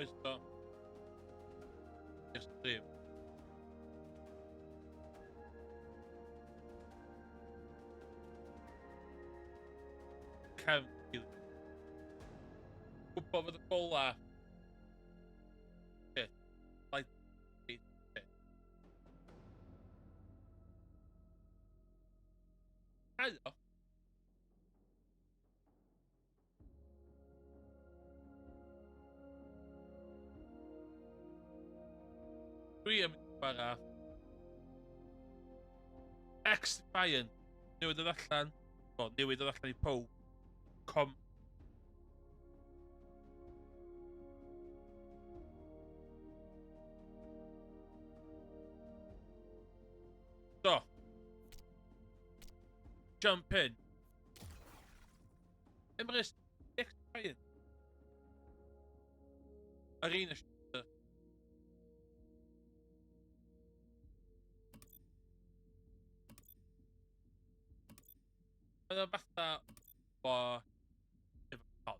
Croeso i'r stream. Cefn gilydd. Gwybod fod y gola. Shit. Light. Shit. Cau o. Dwi yn mynd i chwarae XDefiant. Newid oedd allan. O, newid oedd allan i pob. Com. So. Jump in. Emrys, XDefiant. Arena shooter. Mae o fatha o efo con.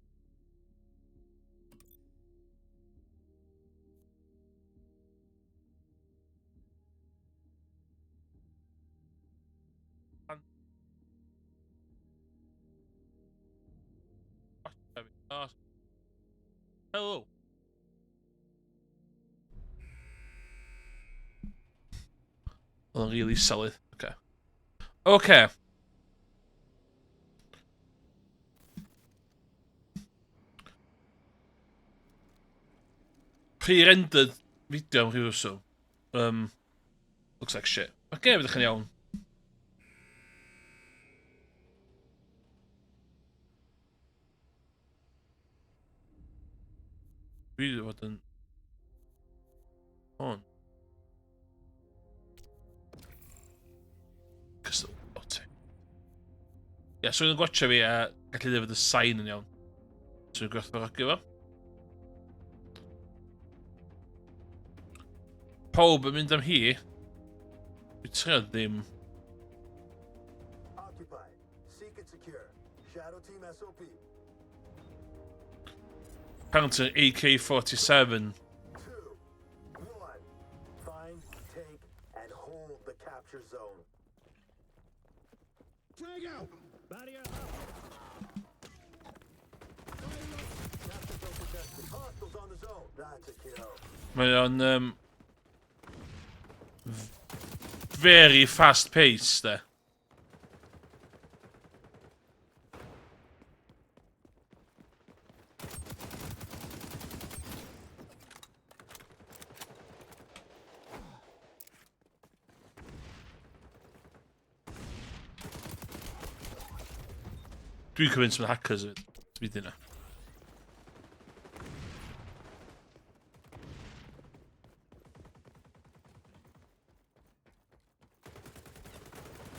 Hello. Oedd o'n really solid. Okay. Okay. Pre-rendered video am rhyw reswm. Looks like shit. Mae'r game edrych yn iawn. Dwi wedi bod yn... On. Cystal, o ti. Ie, so yn gwatcha fi a gallu dweud fod y sain yn iawn. So yn gwerthfawrogi fo. Pawb yn mynd am hi. Dwi trio ddim. Occupy. Seek and secure. Shadow Team SOP. Apparently AK-47. 2, 1. Find, take, and hold the capture zone. Frag out! Barrier up. Capture zone protected. Hostiles on the zone. That's a kill. Mae o'n very fast pace, de. Dwi'n convinced mae'n hackers hefyd. Dwi dyna.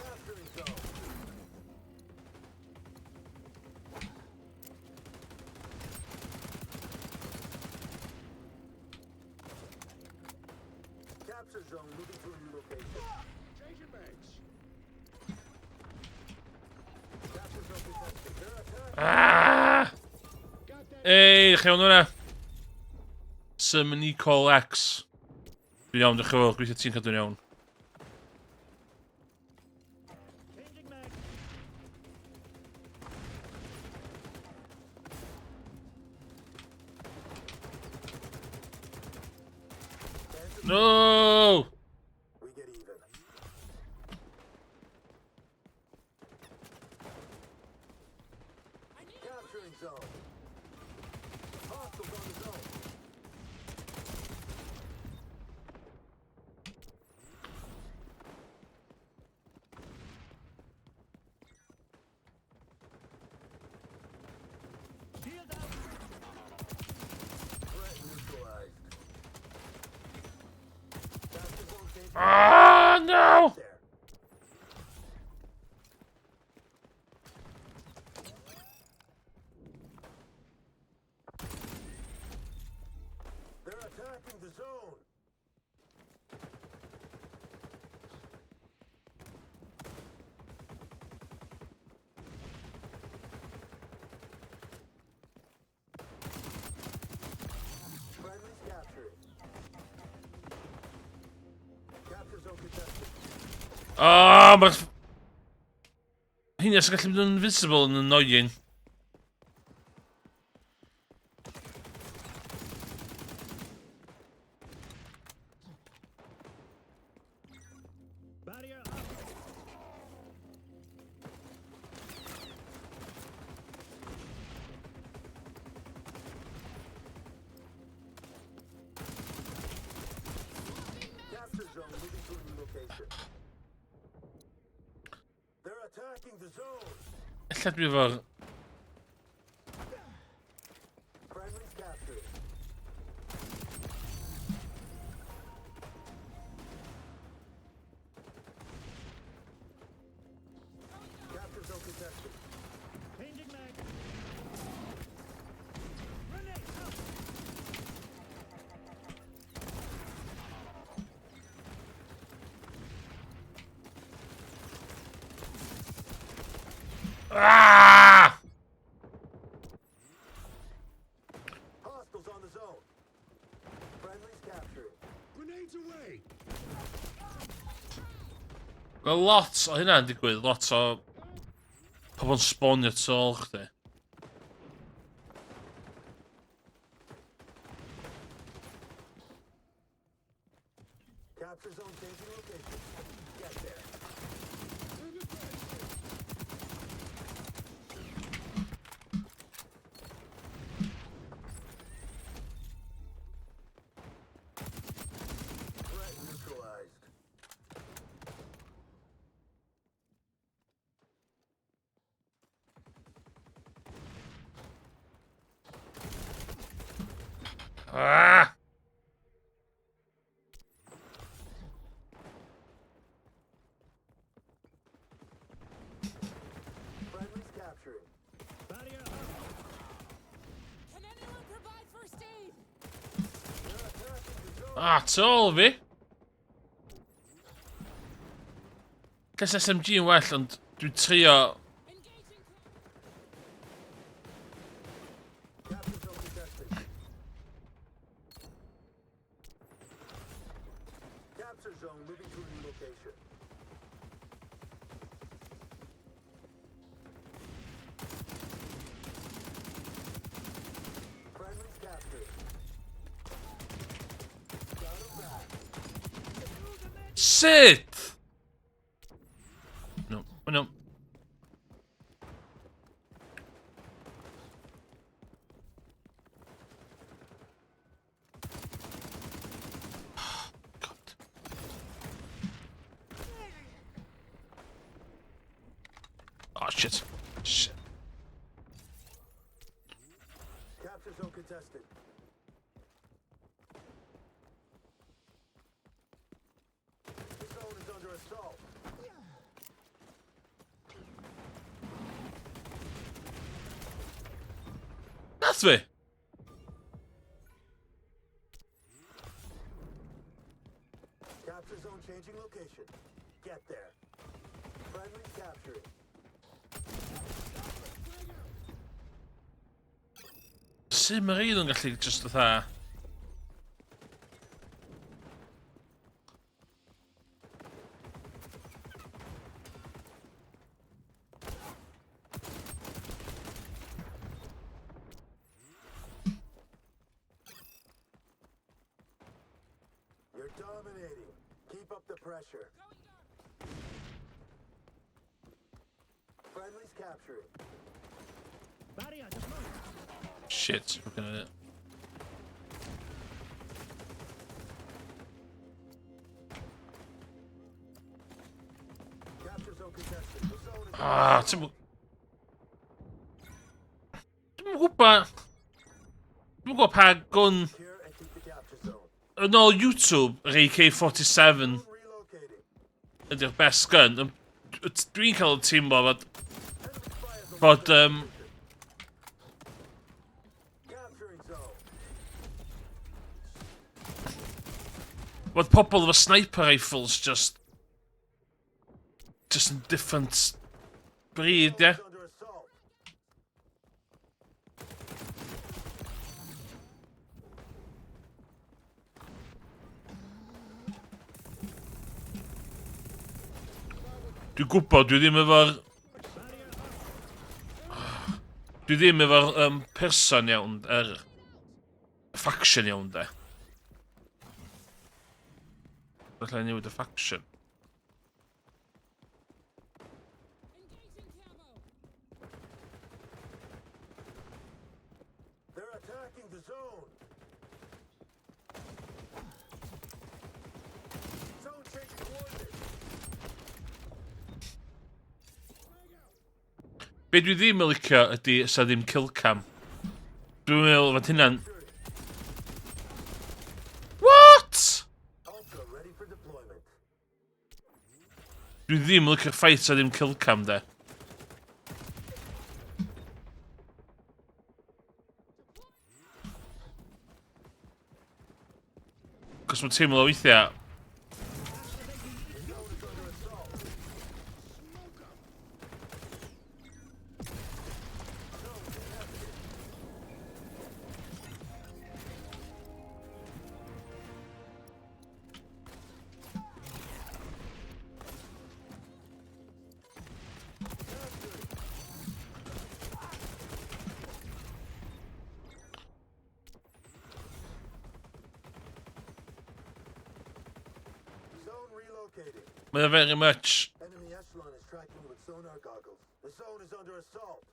Capturing zone. Capture zone moving to a new location. Changing mags. Capture zone protected. They're attacking. Ah! Got that. Ei, chi iawn hwnna? Summon Nicole X. Dwi'n iawn, diolch yn fawr. Gweithio ti'n cadw'n iawn. Changing mag. No! We get even. Capturing zone. Hostiles on the zone. Shield out. Threat neutralized. Capture zone changing. Ah, no! There. They're attacking the zone. Oh, mae'r... Hynny sy'n gallu mynd yn invisible yn annoying. Barrier up. Capture zone moving to a new location. They're attacking the zone. Ella dwi efo'r... Friendly's captured. Capture zone contested. Changing mag. Grenade up. Ah! Hostiles on the zone. Friendly's captured. Grenades away. Mae lot o hynna'n digwydd, lot o pobl yn sbonio tu ôl chdi. Capture zone changing location. Get there. Threat neutralized. Ah! Friendly's capturing. Barrier up. Can anyone provide first aid? They're attacking the zone. Ah, tu ôl fi! Ces SMG yn well, ond dwi'n trio... Engaging. Capture zone contested. Capture zone moving to a new location. Friendly's captured. Got him back. Sut? No, oh no. God. Oh shit. Shit. Capture zone contested. The zone is under assault. Nath fi? Capture zone changing location. Get there. Friendly capturing. Sut mae rhaid yn gallu just fatha... You're dominating. Keep up the pressure. Friendly's capturing. Barrier deployed. Shit, looking at it. Capture zone contested. The zone is Ah, ti'n... Dwi'n gwybod... Dwi'n gwybod pa gwn... secure and keep the capture zone. Yn ôl YouTube, yr AK-47 Relocating. ydy'r best gun. Ond dwi'n cael y teimlo fod... Enemy spy at the Fod, capturing zone. Fod pobl efo sniper rifles just... Just yn different breed, ie? Zone is under assault. Dwi'n gwybod, dwi ddim efo'r... Dwi ddim efo'r um, person iawn, er faction iawn, de. Felly newid y faction. They're attacking the zone. Zone changing coordinates. Be dwi ddim yn licio ydy sa ddim killcam. Dwi'n meddwl fod hynna'n... What? Ultra ready for deployment. Dwi ddim yn licio'r ffaith sa ddim killcam de. Cos mae'n teimlo weithiau... Zone relocated. Mae o very much... Enemy echelon is tracking you with sonar goggles. The zone is under assault.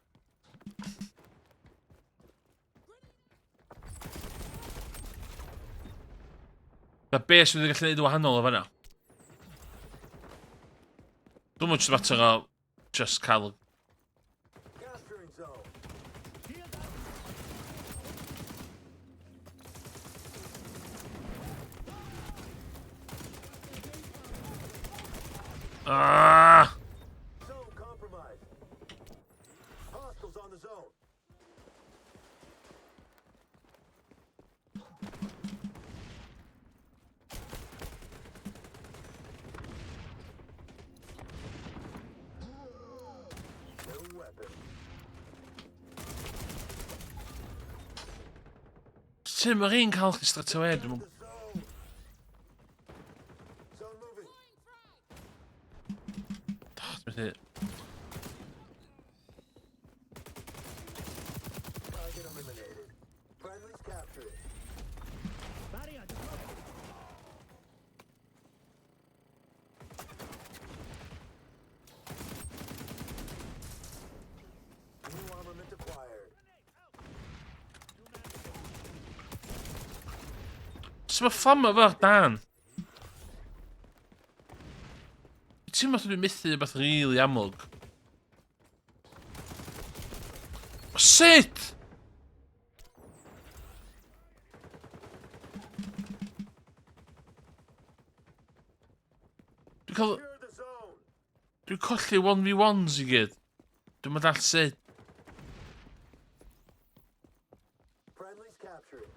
Na be sydd wedi gallu gwneud yn wahanol o fanna? Dwi'n mwyn jyst mater o just cael... Capturing zone. Shield up. Ah! Zone compromised. Hostiles on the zone. No weapon. Sut mae'r un cael chdi straight away? Dwi'm yn- The zone. Zone moving. Ah, dwi'n methu- Target eliminated. Friendlies captured. Barrier deployed. New armament acquired. Sut mae fflam efo dan? Ti'n meddwl dwi'n methu rhywbeth rili amlwg? Sut? Dwi'n cael... Secure the zone. Dwi'n colli 1v1s i gyd. Dwi'n mynd all sut. Friendlies captured.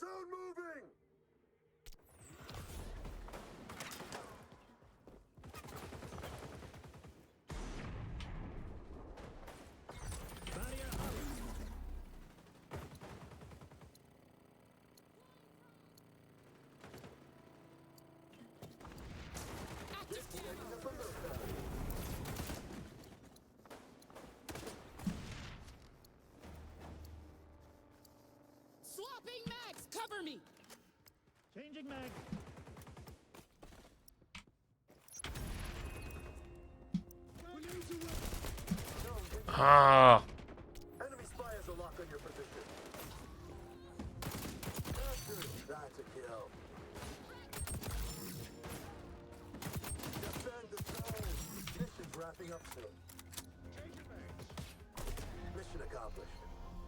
Zone moving. Barrier up. Active camo. Swapping mags. Cover me. Changing mag. Ah. Enemy spy has a lock on your position. Captured. That's a kill. Defend the zone. Mission's wrapping up soon. Mission accomplished.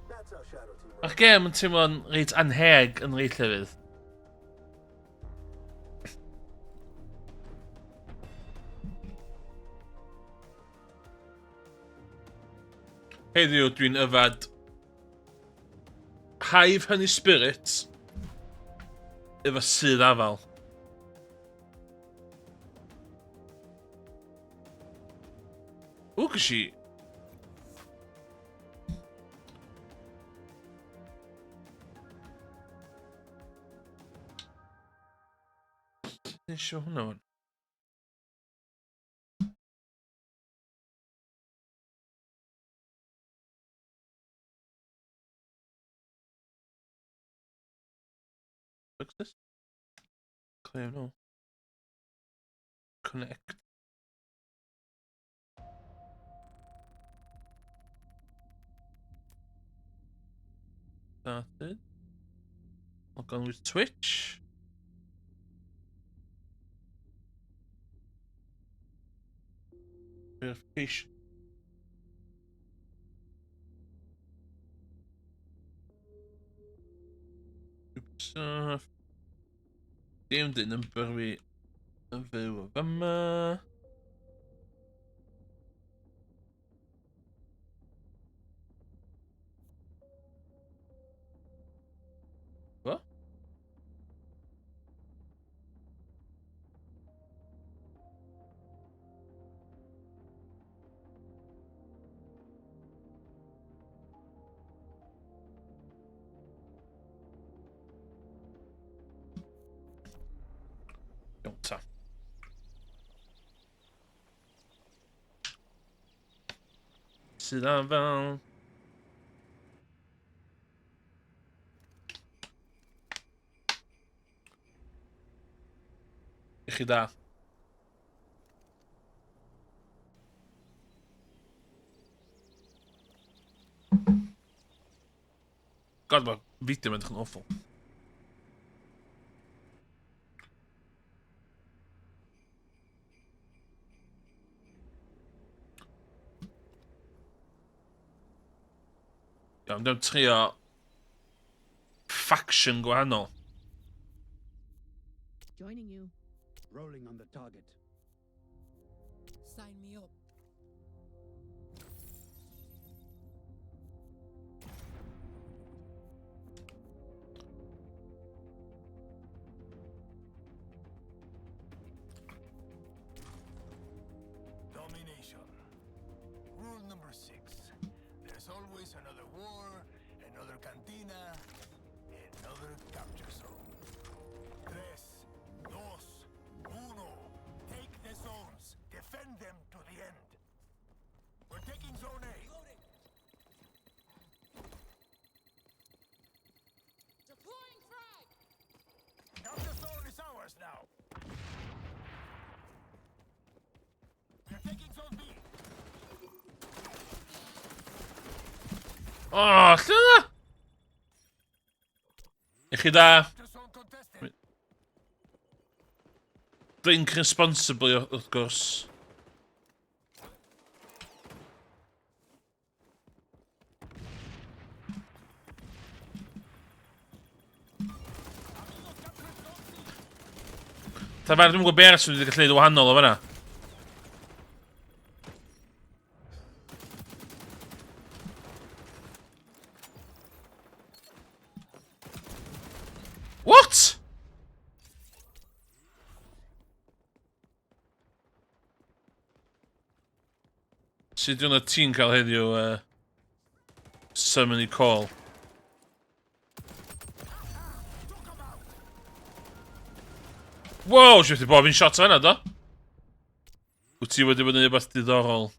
That's how Shadow Team Mae'r works. gêm yn teimlo'n reit anheg yn reit llefydd. Heddiw dwi'n yfad Hive Honey Spirits efo sydd afal. Ww, gys i... Nes i hwnna wan? What's this? Clear no. Connect. Started. Log on with Twitch. Verification. Ubisoft. Dim dyn number fi yn fyw o fama. What? Iawn ta. Sydd am fel... I chi da. God, mae fideo mae'n edrych yn awful. Iawn, dwi'n trio faction gwahanol. Joining you. Rolling on the target. Sign me up. Domination. Rule number 6. There's always another war, another cantina, another capture zone. Tres, dos, uno. Take the zones. Defend them to the end. We're taking zone A. Deploying frag! Capture zone is ours now. We're taking zone B. O, oh, lle yna? I chi da. Capture zone contested. Drink responsibly, wrth gwrs. Ta fer, dwi'm yn gwybod be arall sydd wedi gallu neud yn wahanol o fanna. What? Sut diwrnod ti'n cael heddiw, summon call? Wow, siwt i bob un shot o hynna, do? Wyt ti wedi bod yn rhywbeth diddorol?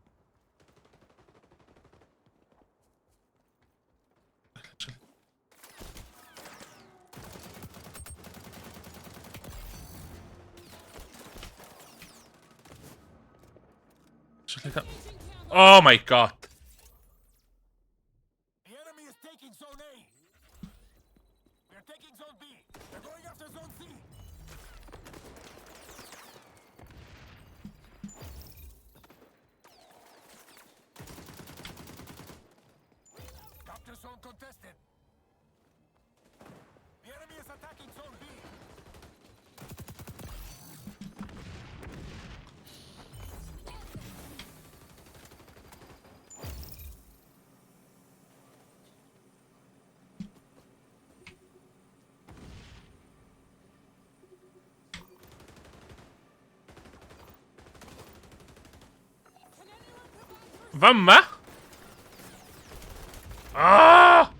Oh my god. The enemy is taking zone A. We are taking zone B. They're going after zone C. Capture zone contested. The enemy is attacking zone B. Can anyone provide first Fama? Ah!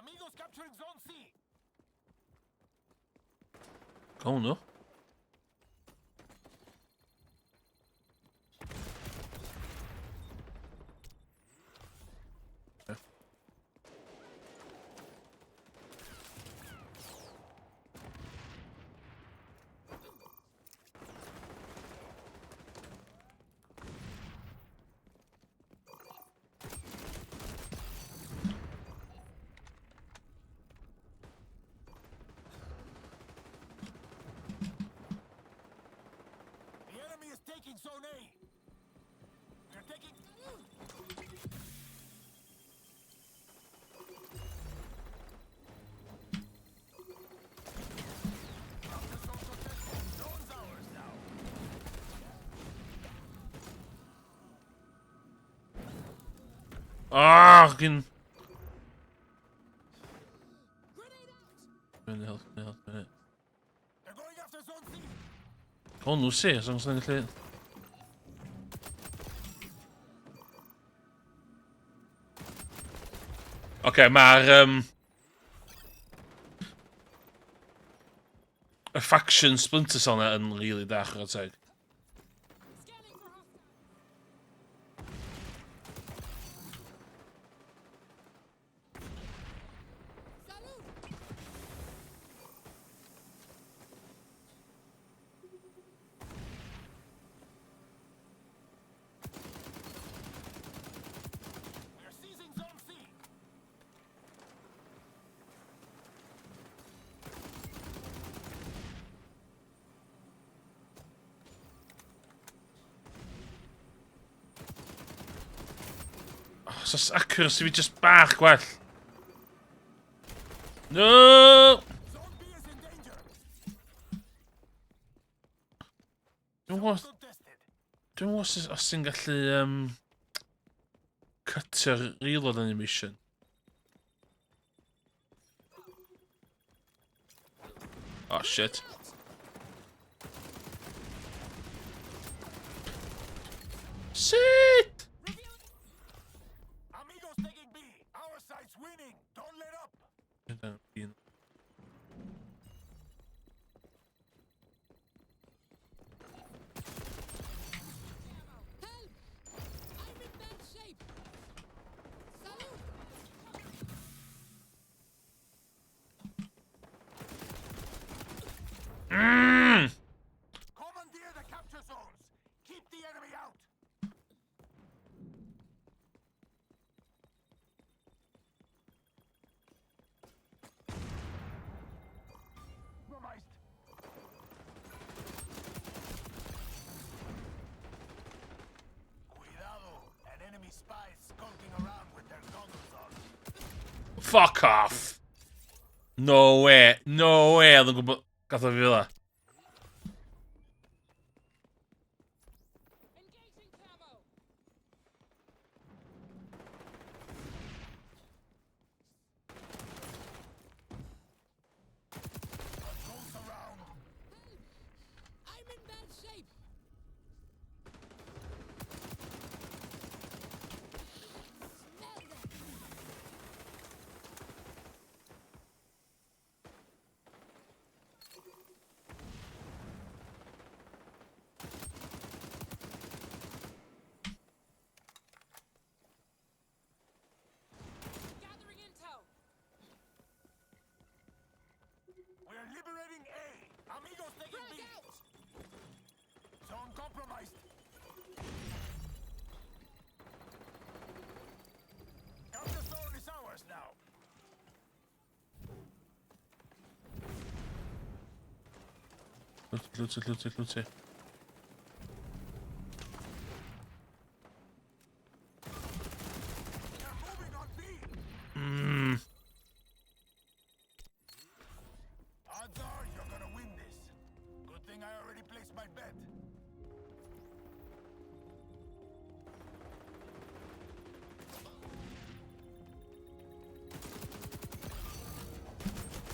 Amigos capturing Zone C. Gawn nhw. The enemy is taking Zone A. They're taking. Capture zone contested. Zone's ours now. Ah, gyn... Grenade out! Minute, health, minute, minute. They're going after Zone C. Gawn nhw si, os o'n gallu... Oce, mae'r... Y faction Splinter Cell na yn really da, chwarae teg. Scanning for hostiles. Salud! We are seizing Zone C. Oh, so accuracy fi just bach gwell. No! Zone B is in danger. Dwi'n gwybod... Contested. Dwi'n gwybod os, os ti'n gallu cutio'r reload animation. Oh shit. Shit! Amigos taking B. Our side's winning. Don't let up. Help! I'm in bad shape. Salud! Commandeer the capture zones. Keep the enemy out. Compromised. Cuidado, an enemy spy is skulking around with their goggles on. Fuck off! No way, no way, oedd yn gwybod... Gath o fi fel 'a. Engaging camo. Patrols around. Help! I'm in bad shape. Smell that! Gathering intel. We're liberating A. Amigos taking Frag B. out! Zone compromised. Capture zone is ours now. Lwti, lwti, lwti, lwti. They're moving on B. Odds are you're gonna win this. Good thing I already placed my bet.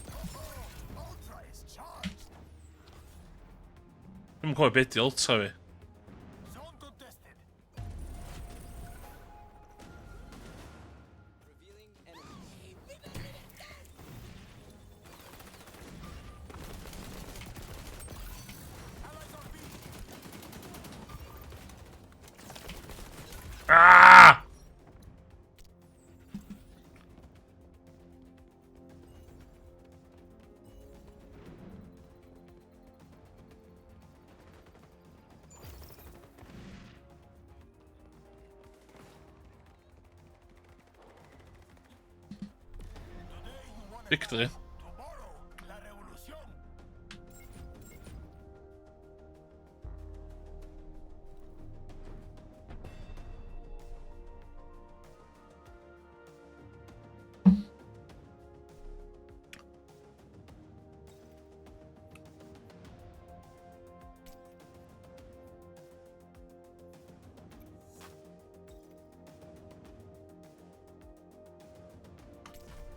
Oh, Ultra is charged. Dwi'm yn cofio beth di ultra fi. Zone contested. Revealing enemies. Victory. Tomorrow, la revolución.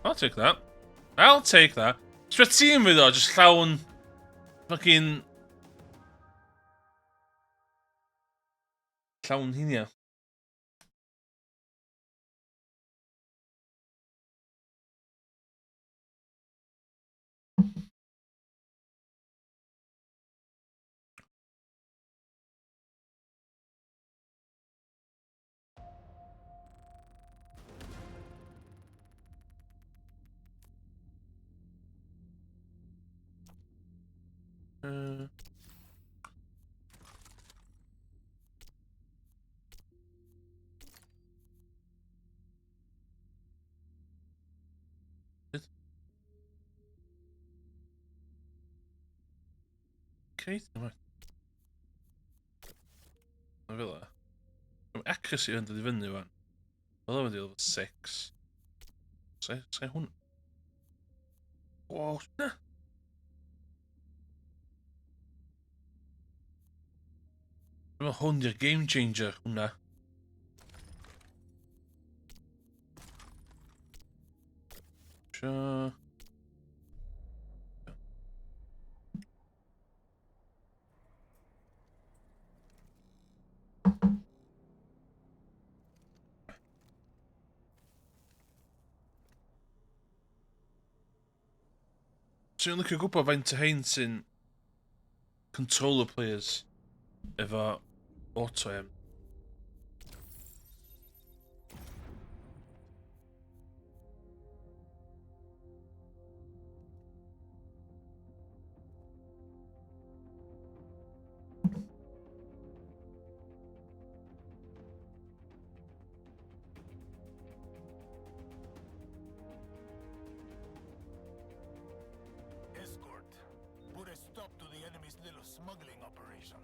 I'll take that. I'll take that. Sut tîm fydd o, just llawn fucking llawn hinia. Okay, right. Mae fel 'a. Mae accuracy yn dod i fyny wan. Fel o'n level 6. Sai hwn. Wow, na. Dwi'n meddwl hwn di'r game changer, hwnna. Sure. Swn i'n licio gwybod faint o hein sy'n controller players efo auto-aim. Escort. Put a stop to the enemy's little smuggling operation.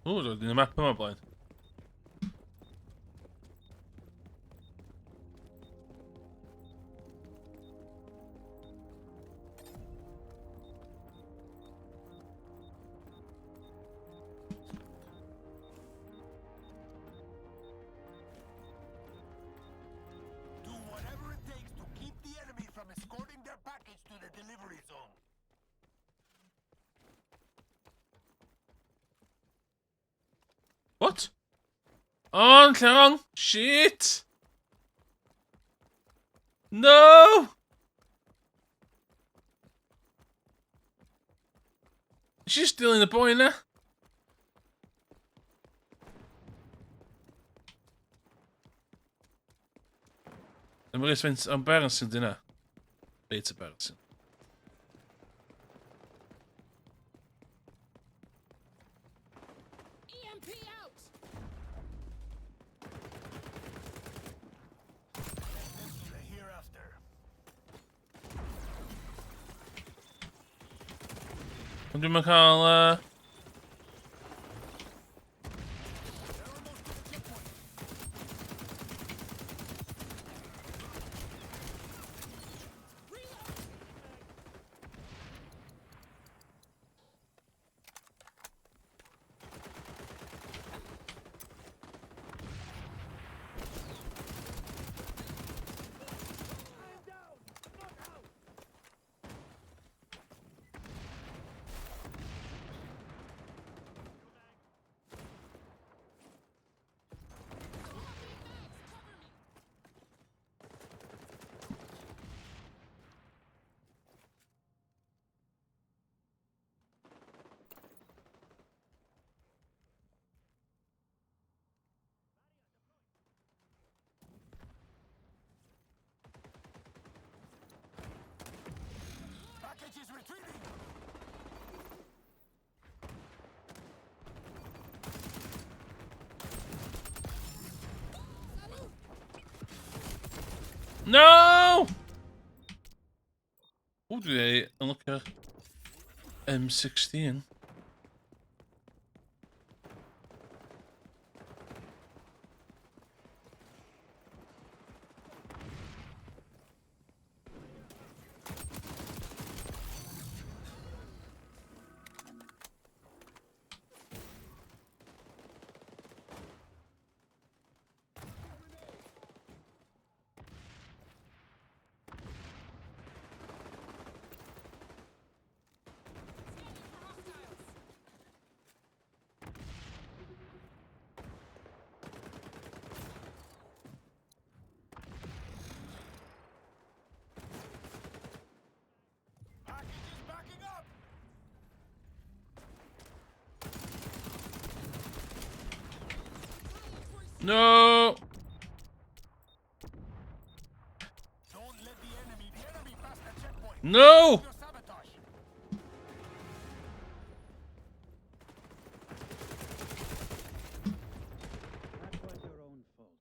O, dwi'n y map yma blaen. Do whatever it takes to keep the enemy from escorting their package to the delivery zone. What? Oh, yn lle wrong! Shit! No! She's stealing the boy now. Dwi'n mynd i embarrassing dyna. Bit embarrassing. EMP out! This to the hereafter. Ond dwi'n cael... They're almost to the checkpoint. Reload! I'm down! Not out! No! O, dwi wedi unlockio M16. Package is backing up. No! Don't let the enemy pass the checkpoint. No! Your sabotage. That was your own fault.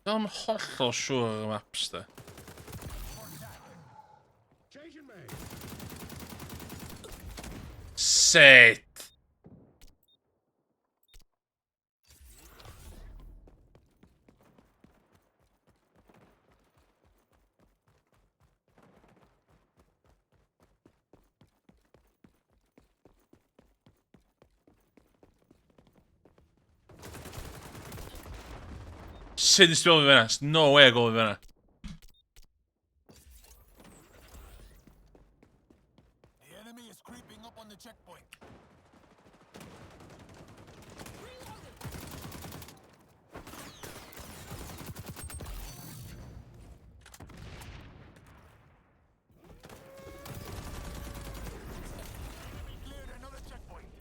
Dwi'n hollol siŵr ar y maps, de. Changing mag. Sut? Sut nes ti ôl fi fan'na? No way gôl fi fan'na. The enemy is creeping up on the checkpoint. Reloading! Enemy cleared another checkpoint.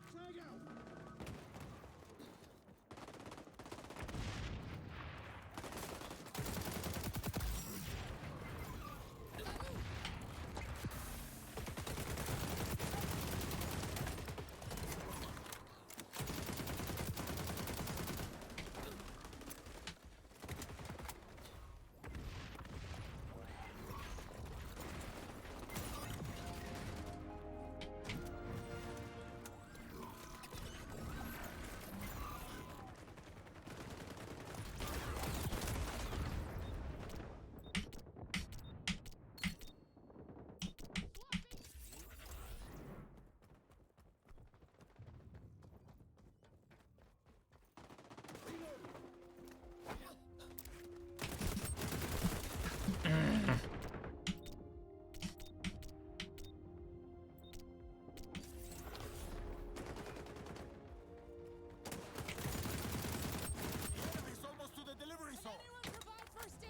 Frag out. The enemy's almost to the delivery zone. Anyone provide first aid?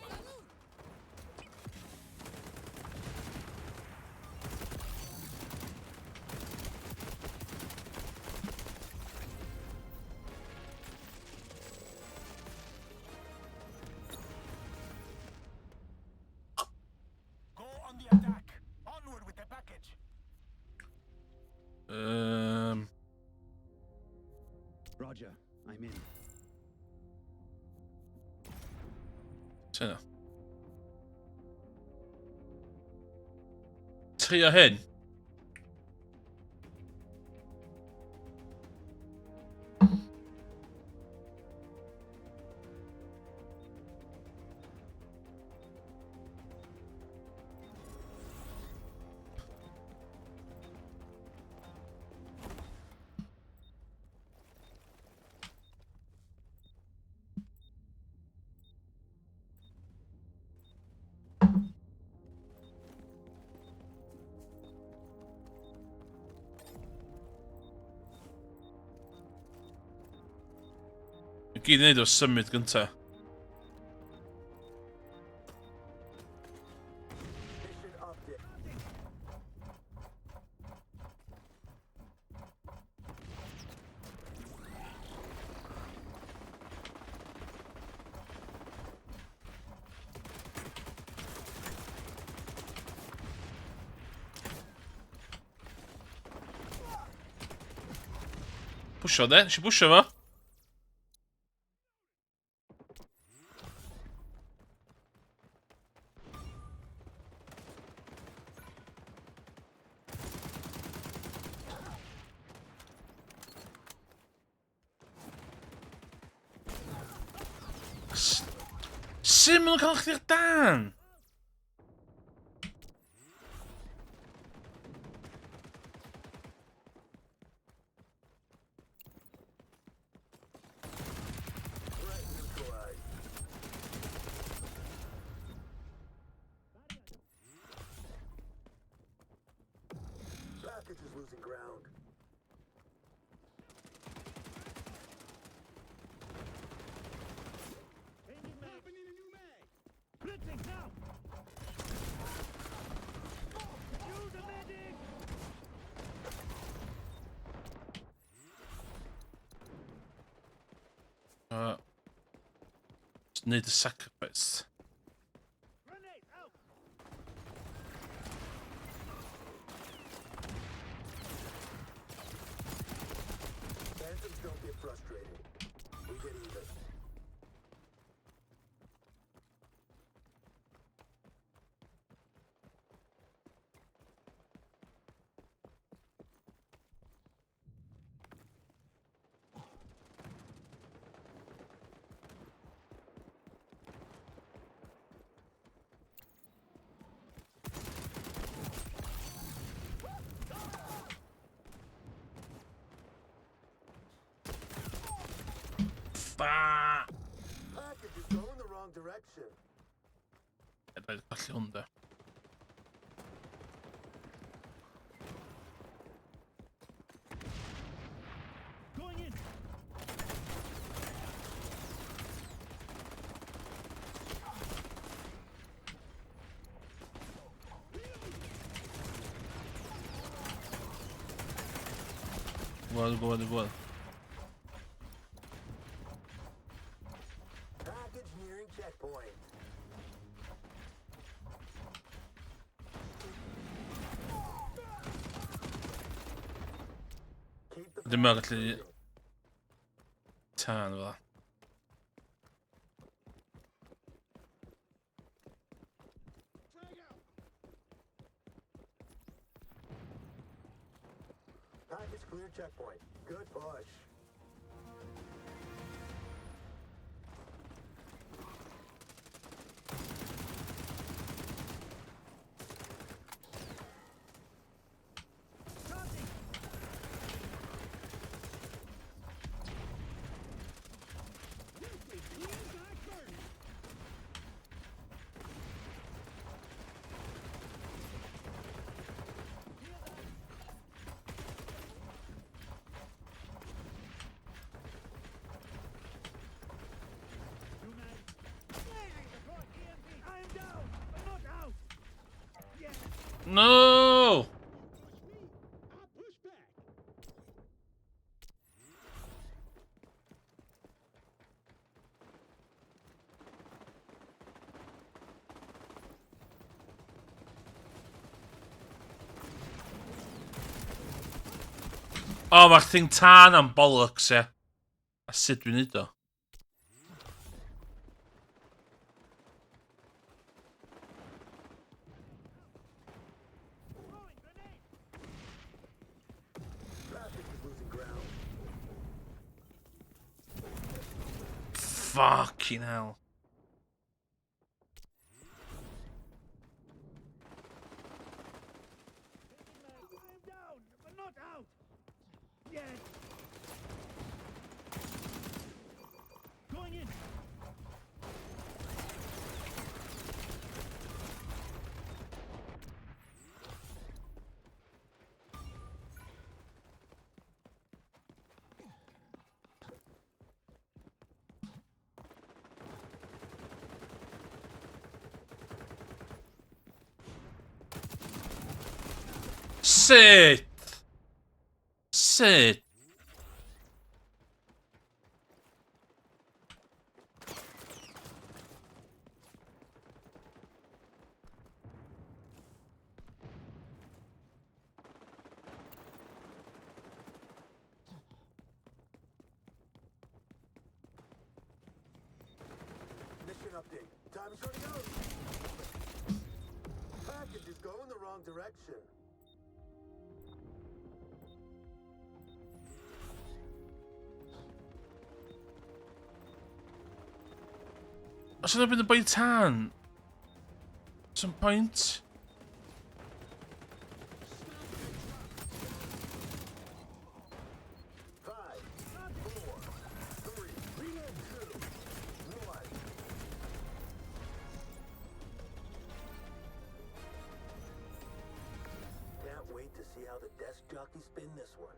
Go on the attack. Onward with the package. Roger, I'm in. Tyna. Trio hyn. I gyd i wneud o'r symud gynta. Pwsio, de? Nes i bwsio fo? Sut maen nhw'n cael chdi'r dan? Package is losing ground. Popping in a new mag. Blitzing now. Use a medic. Neud y sacrifice. Grenade out. Phantoms don't get frustrated. We get even. Fa! Package is going the wrong direction. Rhaid colli hwn, de. Going in. Gwybod, gwybod, gwybod. Package nearing checkpoint. Keep the Dwi'n meddwl gallu tân fel. Frag out. Package clear checkpoint. Good push. Ruthless wheels are turning. I am down, but not out. Yes. No! Push me, I push back. O, mae'r thing tân am bollocks, ie. A sut dwi'n neud o? Throwing grenade. Package is losing ground. Fucking hell. I am down, but not out. Yes. Going in. Sut? Sut? Mission update. Time's running out. Package is going the wrong direction. Os yna bydd yn boi tân? Some point? 5, 4, 3, 2, 1. Can't wait to see how the desk jockeys spin this one.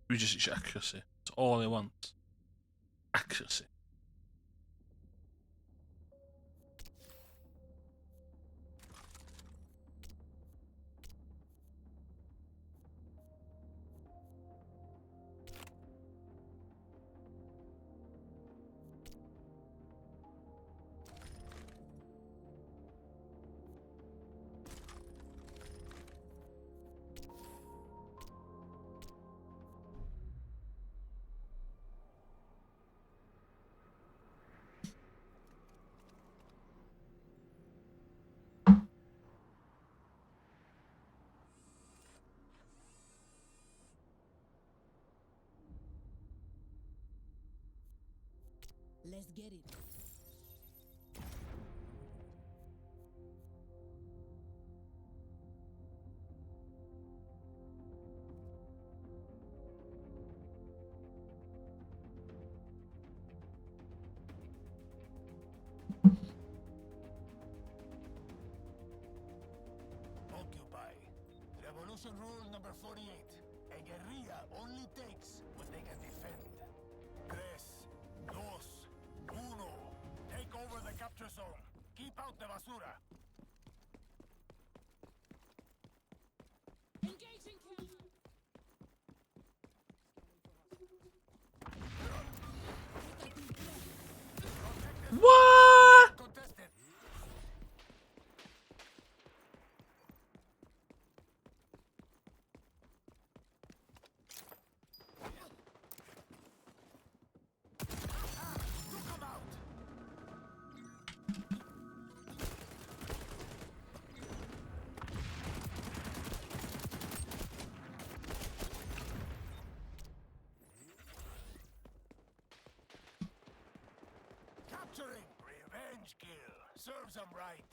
We just eisiau accuracy. That's all I want. Accuracy. Let's get it. Occupy. Revolution rule number 48. A guerrilla only takes what they can defend. Tres, dos, uno. Take over the capture zone. Keep out the basura. Engaging counter. What? Contested. Took 'em out. Capturing revenge kill serves 'em right.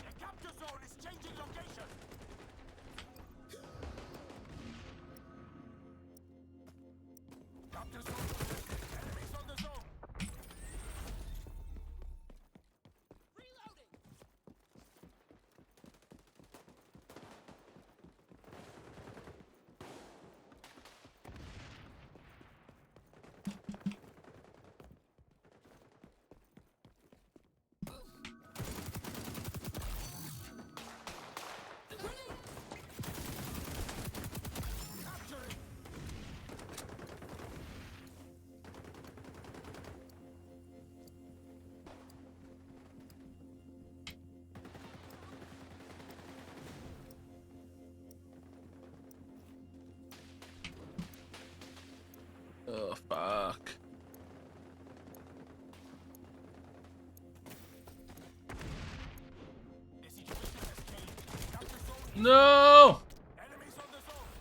The capture zone is changing location. Capture zone contested. Enemies on the zone. Reloading. Oh, fuck. The situation has changed. Capture zone. No! Enemies on the zone.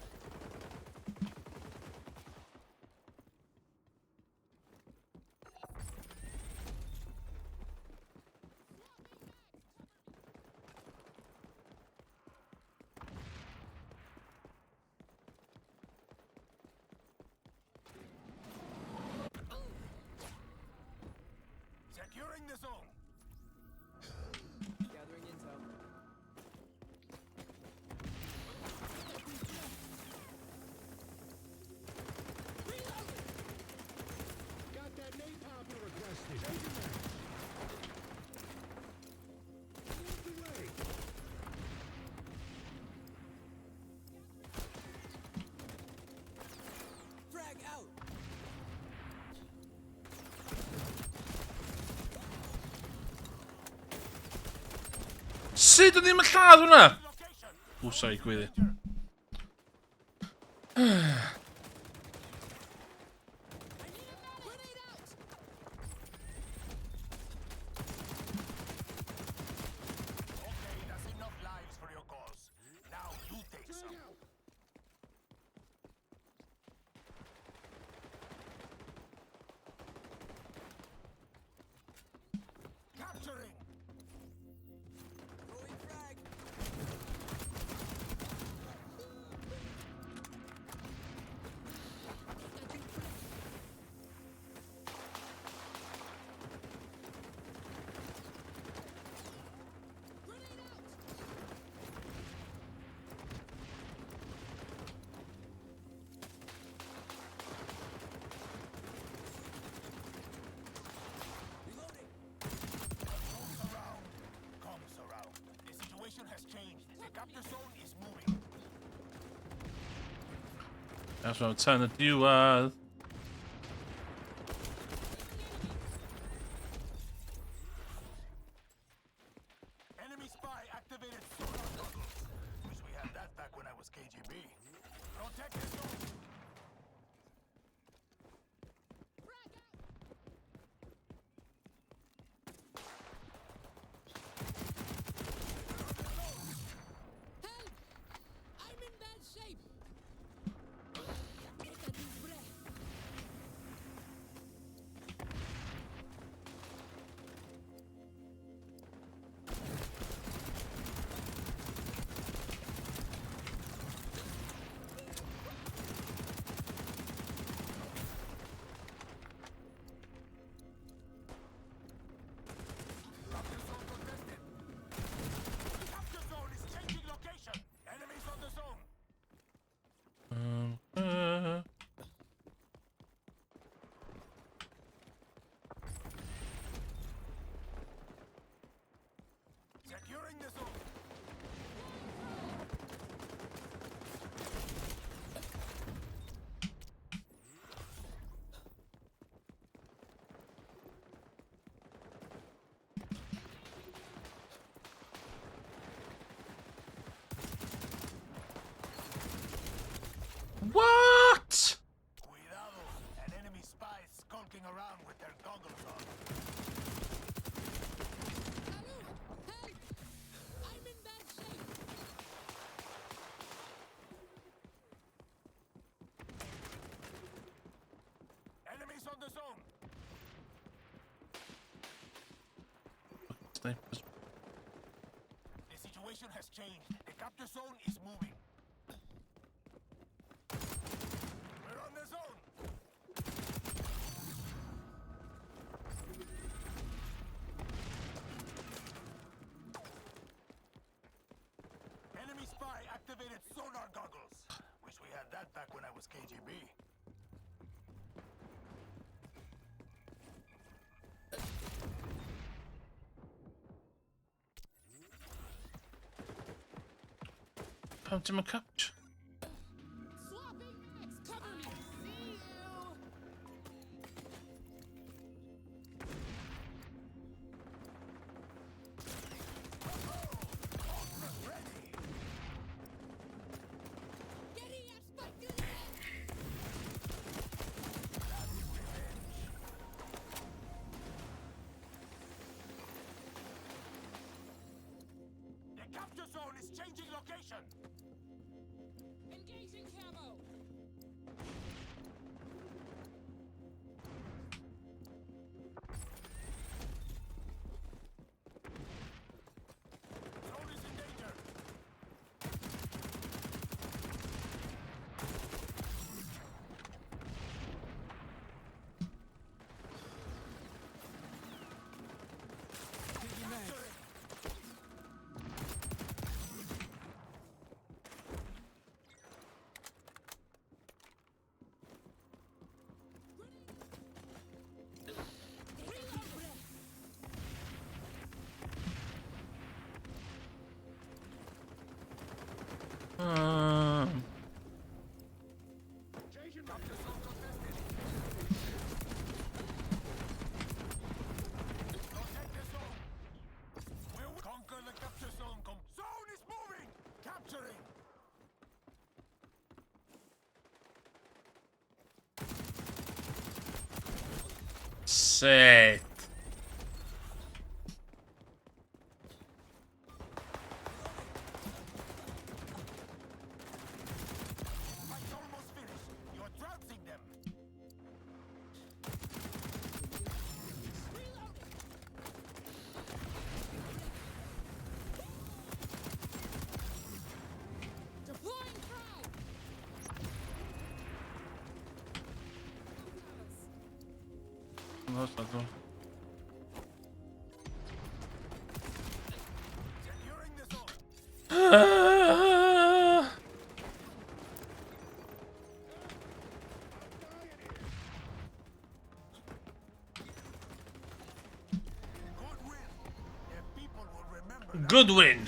Securing the zone. Gathering intel. Got that napalm you requested. Changing that. Move the way. Frag out! Sut o'n i'n lladd hwnna? Location. O, sorry, gwyddi. I need a medic! Grenade out! Okay, that's enough lives for your cause. Now you take some. Capturing. Throwing frag! Grenade out! Reloading! Goes around, comes around. The situation has changed. The capture zone is moving. That's what I'm trying to do, Enemy spy activated sonar goggles. Wish we had that back when I was KGB. Protect the zone. Frag out! Help! I'm in bad shape! Take a deep breath. Capture zone contested. Capture zone is changing location. Enemies on the zone. Securing the zone. What? Cuidado. An enemy spy is skulking around with their goggles on. Salud! Help! I'm in bad shape! Enemies on the zone. Snipers. The situation has changed. The capture zone is moving. We're on the zone. Enemy spy activated sonar goggles. Wish we had that back when I was KGB. Pam ti'n mynd capture? Swapping mags! Cover me! See you! Getting a spike to the head! location. Engaging camo. Zone is in danger. Taking mag. Capture zone contested. Protect the zone. We will conquer the capture zone. Zone is moving. Capturing. Sut? Fight's almost finished. You're trouncing them. Deploying frag. No, Securing the zone. Ah. Good win. The people will remember that. Good win.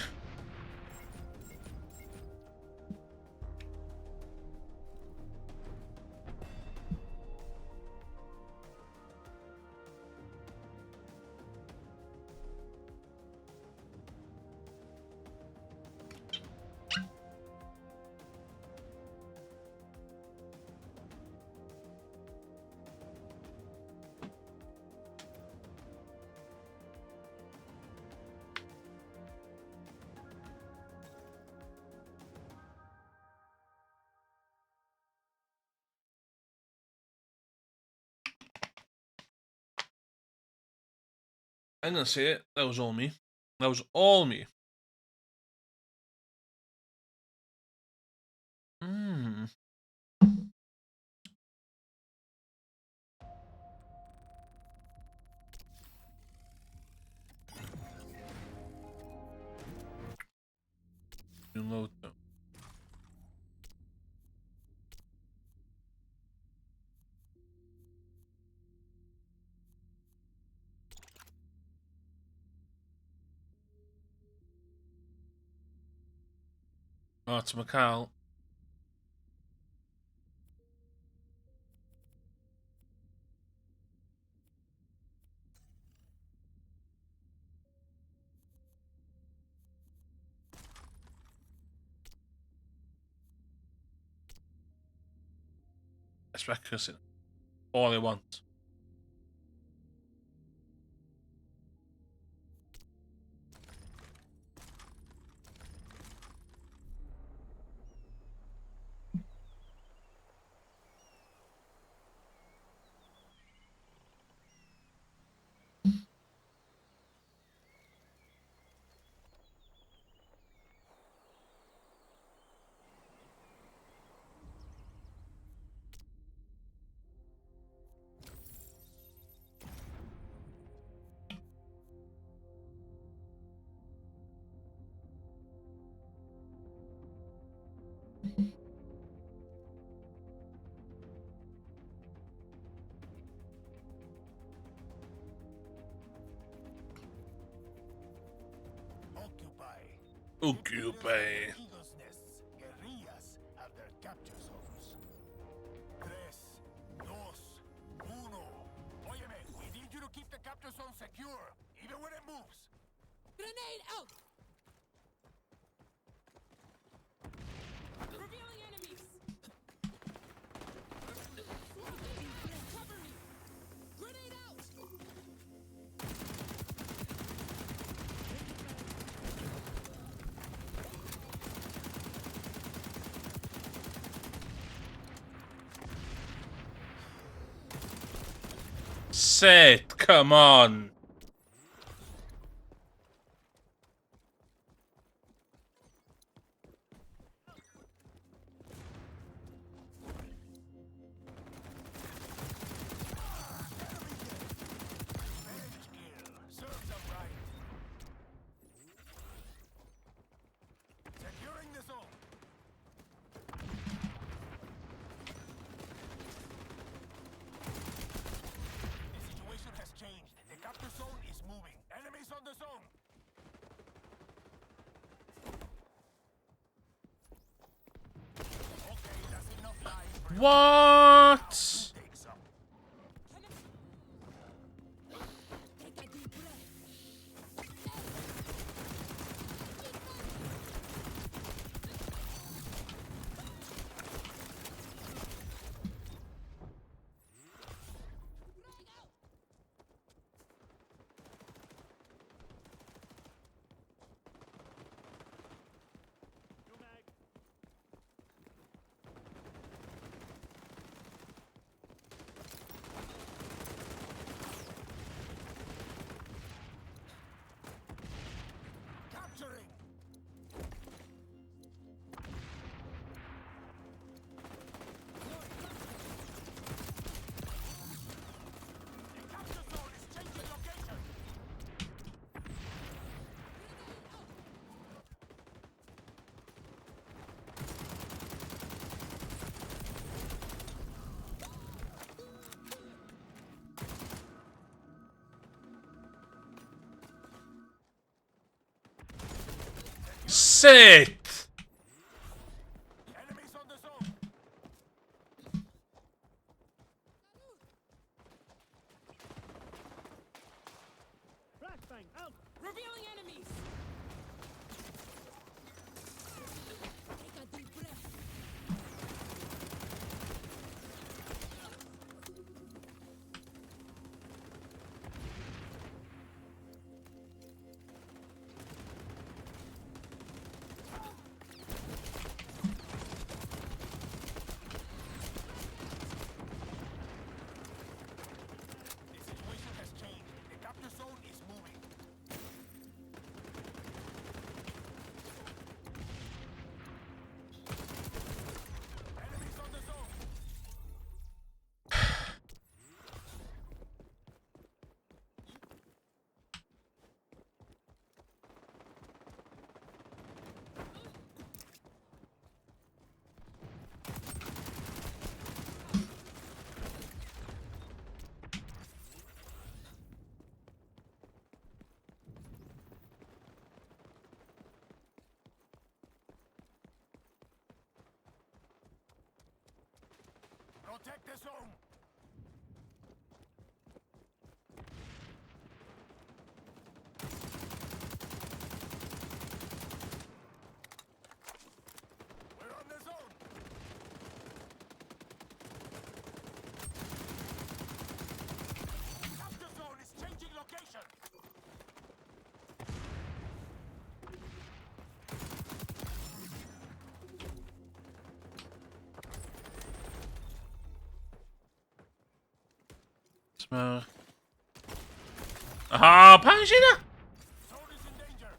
I'm gonna say it. That was all me. That was all me. Reload them. Oh, it's Mikhail. That's reckless. All I want. Occupy. Occupy. Eagles' nests, guerrillas have their capture zones. Tres, dos, uno. Óyeme, we need you to keep the capture zone secure, even when it moves. Grenade out. Revealing enemies. Cover me. Grenade out. Sut? Come on! Revenge kill. Serves them right. Securing the zone. The situation has changed. The capture zone is moving. Enemies on the zone. Okay, that's enough lying. What? Take some. Take a deep breath. New mag. Capturing. The capture zone is changing location. Sut? Enemies on the zone. Flashbang out. Revealing enemies. Take a deep breath. The situation has changed. The capture zone is moving. Enemies on the zone. Protect the zone. We're on the zone. Capture zone is changing location. Sma. Aha, pam nes i na? Zone is in danger.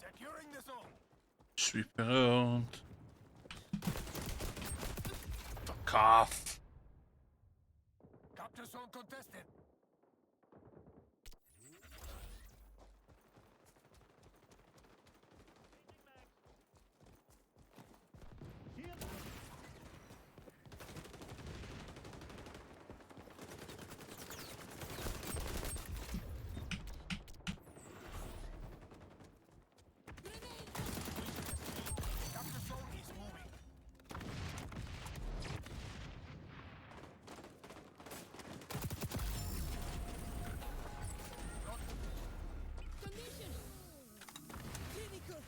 Securing the zone. Sweep around. Fuck off. Capture zone contested. Shield out. The capture zone is moving. Condition. Clinical.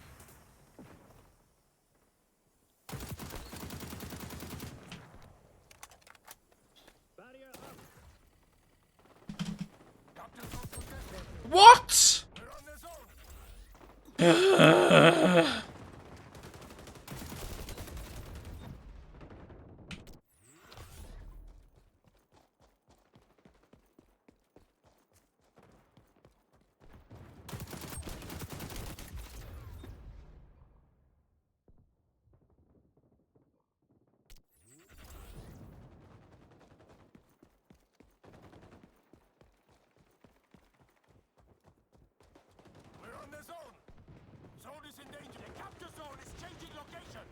Barrier up. Capture zone contested. What? We're on the zone. We're on the zone. Zone is in danger. The capture zone is changing location.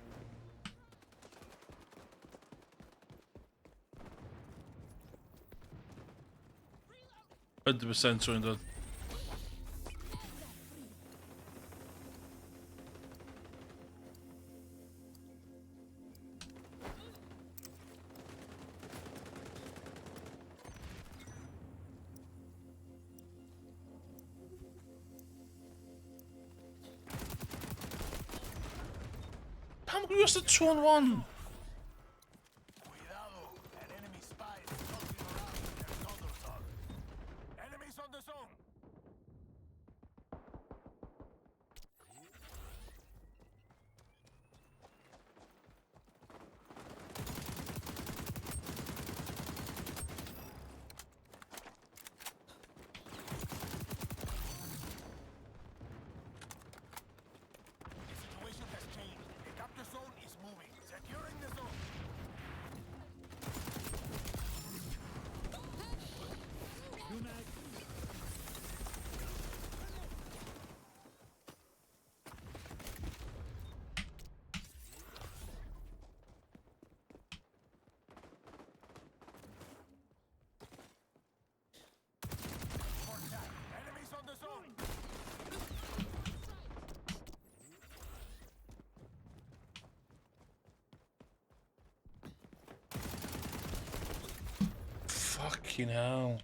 100% rwy'n dod. Pam dwi wastad 2 on 1? Cuidado, an enemy spy is skulking around in their condor zone. Enemies on the zone. The situation has changed. The capture zone is moving. Securing the zone. Contact. Enemies on the zone. Fucking hell.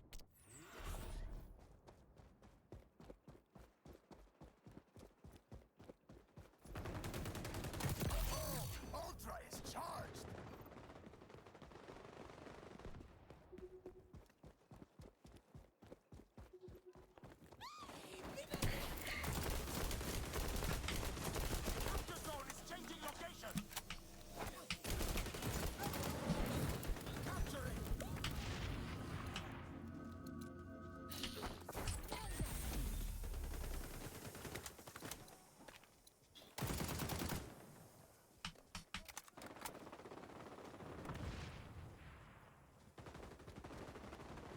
Ultra is charged. Capture zone is changing location. Capturing.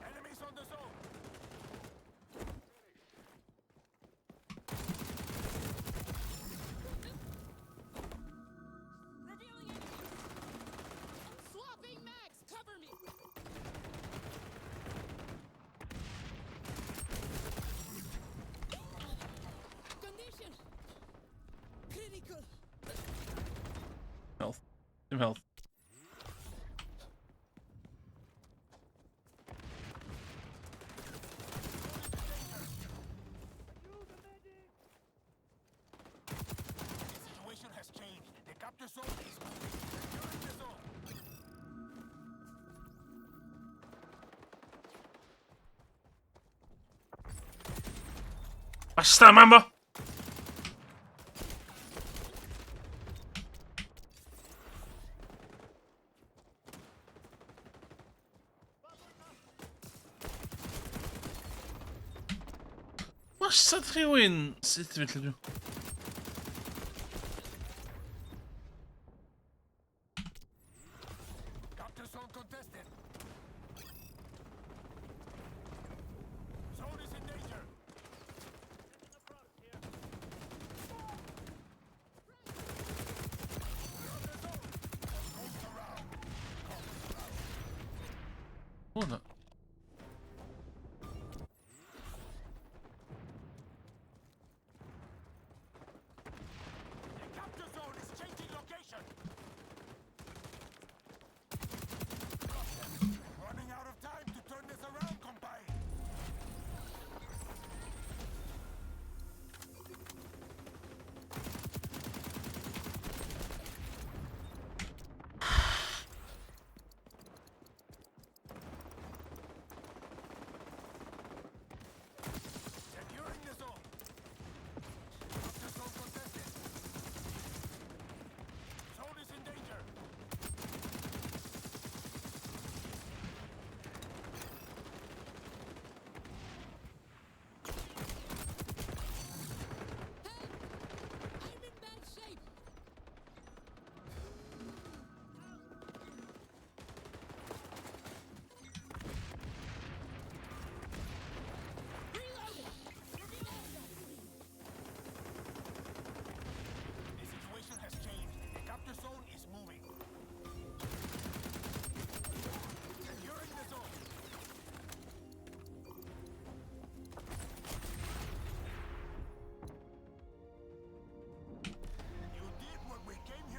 Enemies on the zone. Revealing enemies! I'm swapping mags! Cover me! Condition! Critical! Health. Dim health. The situation has changed. The capture zone is moving. Securing the zone. Basta, mambo! Wastad rhywun sydd yn lle dwi. Capture zone contested. Zone is in danger. We're on the zone. What goes around comes around. O, na. The capture zone is changing location. Running out of time to turn this around, compay.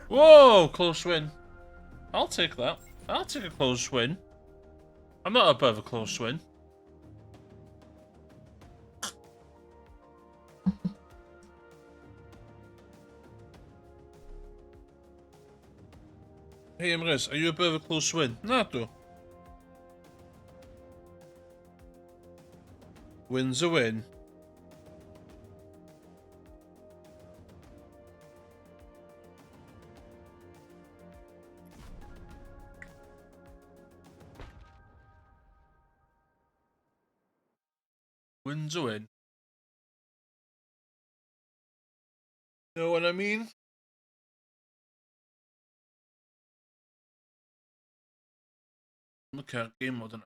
Whoa, close win. I'll take that. I'll take a close win. I'm not above a close win. Hey Emrys, are you above a close win? Na dw. Win's a win. Win's a win. Know what I mean? Look at game mode yna.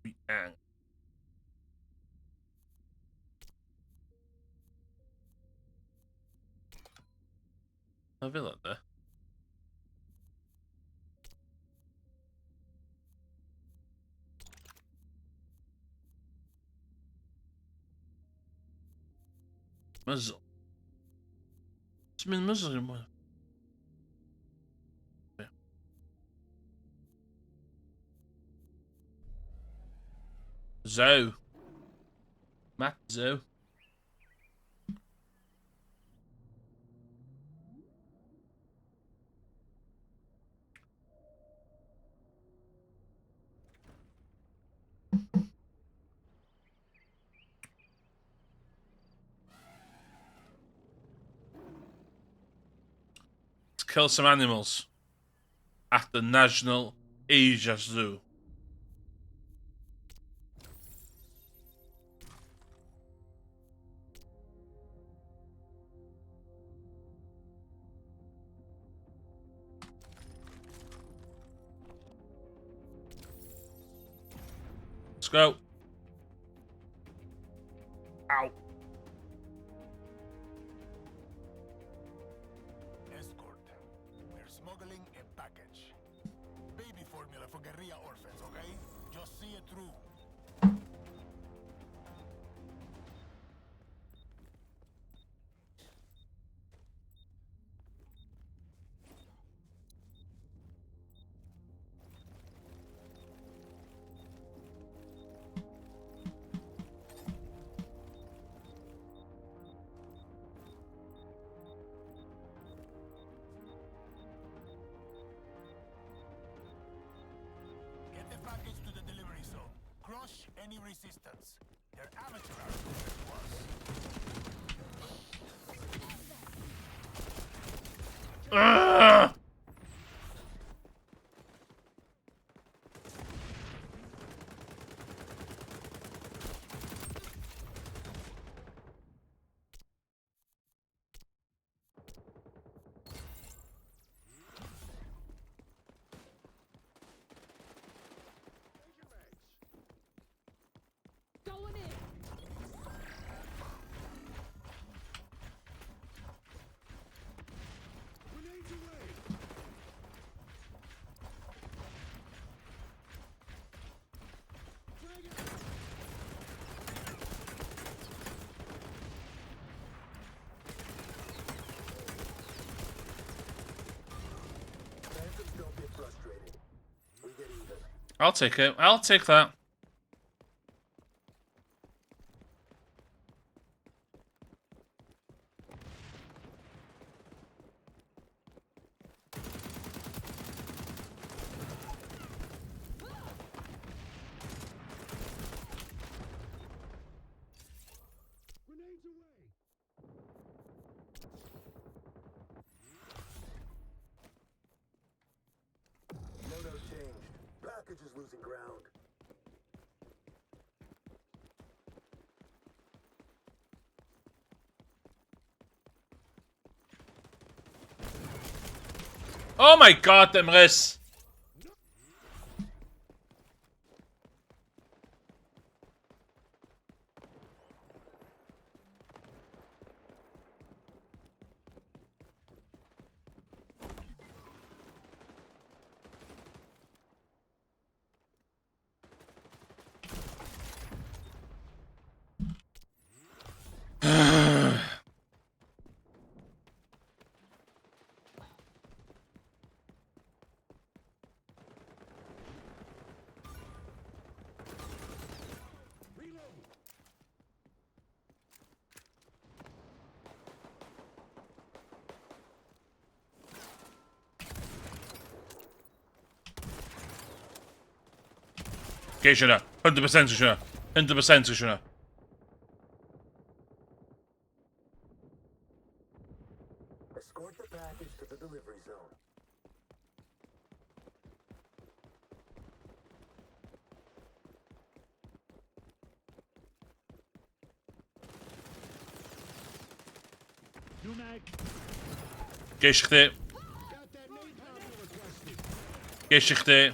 Dwi ang. Na fel yna. Muzzle. Ti'n mynd muzzle i'n mwy? Zo. Matt Zo. Let's kill some animals at the National Asia Zoo. Let's go. Ow. Escort. We're smuggling a package. Baby formula for guerrilla orphans, okay? Just see it through. Get the package to the delivery zone. Crush any resistance. They're amateur hour compared to us. Ugh! Going in. Phantoms don't get frustrated. We get even. I'll take it. I'll take that. Loadout changed. Package is losing ground. Oh my god, Emrys! Geisio na. 100% eisiau na. 100% eisiau na. Escort the package to the delivery zone. New mag. Geisio chdi. Geisio chdi.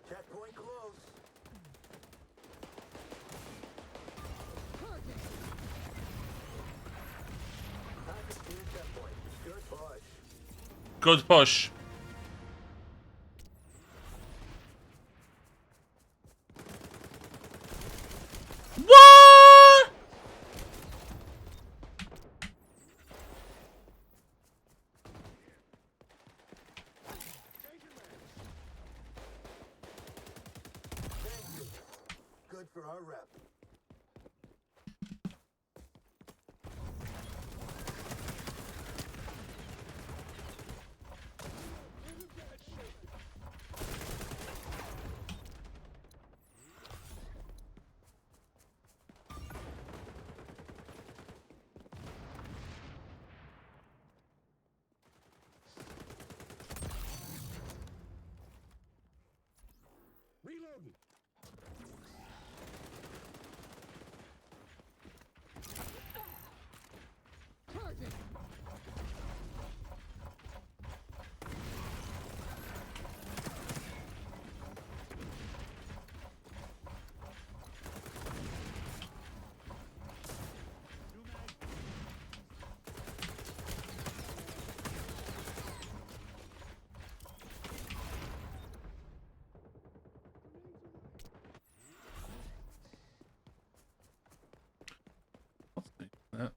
Checkpoint close. Package to the checkpoint. Good push. Good push. What? Thank you. Good for our rep. Reloading. Target. That.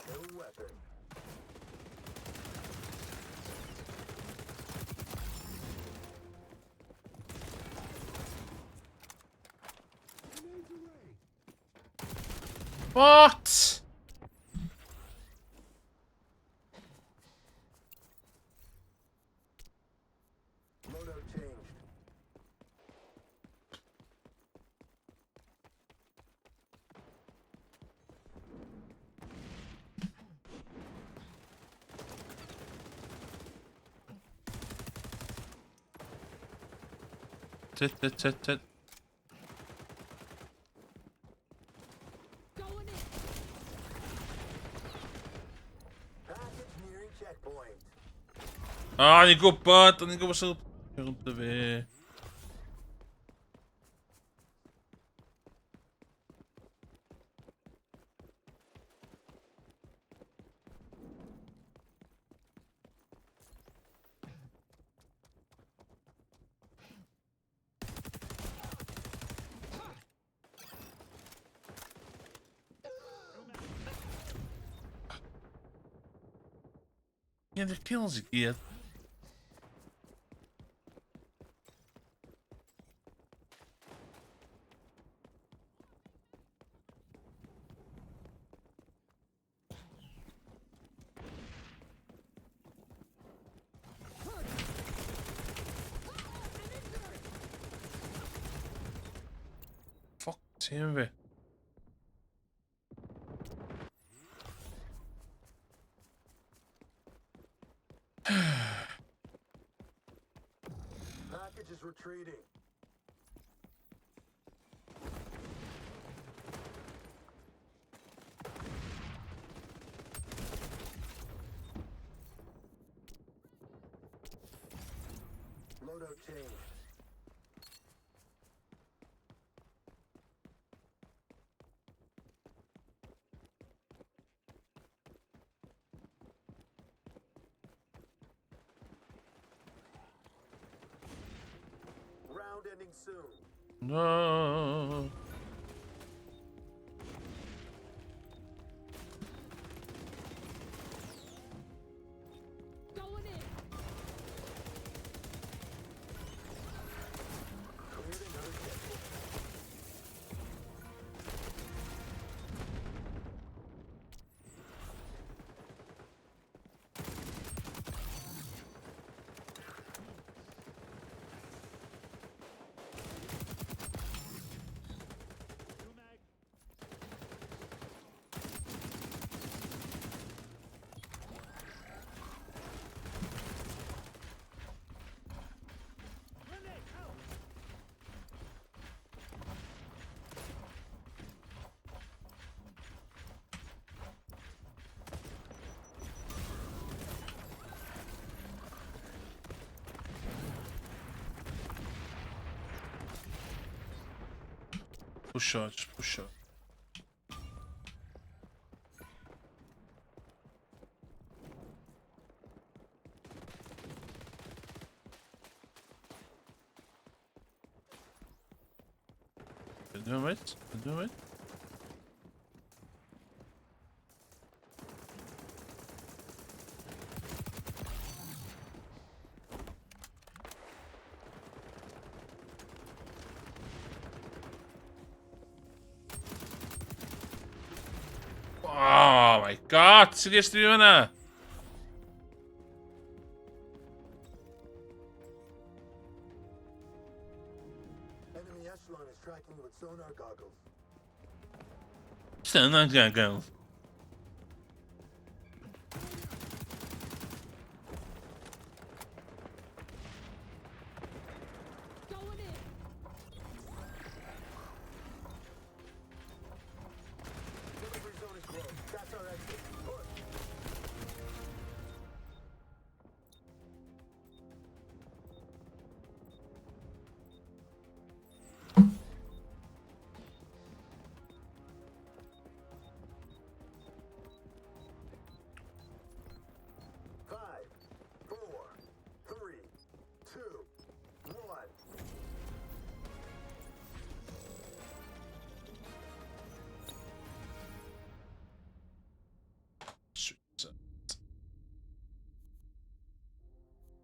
New weapon. What? Loadout changed. Tit, tit, tit, tit. Going in. Package nearing checkpoint. Ah, ni'n gwybod, o'n i'n gwybod sy'n gwybod fi. Ie, the kills i gyd. Fuck tîm fi. Package is retreating. Loadout changed. Round ending soon. No. Going in. Cleared another checkpoint. New mag. Grenade out. Push just push. Doing it, do it. Oh my god, seriously fyna? Enemy echelon is tracking with sonar goggles. Sonar goggles. Going in. Delivery zone is closed. That's our exit. Push. Five, four, three, two, one. Shoot.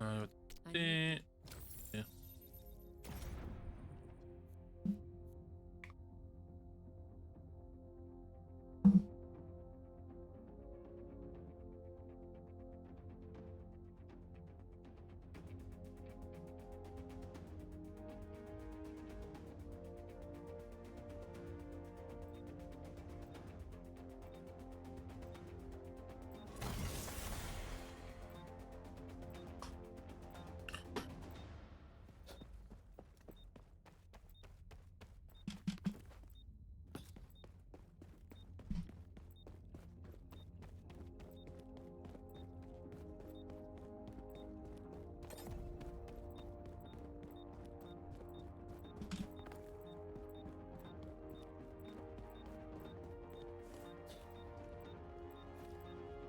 I need Yeah.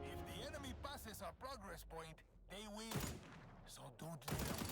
If the enemy passes our progress point, they win. So don't let them.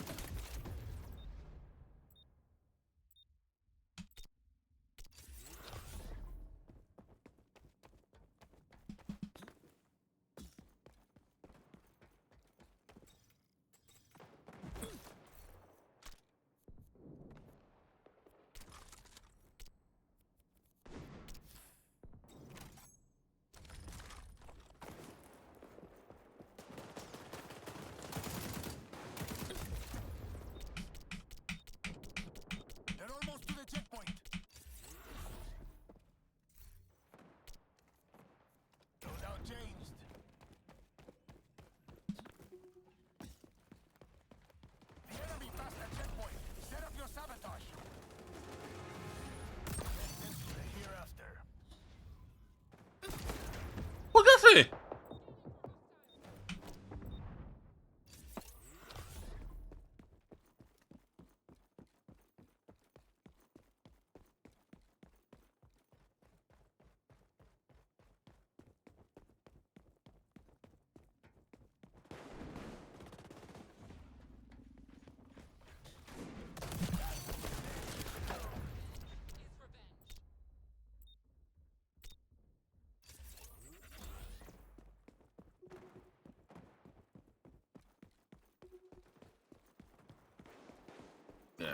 Yeah.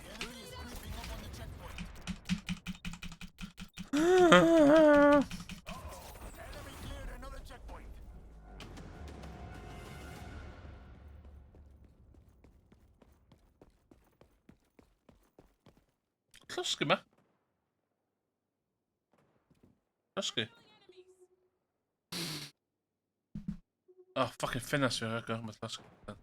The enemy is creeping up on the checkpoint. Uh-oh. Enemy cleared another checkpoint. Llosgi ma. Llosgi. Oh, fucking ffenast fi'n rhagor, mae llosgi. Beth?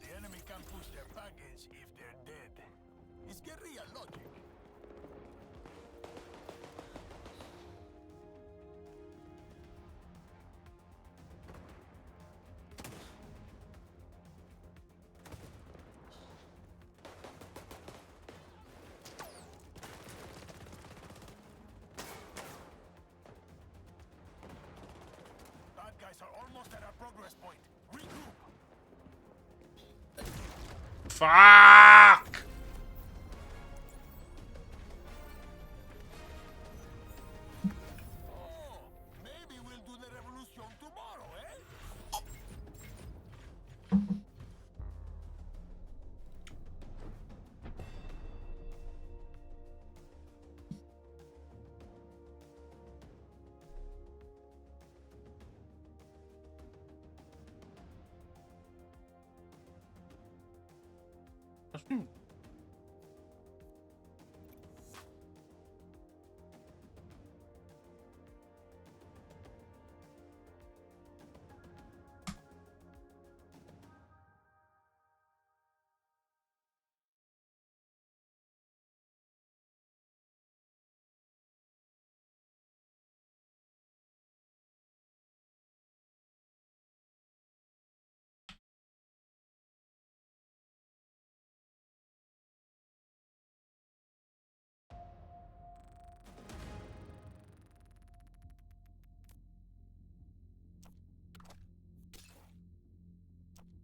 The enemy can't push their package if they're dead. It's guerrilla logic. Bad guys are almost at our progress point. Regroup. Fuck! Oh, maybe we'll do the revolution tomorrow, eh?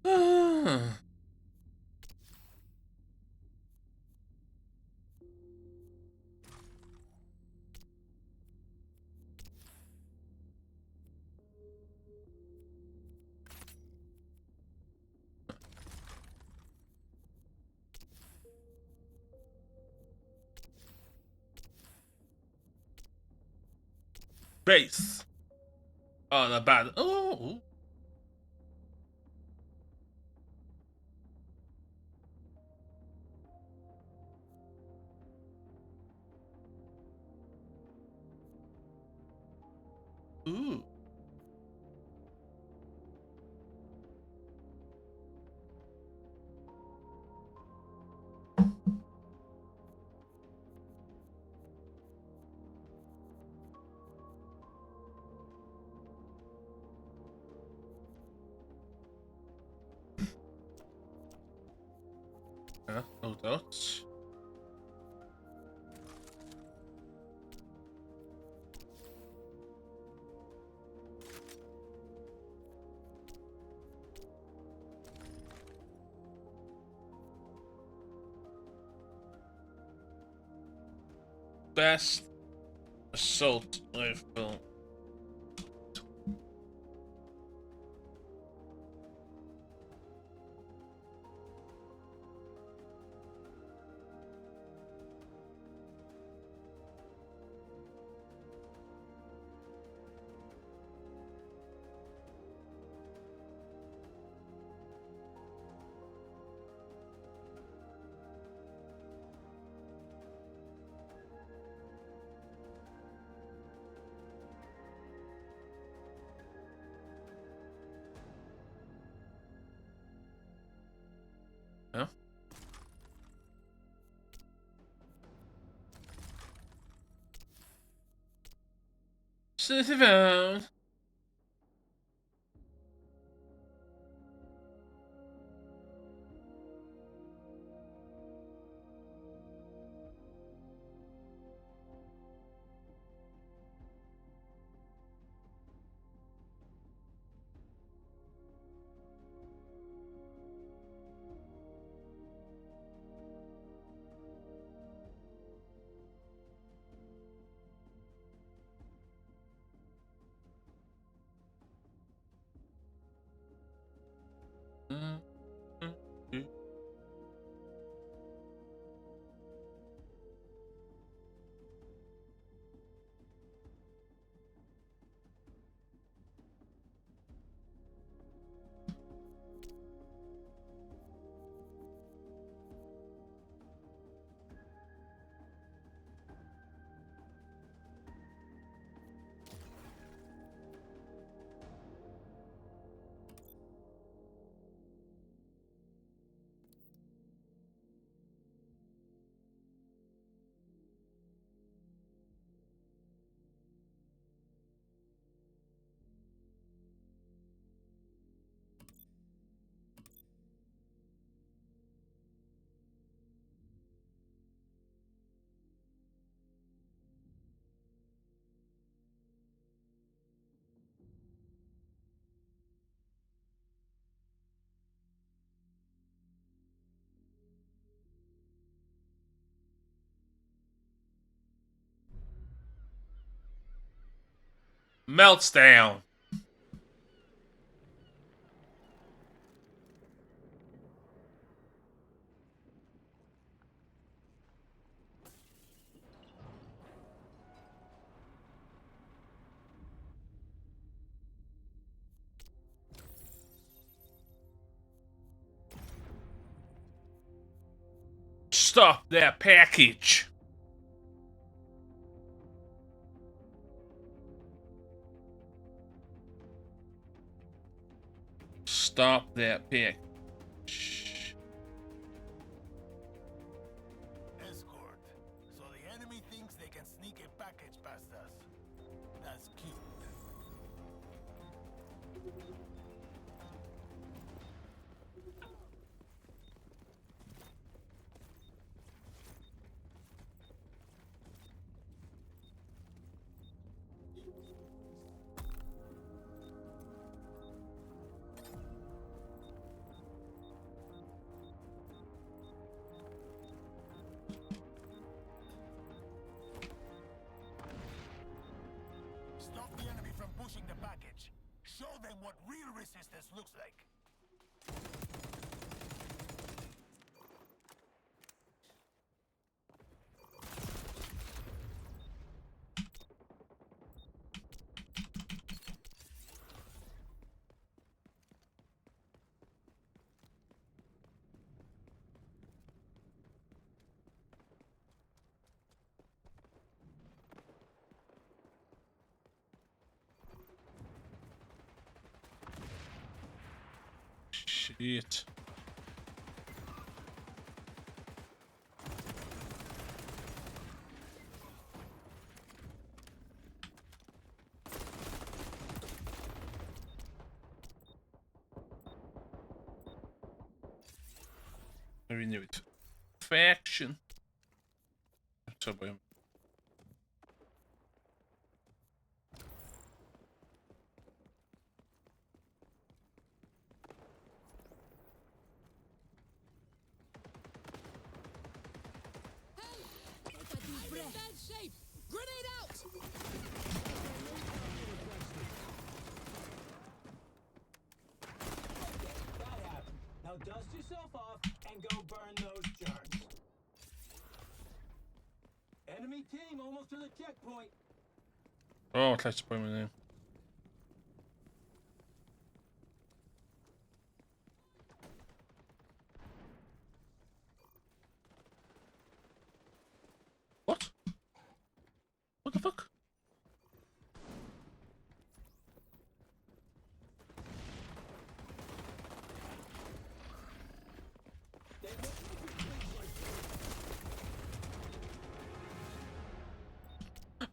Ah. Base. Oh, the bad. Oh. Ooh. Yeah, no doubts. Best assault rifle. Syth i fewn. Melts down. Stop that package. Stop that package. Escort. So the enemy thinks they can sneak a package past us. That's cute. Stop the enemy from pushing the package. Show them what real resistance looks like. Shit. Maybe newid. Faction. So boy. I'm in bad shape! Grenade out! Okay, that happened. Now dust yourself off and go burn those germs. Enemy team almost to the checkpoint. Oh, allai ti boi mynd in. What? What the fuck?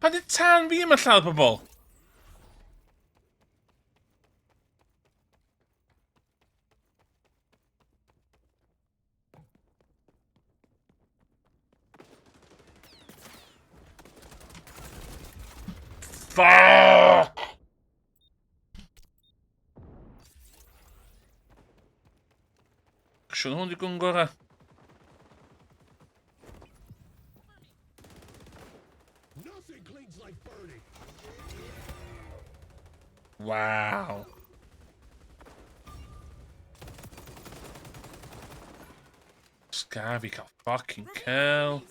Pan di tân fi yma lladd pobol? Fuck! Siwn hwn di gwngor a. Nothing cleans like burning. Wow. Scavi cael fucking kill.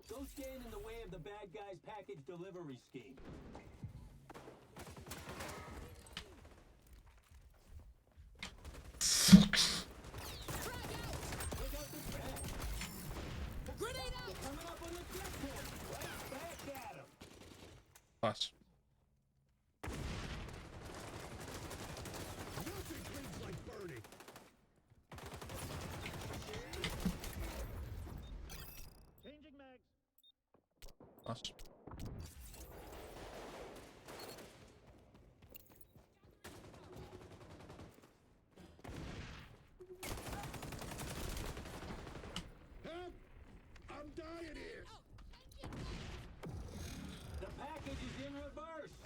Go stand in the way of the bad guy's package delivery scheme. Look out the trash. Grenade out! Coming up on the checkpoint. Right back at 'em. Pass. Nothing cleans like burning. Changing mags. Pass. Help! I'm dying here. The package is in reverse.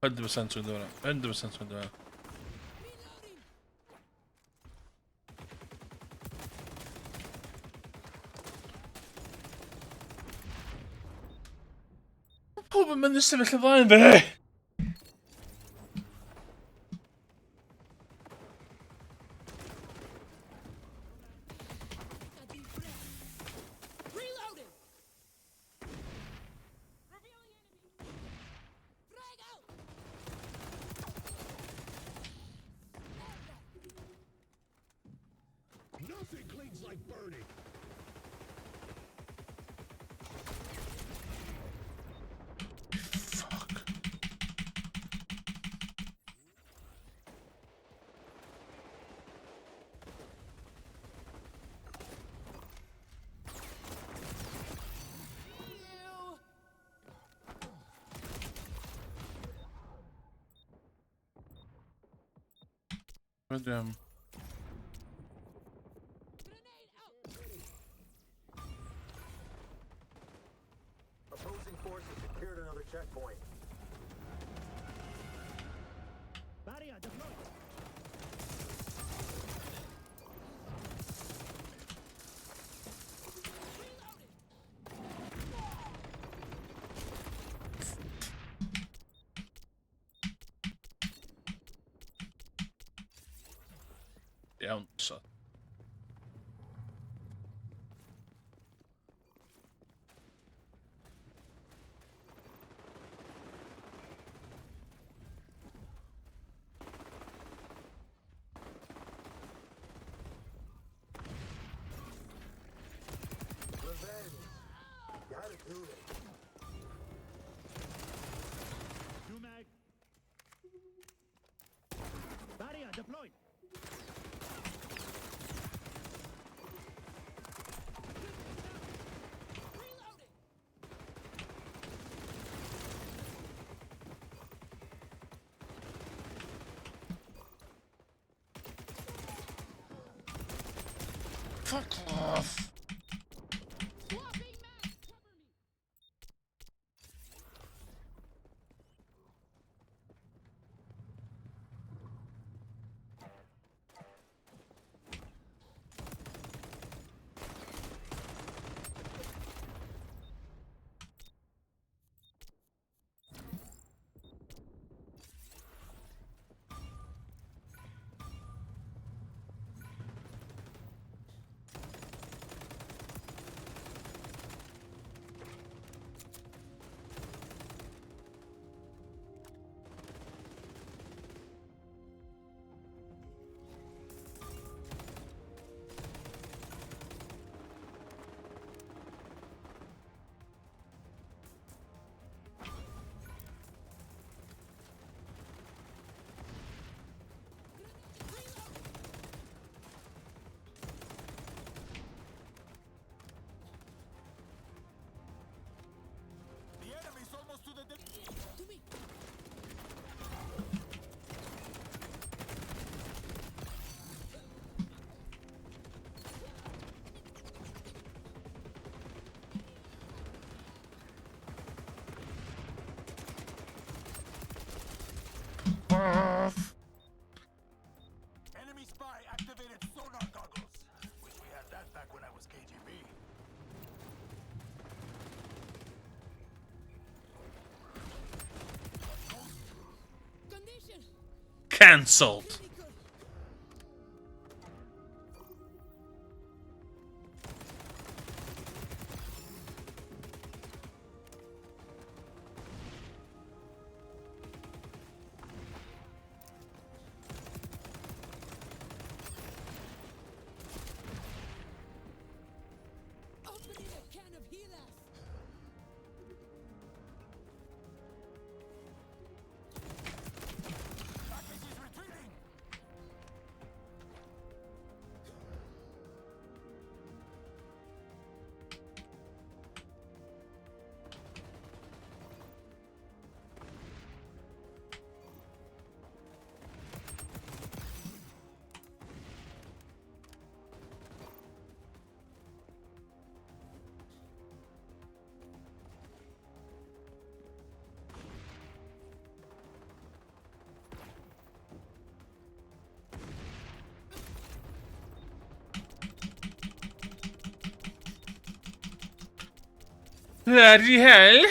100% dwi'n dod 100% dwi'n dod. Reloading! Pob yn mynd i sefyll o flaen fi! A deep breath. Reloading! Revealing enemy. Frag out! Nothing cleans like burning. Fuck. See you! But, Grenade out! Opposing forces secured another checkpoint. Barrier deployed. Reloading! Iawn, so. Revenge. Gotta do it. New mag. Barrier deployed. Reloading! Fuck off! Swapping mags! Cover me! Cancelled. Opening a can of Helas. Package is retreating. Bloody hell.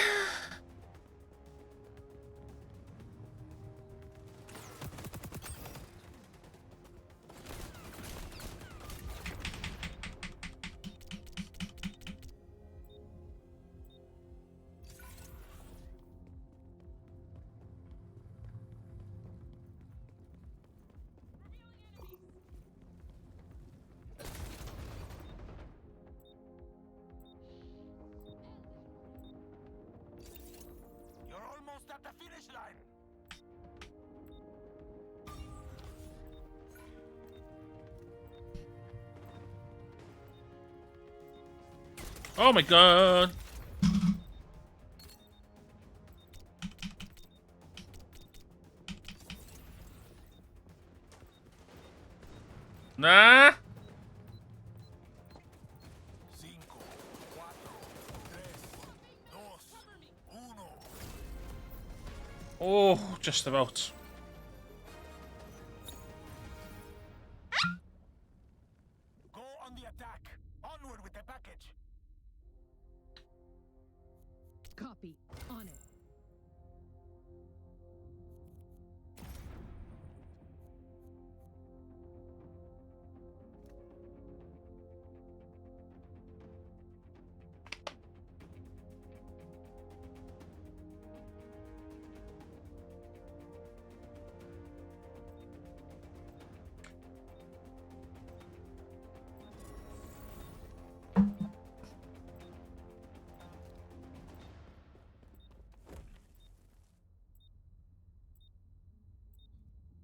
You're almost at the finish line. Oh my god. Na! Cinco, cuatro, tres, dos, uno. Oh, just about. Go on the attack. Onward with the package. Copy. On it.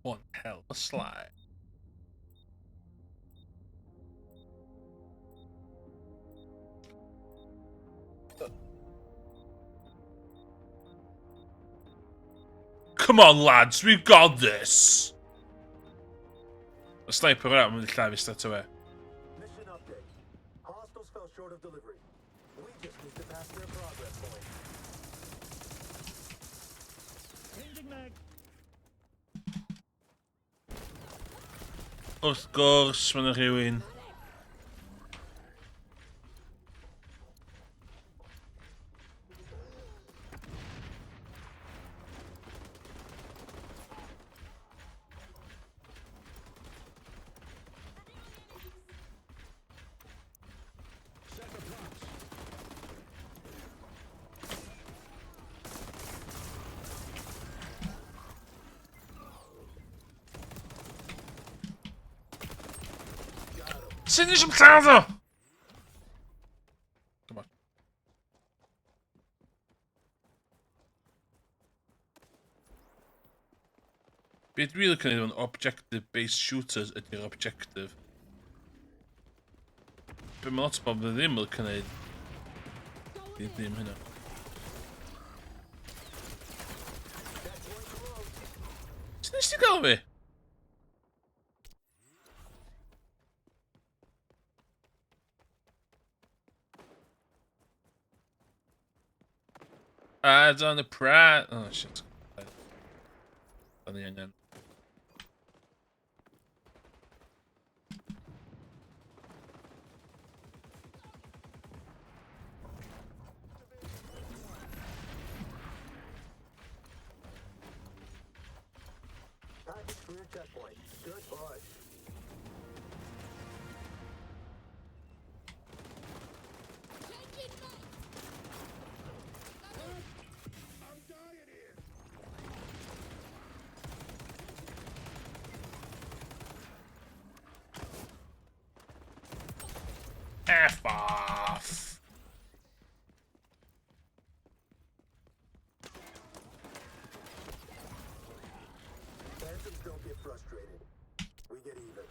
One hell of a slide. Come on, lads, we've got this! Y sniper yna, mae'n mynd i lladd fi straight away. Mission update. Hostiles fell short of delivery. We just need to pass their progress point. Changing mag. Wrth gwrs, mae yna rhywun. Set the props. Sut nes i'm lladd o? Come on. Be dwi'n licio neud yn objective-based shooters ydy'r objective. Be mae lot o bobl ddim yn licio neud, Going di in. ddim hynna. Sut nes ti gael fi? Eyes on the prize. Oh shit. Da ni angen. Package near checkpoint. Good push. Changing mag! I'm dying here. F off! Phantoms don't get frustrated. We get even.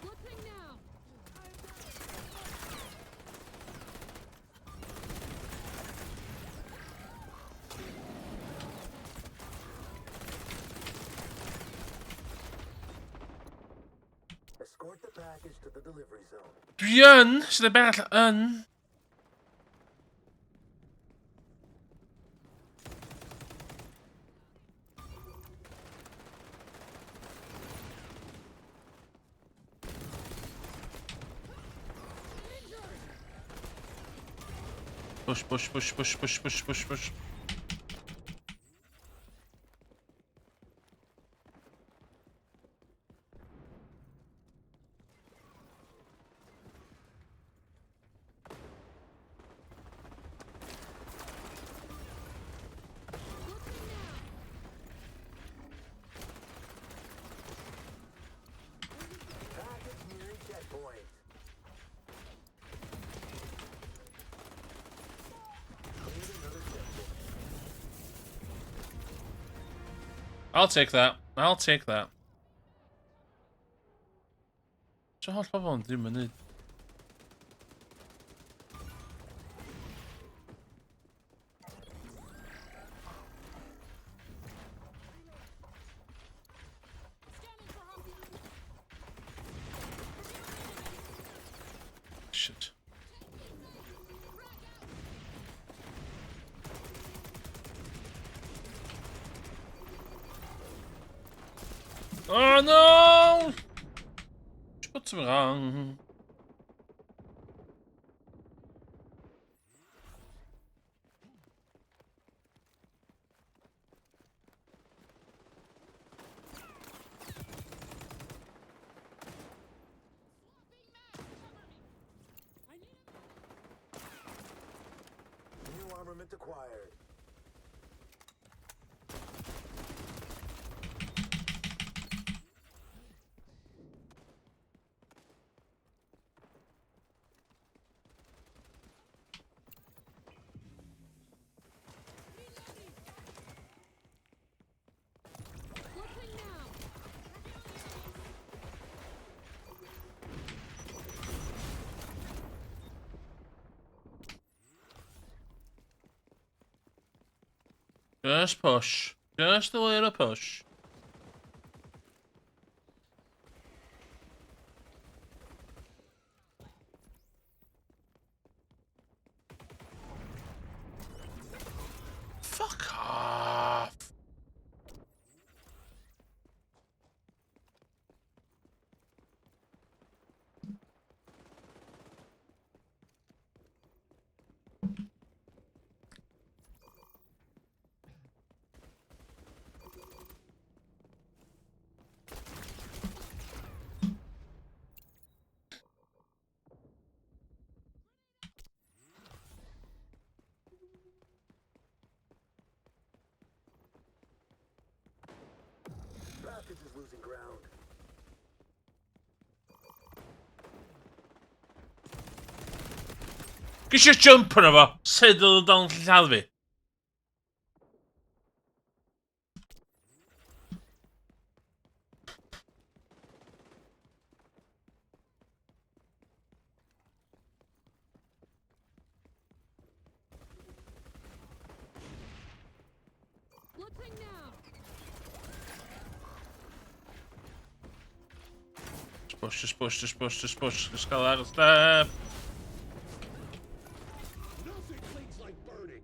Blitzing now! Escort the package to the delivery zone. Dwi yn! Sydd y bell yn! Push, push, push, push, push, push, push, push. Blitzing now! Package nearing checkpoint. Cleared another checkpoint. I'll take that. I'll take that. So holl bobl yn ddim yn neud. Scanning for hostiles! Shit. Oh no! Spitzenrang. I need New armament acquired. Reloading! Blitzing now! Just push. Just a little push. Fuck off. Package is losing ground. Ges i'r jump yna fo. Sut oedd o'n dal yn lladd fi? Blitzing now! Just push, just push, just push, just push. Just gael ar y step. Nothing cleans like burning.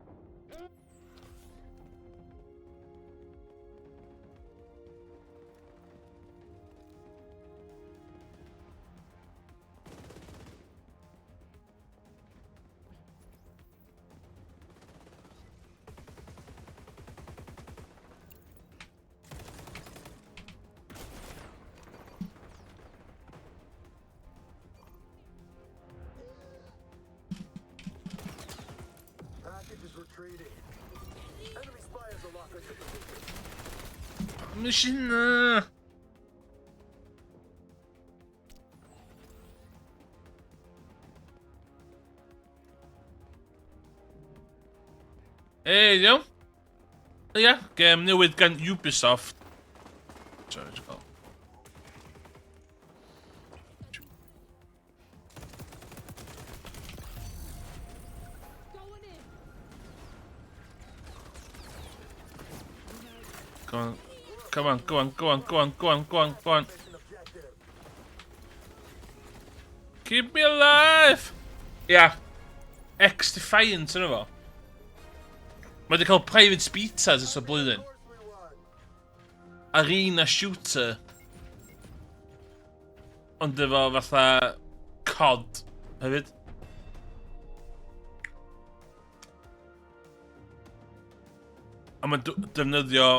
retreating. Enemy spires are locked into position. Nes i hynna! Ei, iawn. Ia, gêm newydd gan Ubisoft. Sorry, just gael. Going in. Come on. Come on, go on, go on, go on, go on, go on, go on. Mission objective. Keep me alive! Ia. X-Defiant yna fo. Mae wedi cael private betas ers y blwyddyn. Of course we won. Arena shooter. Ond efo fatha COD hefyd. A mae'n defnyddio...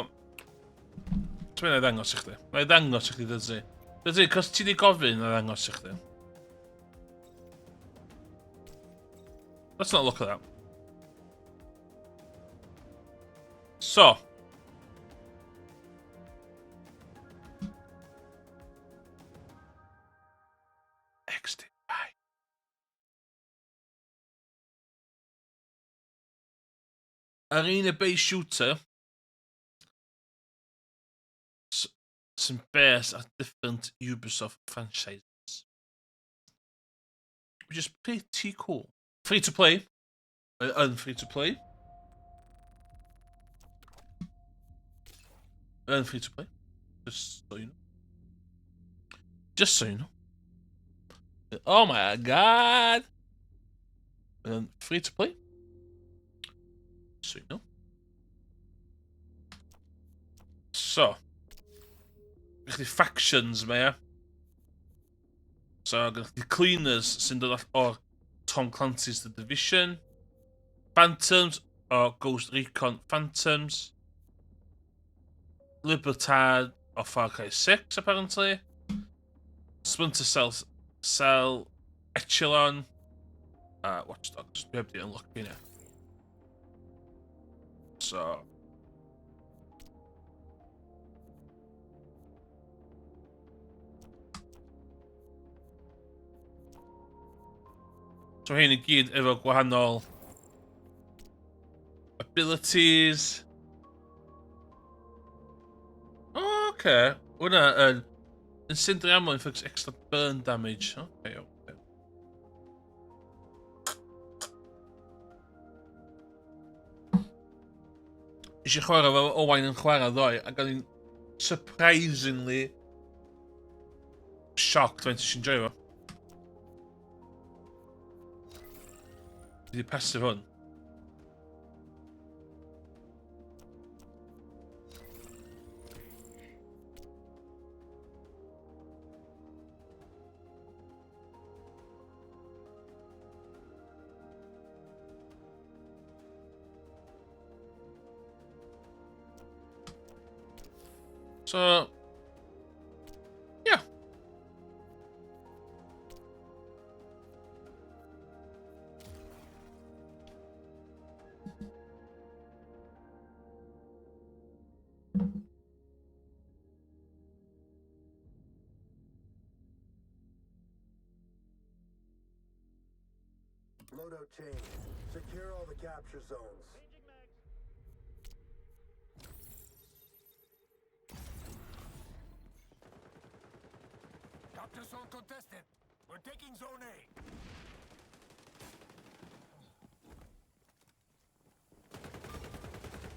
Ti'n mynd i ddangos i chdi. Mae'n ddangos i chdi, dydy. Dydy, cos ti di gofyn na ddangos i chdi. Let's not look at that. So. XDI. Arena based shooter. Sy'n based ar different Ubisoft franchises. Which is pretty cool. Free to play. Yn free to play. Yn free to play. Just so you know. Just so you know. Oh my god! And free to play. So you know. So. Gynna chdi factions yma, ia. So, gynna chdi cleaners sy'n dod o'r Tom Clancy's The Division. Phantoms o Ghost Recon Phantoms. Libertad o Far Cry 6, apparently. Splinter Cell, Echelon, a Watch Dogs. Dwi heb di unlock hynna. So. So hyn i gyd efo gwahanol abilities. Oh, okay. Hwna yn Incendiary ammo inflicts extra burn damage. Okay. Nes i chwarae fel Owain yn chwarae ddoe, ac o'n i'n surprisingly shocked faint nes i'n joio fo. Dwi wedi passive hwn. So, yeah. Loadout change. Secure all the capture zones. Capture zone contested. We're taking zone A.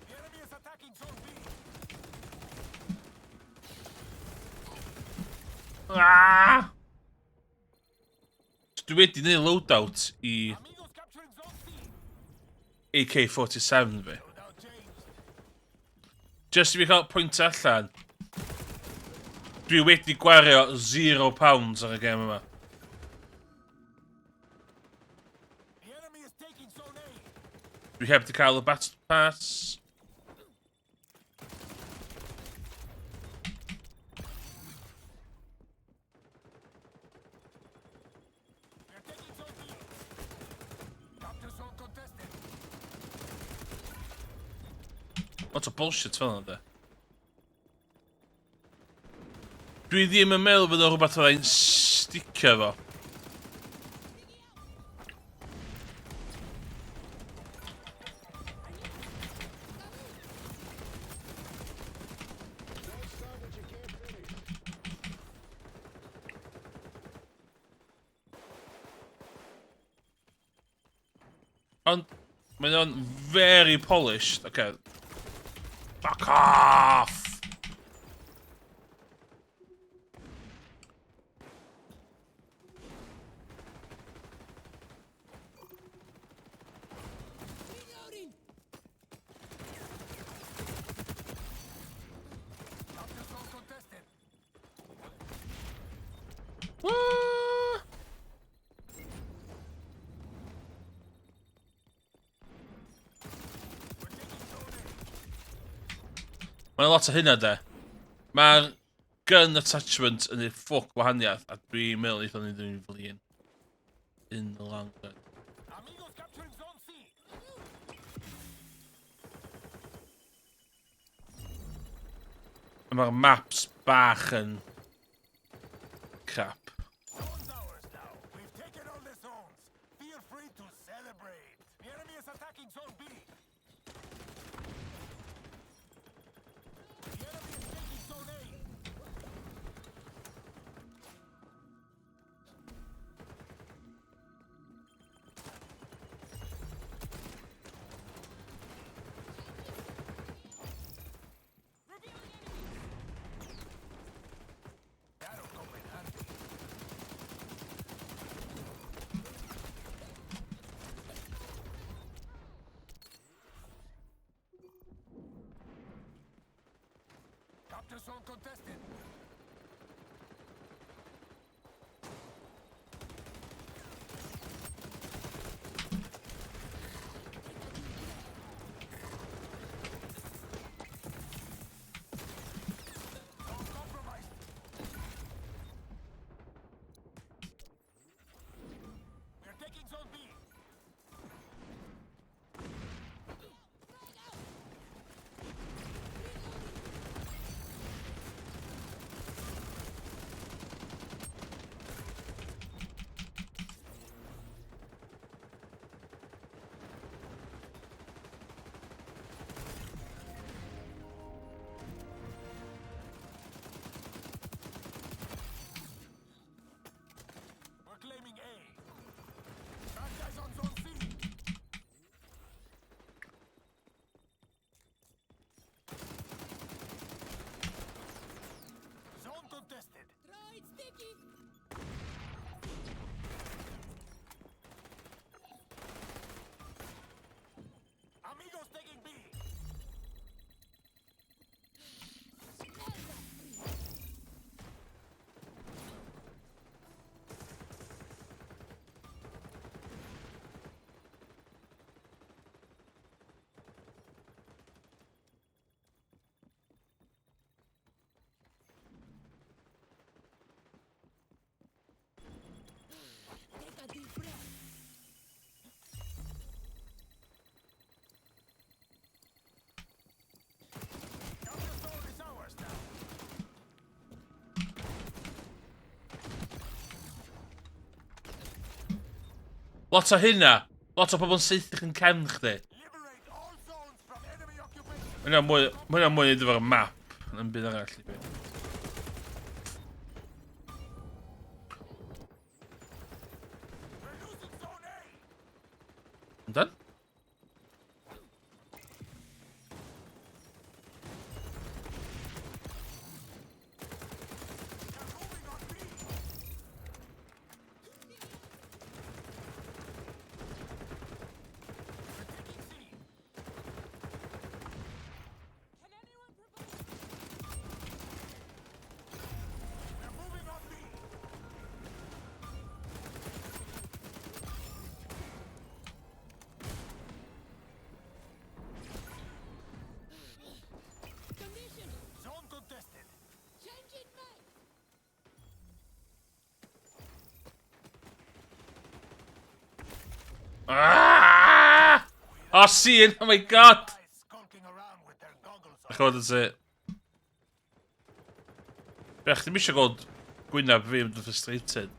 The enemy is attacking zone B. Ah! Dwi wedi gwneud loadout i Amigos capturing zone C. AK-47 fi. Loadout changed. Just i fi cael pwynt allan, dwi wedi gwario £0 ar y gêm yma. The enemy is taking zone A. Dwi heb di cael y Battle Pass. We're taking zone B. Capture zone contested. Lot o bullshit fel yna, de. Dwi ddim yn meddwl bod o rhywbeth fyddai'n sticio efo. Ond, mae o'n very polished. Okay. Fuck off! Reloading! Capture zone contested. What? We're taking zone A. Mae'n lot o hynna, de. Mae'r gun attachment yn ei ffwc wahaniaeth, a dwi'n meddwl eithon ni ddim yn flin. In the long run. Amigos capturing zone C. A Mae'r maps bach yn crap. Zone's ours now. We've taken all the zones. Feel free to celebrate. The enemy is attacking zone B. The enemy is taking zone A. Revealing enemies! That'll come in handy. Capture zone contested. Zone compromised. We're taking zone B. Frag out! We're claiming A. Bad guys on zone C. Zone contested. Droid sticky! Amigos taking B. Smell that breeze! Take a deep breath. Capture zone is ours now. Lot o hynna. Lot o pobl yn saethu yn cefn chdi. Liberate all zones from enemy occupation. Mae hynna'n mwy, mae hynna'n mwy neud efo'r map yn byd arall i fi. We're losing zone A. Yndan? They're moving on B. We're taking C. Can anyone provide We're moving on B. condition? Zone contested. Changing mag! Ah! Oh, see Oh my god! Guys skulking around with their guns. Dach chi'n gwybod y... Be, chdi'm eisiau gweld gwyneb fi yn frustrated.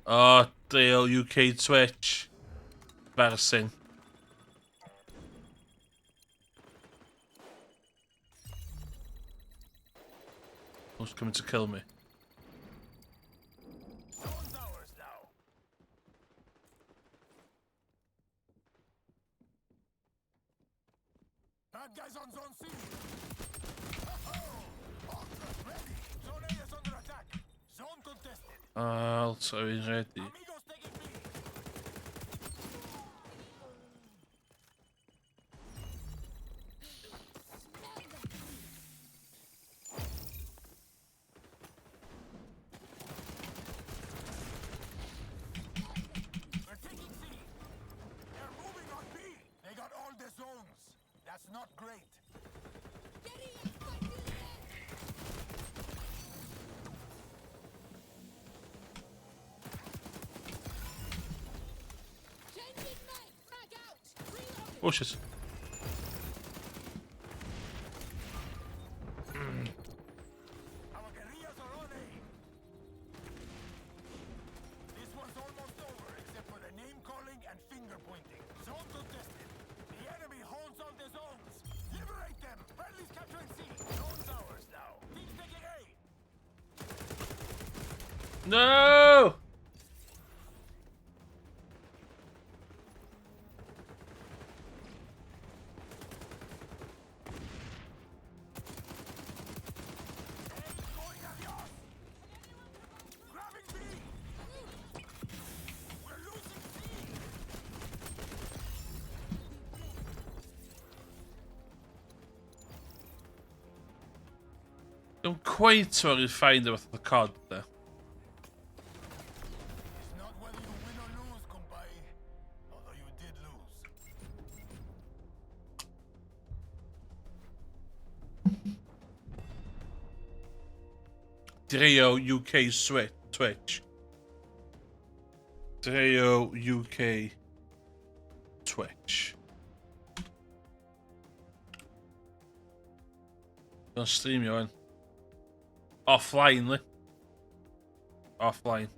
Oh, Dale UK Twitch. Embarrassing. Who's coming to kill me? Zone's ours now. Bad guys on Zone C. Ho-ho! Ultras ready. Zone A is under attack. Zone contested. Also in ready. Amigos taking B. We're taking C. They're moving on B. They got all the zones. That's not great. Guerrillas fight to the end! Changing mag! Mag out! Reloading! Oh shit. Our guerrillas are on A. This one's almost over, except for the name calling and finger pointing. Zone contested. The enemy holds all the zones. Liberate them. Friendly's capturing C. Zone's ours now. Team's taking A. No! A's going adios. Grabbing B. We're losing C. Don't quite worry find it with the card there. It's not whether you win or lose, compay. Although you did lose. Dreo UK Switch Twitch. Dreo UK Twitch. Don't streamio wan. Offline, li. Offline.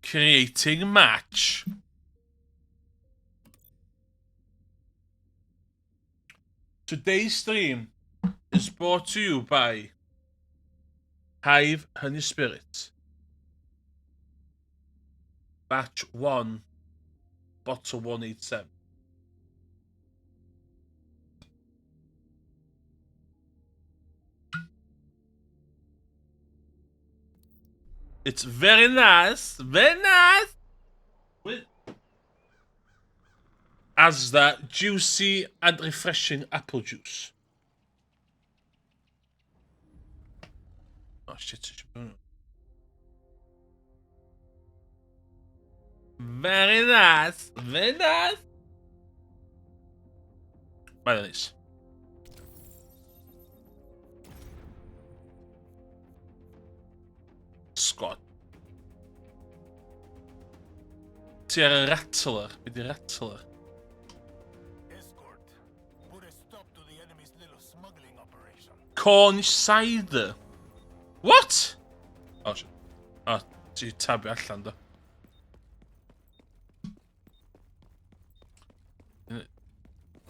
Creating match. Today's stream is brought to you by Hive Honey Spirit. Batch 1, bottle 187. It's very nice, very nice. With as that juicy and refreshing apple juice. Oh shit, Very nice, very nice. Very nice. Scott. Ti ar y rattler? Be di rattler? Escort. Put a stop to the enemy's little smuggling operation. Cornish cider? What? Oh, shit. Oh, ti tabio allan, do.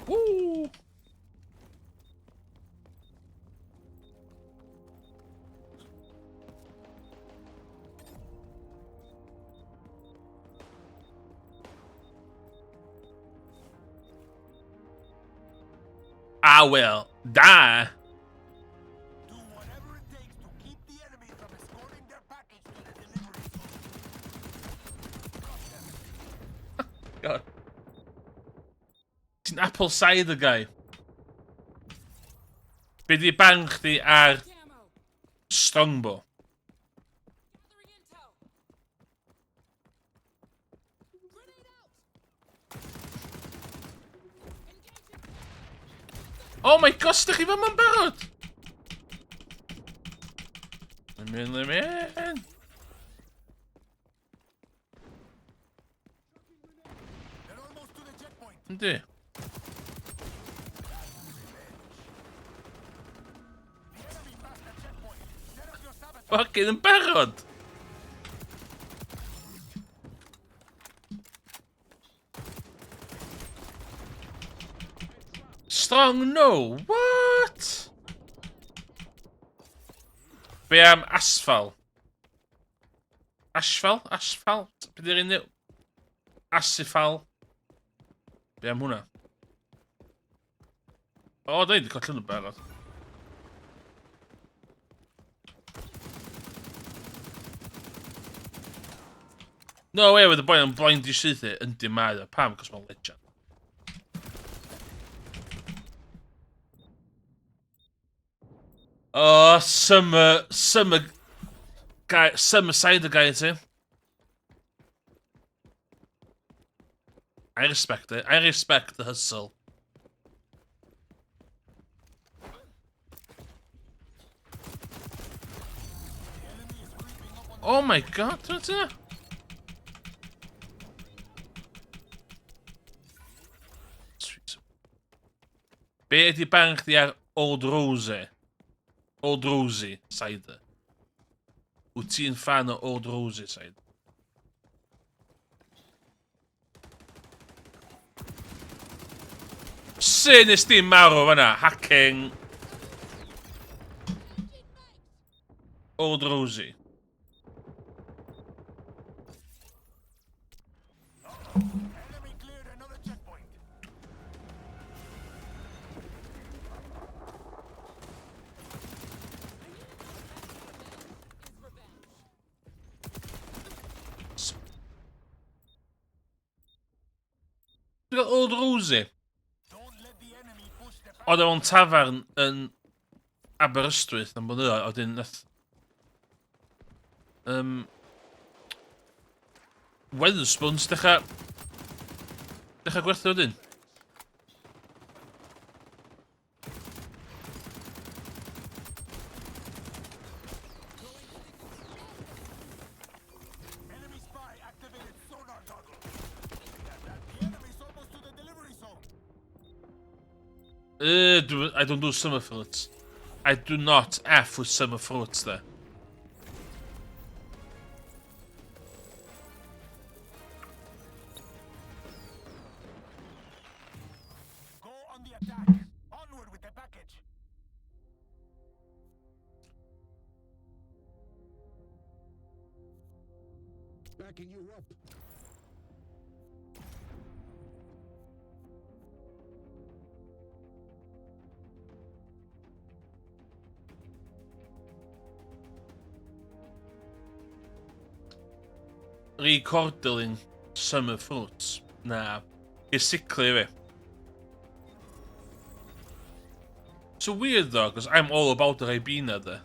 Woo! I will die. Do whatever it takes to keep the enemy from escorting their package to the delivery zone. God. Ti'n apple cider guy. Be di barn chdi ar Camo. Strongbow? Gathering intel. Grenade out. Engaging. Oh my gosh, dych chi fel ma'n barod? Let me in, let me in. They're almost to the checkpoint. Yndi. The enemy passed the checkpoint. Set up your sabotage. Fucking yn barod! Strong no, what? Be am asphalt? Asphalt? Asphalt? Be di'r un... Asifal? Be am hwnna? O, da ni wedi colli nhw'n barod. No way oedd y boi yn blind i sythu. Yndi mae o. Pam? Cos mae'n legend. Oh, summer, summer guy, summer cider guy ti. I respect it. I respect the hustle. Oh my god, that's it. Sweet. Be ydi barn chdi ar Old Rose? Old Rosie cider. Wyt ti'n fan o Old Rosie cider? Sut nes di marw fan'na? Hacking. Old Rosie. Enemy cleared another checkpoint. Is revenge. Dwi'n gael Old Rosie. Don't let the enemy push the Oedd o'n tafarn yn Aberystwyth am blynyddoedd, a wedyn nath... Wetherspoons dechrau... Dechrau gwerthu wedyn. enemy spy activated sonar goggles. The enemy's almost to the delivery zone. I don't do summer fruits. I do not F with summer fruits there. Go on the attack. Onward with the package. Backing you up. Recording summer fruits. Na. Basically, fi. So weird though, because I'm all about the Ribena there.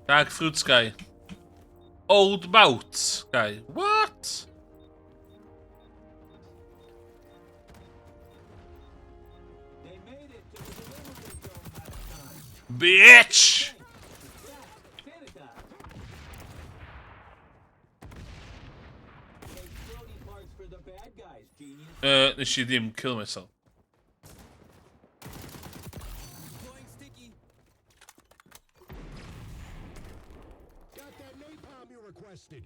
Dark Fruits guy. Old Mout guy. What? They made it to the delivery zone last time. Bitch! Sanitize. Make floaty parts for the bad guys, genius. Nes i ddim kill myself. Deploying sticky. Got that napalm you requested.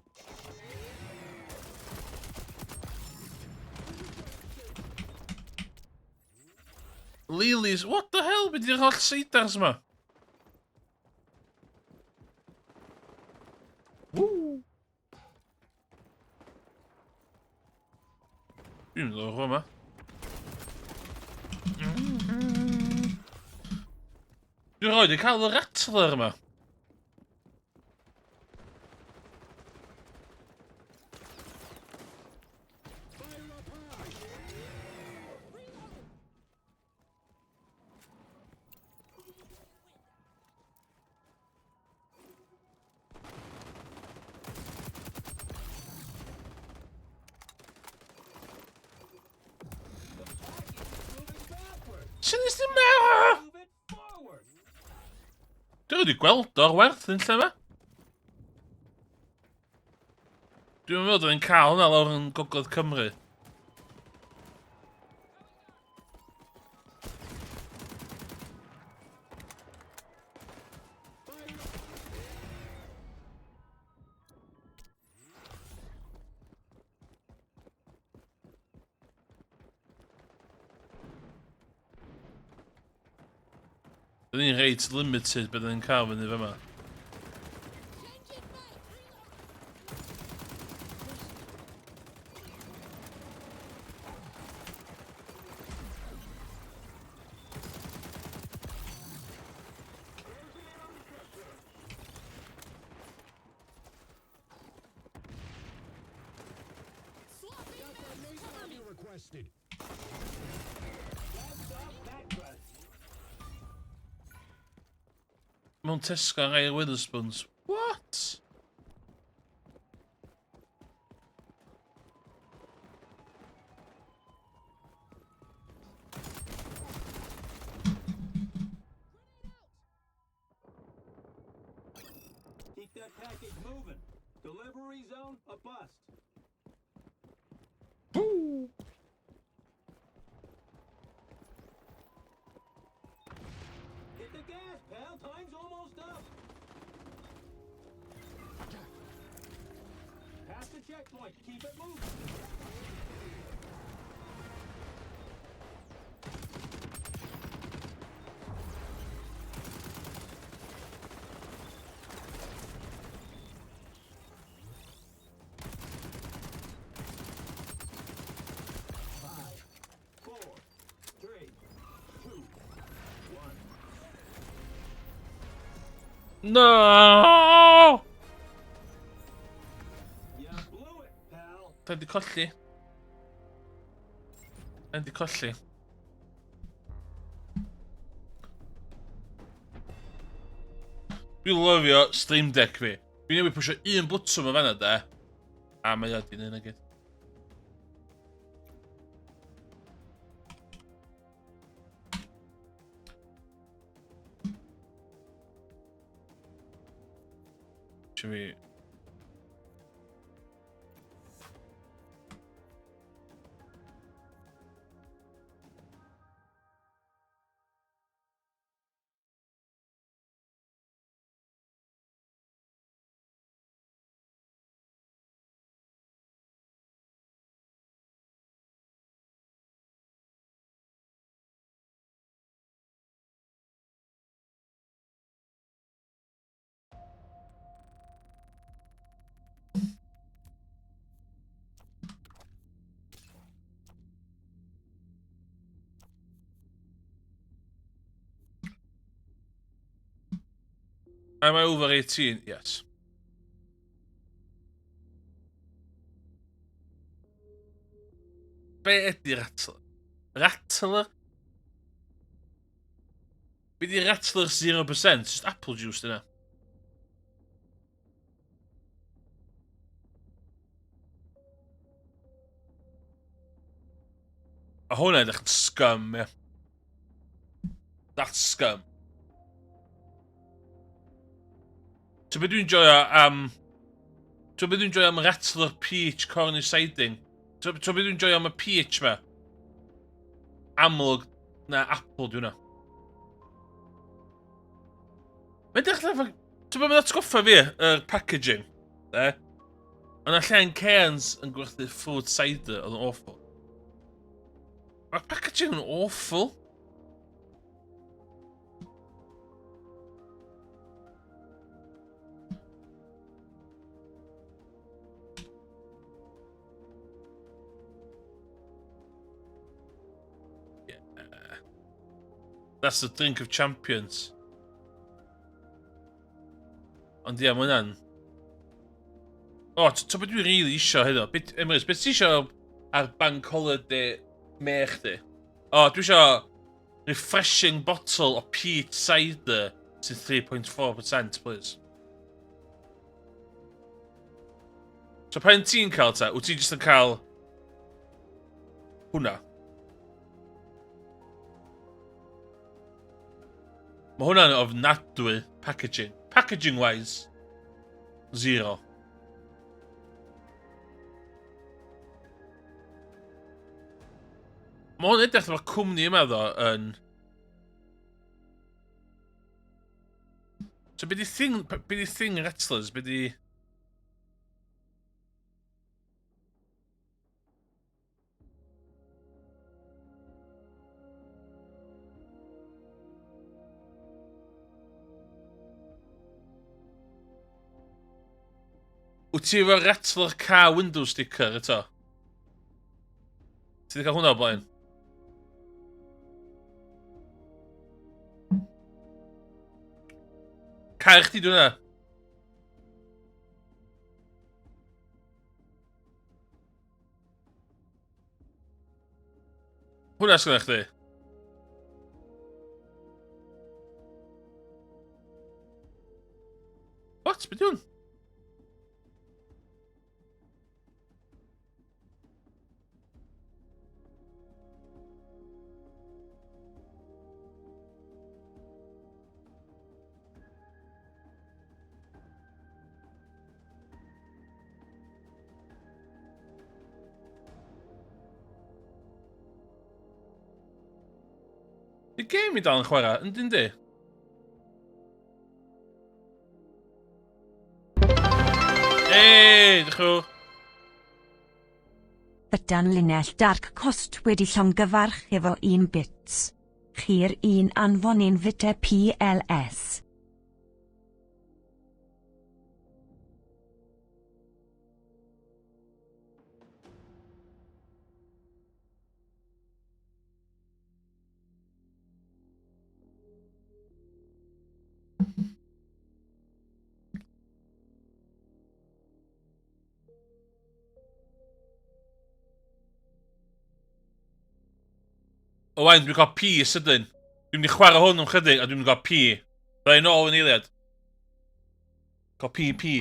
Lilies, what the hell? Be di'r holl seidars yma? Woo! Dwi'n mynd o'r yma. Dwi'n rhoi di cael y rattler yma. Sut nes di marw? Dwi wedi gweld o'r werth yn lle yma. Dwi'n meddwl dwi'n cael hwnna lawr yn Gogledd Cymru. Dyn ni'n reit limited beth ni'n cael fyny fyma. Requested. Mewn Tesco ar air Wetherspoons. What? Keep that package moving. Delivery zone a bust. Woo. Hit the gas, pal. Time's almost up. Past the checkpoint. Keep it moving. Five, four, three, two, one. No! You blew it, pal. Da di colli. Da di colli. Dwi'n lyfio Stream Deck fi. Dwi'n newid pwysio un bwtwm o fanna de. A mae o di neud na gyd. Should we... Am I over 18? Yes. Be ydy Rattler? Rattler? Be di Rattler 0%? Just apple juice dyna. A hwnna edrych yn scum, ie. That's scum. So be dwi'n joio am... So be dwi'n joio am Rattler Peach Cornish Siding? So, so be dwi'n joio am y peach ma? Amlwg na apple di hwnna. Mae'n dechrau efo... Ti'n bod mae'n atgoffa fi, yr packaging, de? Ond lle yn Cairns yn gwerthu fruit cider, oedd yn awful. Mae'r packaging yn awful. That's the drink of champions. Ond ie, mae hwnna'n... O, ti'n beth dwi'n rili isio heno? Beth, Emrys, beth ti isio ar bank holiday me chdi? O, dwi isio refreshing bottle o peach cider sy'n 3.4%, please. So pan ti'n cael ta, wyt ti jyst yn cael hwnna? Mae hwnna'n ofnadwy packaging. Packaging wise, zero. Mae hwn edrych fel cwmni yma ddo yn... So be di thing, be di thing Rattlers? Be di... Wyt ti efo Rattler car window sticker eto? Ti wedi cael hwnna o blaen? Cael chdi dwi'n hwnna? Hwnna sgynna chdi? What? Be di hwn? Di game i dal yn chwarae, yndyn di? Ei, ddechrau. Ydan linell Dark Cost wedi llongyfarch efo un bits. Chi'r un anfon un fite PLS. Owain, dwi'n cael pi sydyn. Dwi'n mynd i chwarae hwn am chydig a dwi'n mynd i gael pi. Byddai nôl yn eiliad. Cael pi pi.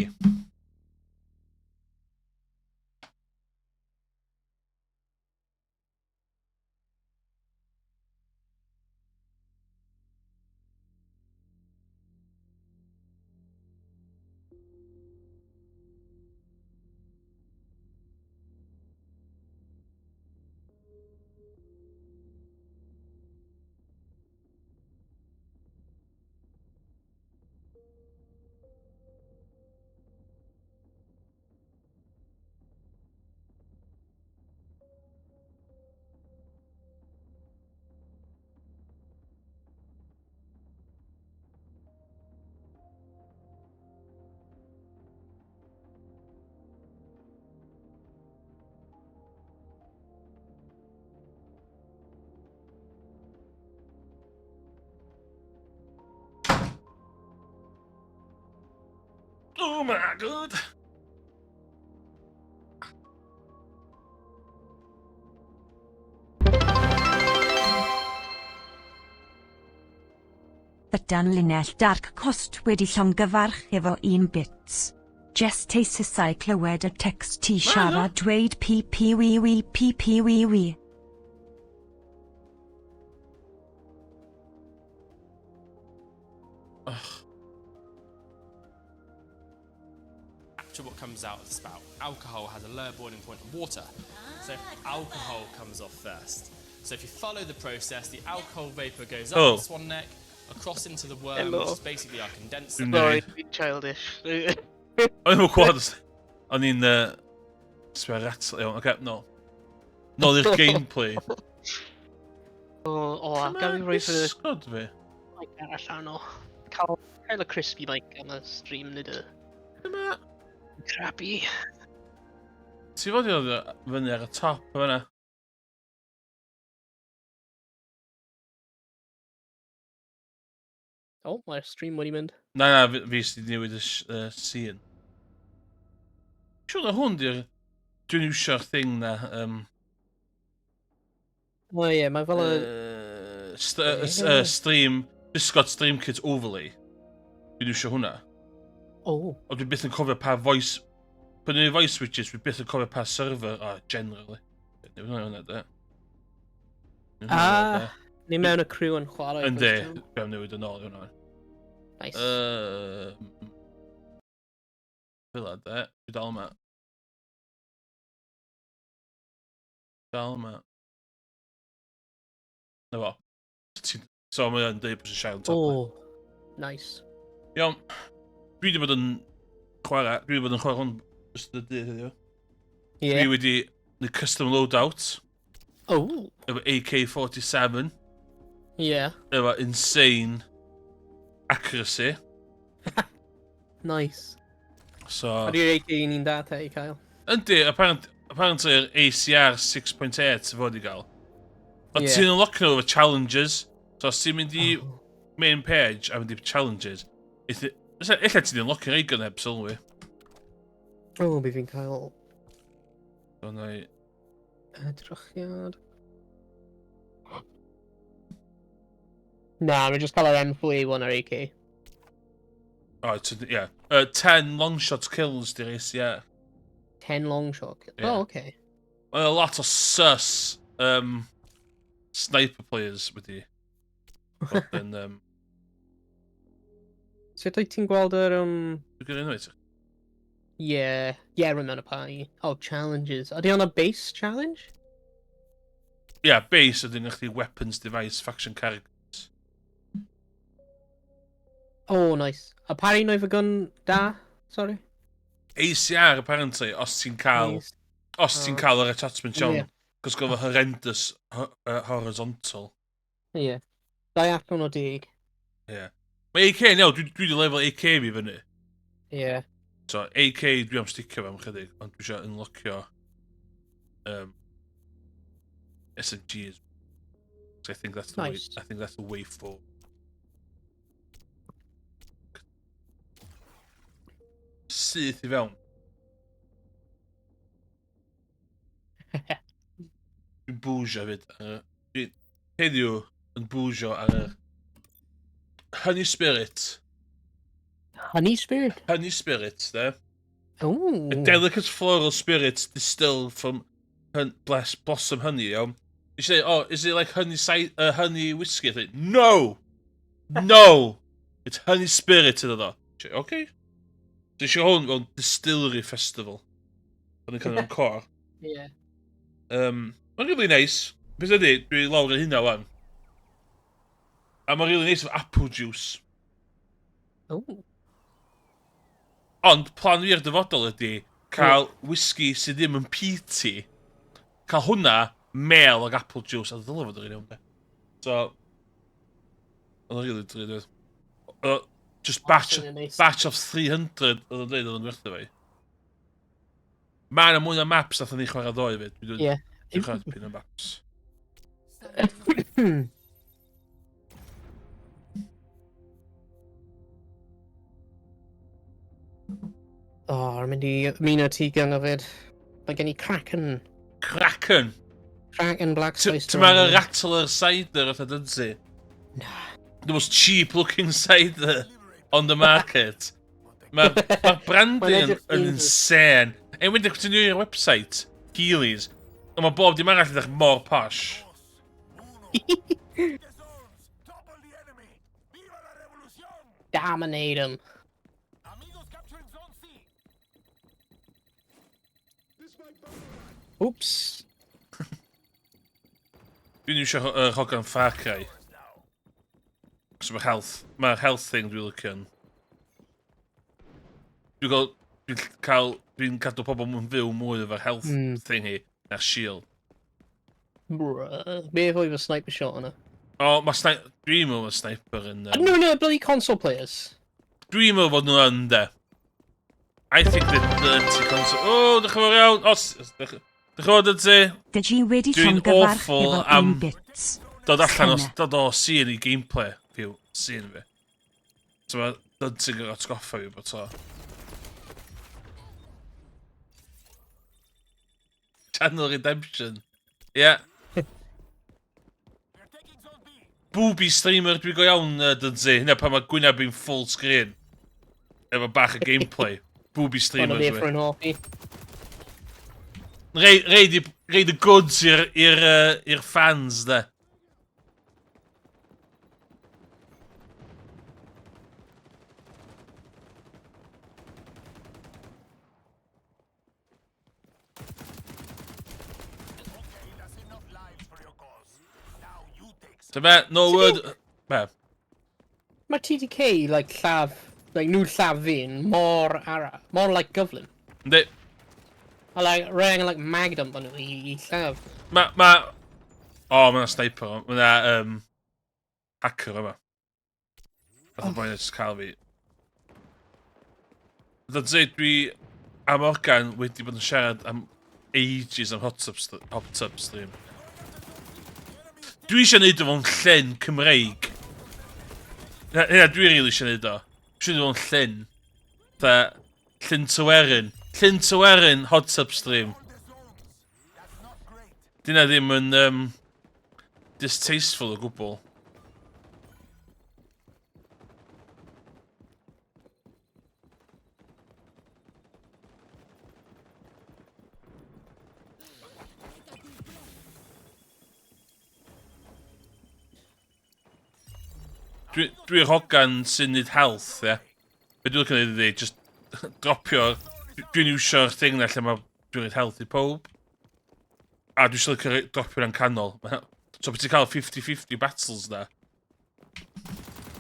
Oh my god! Ydan linell Dark Cost wedi llongyfarch efo un bits. Jest eisisau clywed y text ti siarad dweud pi pi wi wi pi pi wi wi. Capture what comes out of the spout. Alcohol has a lower boiling point than water, so alcohol comes off first. So if you follow the process, the alcohol vapor goes up Oh. the swan neck, across into the worm, Hello. which is basically our condenser. Dwi'n Sorry, newid. dwi'n childish. O'n i'n gwybod. O'n i'n... Sbio rat... Iawn, oce, no. Nôl i'r gameplay. O, o, gael fi roi fy Discord fi. mic arall arno. Cael, cael y crispy mic am y stream nid y Dyma... crappy. Ti fod i ddod fyny ar y top o fyna. O, oh, mae'r stream wedi mynd. Na, na, fi, fi sydd wedi newid y uh, scene. Siwr na hwn di'r... Dwi'n iwsio'r thing na... Um, o ie, mae fel y... Uh, uh, stream... Discord Stream Kit Overlay. Dwi'n iwsio hwnna. Oh. Ond dwi byth yn cofio pa voice... Pan dwi'n voice switches, dwi byth yn cofio pa server... Oh, generally. Newid hwnna hwnna, de. Ah, ni mewn y crew yn chwarae. Yndi, dwi am newid yn ôl i hwnna. Nice. Fel de. Dwi dal yma. Dal yma. Na fo. So mae o'n dweud bod sy'n siarad top. Oh, nice. Iawn. Dwi wedi bod yn chwarae, dwi wedi bod yn chwarae hwn ystod y dydd heddiw. Yeah. Dwi wedi gwneud custom loadout. Oh. Efo AK-47. Yeah. Efo insane accuracy. Nice. So... Ydy'r AK yn un da te i cael? Yndi, apparent, apparently yr ACR 6.8 sy'n fod i gael. Ond Ie. ti'n unlockio nhw efo challenges. So os ti'n mynd i Oh. main page a mynd i challenges, ella ella ti'n unlockio rei gan heb sylwi. O, oh, bydd fi'n cael So na i... edrychiad. Na, rwy'n just cael yr M4A1 ar AK. Oh, it's, yeah. 10 long shot kills di'r ACR. 10 long shot. Ie. Oh, okay. Mae a lot o sus sniper players wedi bod yn... Sut wyt ti'n gweld yr... Dwi'n gyrru unwaith. Yeah, yeah, rwy'n mewn y party. Oh, challenges. Ydy hwnna base challenge? Yeah, base ydyn chdi weapons device faction characters. Oh, nice. A pa un oedd y gun da? Sorry. ACR apparently, os ti'n cael... Nice. Os ti'n Oh. cael yr attachment iawn. Ie. Cos gofio horrendous horizontal. Ie. 2 allan o 10. Yeah. Mae AK yn iawn, dwi wedi level AK fi fyny. Ie. So, AK dwi am sticio fe am chydig, ond dwi eisiau unlockio SMGs. So I think that's the Nice. way, I think that's the way forward. Syth i fewn. Dwi'n bwysio fyd. Dwi heddiw yn bwysio ar yr Honey Spirit. Honey Spirit? Honey Spirit, de. Ooh. A delicate floral spirit distilled from blossom honey, iawn. You say, oh, is it like honey, honey whiskey? I think, no! No! It's honey spirit iddo fo. Say, okay. So eisiau hwn mewn distillery festival. O'n i'n cael mewn cor. Yeah. Mae'n really nice. Beth ydy, dwi lawr yn hynna wan. A mae'n really nice efo apple juice. Oh. Ond plan fi i'r dyfodol ydy cael whisky sydd ddim yn peaty, cael hwnna, mel ag apple juice, a ddylai fod yr un iawn, de. So, oedd o'n really drud, oedd. Just batch, Swnio'n neis. batch of 300, oedd o'n dweud oedd o'n werthu fi. Mae yna mwy na maps nath ni chwarae ddoe fyd. Ie. Dwi'n chwarae dipyn o maps. O, oh, rwy'n mynd i ymuno ti gan fyd. Mae gen i Kraken. Kraken! Kraken Black Spice. Ti'n meddwl Rattler cider oedd dydyn Na. The most cheap looking cider on the market. Mae'r ma branding Mae'n yn, edrych yn yn- insane. Ein mynd i i'r website, Heelys, ond mae bob dim arall edrych mor posh. Uno. The zones. Topple the enemy. Viva la revolución. Dominate him. Amigos capturing Zone C. Oops. Dwi'n iwsio hogan Far Cry. Cos mae health, mae'r health thing dwi'n licio yn. Dwi'n gael, dwi'n cael, dwi'n cadw pobl yn fyw mwy efo'r health thing hi, na'r shield. Bruh. Be efo efo sniper shot yna? O, mae sniper, dwi'n meddwl mae sniper yn... I don't know, bloody console players. Dwi'n meddwl bod nhw yn, de. I think the dirty console... O, oh, diolch yn fawr iawn. Os, diolch yn fawr, Dydzi. Dydw i wedi Dwi'n llongyfarch awful efo am un bits. dod allan o, Sena. dod o scene i gameplay. Fyw, scene fi. So mae Dunting yn atgoffa fi bod o. Channel Redemption. Ie. Yeah. Booby streamer dwi go iawn, Dunsey. Hynna pan mae gwyneb fi'n full screen. Efo bach o gameplay. Booby streamer dwi. dwi. Ond hoffi. Reid, reid y goods i'r fans, de. So be, no word... Be? Mae TDK, like, lladd, like, nhw lladd fi'n mor ara, mor, like, gyflym. Yndi. A, like, rhaid angen, like, mag dump nhw i lladd. Ma... O, oh, ma' 'na sniper, ma' 'na hacker yma. Nath y boi jyst cael fi. That's it, dwi a Morgan wedi bod yn siarad am ages am hot tub, hot tub stream. Dwi eisiau neud o fo'n llyn Cymreig. Hynna, dwi rili eisiau neud o. Dwi eisiau neud o fo'n llyn. Tha, Llyn Tywerin. Llyn Tywerin hot tub stream. Dyna ddim yn distasteful o gwbl. Dwi'n hogan sy'n neud health, ie. Be dwi'n licio neud ydi, just dropio... Dwi'n iwsio'r thing na lle mae dwi'n neud health i pob. A dwi eisiau licio dropio hwnna'n canol. So beth ti'n cael 50-50 battles na.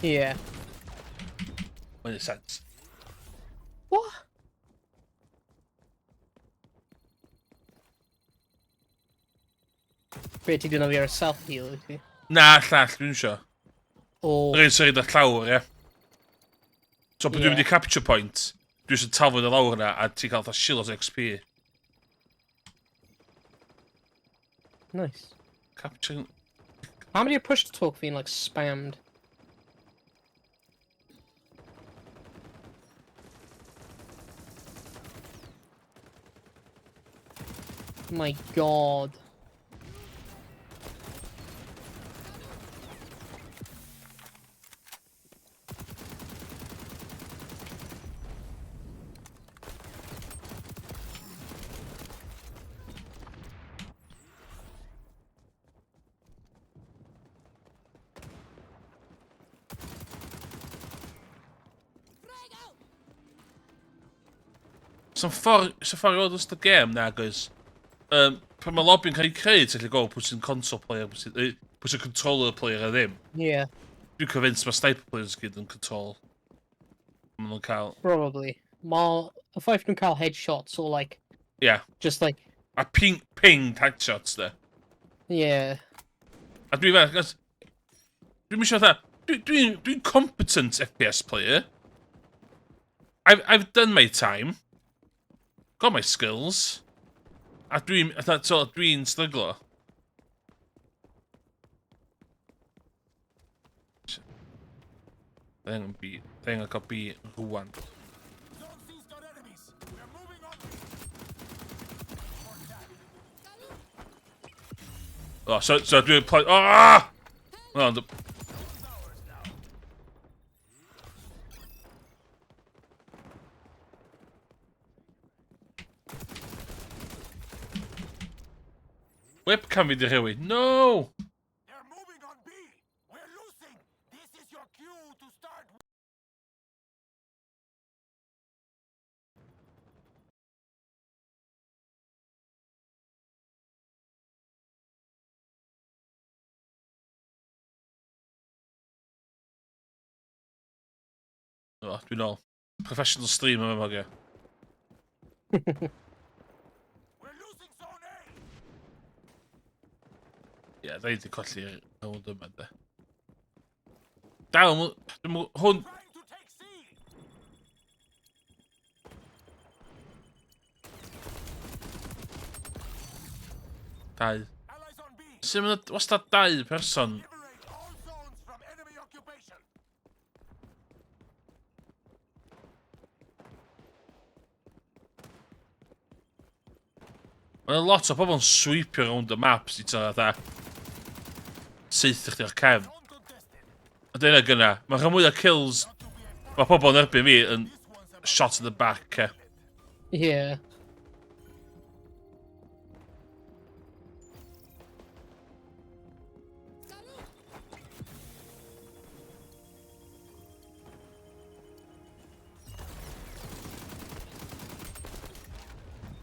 Ie. Yeah. Mae'n sense. What? Be ti dwi'n ar y self-heal wyt ti? Na, llall, dwi'n isio. O. Rhaid sy'n rhaid ar llawr, ie. So, pan dwi'n mynd i capture point, dwi eisiau taflu y lawr yna, a ti'n cael fatha shilos XP. Nice. Capture... How many push to talk fi'n like spammed? My god. So'n ffordd, so ffordd i weld ystod gêm, na, guys. Pan mae lobby'n cael ei creu, ti'n gallu gweld pwy sy'n console player, pwy sy'n controller player a ddim. Ie. Yeah. Dwi'n convinced mae sniper players gyd yn control. Maen nhw'n cael... Probably. Mae y ffaith nhw'n cael headshots or like... Yeah. Just like... A ping, ping headshots, de. Yeah. A dwi'n fel, dwi'n eisiau fatha, dwi'n dwi competent FPS player. I've done my time. Got my skills. A dwi'n, so, dwi'n stryglo. Da angen B, da angen cael B rwan. Oh, so dwi'n play... Oh! No, the... Webcam fi di rhewi. No! They're moving on B. We're losing. This is your cue to start. O, dwi'n ôl. Professional stream yma, mogia. We're losing zone A. Ie, da ni wedi colli'r rownd yma, de. Dal, dwi'm hwn... Trying to take C. Dau. Allies on B. Sut mae'n wastad dau person? Liberate all zones from enemy occupation. Mae yna lot o pobl yn sweepio rownd y maps i ta fatha saethu chdi o'r cefn. A dyna gynna, mae rhan mwy o kills mae pobl yn erbyn fi yn shot in the back, e. Yeah.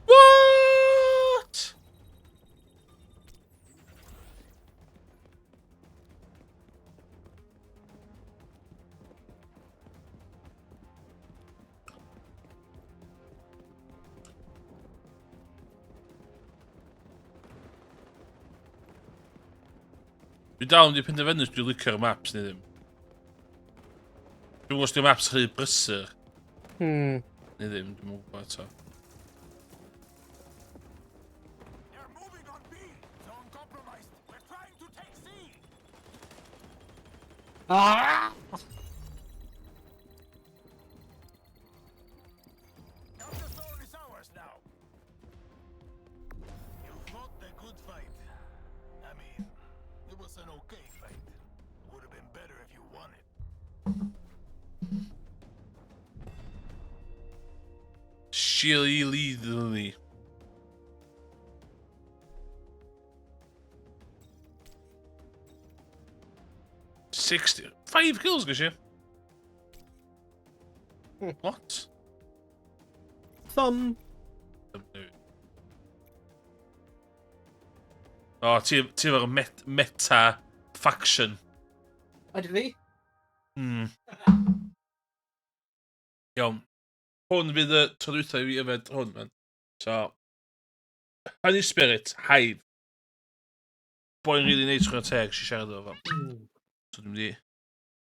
What? Dwi dal yn di penderfynu os dwi'n licio'r maps neu ddim. Dwi'n gwybod os di'r maps rhy brysur. Neu ddim, dwi'n gwybod eto. Ah! Shirley Lee. 65 kills ges i. What? Thumb. O, ti, ti efo'r met, meta faction. Ydw fi? Iawn. Hwn fydd y tro dwytha i fi yfed hwn, man. So, Honey Spirit, Hive. Boi'n rili neis chwarae teg, si siarad efo fo. So dwi'n mynd i...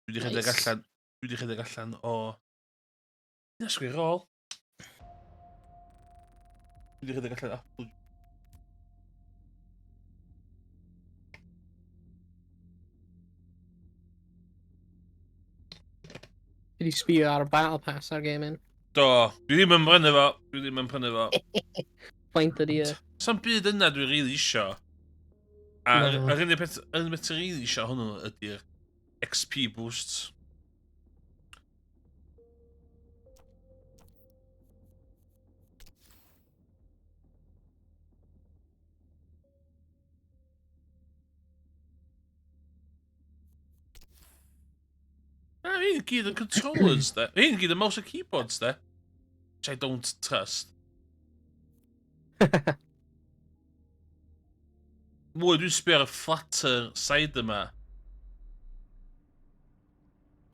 Dwi wedi rhedeg allan... Dwi wedi rhedeg allan o... Na, sgwir ôl. Dwi wedi rhedeg allan o Apple. Dwi wedi sbio ar y Battle Pass ar game in. Do, dwi ddim yn prynu fo. Dwi ddim yn prynu fo. Faint ydi e? Sa'n byd yna dwi'n rili isio. A Na. yr unig peth, yr unig peth ti'n rili isio hwnnw ydy'r XP boosts. Na, hyn i gyd yn controllers, de. Hyn i gyd yn mouse a keyboards, de. Which I don't trust. Mwy dwi'n sbio ar y flatter side yma.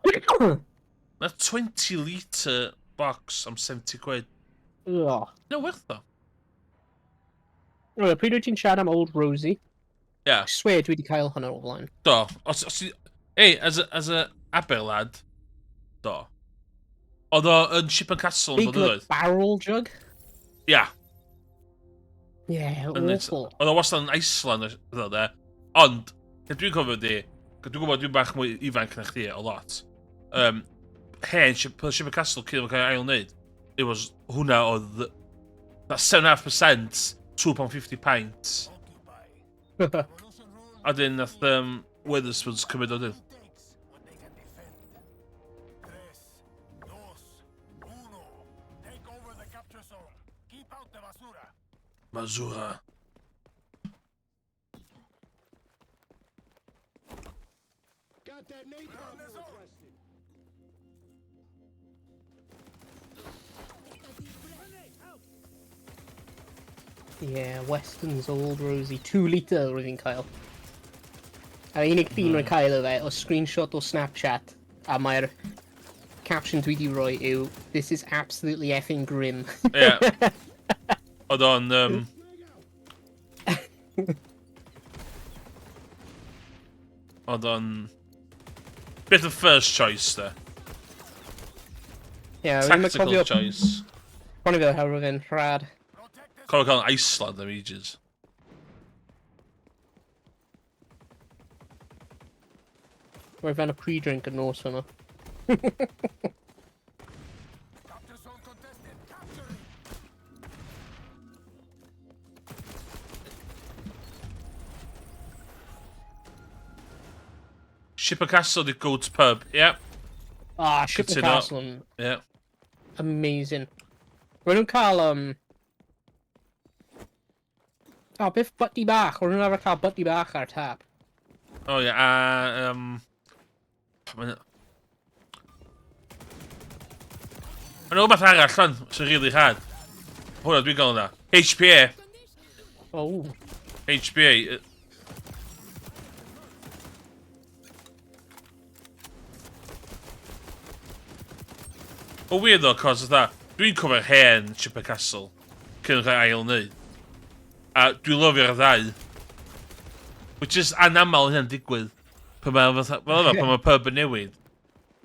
Mae 20 litre box am 70 quid. Ugh. No, werth o. Right, pryd wyt ti'n siarad am Old Rosie? Yeah. I swear dwi wedi cael hwnna o'r blaen. Do. Os, os ti... Ei, as a Aber lad, do. Oedd o yn Ship and Castle yn Big like, blynyddoedd. barrel jug? Ia. Yeah, Yn it- awful. Oedd o wastad yn Iceland, oedd o, de. Ond, lle dwi'n cofio di, dwi'n gwybod dwi'n bach mwy ifanc na chdi, a lot. Hen Ship, Ship and Castle cyn o'n cael ei ail wneud, it was, hwnna oedd, that 7.5%, £2.50 pint. A dyn nath Wetherspoons cymryd o dyn. Mazura. Got that napalm you requested. Yeah, Weston's Old Rosie, 2 litre roedd hi'n cael. A'r unig llun rwy'n cael o fe, o screenshot o Snapchat, a mae'r caption dwi wedi rhoi yw, "This is absolutely effing grim." Ie. Oedd o'n... Oedd o'n... Bit of first choice, de. Yeah, rwy'n Tactical cofio choice. Bron i fel oherwydd fe'n rhad. Cofio cael yn Iceland am ages. Roedd fe'n y pre-drink yn nos yma. Shipper Castle di Goat's Pub, ie. Yeah. Ah, Shipper Cytuno. Castle yn Ie. Yeah. amazing. Rwy'n nhw'n cael, Oh, beth butty bach? Rwy'n nhw'n arfer cael butty bach ar tap. O ie, a... Mae'n rhywbeth arall lan, sy'n really hard. Hwna dwi'n gael yna. HPA. Oh. HPA. O weird though, cos fatha, dwi'n cofio'r hen Chipper Castle, cyn cael ail wneud. A dwi'n lyfio'r ddau. Which is anamal hynna'n digwydd. Pan mae fatha, fel arfer, pan mae pub yn newid,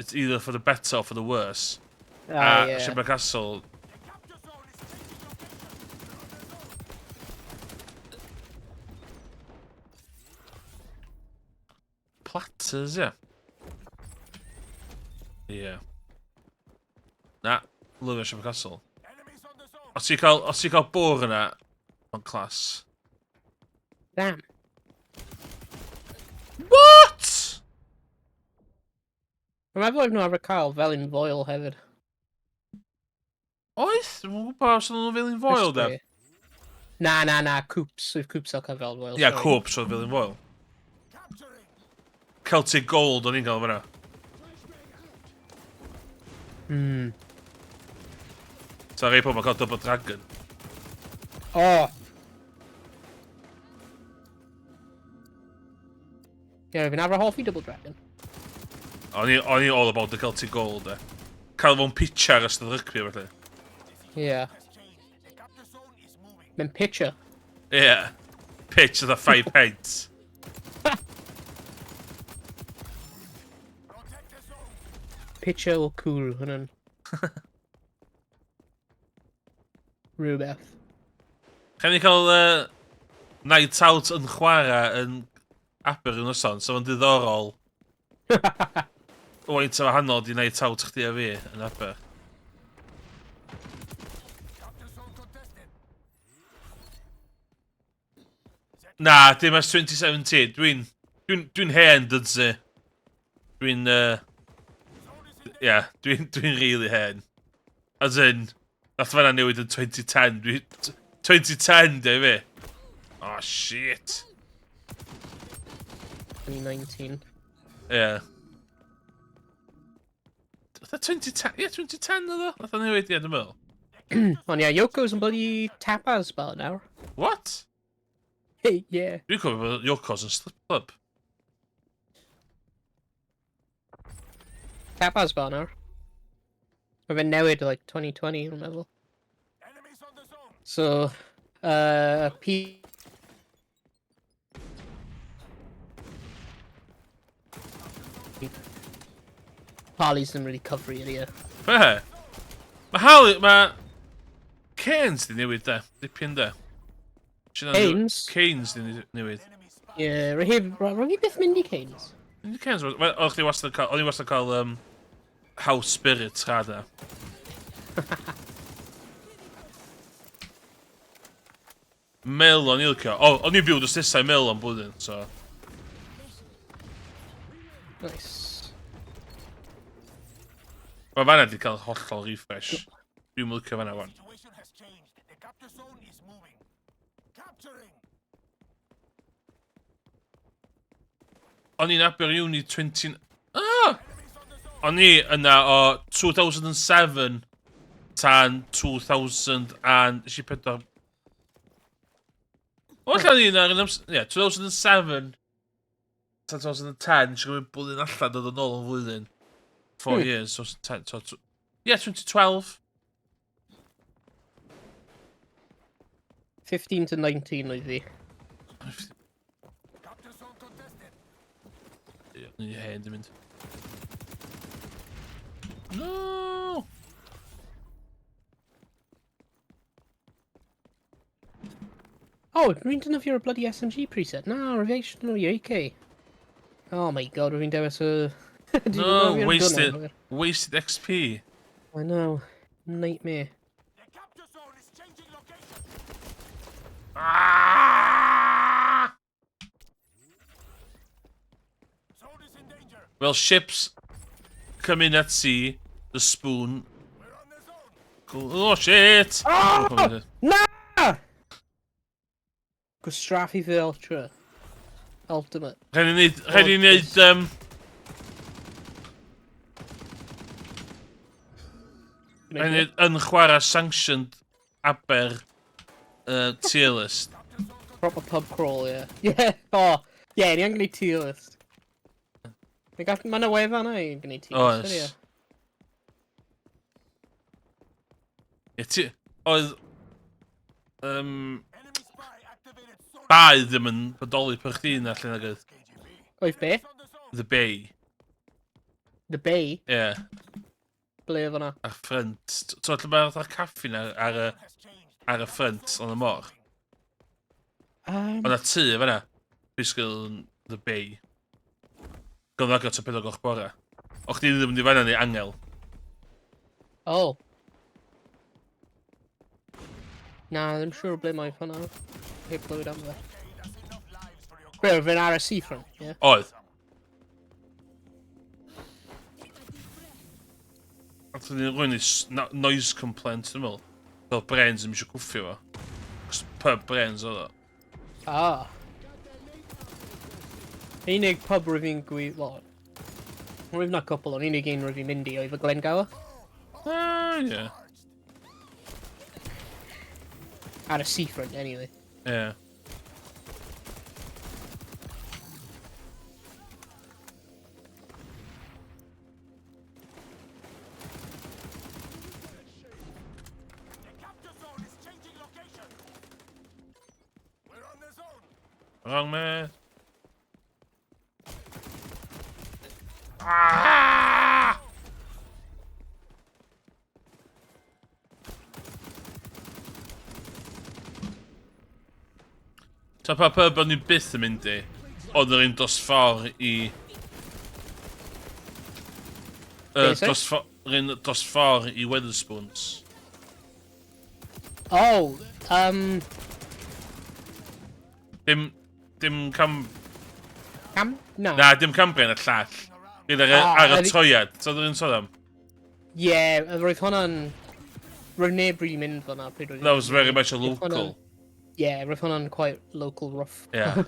it's either for the better or for the worse. Ah, A yeah. Chipper Castle, Platters, ie. Ie. Na, lyfio Ship Castle. Os ti'n cael, os ti'n cael bwr yna, mae'n clas. Damn. What? Rwy'n meddwl oedd nhw arfer cael fel un foel hefyd. Oedd? Dwi'n gwybod os oedd nhw'n fel un foel, de. Na, na, na, Coops. Oedd Coops al cael fel foel. Ie, yeah, Coops oedd fel un foel. Celtic Gold o'n i'n cael fyna. So rei pobl yn cael Double Dragon. Oh! Ie, yeah, fi'n arfer hoffi Double Dragon. O'n i all about the Celtic Gold, e. Cael fo'n pitcher ar ystod rygbi, felly. Ie. Yeah. Mae'n pitcher. Ie. Yeah. Pitch oedd a 5 pence. Pitcher o cool, hwnna'n. Rhywbeth. Chawn ni cael Night Out yn chwarae yn Aber un noson, so fo'n diddorol. Faint o wahanol di Night Out chdi a fi yn Aber. Na, dim ers 2017. Dwi'n dwi dwi hen, dydsi. Dwi'n... Yeah, dwi'n dwi really hen. As in, nath fanna newid yn 2010. Dwi, 2010, de fi. Oh, shit. 2019. Yeah. Oedd 2010? Ie, 2010 oedd o? Nath o newid, ie, dwi'n meddwl. Ond ie, Yoko's yn bloody tapas bar nawr. What? Hey, yeah. Dwi'n cofio bod Yoko's yn slip club. Tapas bar nawr. Mae fe'n newid, like, 2020, dwi'n meddwl. So, P... Harley's ddim really cyfri ydi e. Be? Mae Harley, mae... Cairns di newid de, dipyn de. Cairns? Cairns di newid. Ie, yeah, rhaid fi byth mynd i Cairns. Mynd i Cairns? Wel, o'ch chi wastad yn cael, o'n i wastad yn cael House Spirit rhad e. Mil o'n i licio. O, o'n i'n byw dros nesau mil am blwyddyn, so... Nice. Mae fanna di cael hollol refresh. Dwi'n licio fanna wan. O'n i'n Aber Uni 20... Ah! O'n i yna o 2007 tan 2000 and... Nes i pedwar... O, allan ni yna ar un amser... Ie, 2007 tan 2010, nes i gymryd blwyddyn allan dod yn ôl yn flwyddyn. 4 years, 2010, so... Ie, 2012. 15 to 19 oedd fi. Ie, ni hen di mynd. No! Oh, rwy'n defnyddio'r bloody SMG preset. Na, rwy'n eisiau defnyddio AK. Oh my god, rwy'n dewis y... Dwi'n No, defnyddio'r gun wasted, anghywir. wasted XP. I know. Nightmare. Ah! Well, ships come in at sea, the spoon... Oh, shit! Oh! Na! Gwastraffu fy Ultra. Ultimate. Rhaid i wneud... Rhaid i wneud... Rhaid i wneud yn chwarae sanctioned Aber tier list. Proper pub crawl, yeah. Yeah, oh, yeah, ni angen gwneud tier list. Mae yna wefan i gwneud tier list. Oes. Ie, ti... Oedd... Bai ddim yn bodoli per chdi na lle nag oedd. Oedd be? The Bay. The Bay? Ie. Yeah. Ble oedd hwnna? Ar ffrynt. So, lle mae'r fatha caffi na ar y, ar y ffrynt o'n y môr. Oedd na tŷ fan'na. Pisgwl yn The Bay. Gwrdd agor ta 4 gloch bore. O chdi ddim yn mynd i fan'na neu angel. Oh. Na, ddim siŵr ble mae hwnna. Heb clywed am fe. Be, oedd fe'n ar y seafront, ie? Yeah? Oedd. Nath ni rwy'n i noise complaint, dwi'n meddwl. Fel Brains ddim eisiau cwffio fo. Cos pub Brains oedd o. Ah. Unig pub rwyf fi'n gwy... Wel, rwyf na cwpl, ond unig un rwyf fi'n mynd i oedd y Glengower. Ah, ie. Yeah. Ar y seafront, anyway. Ie. Yeah. Wrong man. Ah! Ta pa pub o'n i byth yn mynd i, oedd yr un dros ffordd i... Dros yr un dros ffordd i Wetherspoons. Oh, Dim... Dim cam... Cam? Na. Na, dim Cambrian, y llall. Bydd ar, oh, ar y toiad. So, dwi'n sôn am? Ie, yeah, roedd hwnna'n... Roedd neb really mynd fyna pryd roedd... That was very much a local. Ie, yeah, roedd hwnna'n quite local rough. Yeah.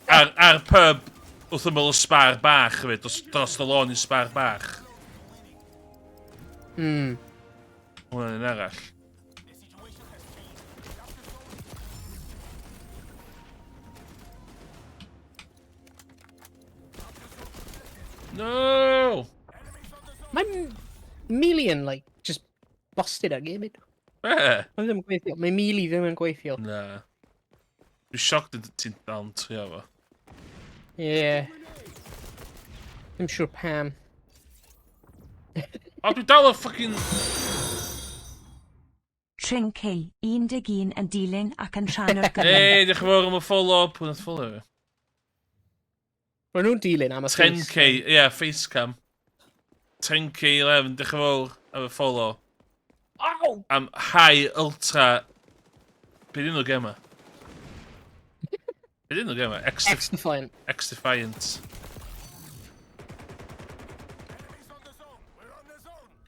Ar, ar pub wrth ymyl y spar bach hefyd, dros, dros y lôn i spar bach. Hwnna'n un arall. No! Mae Melee yn, like, just busted ar gaming. Be? Mae ddim yn gweithio. Mae Melee ddim yn gweithio. Na. Dwi'n shocked ti'n dal yn trio fo. Ie. Yeah. Ddim siŵr pam. O, dwi dal o fucking... Trin K, 11 yn dilyn ac yn rhan o'r gyfle. Ei, diolch yn fawr am y follow. Pwy nath follow fi? Maen nhw'n dilyn am y face. 10k, ie, yeah, facecam. 10k 11, diolch yn fawr am y follow. Ow! Am high ultra... Be dyn nhw gema? Be dyn nhw gema? X-Defiant. X-Defiant.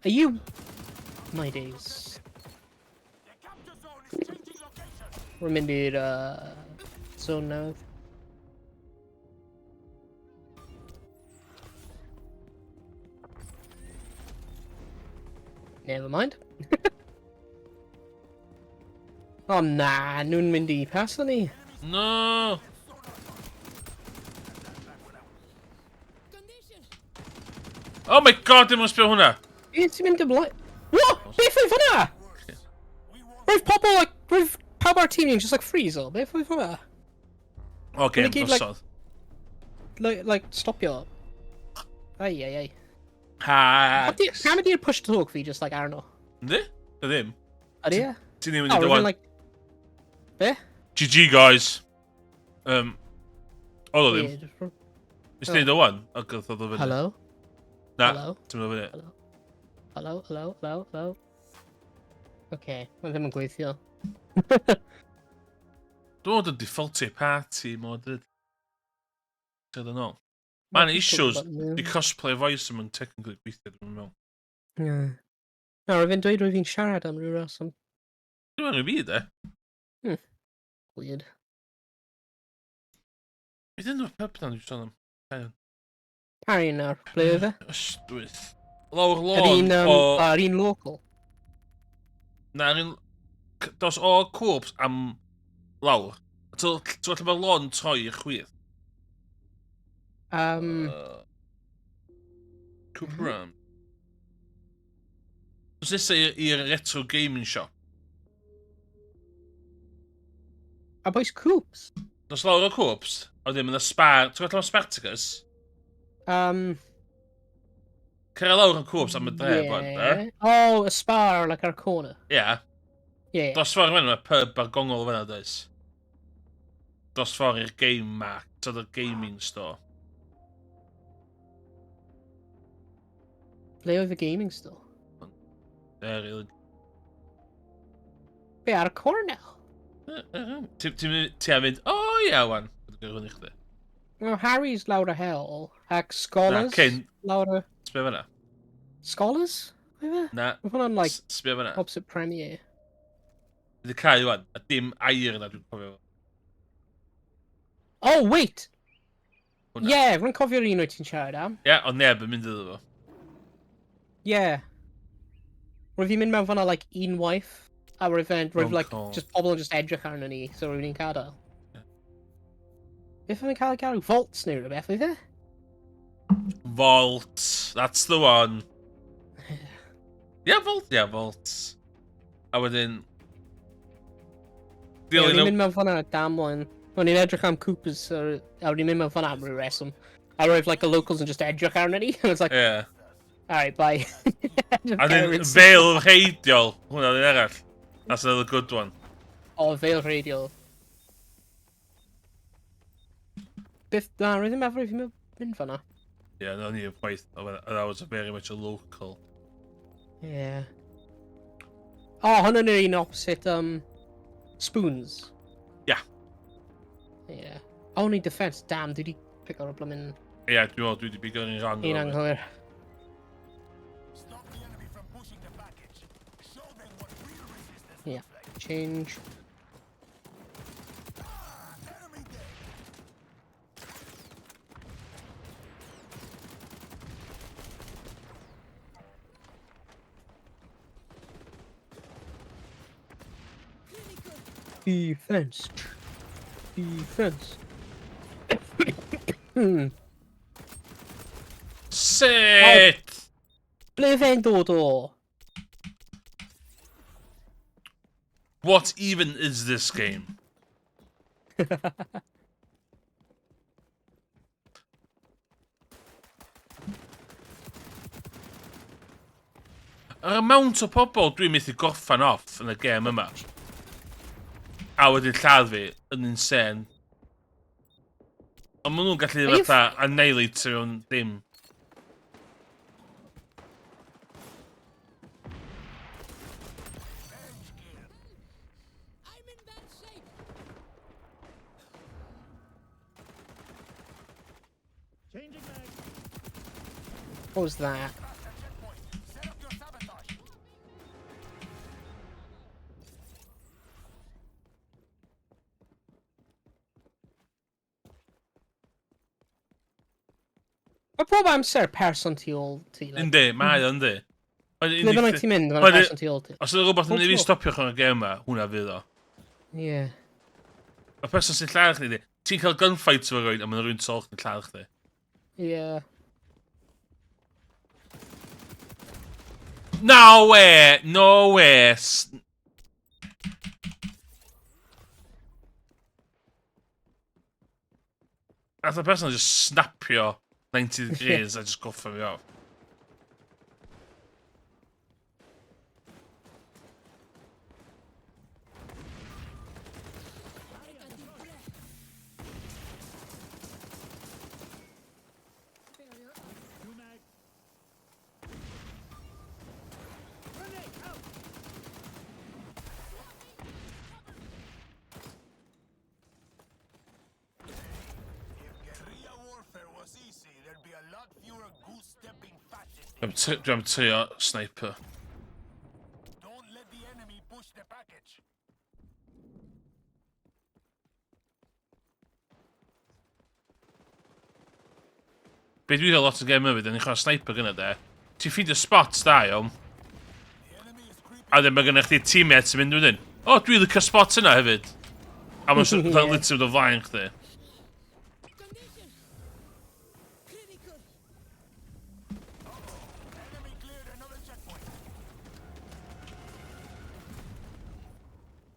Are you... My days. Rwy'n mynd i'r zone newydd. Never mind. O na, nhw'n mynd i paso ni. No! Oh my god, dim ond sbio hwnna! Beth sy'n mynd ymlaen? What? Beth oedd hwnna? Roedd pobl, like, roedd pawb ar tîm ni'n just like freeze o. Beth oedd hwnna? O, game Maen nhw gyd, like- drosodd. Like, stopio. Ai, ai, ai. Ha! Pam ydi'r push to talk fi just like arno? Yndi? Dy ddim. Ydy e? Ti ddim yn Oh, mynd i rwy'n wan. like... Be? GG, guys. Oedd o ddim. Ie, just- Nes ti neud o wan? O, gyda oedd o fyny. Hello? Na, Hello? ti'n mynd o fyny. Hello, hello, hello, hello. Okay, mae ddim yn gweithio. Dwi'n meddwl defaultio party mod dyd. Ti'n dod yn ôl. Mae'n issues. Di crossplay voice yn technically gweithio, dwi'n meddwl. Yeah. Na, roedd fi'n dweud roedd fi'n siarad am ryw reswm. Dwi'n meddwl fi, de. Weird. Beth yn o'r pub na dwi'n sôn am? Parry nawr, ble oedd e? Ystwyth. Lawr Yr lôn un, o... yr un local. Na, yr un... Dos o cwps am lawr. Ti'n gweld lle mae'r lôn troi i'r chwith? Cooper Arms. Os nesaf i'r retro gaming shop. A boys Coops? Dos lawr o Coops, a wedyn mae'n Spar... Ti'n gweld lle mae Spartacus? Cyrra lawr o Coops am y dref, yeah. Yeah. Oh, y Spar, like ar corner. Yeah. Yeah. Dos ffordd fan mae pub ar gongol fan'na, does? Dos ffordd i'r game mark, so the gaming store. Ble oedd y gaming store? There, really. Be, ar y cornel? Ti am mynd, o ia, wan. Dwi'n gyrru i chdi. Well, Harry's lawr y hel, ac Scholars Na, cyn. lawr y... Sbio fan'na. Scholars? Be fe? Na. Mae hwnna'n, like, Sbio fan'na. opposite Premier. Wedi cael wan, a dim air yna dwi'n cofio. Oh, wait! Hwnna. Yeah, rwy'n cofio'r un wyt ti'n siarad am. Ie, yeah, ond neb yn mynd iddo fo. Yeah. Roedd fi'n mynd mewn fan'na, like, unwaith. A roedd fe'n, roedd, like, Wrong call. just pobl yn just edrych arno ni, so roedd ni'n gadael. Beth oedd yn cael ei galw? Vaults neu rhywbeth, oedd e? Vault, that's the one. Yeah, Vault, yeah, Vault. A wedyn... Ie, o'n Dilyn i'n y... mynd mewn fan'na damwain. O'n i'n edrych am Coopers, so, a o'n i'n mynd mewn fan'na am ryw reswm. A roedd, like, the locals yn just edrych arno ni, and I was like, Yeah. alright, bye. Just A dyn, parents. Vale Rheidiol. Hwnna ddyn arall. That's another good one. O, Vale Radial. Beth, na, roedd ddim ever fi'n mynd fan'na. Yeah, no, ni gwaith. That was very much a local. Yeah. O, oh, hwnna'n yr un opposite, Spoons. Yeah. Yeah. Only defense, damn, dwi di pick o'r blymyn Ie, yeah, dwi'n meddwl dwi wedi bigo yn rhan. un anghywir. Stop the enemy from pushing the package. Show them what real resistance Yeah. looks like. Change. Enemy dead. Defense. Defense. Sit! Ble fe'n dod o? What even is this game? Yr amount o pobl dwi'n methu gorffan off yn y gêm yma. A wedyn lladd fi yn insane. Ond maen nhw'n gallu Are you fatha annihilate mewn dim. I'm in bad shape. Changing mag. What was that? Past the checkpoint. Set up your sabotage. Mae pob amser person tu ôl ti. Like. Yndi, mae o, yndi. Ble bynnag ti'n mynd, mae'n Wedyn- person tu ôl ti. Os yna rhywbeth yn Pob ei fi tro. stopio chwarae gêm yma, hwnna fydd o. Yeah. Y person sy'n lladd chdi, ti'n cael gunfight efo rhywun, a mae'n rhywun tu ôl chdi'n lladd chdi. Yeah. No way! No way! Nath y person just snapio 90 degrees a just goffa fi off. Take a deep breath. Barrier up. New mag. Grenade out. If guerrilla warfare was easy, Dwi am trio sniper. Don't let the enemy push the package. Be dwi'n cael lot o gem hefyd, yn chwarae sniper gyda de. Ti'n ffeindio spots da, iawn. A wedyn mae gennych chdi teammates yn mynd wedyn. O, oh, dwi'n licio spot yna hefyd. A mae'n yeah. literally o flaen chdi. Condition. Critical. Enemy cleared another checkpoint.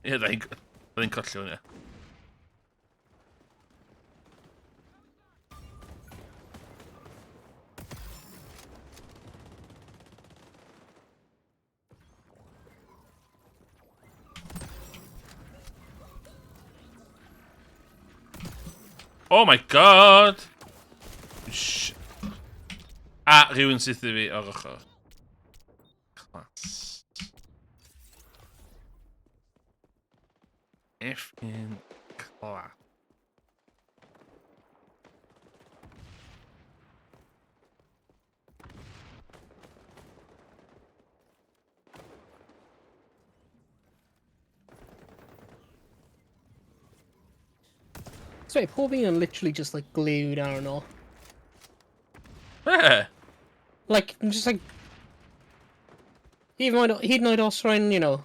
Ie, da hi'n colli hwn, ie. Oh my god! Sh A rhywun syth i fi o'r ochr. Class. Effing class. Sorry, pob un yn literally just like glued arno. Yeah. Like, I'm just like... Hyd yn oed, hyd yn oed os rwy'n, you know...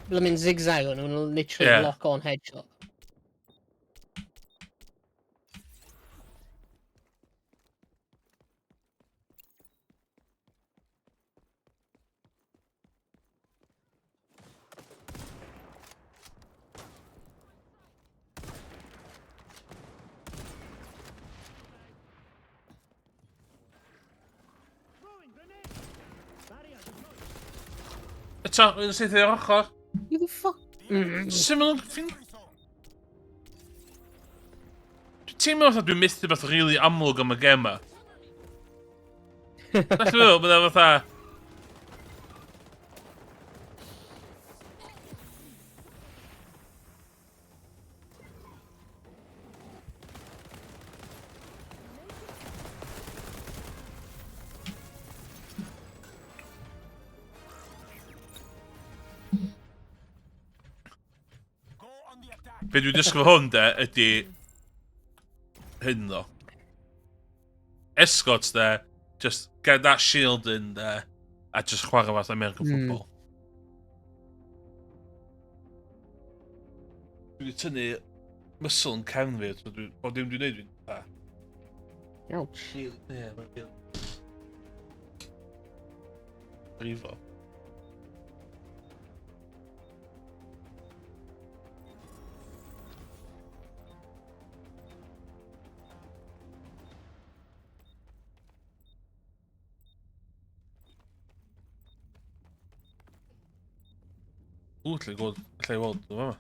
Blymyn zigzag o'n nhw'n literally Yeah. lock on headshot. Throwing grenade. Barrier deployed. Eto, rwy'n syth i'r ochr. Who the fuck? Sut maen nhw'n ffin... Dwi'n teimlo fatha dwi'n methu beth rili really amlwg am y gem ma. Dwi'n meddwl, bydda fatha... Go on the attack. Be dwi'n disgwyl hwn de, ydy... Hyn ddo. Escorts de, just get that shield in there, a just chwarae fath American football. Dwi wedi tynnu muscle yn cefn fi, so dwi, bob dim dwi'n neud dwi'n fatha. Ouch. Ie, mae'n rili... Brifo. Ww, lle gweld, lle i weld, yn fama.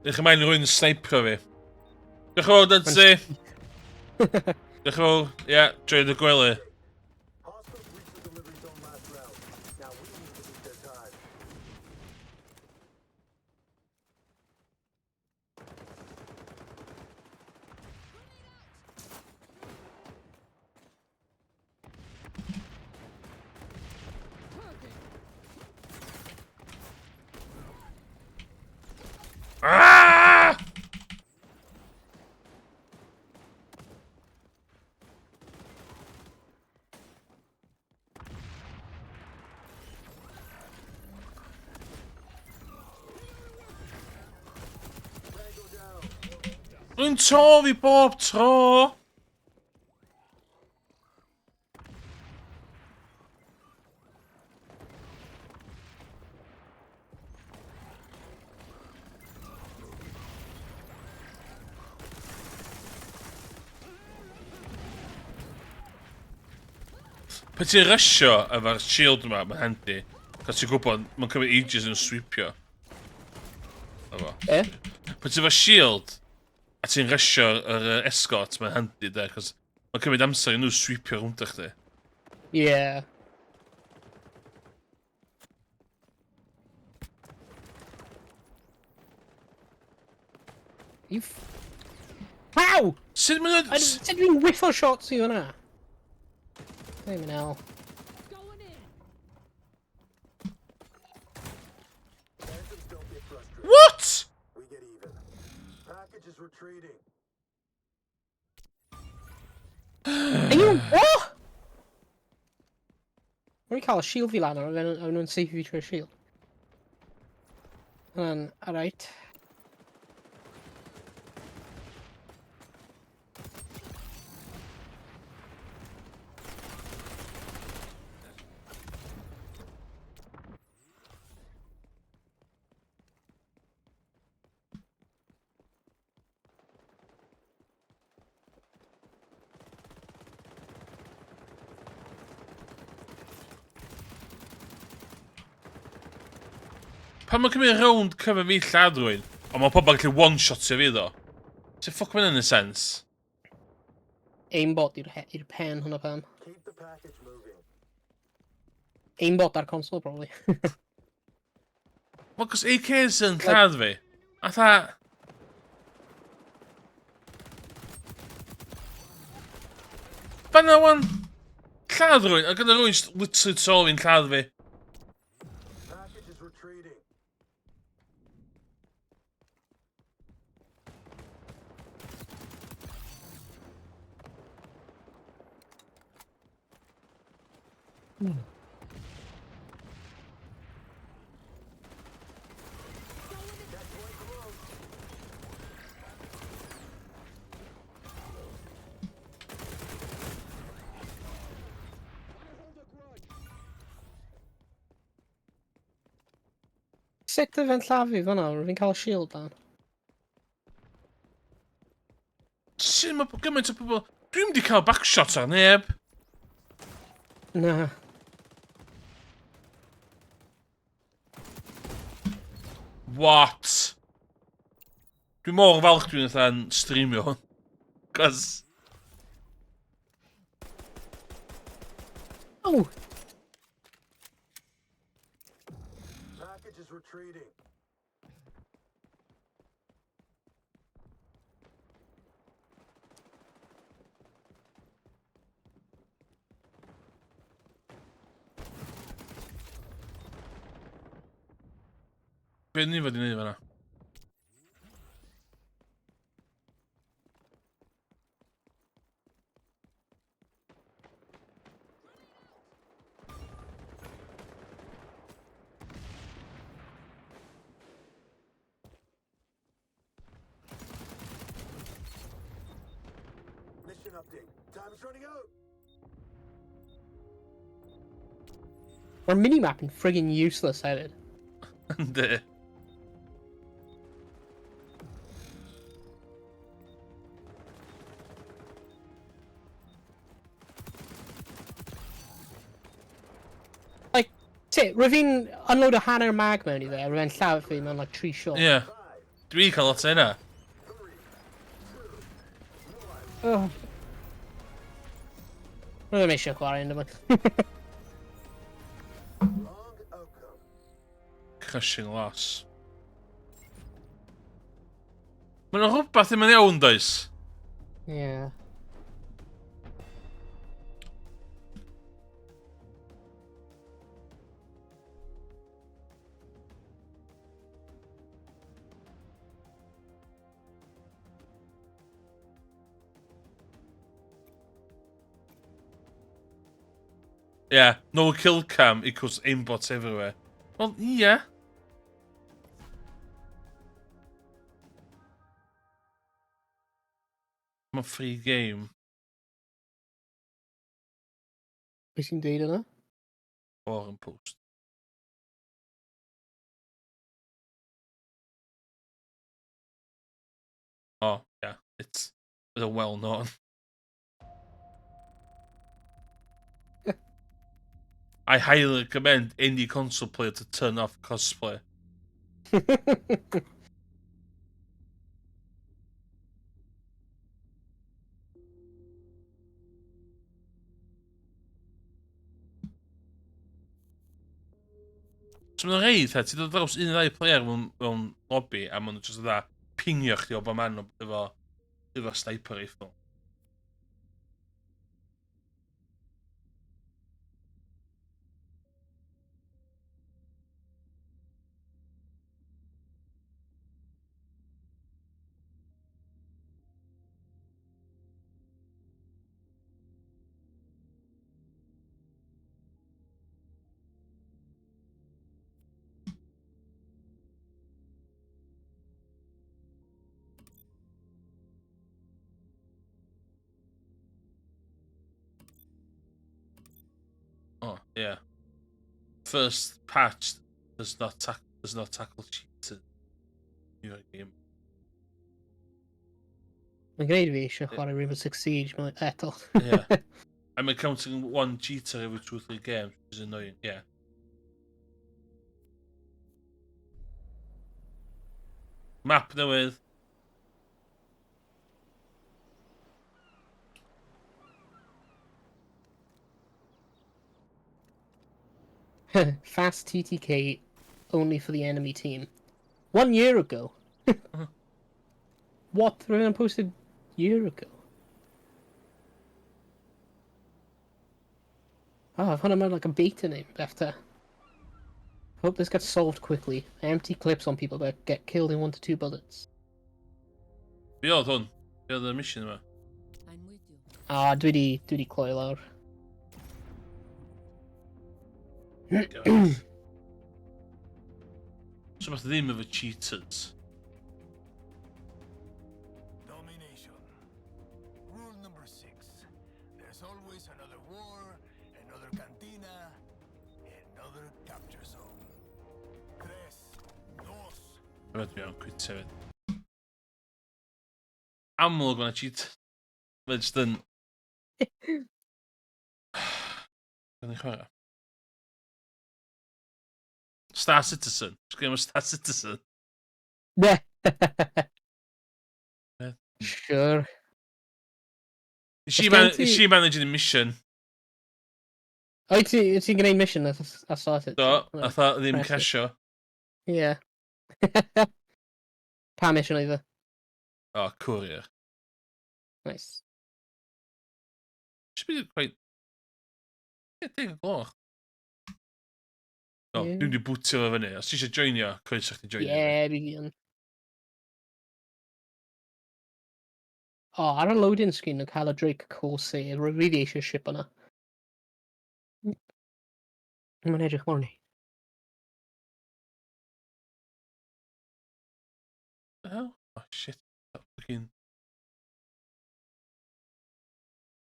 Ych chi'n rwy'n sniper fi. Diolch yn fawr, Nancy. Diolch yn fawr. Ie, yeah, join y gwely. Hostiles reached the delivery zone last round. Now we need to beat their time. Ah! Rwy'n torri bob tro! Pe ti'n rysio efo'r shield yma, mae'n handi. Cos ti'n gwybod, mae'n cymryd ages yn sweepio. Efo. E? Pe ti efo shield, a ti'n rysio yr escort, mae'n handi de, cos mae'n cymryd amser i nhw sweepio rownd chdi. Yeah. You How? Sut mae'n... Sut dwi'n whiffo shots i fyna? Ddim yn hell. Going in. Phantoms don't get frustrated. What? We get even. Package is retreating. Are you... What? Rwy'n cael y shield fi lan ar o'n nhw'n safe i fi trwy'r shield. Hwnna'n, alright. Pan mae'n cymryd rownd cyfer fi lladd rwy'n, ond mae pobl yn gallu one-shotio fi ddo. Sy'n ffoc mae'n yn y sens? Aimbot i'r pen hwnna pam. Keep the package moving. Aimbot ar console, probably. Wel, cos AKs yn lladd fi. A tha... Fanna wan... Lladd rwy'n, a gyda rwy'n literally tu ôl fi'n lladd fi. Package is retreating. Sut y fe'n llafu fan'na? Rwy'n cael shield dan. Sut mae gymaint o pobl... Dwi'n mynd i cael backshot ar neb. Na. What? Dwi'n mor falch dwi'n fatha'n streamio hwn. Cos... Oh! Package is retreating. Be ni fod i wneud fan'na? Mission update. Time is running out. Mae'r minimap yn friggin' useless hefyd. Yndi. Like, ti, rwy fi'n unload o hanner mag mewn i fe, rwy fe'n lladd fi mewn like 3 shot. Ie. Dwi'n cael lot o hynna. Oh. Rwy ddim eisiau chwarae yn dyma. Wrong outcome. Crushing loss. Mae yna rhywbeth ddim yn iawn, does? Yeah. Yeah, no kill cam equals aimbot everywhere. Well, yeah. Mae'n free game. Be sy'n dweud yna? Forum post. Oh, yeah, it's a well-known. I highly recommend any console player to turn off cosplay. So mae'n rei, ta, ti'n dod draws un neu ddau player mewn lobby, a maen nhw jyst dda, pingio chdi o bob man efo, efo sniper rifle. Oh, yeah. First patch does not tack does not tackle cheaters. Your game. Mae'n gwneud fi eisiau chwarae Rainbow Six Siege mae eto. Yeah. I'm accounting one cheater every two or three games, which is annoying. Yeah. Map newydd. Fast TTK only for the enemy team. One year ago. What? Rwy'n posted year ago. Oh, I've hwnna mewn like a beta name after. Hope this gets solved quickly. I empty clips on people that get killed in one to two bullets. Be oedd hwn? Be oedd y mission yma? I'm with you. Ah, dwi di, dwi di cloi lawr. So beth ddim efo cheaters. Domination. Rule number six. There's always another war, another cantina, another capture zone. Tres, dos. Fe dwi am quit hefyd. Amlwg mae'n cheat. Mae jyst yn... Gawn ni chwarae. Star Citizen. Just game of Star Citizen. Ne. Be? Sure. Is she, Oes gen man ti- is she managing the mission? Oed ti, ti'n gwneud mission a, a started? Do, atha ddim Impressive. casio. Yeah. Pa mission oedd e? Oh, courier. Nice. Should be quite... Yeah, 10 o'r gloch. O, Ie. dwi'n di bwtio fo fyny. Os ti eisiau joinio, croeso chdi joinio. Yeah, fi yn. O, oh, ar y loading screen yn cael y Drake Corsair, rwy really eisiau ship yna. Mae'n edrych mor ni. The hell? Oh, shit. That fucking...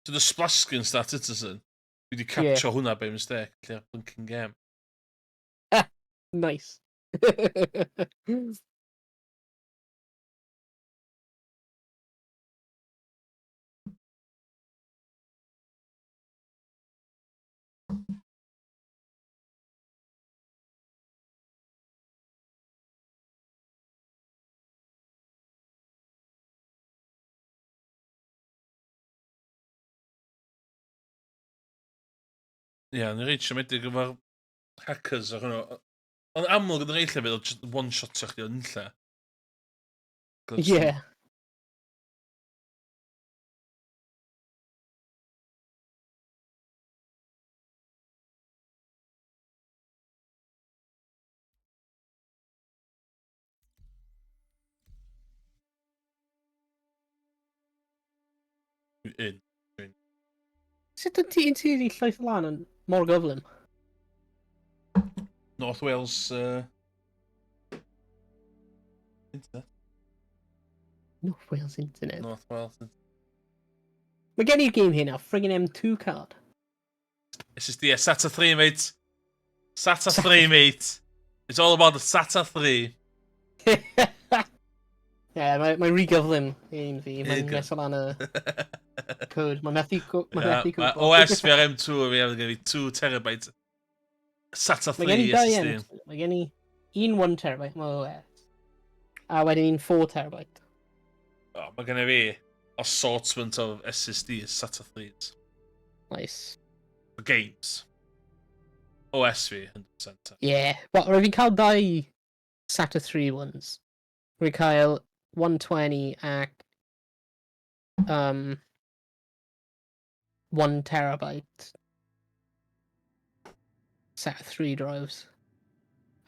So the splash screen Star Citizen. Dwi di capture yeah. hwnna by mistake. Lle ar blinking game. Nice. Ie, yeah, yn reit siomedig efo'r hackers ac hwnnw. Ond amlwg yn reit llefydd, oedd just one-shotio chdi o'n lle. Yeah. In. Sut ydy ti ti wedi llwyth lan yn mor gyflym? North Wales... Internet. North Wales Internet. North Wales Internet. Mae gen i'r game hyn a friggin M2 card. SSD, yeah, SATA 3, mate. SATA 3, mate. It's all about the SATA 3. yeah, mae, mae rhy gyflym un fi. Mae'n Rhy mess lan y code. Mae'n methu, mae Yeah, methu mae gwybod. OS fi ar M2 fi have gen i 2 terabyte SATA Mae 3 gen i dau SSD. M2. Mae gen i un 1 terabyte, mae OS. A wedyn un 4 terabyte. Oh, mae gen i fi assortment of SSDs, SATA 3s. Nice. For games. OS fi, 100%. Yeah, but rwy'n fi'n cael dau SATA 3 ones. Rwy'n cael 120 ac 1 terabyte set of 3 drives.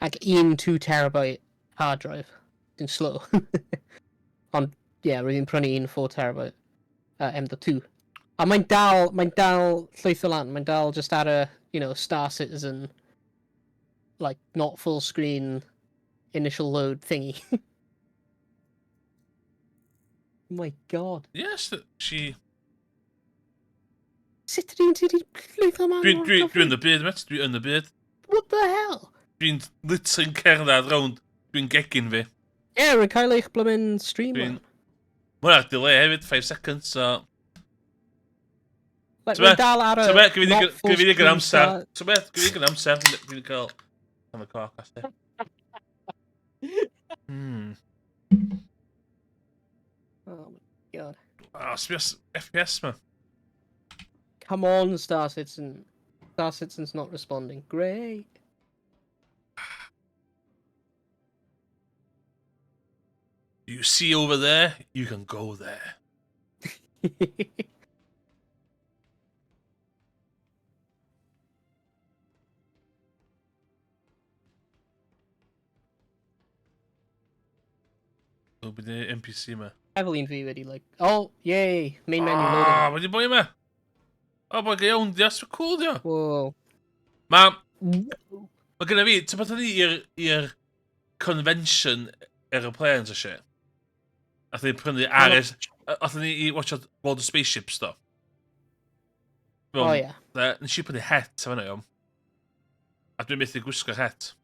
Ac un 2 terabyte hard drive. Sy'n slow. Ond, ie, yeah, rwy'n prynu un 4 terabyte M.2. A mae'n dal llwytho lan, mae'n dal just ar y Star Citizen, like, not full screen initial load thingy. My God. Yes, she. Sut ydyn ti wedi llwytho man Dwi'n mor dwi, gyflym? dwi yn y byd, mate. Dwi yn y byd. What the hell? Dwi'n literally'n cerdded rownd. Dwi'n gegin fi. Ie, yeah, rwy'n cael eich blymyn stream. Mae hwnna'r delay hefyd, 5 seconds, so. Like, T'be- rwy'n dal ar y Ti'n be, gyda not full fi ddigon screen amser. Ti'n be, gyda fi ddigon amser. Dwi'n cael am y coc, asti. Oh my God. Oh, sbio FPS ma. Come on, Star Citizen. Star Citizen's not responding. Great. You see over there, you can go there. O, bydd y NPC ma. Evelyn fi wedi, like, oh, yay, main menu Ah, loading. wedi boi yma. O, boi go iawn, di, so cool, di o. Whoa. Mae gynna fi, ti'n bod ni i'r convention aeroplanes a shit? Athyn ni prynu Ares, athyn ni i watch World of Spaceships, do. Oh, yeah. Nes i prynu het efo iawn. A dwi'n methu gwisgo'r het.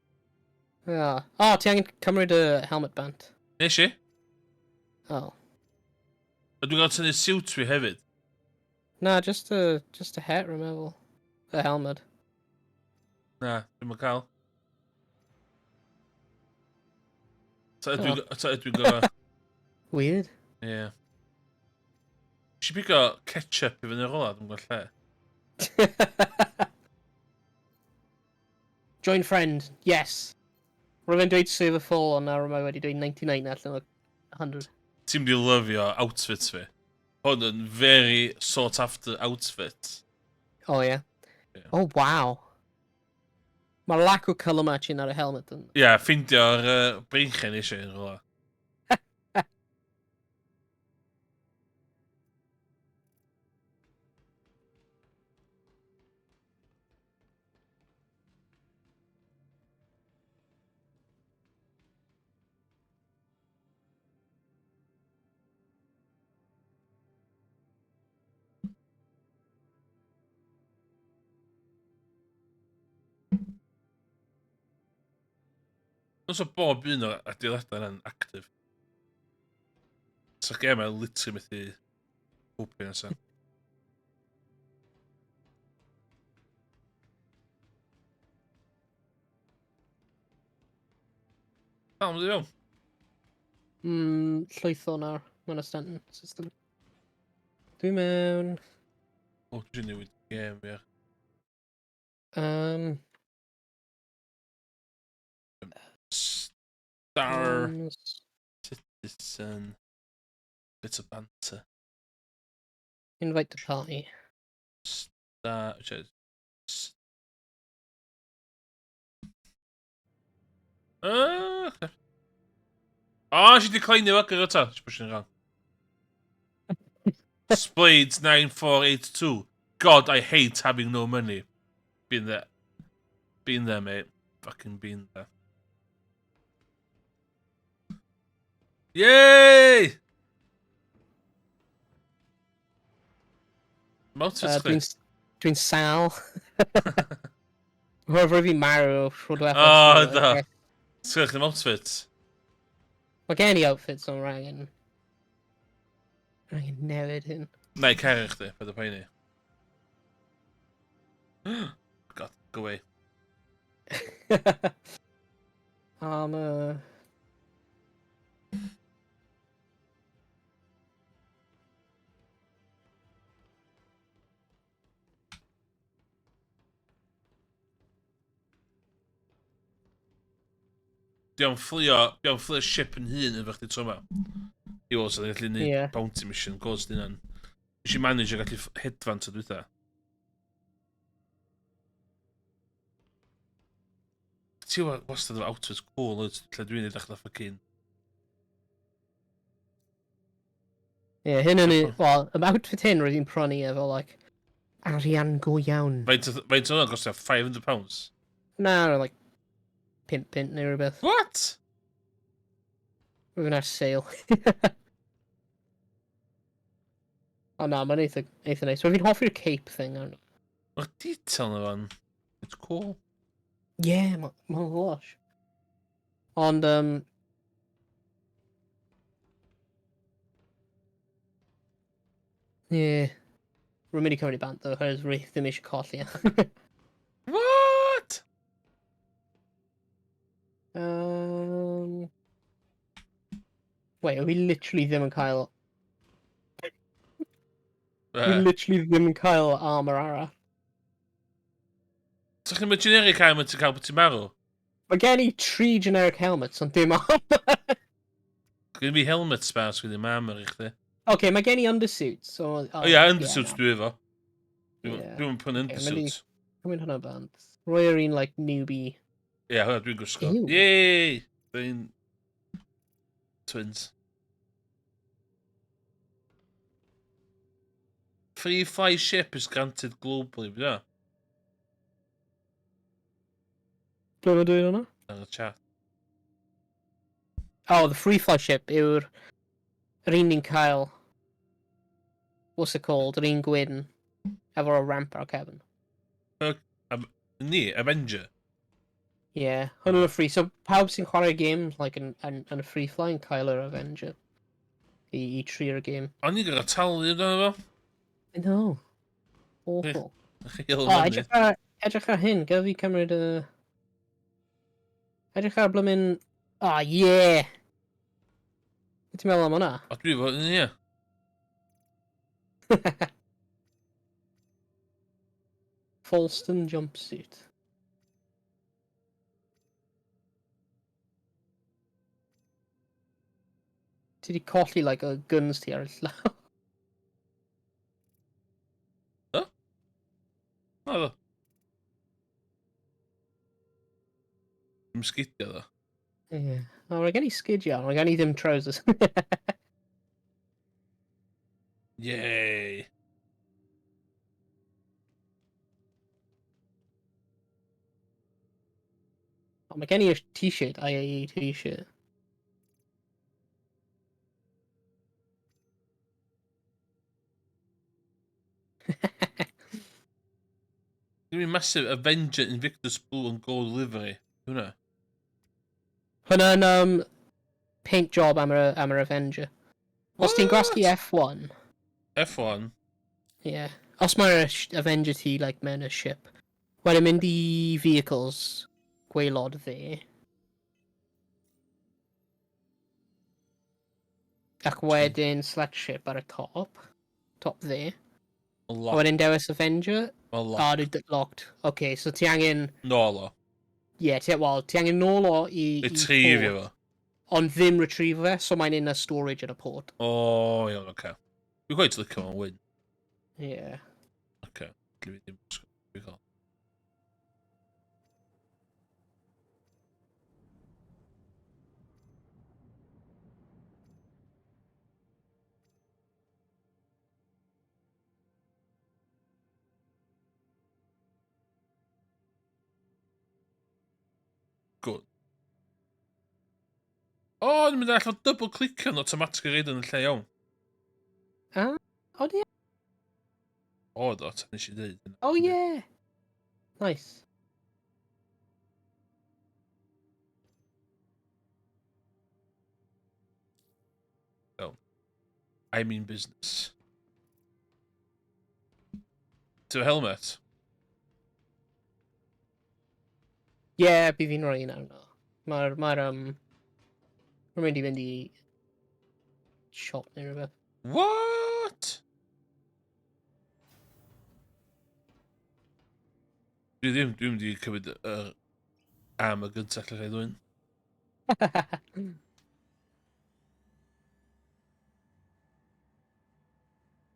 Yeah. Oh, ti angen cymryd y helmet bant. Nes i? Oh. A dwi'n gael tynnu siwt fi hefyd. Na, just a het, rwy'n meddwl. The helmet. Na, dwi'n cael. Ta ydw ta ydw i'n gorau. Weird. Ie. Nes i pigo ketchup i fyny rola, dwi'n gweld lle. Join friend. Yes. Rwy'n dweud server full, ond nawr mae wedi dweud 99 allan o 100. Ti'n mynd i lyfio outfit fi. Hwn yn very sought after outfit. Oh, yeah. Yeah. Oh, wow. Mae'r lack o colour matching ar y helmet yn. Ie, yeah, ffeindio'r breichiau eisiau yn rhywle. Os o bob un o'r adeiladau yna'n active. Sa'r gêm yna literally methu copio nesaf. Dal mynd i fewn. Llwytho nawr. Mae'n ystantyn system. Dwi mewn. O, dwi'n newid gêm fi. Star Citizen. Bit of banter. Invite to party. Star. Oh, she declined the worker ta. She's pushing it wrong. Splades 9482. God, I hate having no money. Been there. Been there, mate. Fucking been there. Yay! Motor Dwi'n sal. Rwy'n fi marw tro diwethaf. Oh, da. Sgwch ddim outfit. Mae gen i outfits ond rhaid newid hyn. Na i cario chdi, paid o poeni. God, go away. Armor. Di o'n fflio ship yn hun efo chdi tro yma. I weld sy'n gallu neud bounty mission, goes di hynna'n. Nes i manage gallu hedfan tro dwytha. Ti wastad efo outfits cool, wyt, lle dwi'n edrych fatha fucking... Ie, yeah, hyn yn... Wel, y outfit hyn roedd hi'n prynu efo, like, arian go iawn. Faint oedd hwnna'n costio? £500? Na, roedd like, 5 punt neu rhywbeth. What? Roedd yn ar sale. O na, mae'n eitha, eitha nice. Roedd fi'n hoffi'r cape thing arno. Mae'r detail na fan. It's cool. Ie, yeah, mae'n ma lush. Ond, Ie. Yeah. Rwy'n mynd i cymryd i bant, though, oherwydd rwy ddim eisiau colli. E. What? Wait, we literally ddim yn cael... We literally ddim yn cael armor arall. So chi'n mynd generic armor ti'n cael bod ti'n marw? Mae gen i tri generic helmets, ond dim armor. Gen fi helmet spare, so gen i armor i chdi. Oce, mae gen i undersuit, so... O ie, undersuits dwi efo. Dwi'n prynu undersuits. Dwi'n hwnna bant. Roi yr un, like, newbie. Ie, yeah, hwnna dwi'n gwisgo. Yay! Dwi'n... Twins. Free fly ship is granted globally, beth yna? Ble mae'n dweud hwnna? Ar y chat. Oh, the free fly ship yw'r yr un ni'n cael... What's it called? Yr un gwyn. Efo'r ramp ar cefn. Ni, Avenger. Ie, yeah, hwn yn free. So pawb sy'n chwarae game like, yn, yn, yn free fly yn cael yr Avenger. I trio'r game. O'n i'n gorau talu amdano fo. I know. Awful. Real O, money. edrych ar hyn, gaf fi cymryd y... Edrych ar blymyn... Ah, yeah! Beth ti'n meddwl am hwnna? O, dwi fo, ie. Falston jumpsuit. Ti di colli, like, y guns ti ar y llaw. Do? Na ddo. Dim sgidiau ddo. Ie. Yeah. O, mae gen i sgidiau, mae gen i ddim trousers. Yay! O, mae gen i t-shirt, IAE t-shirt. Dwi'n mynd massive Avenger Invictus Blue and Gold livery. Hwna. Hwna'n paint job am yr, am yr Avenger. Os ti'n gwasgu F1. F1? Ie. Yeah. Os mae'r Avenger ti like, mewn y ship. Wedyn mynd i vehicles gwaelod dde. Ac wedyn select ship ar y top. Top dde. Locked. Wedyn dewis Avenger. Well, locked. Ah, dwi locked. OK, so ti angen... Nôl o. Ie, yeah, ti, well, ti angen nôl o i... Retrieve fo. Ond ddim retrieve fe, so mae'n in a storage yn y port. O, oh, iawn, oce. Okay. Dwi'n quite licio fo'n wyn. Ie. Yeah. Oce, okay. Dwi ddim yn gael. Good. O, oh, ni'n mynd allan double clicio yn automatically reid yn y lle iawn. Ah, o di? O, do, ta nes i ddeud. Oh, yeah. Nice. Iawn. I mean business. Ti'n helmet? Ie, yeah, bydd fi'n rhoi un arno. Mae'r, mae'r, Mae'n mynd i fynd i shop neu rhywbeth. What? Dwi ddim, dwi'n mynd i cymryd yr am y gyntaf lle rhaid ddwyn.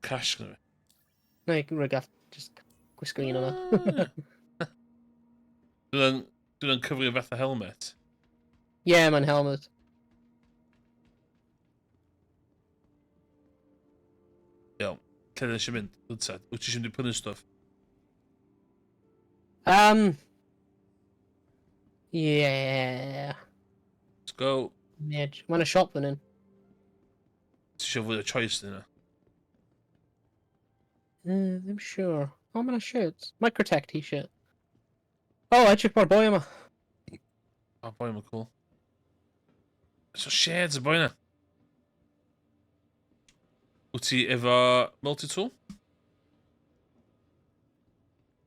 Cash gyda fi. Na, rwy'n gall just gwisgo un o'na. Dwi'n dwi cyfri fatha helmet. Ie, yeah, mae'n helmet. Iawn. Lle ydych eisiau mynd? Gynta. Wyt ti eisiau mynd i prynu stwff? Yeah. Let's go. Midge. Mae'n y siop fan hyn. Ti eisiau fwy o choice dyn nhw? Ddim sure. O, oh, mae'n shirts. Microtech t-shirt. O, oh, edrych mae'r boi yma. O, boi yma cool. So shades y boi yna. Wyt ti efo multi-tool?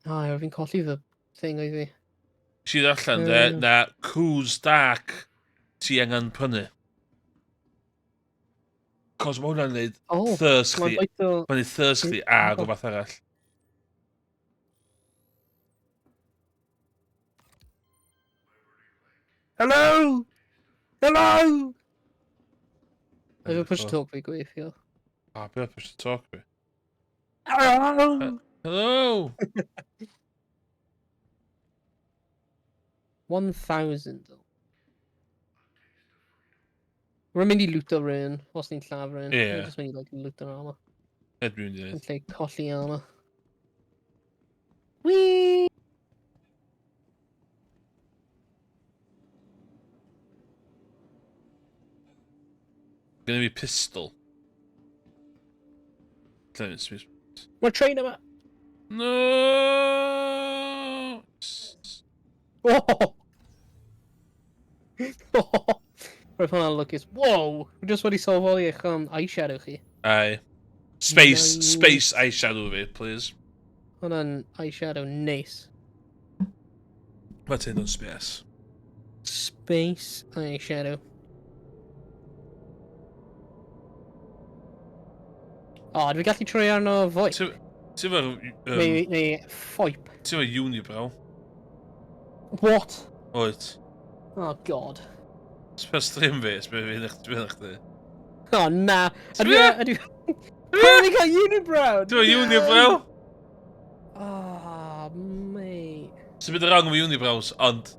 O, oh, fi'n colli fy thing oedd fi. Si allan de, na Cws Dark ti angen prynu. Cos mae hwnna'n neud oh, thirst chdi. Mae'n neud thirst chdi a rhywbeth arall. Hello! Hello! Efo push to talk fi gweithio. Ah, beth push to talk fi? Hello! Hello! 1,000. Rwy'n mynd i lwto rhywun, os ni'n lladd rhywun. Ie. Rwy'n just mynd i like, lwto'r armor. Ed dwi'n mynd i Yn lle colli armor. Whee! Gynna fi pistol. Lle ni'n Mae'r train yma! No! Oh! Roedd hwnna'n lwcus. Wow! Rwy just wedi sylweddoli eich eyeshadow chi. Aye. Space, Nice. space eyeshadow fi, please. Hwnna'n eyeshadow neis. Mae ti'n dod space. Space eyeshadow. O, oh, dwi gallu troi arno VoIP. Ti'n fawr... Neu, neu FOIP. Ti'n fawr unibrow. What? Oed. Oh, God. Sbio stream fi, sbio fi yn chdi. Oh, na. Ydw i... Ydw i... Pam ni cael unibrow? Ti'n fawr unibrow? Oh, mate. Sy'n mynd wrong efo unibrows, ond...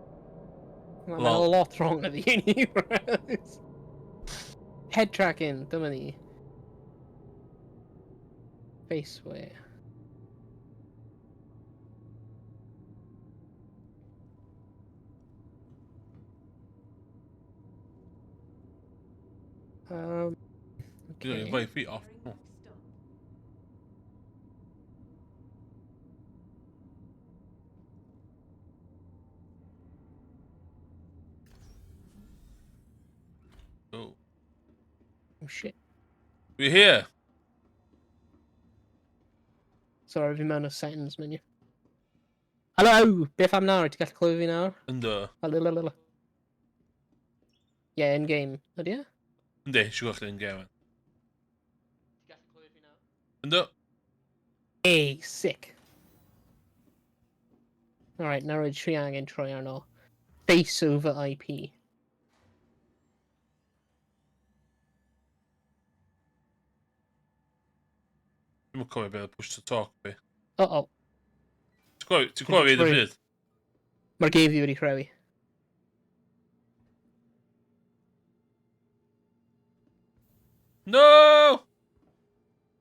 Mae'n a lot wrong with the unibrows. Head tracking, dyma ni. Faceware. Dwi'n Okay. okay. feet off. Oh. Oh. Oh shit. We're here. Sorry, fi mewn y settings menu. Hello! Beth am nawr? Ti'n gallu clywed fi nawr? Ynddo. Hello. Yeah, in game. Ydy e? Yndi, siw gweld yn game. Ti'n gallu clywed fi nawr? Ynddo. Hey, sick. Alright, nawr rhaid tri angen troi arno. Face over IP. Dwi'n cofio beth push to talk fi. Uh-oh. Ti'n cofio fi yn y pryd? Mae'r game fi wedi rhewi. No!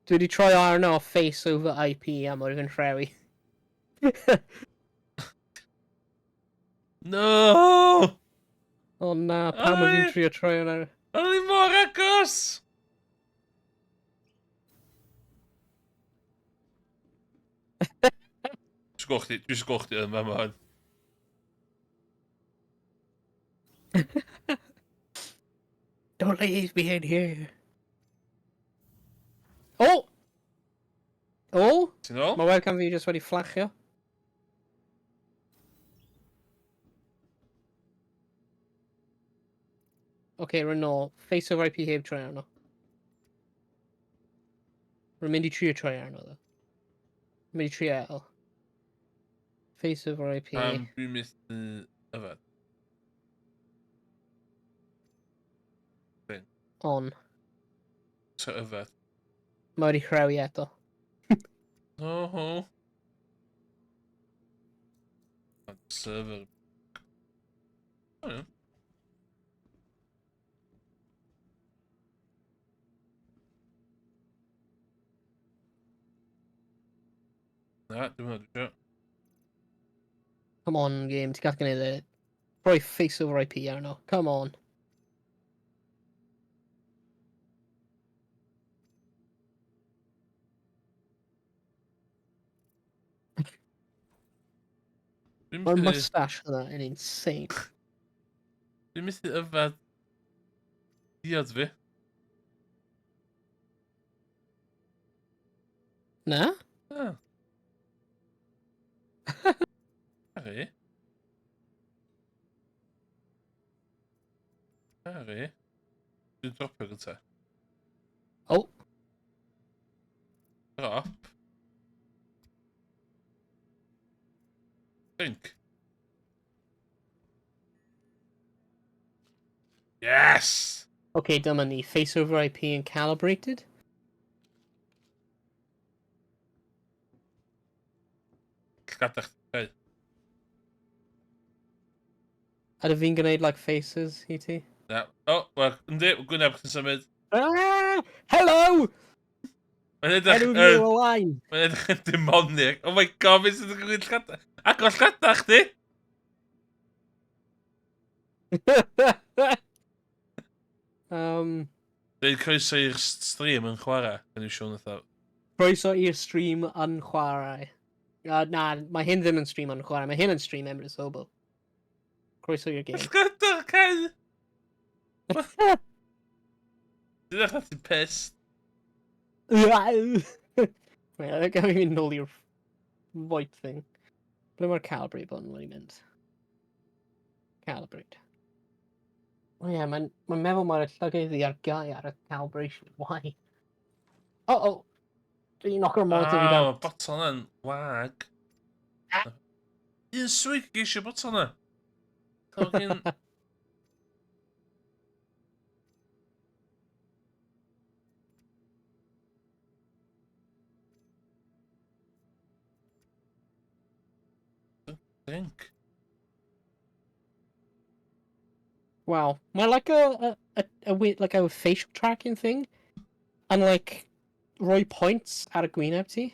Dwi wedi troi arno face over IP a mae'r fi'n rhewi. No! O na, pam oedd fi'n trio troi arno? Oedd hi mor agos! Dwi'n gweld chdi yn fama hwn. Don't leave me in here. Oh! Oh! Ti'n ôl? Mae webcam fi jyst wedi fflachio. Oce, okay, rwy'n nôl. Face over IP heb troi arno. Rwy'n mynd i trio troi arno, ddo. Rwy'n mynd i trio el. Face over IP. Pam dwi'n methu yfed? On. So yfed. Mae wedi rhewi eto. Oh. Server. Oh, yeah. Na, dim hwnna dwi. Come on, game, ti'n gallu gwneud e. Rhoi face over IP arno. Come on. Dwi'n Mae'r methu... mustache yna yn insane. Dwi'n methu yfed diod fi. Na? Na. Sorry. Sorry. Dwi'n dropio gynta. Oh. Drop. Drink. Yes! Okay, dyma ni. Face over IP and calibrated. Llgadach chdi. A dy fi'n gwneud, like, faces i ti? Na. O, oh, wel, yndi, gwyneb chdi'n symud. Ah! Hello! Mae'n edrych Enw yn... fi yw Owain! Mae'n edrych yn demonic. Oh my God, beth sydd yn gwneud llgadach? Agor llgadach chdi! Dweud croeso i'r stream yn chwarae. Gan i'w Siôn fatha. Croeso i'r stream yn chwarae. Na, mae hyn ddim yn stream yn chwarae. Mae hyn yn stream Emrys Hobo. Croeso i'r game. Llgadach, Ken! Dwi'n edrych ti'n pissed. Wait, I think I'm mynd nôl i'r VoIP thing. Ble mae'r calibrate button wedi mynd? Calibrate. O oh, ie, yeah, mae'n ma meddwl mae'r llygaid i ar gau ar y calibration. Why? Oh, oh! Dwi'n knocko'r monitor fi Ah, down. mae botol yna'n wag. Ah. Un swig geisio botol yna. Fucking... Drink. Wow. Mae like a weird, like a facial tracking thing. And like, rhoi points ar y gwyneb ti.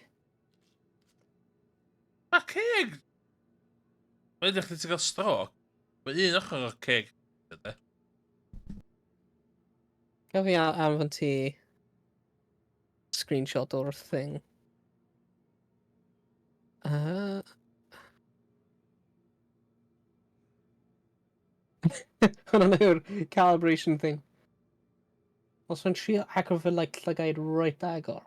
Mae ceg! Mae'n edrych chdi ti'n cael stroke. Mae un ochr o'r ceg. Ydy. Gael fi anfon ti screenshot o'r thing. Hwna'n yw'r calibration thing. Os mae'n trio agor fy like, llygaid right agor.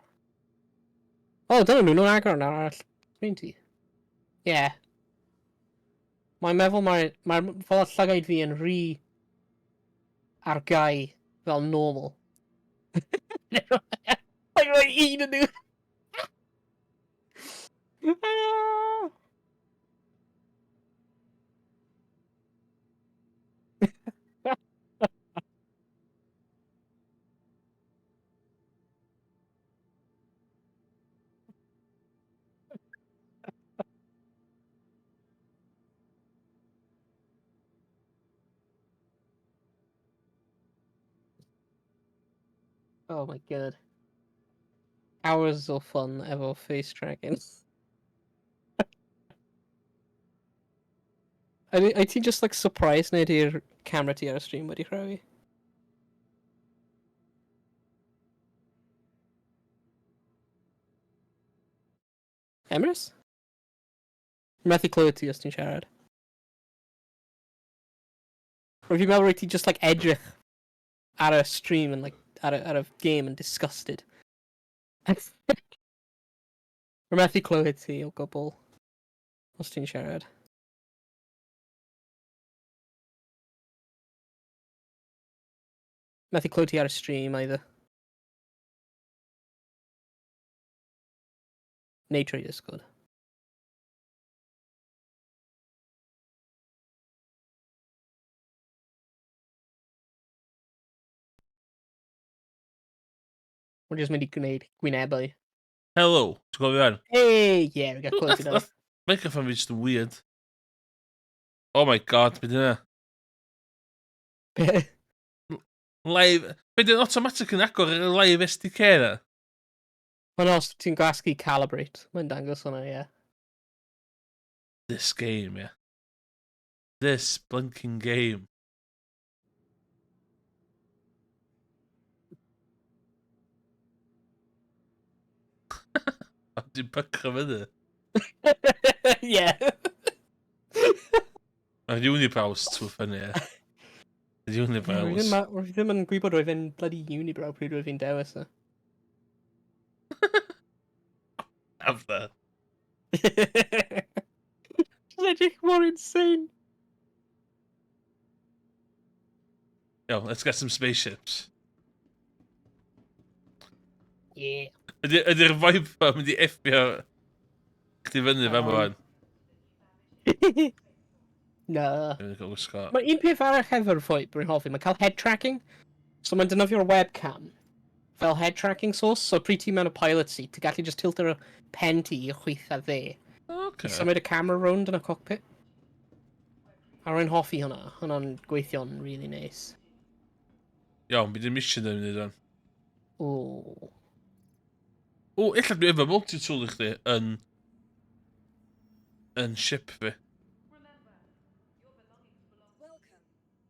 O, oh, dyna nhw, nhw'n agor nawr ar screen ti. Yeah. Mae'n meddwl mae fel y llygaid fi yn rhy ar gau fel normal. Mae'n rhoi un yn nhw. Ah! Oh my God. Hours o fun efo face tracking. Ydy ti just like surprised neu ydy'r camera ti ar y stream wedi rhewi? Emrys? Methu clywed ti os ti'n siarad. Rwy'n fi'n meddwl rwyt ti just like edrych ar y stream and like ar y game yn disgusted. Rwy'n methu clywed ti o gwbl os ti'n siarad. Methu clywed ti ar y stream either. Neu trwy Discord. Mae'n jyst mynd i gwneud gwynebau. Hello, ti'n gwybod fi fan? Hey, yeah, we got close enough. Microphone fi just yn weird. Oh my god, beth yna? Be? Live... Be di'n automatic yn agor yr live SDK na? Ond os ti'n gwasgu calibrate, mae'n dangos hwnna, ie. Yeah. This game, yeah. This blinking game. Dwi'n pycro fyny. Yeah. Mae'r unibrows too funny, eh? Yr unibrows. Rwy ddim yn gwybod roedd e'n bloody unibrow pryd roedd fi'n dewis e. After. Just edrych mor insane. Yo, let's get some spaceships. Yeah. Ydy'r Viper mynd i effio chdi fyny fan fan? Na. Dwi'n cael wisgo. Mae un peth arall hefo'r VoIP rwy'n hoffi, mae'n cael head tracking. So mae'n defnyddio'r webcam fel head tracking source, so pryd ti mewn y pilot seat, ti'n gallu just tilto'r pen ti i chwith a dde. Okay. I symud y camera rownd yn y cockpit. A rwy'n hoffi hwnna, hwnna'n gweithio'n really nice. Iawn, bydd y mission yn mynd o'n. O. O, ella dwi efo multi-tool i chdi yn... yn ship fi.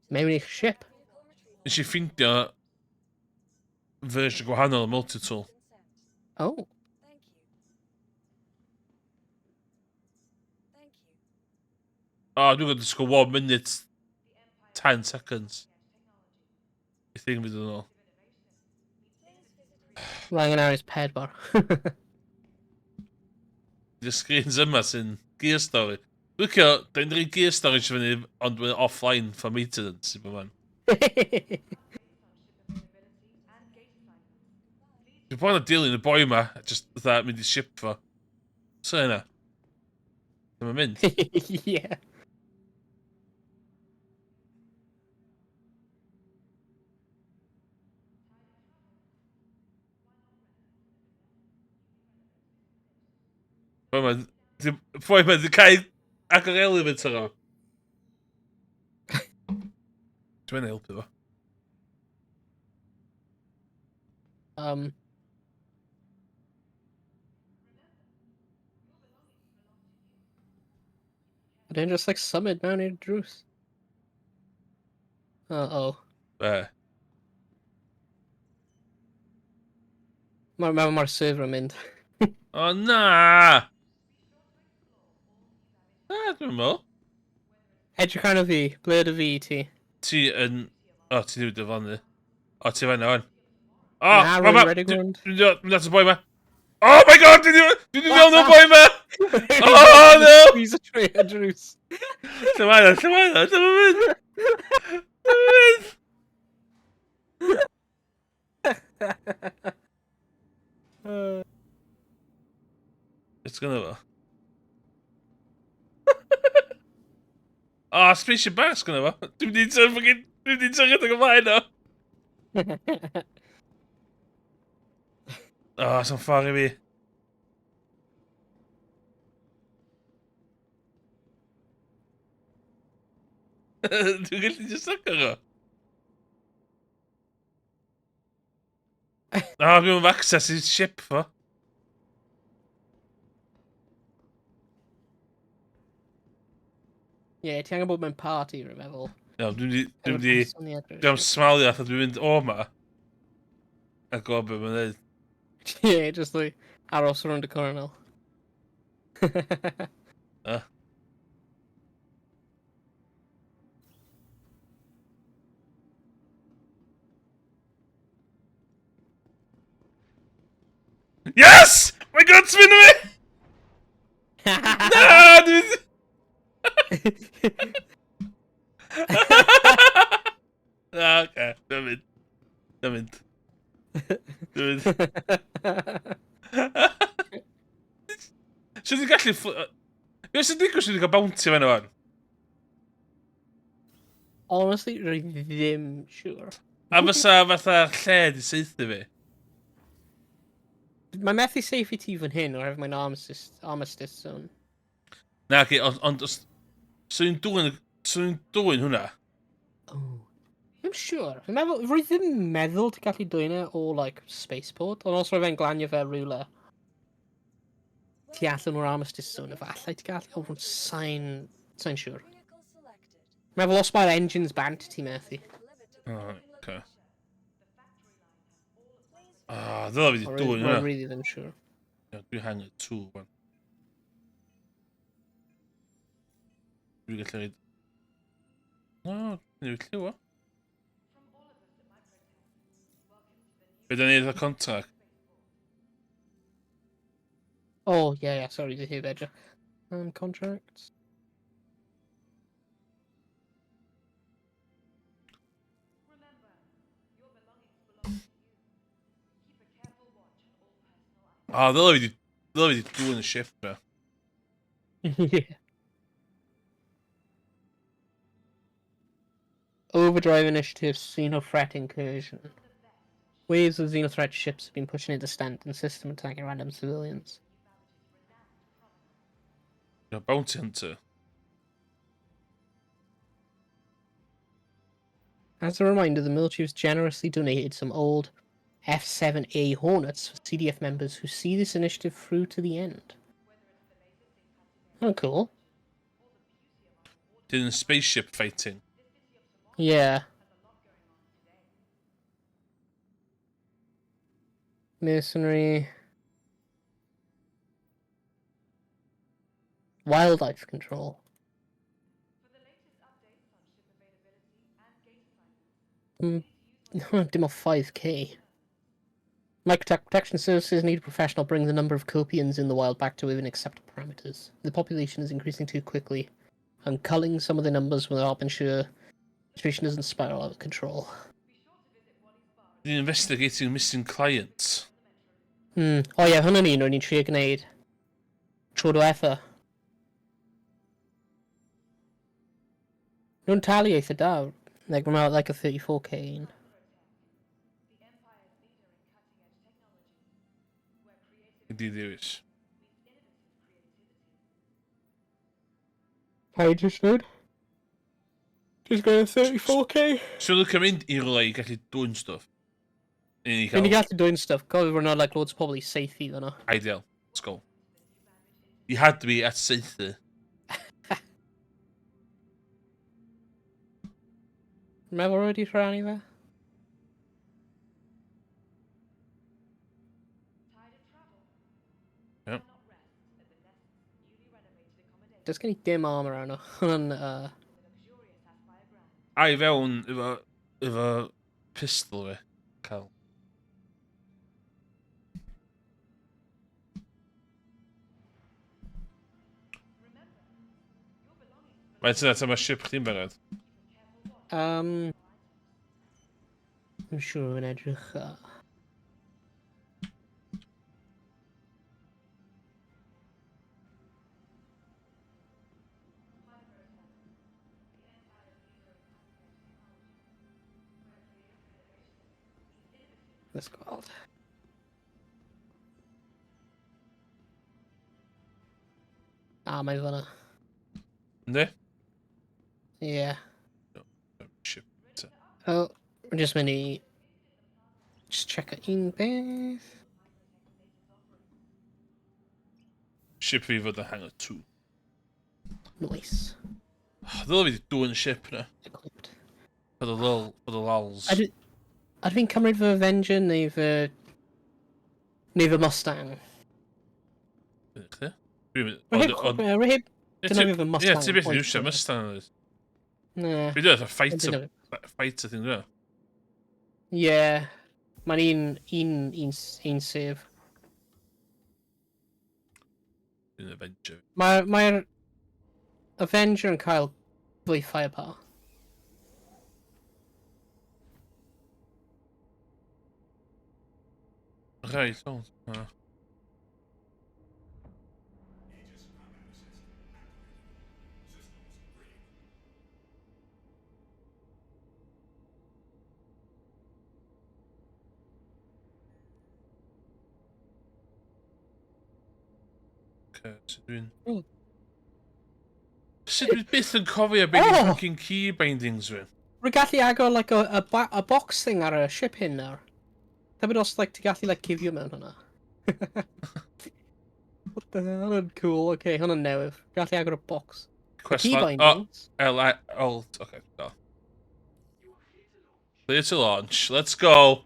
Mewn i'ch ship? Nes i ffindio version gwahanol o multi-tool. Oh. O, oh, dwi'n gwybod disgwyl 1 minute 10 seconds. I think fynd yn ôl. Mae angen aros pedwar. Y screens yma sy'n gear story. Dwi'n licio, dwi'n rhaid gear storage fyny, ond dwi'n offline for maintenance i bod man. Dwi'n bod yn dilyn y boi yma, just fatha mynd i ship fo. So yna. Dyma mynd. Yeah. Boi ma, boi ma di cael agor elevator o. Dwi'n mynd helpu fo. I didn't just like symud mewn i'r drws. Uh-oh. Be? Mae'r ma, ma server yn mynd. O na! Na, dwi'n meddwl. Edrych arno fi, ble ydw fi i ti? Ti yn... O, ti ddim wedi diflannu. O, ti fan'na wan. O, Na, ma- rwy'n ma- rhedeg rownd. Dwi'n dod at y boi ma. Oh my god, dwi'n dwi wedi mewn o'r boi ma! Oh no! Squeeze y trwy y drws. Lle mae o, lle mae o, lle mae'n mynd? Lle mae'n mynd? Beth gynno fo? O, spaceship bach gynno fo. Dwi'n mynd i tyn fucking... Dwi'n mynd i tyn rhedeg ymlaen o. O, so'n ffordd i fi. Dwi'n gallu just agor o. O, dwi'n mynd access i ship fo. Ie, yeah, ti angen bod mewn party, rwy'n meddwl. Iawn, dwi'n di... Dwi'n Efo'r di... person i edrych. Dwi'n am smalio atho dwi'n mynd o ma. A gweld beth mae'n neud. Ie, yeah, just like aros rownd y cornel. Ah. Yes! My guts mynd i fi! Na! Dwi'n... Na, oce. Dwi'n mynd. Dwi'n mynd. Dwi'n mynd. Sut ti'n gallu... Be sy'n digwydd sy'n cael bounty fan o'n? Honestly, rwy ddim siŵr. A fysa fatha lle di saethu fi? Mae methu safe i ti fan hyn, oherwydd mae'n armistice, armistice zone. Na, ge, ond os... Swn i'n dwyn... Swn i'n dwyn hwnna? Oh. I'm sure. Fi'n meddwl, rwy ddim meddwl ti'n gallu dwyn e o, like, spaceport, ond os rwy fe'n glanio fe rhywle tu allan o'r armistice zone, efallai ti'n gallu, oh, sa'n, sa'n siŵr. Meddwl os mae'r engines bant ti'n methu. Oh, okay. Ah, ddyla fi wedi dwyn hwnna. Rwy'n really ddim siŵr. Ie, dwi hangar 2, wan. Dwi'n gallu rhaid... No, newid lliw o. Be da ni eitha contract? Oh, yeah, yeah, sorry, dwi heb edrych. Contracts. Ah, ddyle fi 'di... Ddyle fi 'di dwyn y ship na. Yeah. Overdrive Initiative Xenothreat Incursion. Waves of Xenothreat ships have been pushing into Stanton system attacking random civilians. Yeah, bounty hunter. As a reminder, the military has generously donated some old F-7A Hornets for CDF members who see this initiative through to the end. Oh, cool. Dyn spaceship fighting. Yeah. Mercenary. Wildlife control. Dim o 5k. Microtech Protection Services need a professional bring the number of Copians in the wild back to within acceptable parameters. The population is increasing too quickly, and culling some of the numbers will help ensure the situation doesn't spiral out of control. Dyn investigating missing clients. O ie, hwnna'n un o'n i'n trio gwneud tro diwetha. Nhw'n talu eitha da. Like, mae'n like a 34k un. Ydy ddewis. Paid just nod? Just go 34k. So look am mynd i rwle i gallu dwyn stwff. I ni Fi'n cael gallu dwyn stuff, cofio bod nhw'n like loads o pobl i saethu fyna. Ideal. Let's go. You had to be at saethu. Meddwl wedi rhannu fe? Yep. Does gen i dim armor arno. Hwnna'n... A i fewn efo pistol fi. Cael. Mae'n tyna, ta mae ship chdi'n barod. I'm siŵr yn edrych... Let's gweld. Ah, mae fyna. Yndi? Ie. Ship. Oh, rwy'n just mynd i... Just check un beth. Ship fi fod yn hangar 2. Nice. Ddyle fi wedi dwyn ship na. Equipped. For the lol, for the lols. Ydw fi'n cymryd fy Avenger neu fy Mustang? Chdi? Dwi'n mynd... Rwy heb defnyddio fy Ie, Mustang. ti beth yn iwsio Mustang. Wyt? Na. Dwi'n dweud, a fighter, defnyddio. fighter thing, dwi'n Ie. Mae'n un save. Dwi'n Avenger. Mae'r Avenger yn cael fwy firepower. Reit, o. na. Okay, so dwi'n... Mm. Sut dwi byth yn cofio beth oh! Oh! fucking key bindings fi? Rwy'n gallu agor like, a box thing ar y ship hyn nawr. Tybed os like, ti'n gallu like, cuddio mewn hwnna. What the hell? Hwnna'n cool. Okay, hwnna'n newydd. Gallu agor y box. Quest Key line- Oh, bindings. L, I, Alt, okay, no. Clear to launch. Let's go.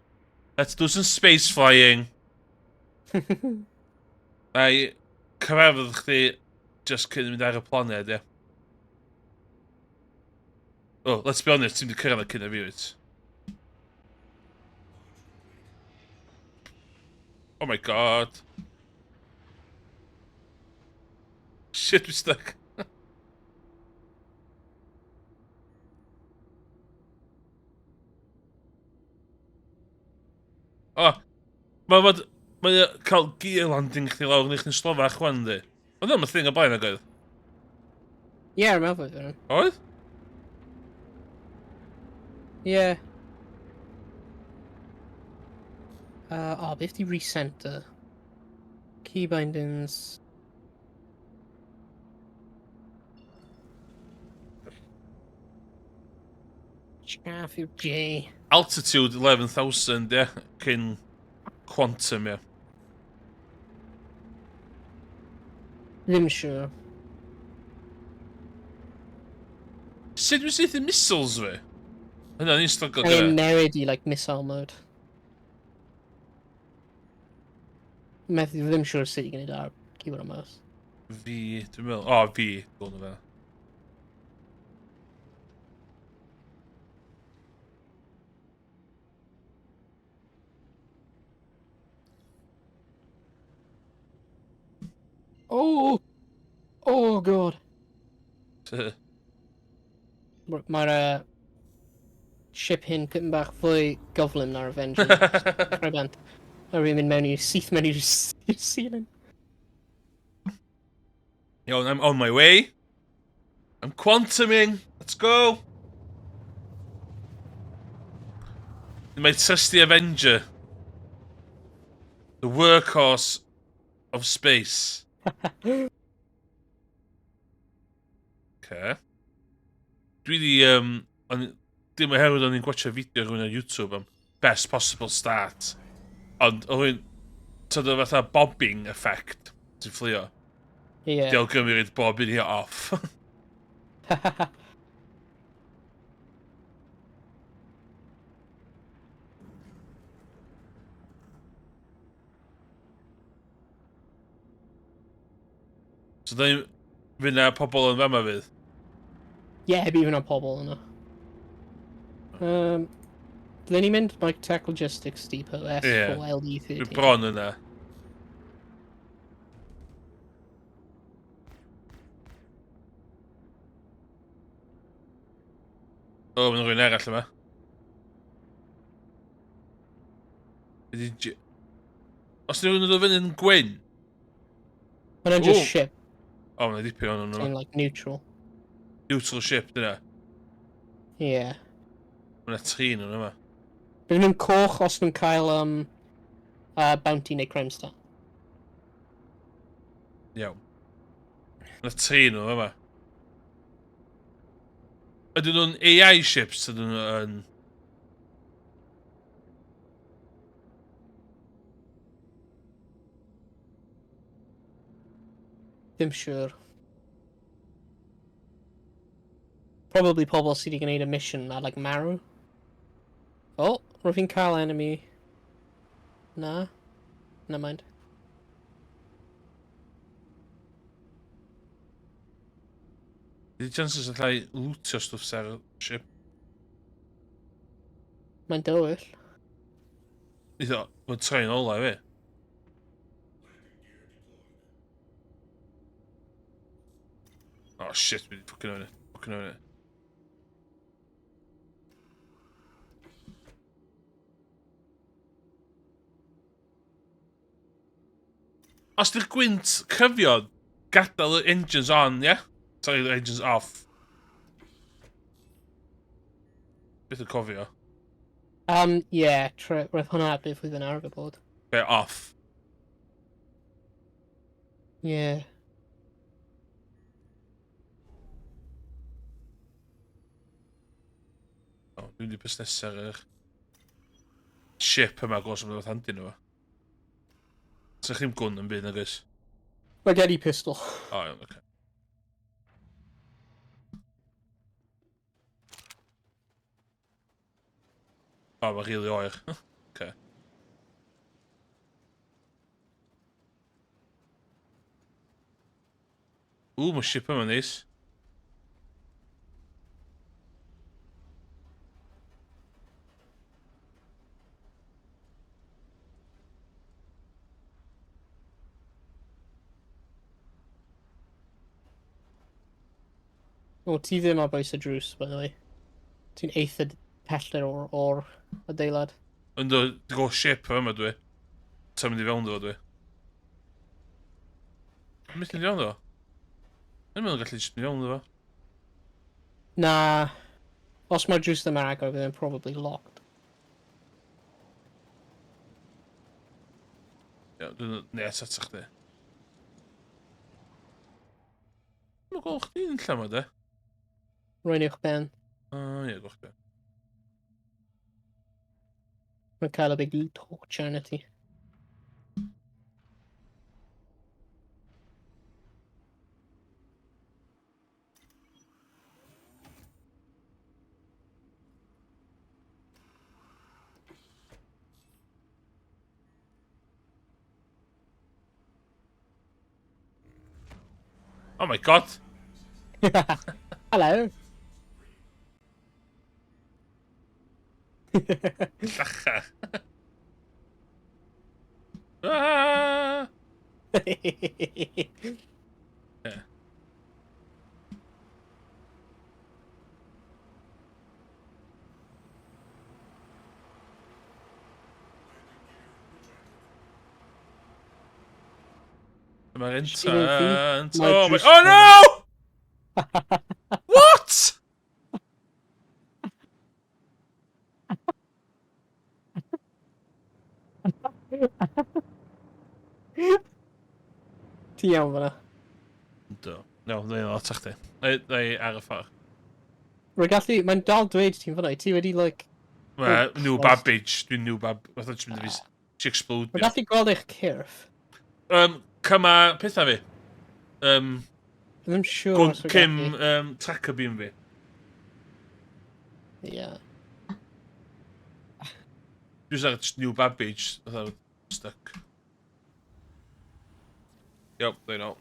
Let's do some space flying. Na i cyfarfod chdi just cyn mynd ar y planed, ie. Oh, let's be honest, ti'n mynd i cyrraedd y cyn y fi, wyt? Oh my God. Shit, we stuck. O, mae fod... Mae o cael gear landing chdi lawr neu chdi'n slofach wan, di. Oedd ddim y thing o blaen ag oedd? Yeah, I remember hwnna. Oedd? Yeah. Oh, beth di recenter? Key bindings. Chaff yw J. Altitude 11,000, ie. Cyn quantum, ie. Ddim siŵr. Sut dwi'n saethu missiles fi? Hynna, ni'n struggle Angen gyda. newid i, like, missile mode. Methu, ddim siŵr sut i gwneud ar keyboard a mouse. V, dwi'n meddwl. O, V. Dwi'n meddwl. Oh! Oh, God. Mae'r ship hyn tipyn bach fwy gyflym na'r Avenger. Rhaid bant. A rwy'n mynd mewn i'r syth mewn i'r ceiling. Iawn, I'm on my way. I'm quantuming. Let's go. My trusty Avenger. The workhorse of space. Okay. Dwi di, on, dim oherwydd o'n i'n gwatchio fideo rhywun ar YouTube am best possible start. Ond oedd rhywun, tyd o fatha bobbing effect ti'n fflio. Yeah. Diolch gymryd bob un i off. So da ni'n fynd â pobl yn fama fydd? Yeah, bydd yna pobl yna. Ble ni'n mynd? Mike Tech Logistics Depot, S4LD13. Dwi bron yna. O, mae'n rhywun arall yma. Ydi Os ydy rhywun yn dod fyny yn gwyn? Mae'n just Ooh. ship, O, mae'n dipyn o'n nhw. yn like neutral. Neutral ship, dyna. Yeah. Mae'n tri nhw yma. Bydd nhw'n coch os nhw'n cael bounty neu crime star. Iawn. Mae'n tri nhw yma. Ydyn nhw'n AI ships? Ydyn nhw yn... Ddim siŵr. Probably pobl sydd wedi gwneud y mission a like marw. Oh, rwy'n fi'n cael enemy. Na. Never mind. Ydy chances allai lootio stwff sy ar y ship? Mae'n dywyll. Iddo, mae'n troi'n ola fi. Oh shit, fi 'di ffwcin fyny. Ffwcin fyny. Os di'r gwynt cryfion, gadael y engines on, ie? Yeah? Sorry, the engines off. Beth yn cofio? Yeah, roedd hwnna beth oedd yn arfer bod. Be, off. Yeah. O, dwi'n di busnesu ar yr ship yma gos am ddod handi nhw. Sa chi'm gwn yn byd nag oes? Mae gen i pistol. O, iawn, oce. O, mae'n rili oer. Oce. Ww, mae ship yma'n neis. O, ti ddim ar bwys y drws, by the way. Ti'n eitha pellter o'r, or adeilad. Ynddo, dwi'n gweld ship yma dwi. Ti'n mynd i fewn ddo dwi. Dwi'n mynd i fewn ddo. Dwi'n mynd gallu jyst mynd i fewn ddo. Na. Os mae'r drws ddim ar agor, bydd e'n probably locked. Ia, dwi'n nes atach chdi. Dwi'n gweld chdi yn lle yma, de. Rwy'n uwch ben. O, ie, gwch chdi. Mae'n cael y big torch arna ti. Oh my god! Hello! Llachar. Ah! Yeah. Mae'r entrance. Oh, my... Oh no! What? Ti iawn fyna. Do. No, dwi'n lot chdi. Neu ar y ffordd. Rwy'n gallu... Mae'n dal dweud ti'n fyna. Ti wedi, like... Mae new Babbage. Dwi'n new Bab... Fatha ti'n mynd i fi... Ti explodio. Rwy'n gallu gweld eich cyrff. Cyma pethau fi. Ddim siŵr os rwy'n Cym tracker beam fi. Ie. Yeah. Dwi'n ar just new Babbage. Fatha stuck. Yep, they know.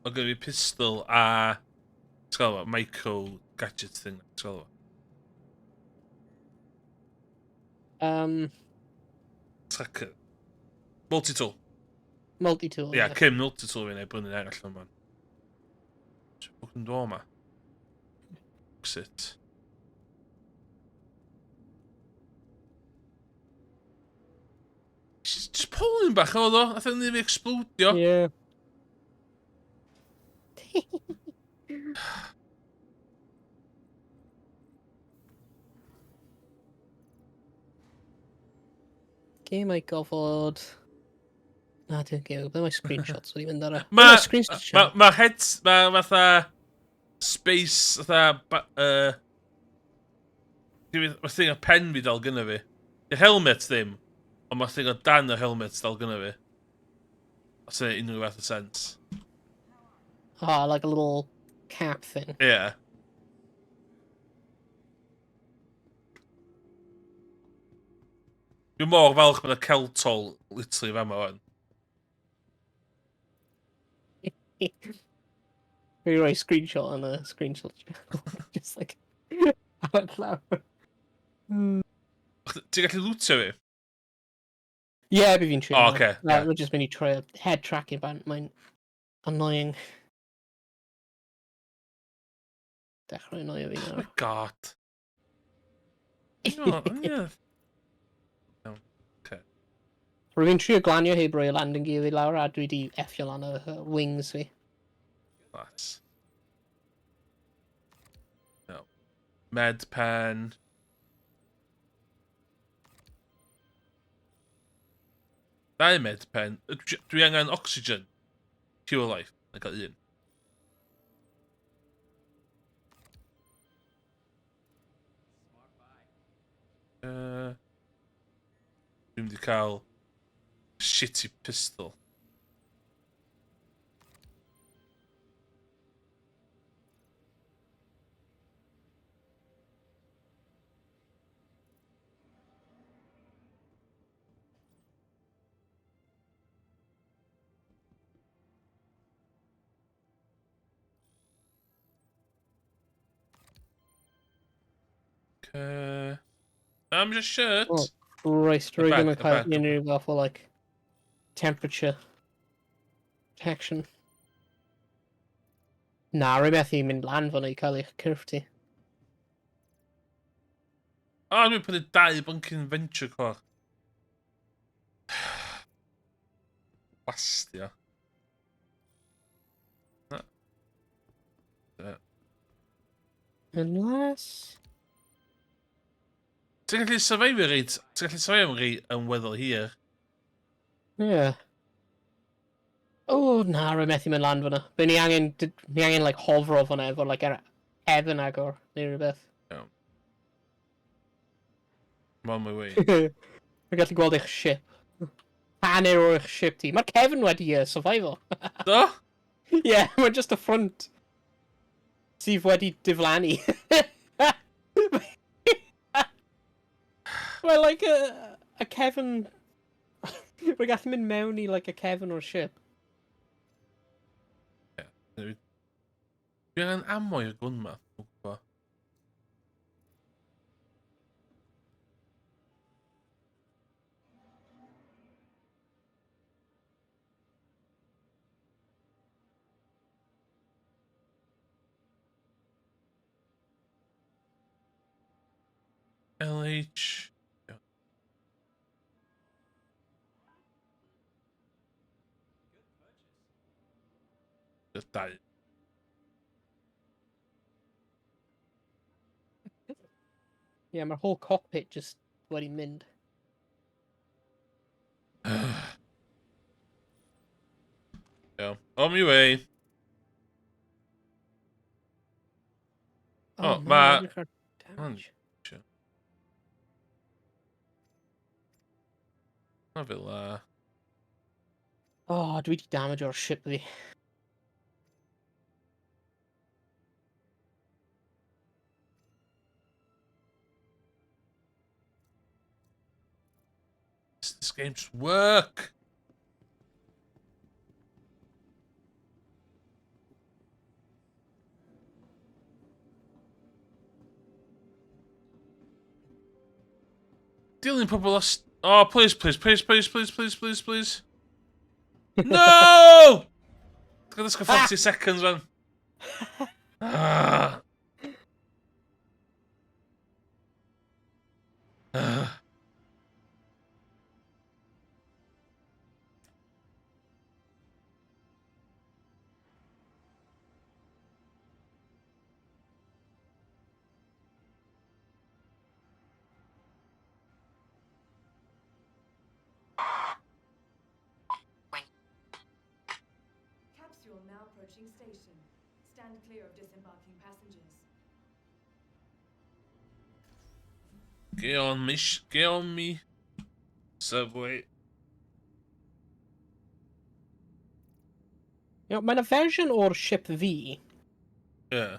Mae gen i pistol a... Ti'n gael fo? Micro gadget thing. Ti'n gael fo? Tracker. Multi-tool. Multi-tool. Ia, yeah, cym multi-tool fi'n ei brynu'n arall yma. Open door ma. Exit. Just polyn bach oedd o, nath o'n fi explodio. Yeah. Gemau gofod... Na, dwi'n gêm, ble mae screenshots wedi mynd ar y... Mae screenshots ma, ma heads, mae fatha space, fatha... Mae thing o pen fi dal gynna fi. Di'r helmet ddim, ond mae thing o dan yr helmet dal gynna fi. Os yna unrhyw fath o sens. Ah, like a little cap thing. Yeah. Dwi'n mor falch bod y Celtol literally fama wan. Fi roi screenshot on y screenshot channel. Just like... Ar y llawr. Ti'n gallu lootio fi? Yeah, bydd fi'n trio. Oh, okay. Yeah. We're just mynd i trio head tracking, but mae'n annoying. Dechrau annoyo fi Oh nawr. my god. No, yeah. No. Okay. Rwy'n fi'n trio glanio heb roi y landing gear fi lawr a dwi di effio lan y wings fi. That's... No. Med pen. Dau med pen. Dwi angen oxygen. Pure life. Na gael un. Dwi'n mynd i cael shitty pistol. Okay. I'm just shirt. Oh, Christ, rwy'n bag, ddim yn y cael bag. unrhyw fath o, like, temperature protection. Na, rwy'n methu mynd lan fyna i cael eich cyrff ti. O, oh, dwi'n prynu dau bunkin venture core. Bastio. Na. Na. Unless... Ti'n gallu survivor reit? Ti'n gallu survivor reit yn weddol hir. Yeah. O, na, rwy'n methu mynd lan fyna. Be ni angen, ni angen, like, hofro fyna efo, like, er, heaven agor, neu rhywbeth. Iawn. I'm on my way. Rwy'n gallu gweld eich ship. Hanner o'r eich ship ti. Mae'r cefn wedi survival. Do? Yeah, mae'n just y front. Sydd wedi diflannu. Well, like, a, a cefn... Rwy'n gallu mynd mewn i, like, a cefn o'r ship. Yeah. Dwi angen ammo i'r gwn ma. Dwi'm yn gwbo. LH. Dau. Yeah, mae'r whole cockpit just wedi mynd. Yeah. On my way. Oh, no, ma- edrych ar damage. Na fel la. Oh, dwi wedi damage o'r ship fi. This game just work? Dilyn pobl os... Oh, please, please, please, please, please, please, please, please. No! Look at this 40 seconds, man. Ah. Ah. Capsule now approaching station. Stand clear of disembarking passengers. Get on me, get on me. Subway. You know, mae'n a fersiwn o'r ship fi Yeah.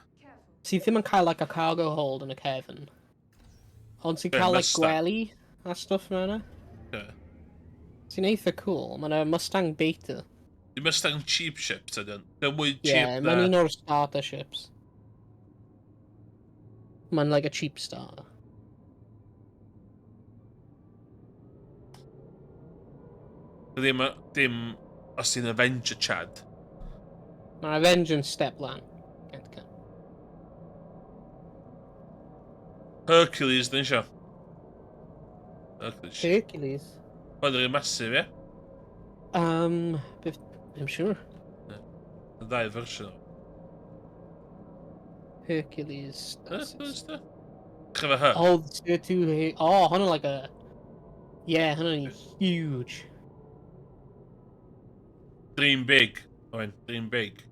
sydd ddim yn cael like a cargo hold yn y cefn. Ond sy'n Be, cael like Mustang? gwely a stuff mewn e. Yeah. Sy'n eitha cool. Mae'n a Mustang Beta. Di Mustang cheap ship, ta dyn? Dwi'n mwy cheap Yeah, na... mae'n un o'r starter ships. Mae'n like a cheap starter. Ddim, dim os ti'n Avenger Chad. Mae'r Avenger yn step lan. Can't count. Hercules, dyn isio. Hercules. Hercules. Mae'n rhy masif, ie? I'm sure. Y ddau fersiwn. Hercules. That's it. Hercules, da? Chyfa H. Oh, the two. Oh, hwnna like a... Yeah, hwnna'n huge. Dream big. Owen, dream big.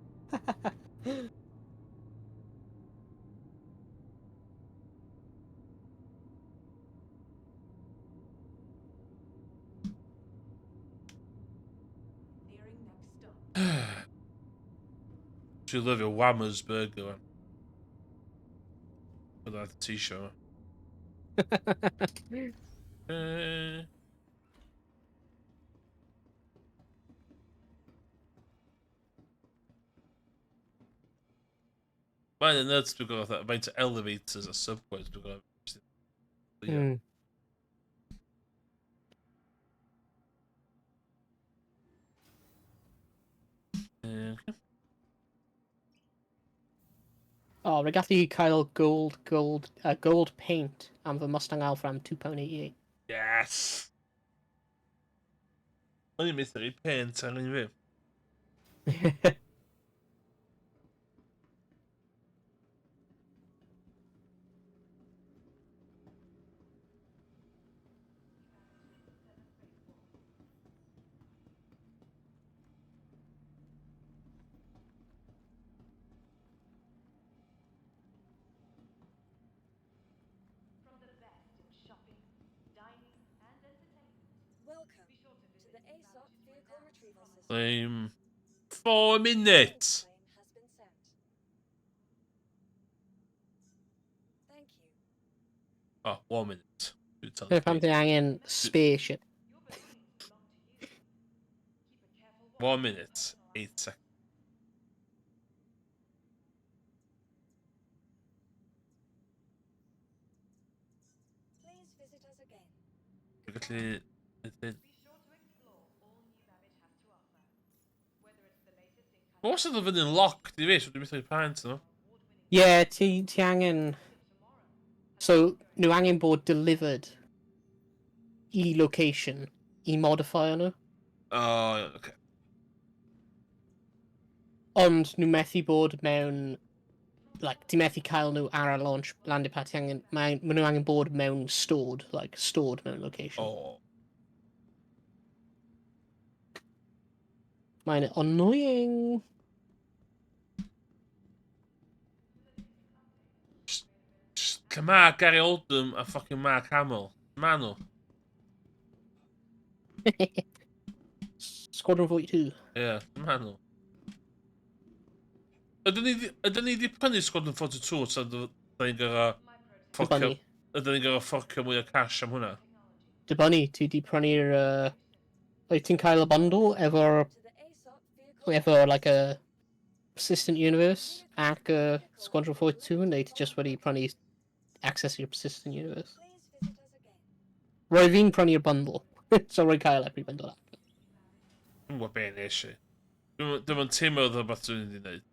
Dwi'n lyfio Whammers burger. Bydd ar t-shirt. Mae'n y nuts dwi'n gwybod fatha, faint o elevators a subways dwi'n gwybod. Okay. O, oh, rwy'n gallu cael gold, gold, gold paint am fy Mustang Alpha am £2.88. Yes! O'n i'n methu rhoi paint ar un fi. 4 minutes. Oh, 1 minute. Dyna pam ti angen spaceship. 1 minute, 8 seconds. Dwi'n gallu... neud hyn. Mae wastad yn fyny'n locked i fi, so dwi'n methu paent nhw. Ie, yeah, ti, ti angen... So, nhw angen bod delivered i location i modify nhw. Oh, yeah, okay. Ond nhw methu bod mewn... Like, ti methu cael nhw ar y launch landing pad, ti angen... Mae, ma nhw angen bod mewn stored, like, stored mewn location. Oh. Mae'n annoying. Just, lle ma Gary Oldham a fucking Mark Hamill? Ma nhw. Squadron 42. Ie, yeah, ma nhw. Ydyn ni, ydyn ni di prynu Squadron 42 ta ydyn ni'n gorau fforcio, Dibynnu. ydyn ni'n gorau fforcio mwy o cash am hwnna? Dibynnu, ti di prynu'r... Wyt ti'n cael y bundle efo'r... Efo, like, a Persistent Universe ac Squadron 42, neu ti just wedi prynu access i'r Persistent Universe? Roedd fi'n prynu'r bundle, so rwy'n cael every bundle allan. Dwi'n gwybod be nes i. Dwi'n yn teimlo oedd rhywbeth dwi'n mynd i wneud.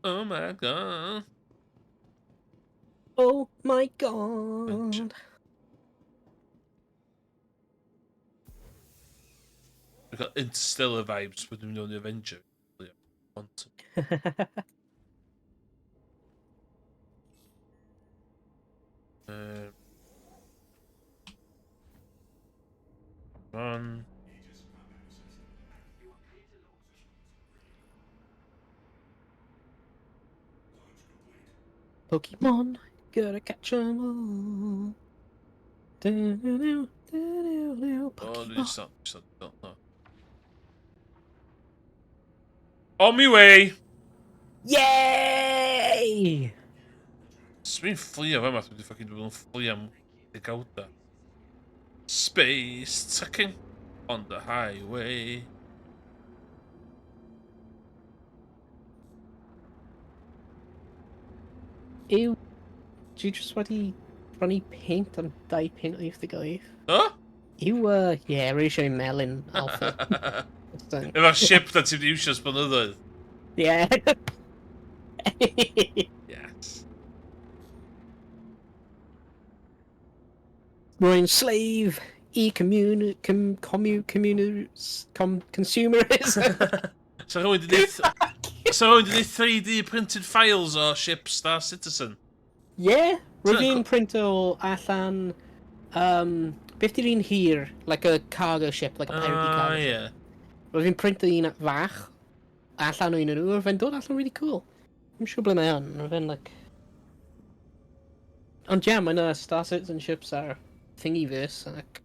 Oh my god. Oh my god. We've got Interstellar vibes when dwi'n mynd i Avenger. Quantum. One. Pokemon, gotta catch 'em all. Du-du-du, du-du-du, Oh, Pokemon. it's not, it's not, don't know. On my way! Yay! Swn i'n fflio fe yma, dwi wedi fucking bod yn fflio am degawda. Space trucking on the highway. Yw, dwi just wedi prynu paint am 2.88. Huh? Yw, ie, rwy eisiau melyn alpha. Efo'r ship na ti'n iwsio ers blynyddoedd. Yeah. Yes. Rwy'n slave i commun... com, commu, communu, com, consumerism. So rhywun di neud... So rwy'n gwneud 3D printed files o ship Star Citizen? Yeah, rwy'n fi'n printo allan... Beth di'r un hir? Like a cargo ship, like a pirate cargo ship. Yeah. Rwy'n fi'n printo un fach allan o un o'n nhw, rwy'n dod allan really cool. I'm siŵr ble mae o'n, rwy'n fe'n like... Ond yeah, mae yna Star Citizen ships ar Thingiverse ac...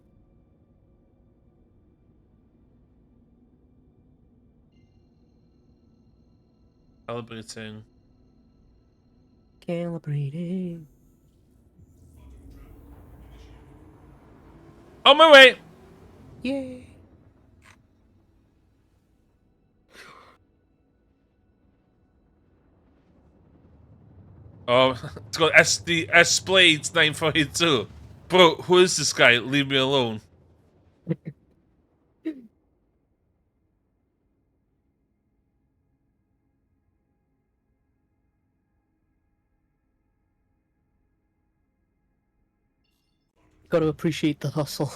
Calibrating. Calibrating. On my way! Yay! Oh, it's got SD S Blades 942. Bro, who is this guy? Leave me alone. Got to appreciate the hustle.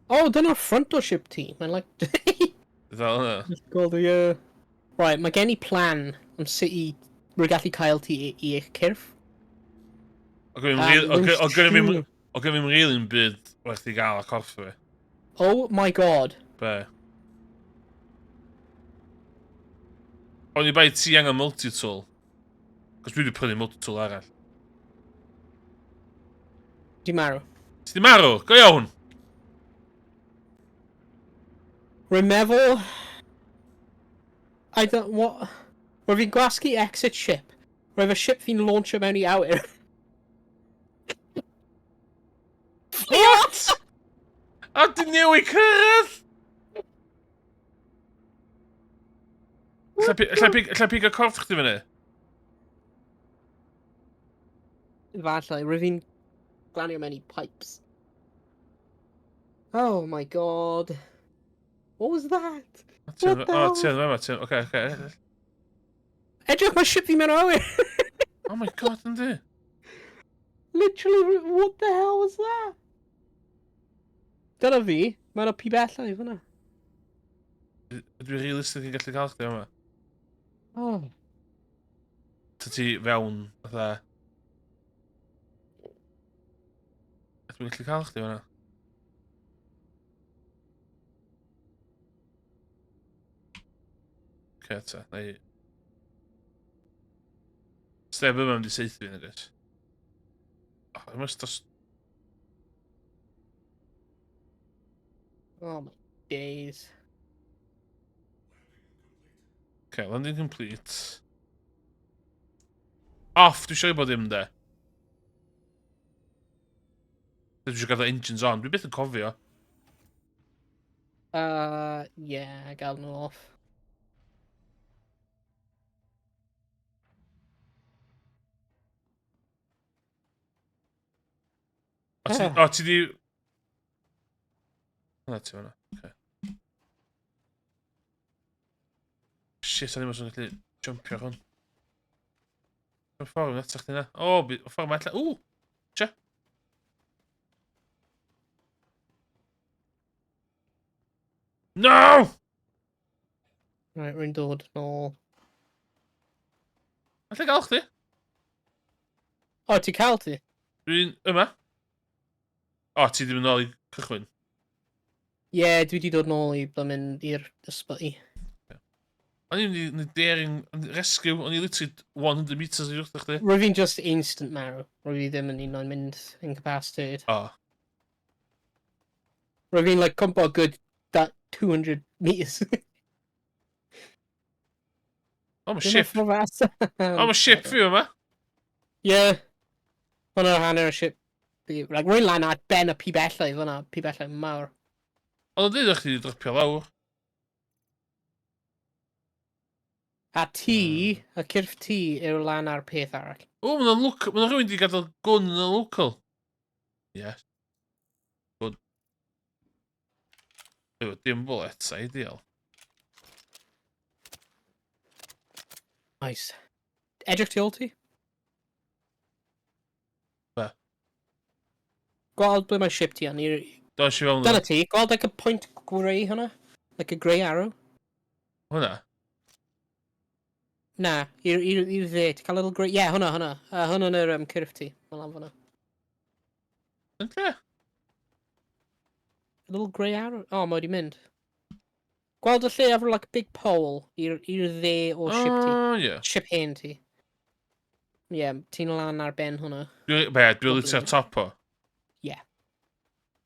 Oh, dyna'r front o ship ti. Mae'n like... Fel yna. Called the, Right, mae gen i plan am sut i... Rwy'n gallu cael ti i eich cyrff. O gen i'n rili yn byd werth i gael a corff fi. Oh my god. Be? O'n i bai ti angen multi-tool. Cos dwi wedi prynu multi-tool arall. Di marw. Ti di marw? Go iawn! Rwy'n meddwl... I don't... What... Rwy'n fi'n gwasgu exit ship. Roedd y ship fi'n launcho mewn i awyr. What? A di newid cyrraedd? Alla pigo corff chdi fyny? Efallai, rwy'n fi'n glanio mewn i pipes. Oh my god. What was that? What the O, hell? ti yn fama, ti yn... Oce, oce. Edrych, mae ship fi mewn awyr! Oh my god, yndi? Literally, what the hell was that? Dyna fi, mae yna pibellau fyna. Ydw i realistig yn gallu cael chdi yma? Oh. Ta ti fewn, fatha... Ydw i'n gallu cael chdi fyna? Oce, ta, na i... Steb yma mynd i saethu fi, nag oes? Oh, I must just... Oh my days. Okay, landing complete. Off, dwi eisiau bod ddim de. Dwi eisiau gadael engines on. Dwi byth yn cofio. Yeah, gael nhw off. O, ti, o, ti di... Na, ti fan'na. Okay. Shit, o'n i'n meddwl gallu jumpio ar hwn. O'r ffordd yn atach chdi na. O, o ffordd mae allan. Ww! Tia! No! Right, rwy'n dod nôl. Alla gael chdi. O, ti cael ti? Dwi'n yma. O, ti ddim yn ôl i cychwyn. Ie, yeah, dwi wedi dod nôl i blymyn i'r ysbyty. O'n i'n mynd i daring rescue, o'n i literally 100 metres i wrth chdi. Rwy fi'n just instant marw. Rwy fi ddim yn un o'n mynd incapacitated. O. Rwy fi'n like cwmpo good that 200 meters. O, mae ship. O, O, mae ship fi yma. Ie. Hwna'r hanner y ship. Fi. Like, rwy'n lan at ben y pibellau fyna, pibellau mawr. Ond o'n dweud chdi wedi dropio lawr. A ti, y cyrff ti, yw lan ar peth arall. O, mae'n look, mae'n rhywun wedi gadael gwn yn y local. Yes. Good. Ew, dim bullets, ideal. Nice. Edrych tu ôl ti? Gweld ble mae ship ti yn. Do, eisiau fewn. Dyna ti, gweld like a point grey hwnna? Like a grey arrow? Hwnna? Na, i'r dde, ti'n cael little grey... Ie, yeah, hwnna, hwnna. Hwnna'n yr cyrff ti. Mae'n lan fyna. Yn lle? A little grey arrow. O, oh, mae wedi mynd. Gweld y lle efo like big pole i'r dde o ship ti. Oh, yeah. Ship hen ti. Ie, yeah, ti'n lan ar ben hwnna. Be, dwi'n literally ar top o? Ie. Yeah.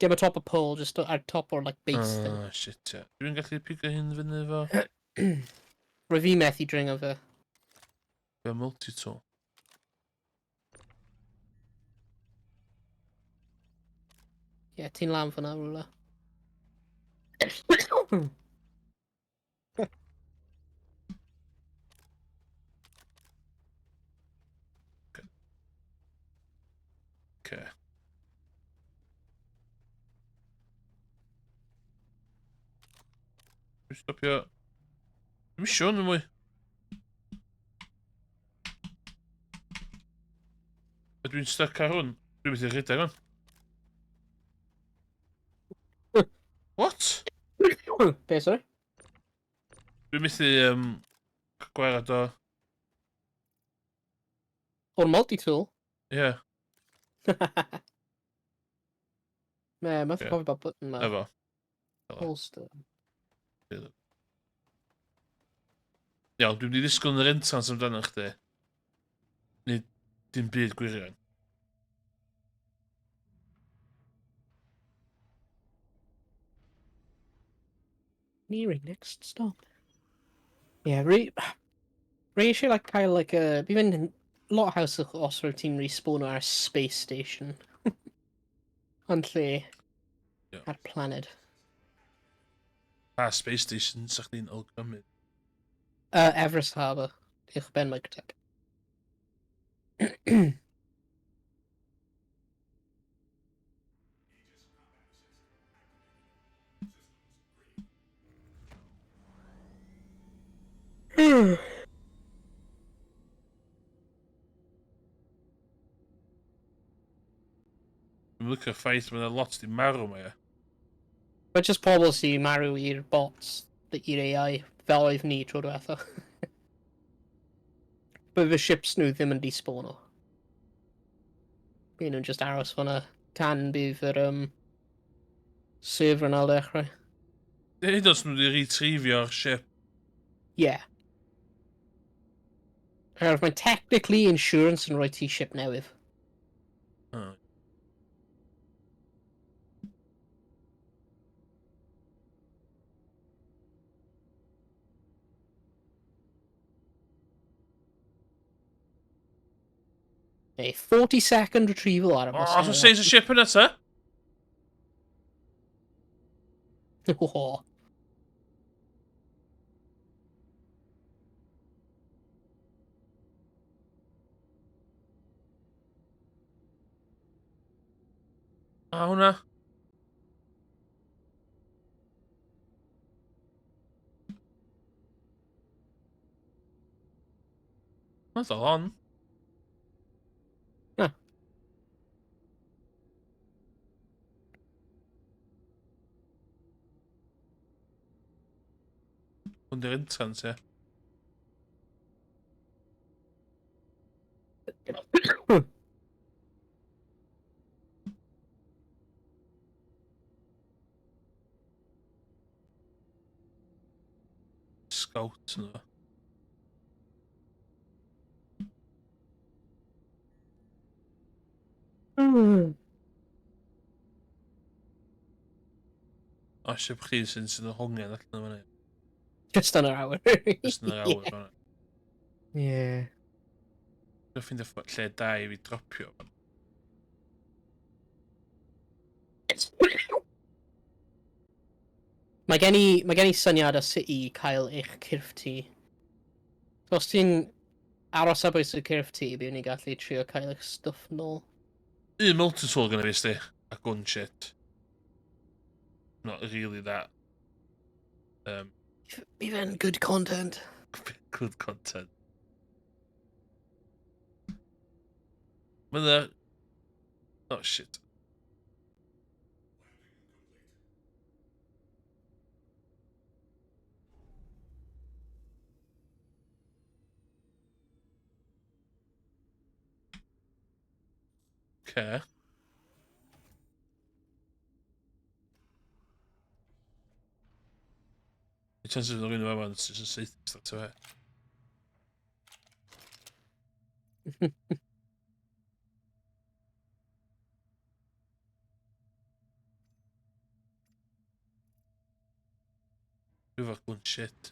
Dim ar top o pole, just ar top o'r like base thing. Oh, shit, ie. Dwi'n gallu pigo hyn fyny fo? Rwy fi methu dringo fe. Be multi-tool? Ie, yeah, ti'n lan fyna rhywle. Okay. Dwi'n stopio. Dwi'n isio hwn yn mwy. Ydw i'n stuck ar hwn? Dwi'n methu rhedeg hwn. What? Be, sorry? Dwi'n methu gwared o... O'r multi-tool? Ie. Yeah. Ne, methu cofio bod button ma. Efo. Holster. Iawn, dwi'n mynd i ddisgwyl yn yr entrance amdano chdi. Neu dim byd gwirion. Nearing next stop. Yeah, rhi eisiau like, cael like a... Bydd fe'n lot haws os rwyt ti'n respawn ar space station. Ond lle ar planet. Pa space station sa chdi'n awgrymu? Everest Harbour. Uwch ben Microtech. Dwi'n licio'r ffaith mae yna lot di marw ma, ia. Mae just pobl sy'n marw i'r bots, i'r AI, fel oedd ni tro diwetha. But fy ships nhw ddim yn despawno. Bydd nhw'n just aros fyna tan bydd yr server yn ail ddechrau. Hyd os nhw wedi retrievio'r ship. Yeah. Oherwydd mae'n technically insurance yn rhoi ti ship newydd. Oh. A 40 second retrieval ar y Oh, so seis y ship yna ta? Oh. A hwnna. That's all on. Huh. Hwn di'r entrance, ie. Scout yna. O, eisiau chi sy'n sy'n hongian allan yma. Just yn yr awyr. Just yn yr awyr. Fan'na. Yeah. Dwi'n ffeindio lle da i fi dropio. Mae gen i syniad o sut i cael eich cyrff ti. So, os ti'n aros ar bwys y cyrff ti, bydd ni'n gallu trio cael eich stwff nôl. Un multi-tool gyda fi, sti. A gun shit. Not really that. Bydd fe'n good content. Good content. Mae yna... Oh, shit. Okay. Y chances yn rhywun yma yn sy'n saethu straight away. Dwi efo gwn shit.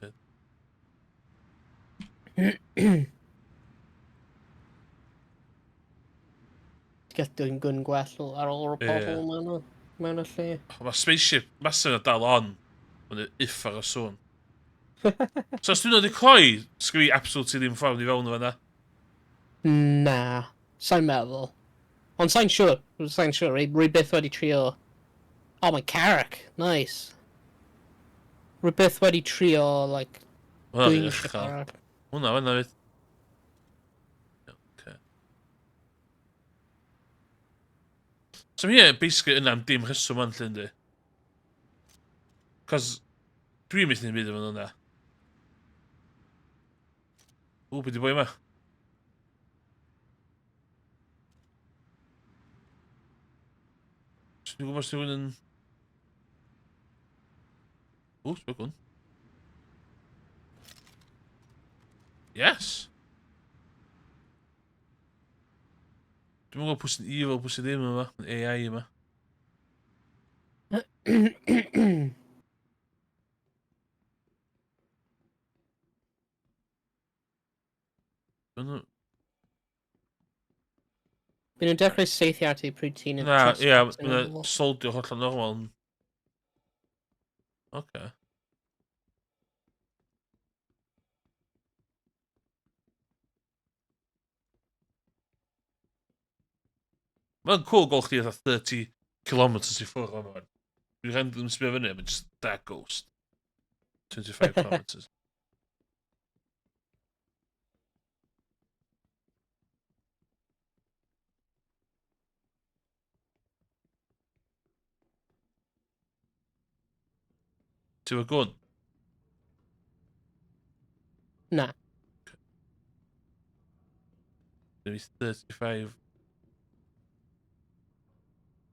Gall dwi'n gwn gwell ar ôl y pobl mewn mewn y lle. Mae spaceship massive na dal on. Mae'n uffar o sŵn. So os dwi'n dod i cloi, sgri absolutely ddim ffordd i fewn o fanna. Na, sa'n meddwl. Ond sa'n siŵr, sa'n siŵr, rwy byth wedi trio. Oh, mae Carrack, nice. Rwy byth wedi trio, like, Hwnna'n dwyn uchel. Carrack. Hwnna, fanna fyd. Okay. So mi basically yna am dim rheswm ond lle yndi. Cos dwi'n methu neud byd efo hwnna. Ww, beth di boi yma? Dwi'n gwybod os rhywun yn. Ww, sbio gwn. Yes! Dwi'n gwybod pwy sy'n evil, pwy sy'n ddim yma. AI yma. Byd nhw'n dechrau saethu ati pryd ti'n. Na, ie, mae'n soldio hollol normal. Oce. Mae'n cool gweld chdi fatha 30 kilometres i ffwrdd o'n fan. Dwi'n random sbio fyny, mae'n just that ghost. 25 kilometres. Ti efo gwn? Na. Maybe 35.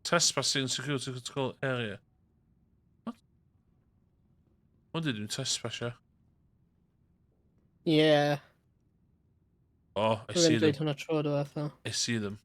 Trespassing security control area. What? Hwn di dwi'n trespassio. Yeah. Oh, I see Rwy'n dweud them. hwnna tro diwetha. I see them.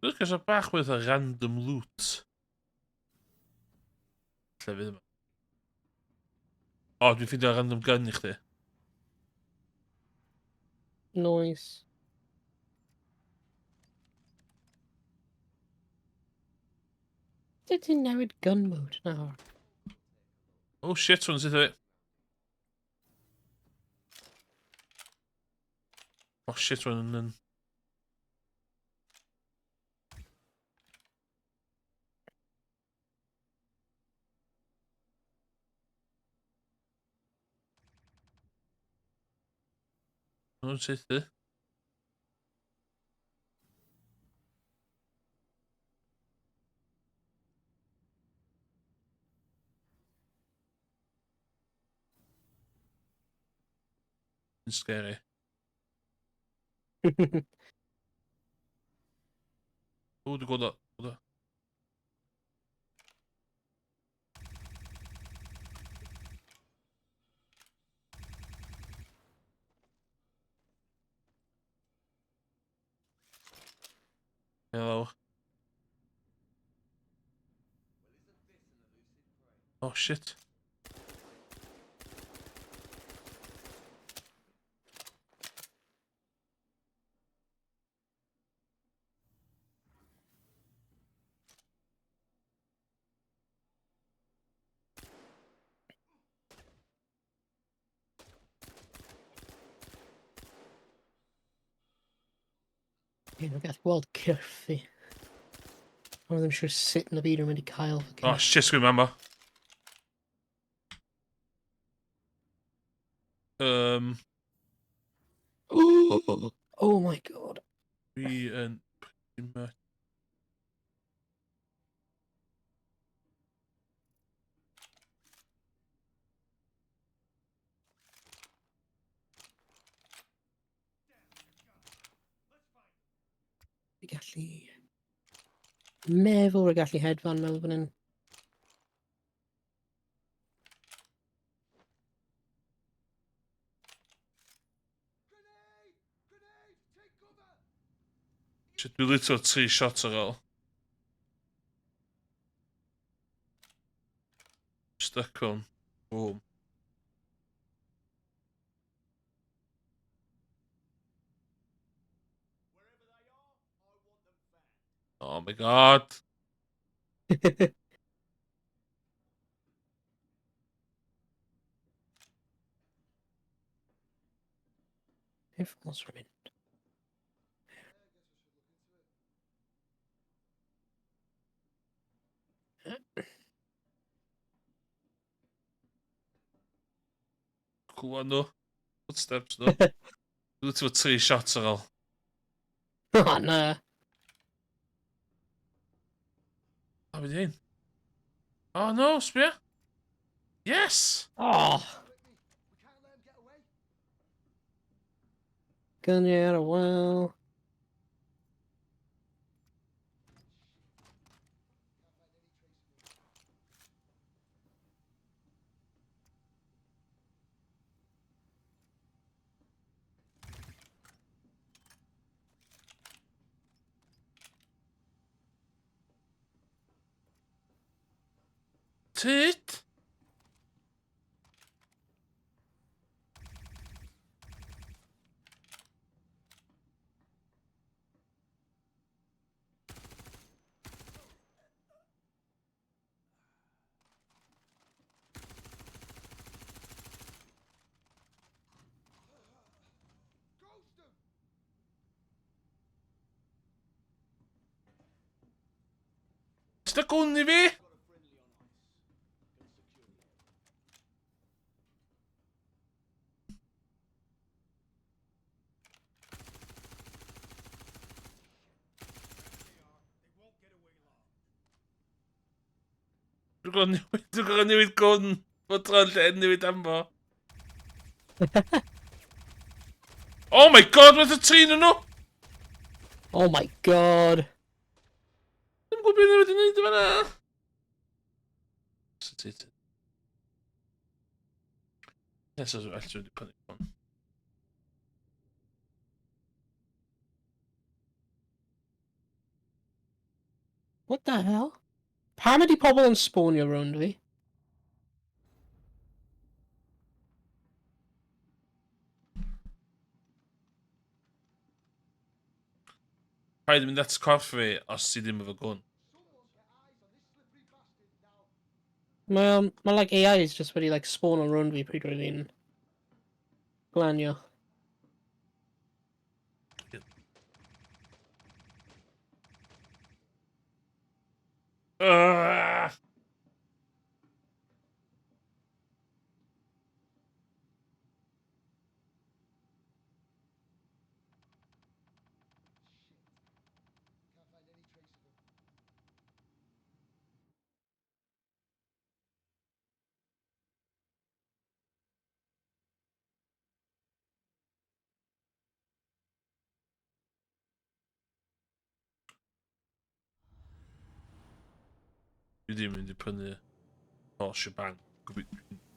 Dwi'n cael bach with a random loot. Lle fydd yma? O, dwi'n ffeindio random gun i chdi. Nice. Did ti'n newid gun mode nawr? Oh shit, hwn sydd fi. Oh shit, hwn yn. Hwn sydd. Yn scary. O, dwi'n gweld o. Gweld o. Hello. Oh shit. Ie, nhw'n gallu gweld cyrff fi. Ond ddim siŵr sut yn y byd yn mynd i cael fy Oh, cyrff. shit, sgwyn mamma. Oh my God. Dwi yn pretty much. Fi gallu meddwl y gallu hedfan mewn fan hyn. Shit, dwi literally tri shot ar ôl. Stuck on. Boom. Oh my God. If os rwy'n mynd. Clywed nhw. Footsteps nhw. Dwi literally tri shot ar ôl. Oh, na. O, beth hyn? Oh no, sbia. Yes! Oh. Gun out of well. Tyd! Ti'n gwn i fi? Dwi'n gorfod newid, dwi'n gorfod newid gwn. Fod tro'n lle newid ammo. Oh my God, wnaeth y trin nhw! Oh my God. Dwi'n gwybod beth wedi gwneud yma na. Sut ti? Yes, I was actually putting on. What the hell? Pam ydi pobl yn spawnio rownd fi? Paid yn mynd at corff fi os ti ddim efo gwn. Mae like AIs just wedi like spawn o rownd fi pryd roedd fi'n glanio. Ah! Dwi ddim mynd i prynu holl shebang.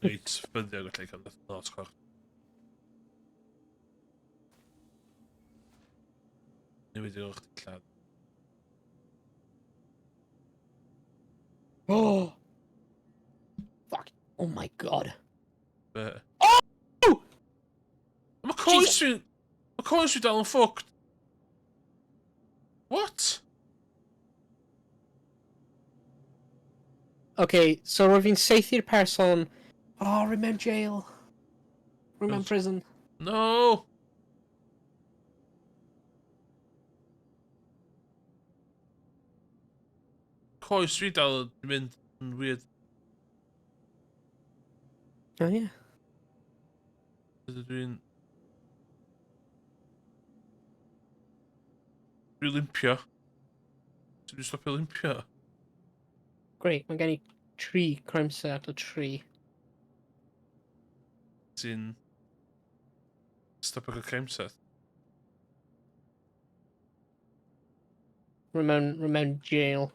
Reit ffyddiog allai cael lot corff. Newid i o'ch dillad. Oh! Fuck. Oh my God. Be? Oh! Mae coes fi. Mae coes fi dal yn fucked. What? Okay, so roedd fi'n saethu'r person. Oh, rwy'n mewn jail. Rwy'n mewn prison. No! Coes fi dal yn mynd yn weird. Oh, yeah. Ydw dwi'n... Dwi'n limpio. Sut dwi'n stopio limpio? Great, mae gen i tri crime set o tri. Ti'n... Stopio cael crime set? Rwy mewn, rwy mewn jail.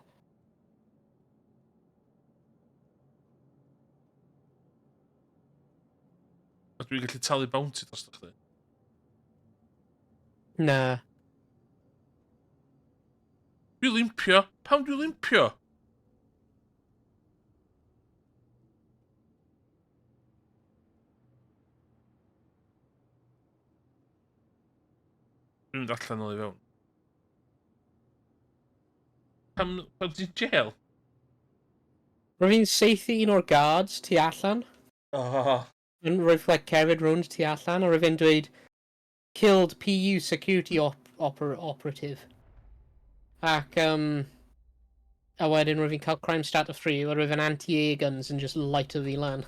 A dwi'n gallu talu bounty dros chdi? Na. Dwi'n limpio? Pam dwi'n limpio? Dwi'n mynd allan nôl i fewn. Pam, pam ti'n jail? Rwy fi'n saethu un o'r guards tu allan. Oh. Yn rwy'n like, cerdded rownd tu allan, a rwy'n fi'n dweud, killed PU security op oper operative. Ac, a wedyn rwy'n fi'n cael crime stat of 3, a rwy'n fi'n anti-air guns yn just lighter fi lan.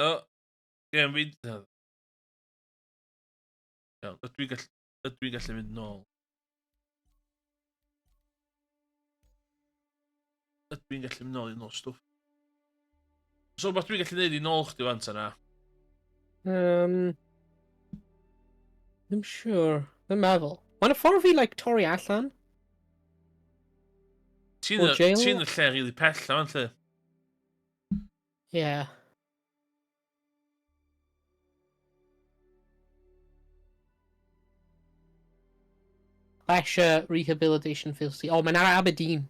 O, ie, fi... Iawn, ydw i'n gallu, ydw i'n gallu mynd nôl? Ydw i'n gallu mynd nôl i nôl stwff? So, beth dwi'n gallu neud i nôl chdi wan ta na? Ddim siŵr. Ddim meddwl. Mae'n y ffordd fi, like, torri allan. Ti'n O y, jail? ti'n y lle rili pell na fan lle. Yeah. Pressure Rehabilitation Facility. O, mae'n ar Aberdeen.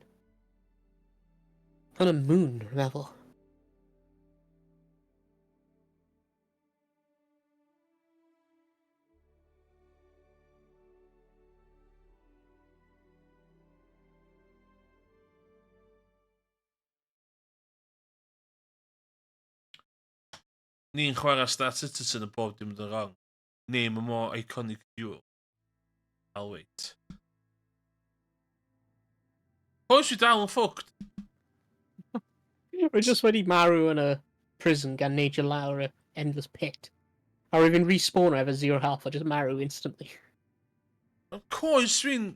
On y moon, rwy'n meddwl. Ni'n chwarae Star Citizen a bob dim yn wrong. Name a more iconic duo. I'll wait. Pwy sy'n dal yn fucked? Rwy just wedi marw yn y prison gan neidio lawr y endless pit. A rwy'n fi'n respawno efo zero health a just marw instantly. Of course fi'n...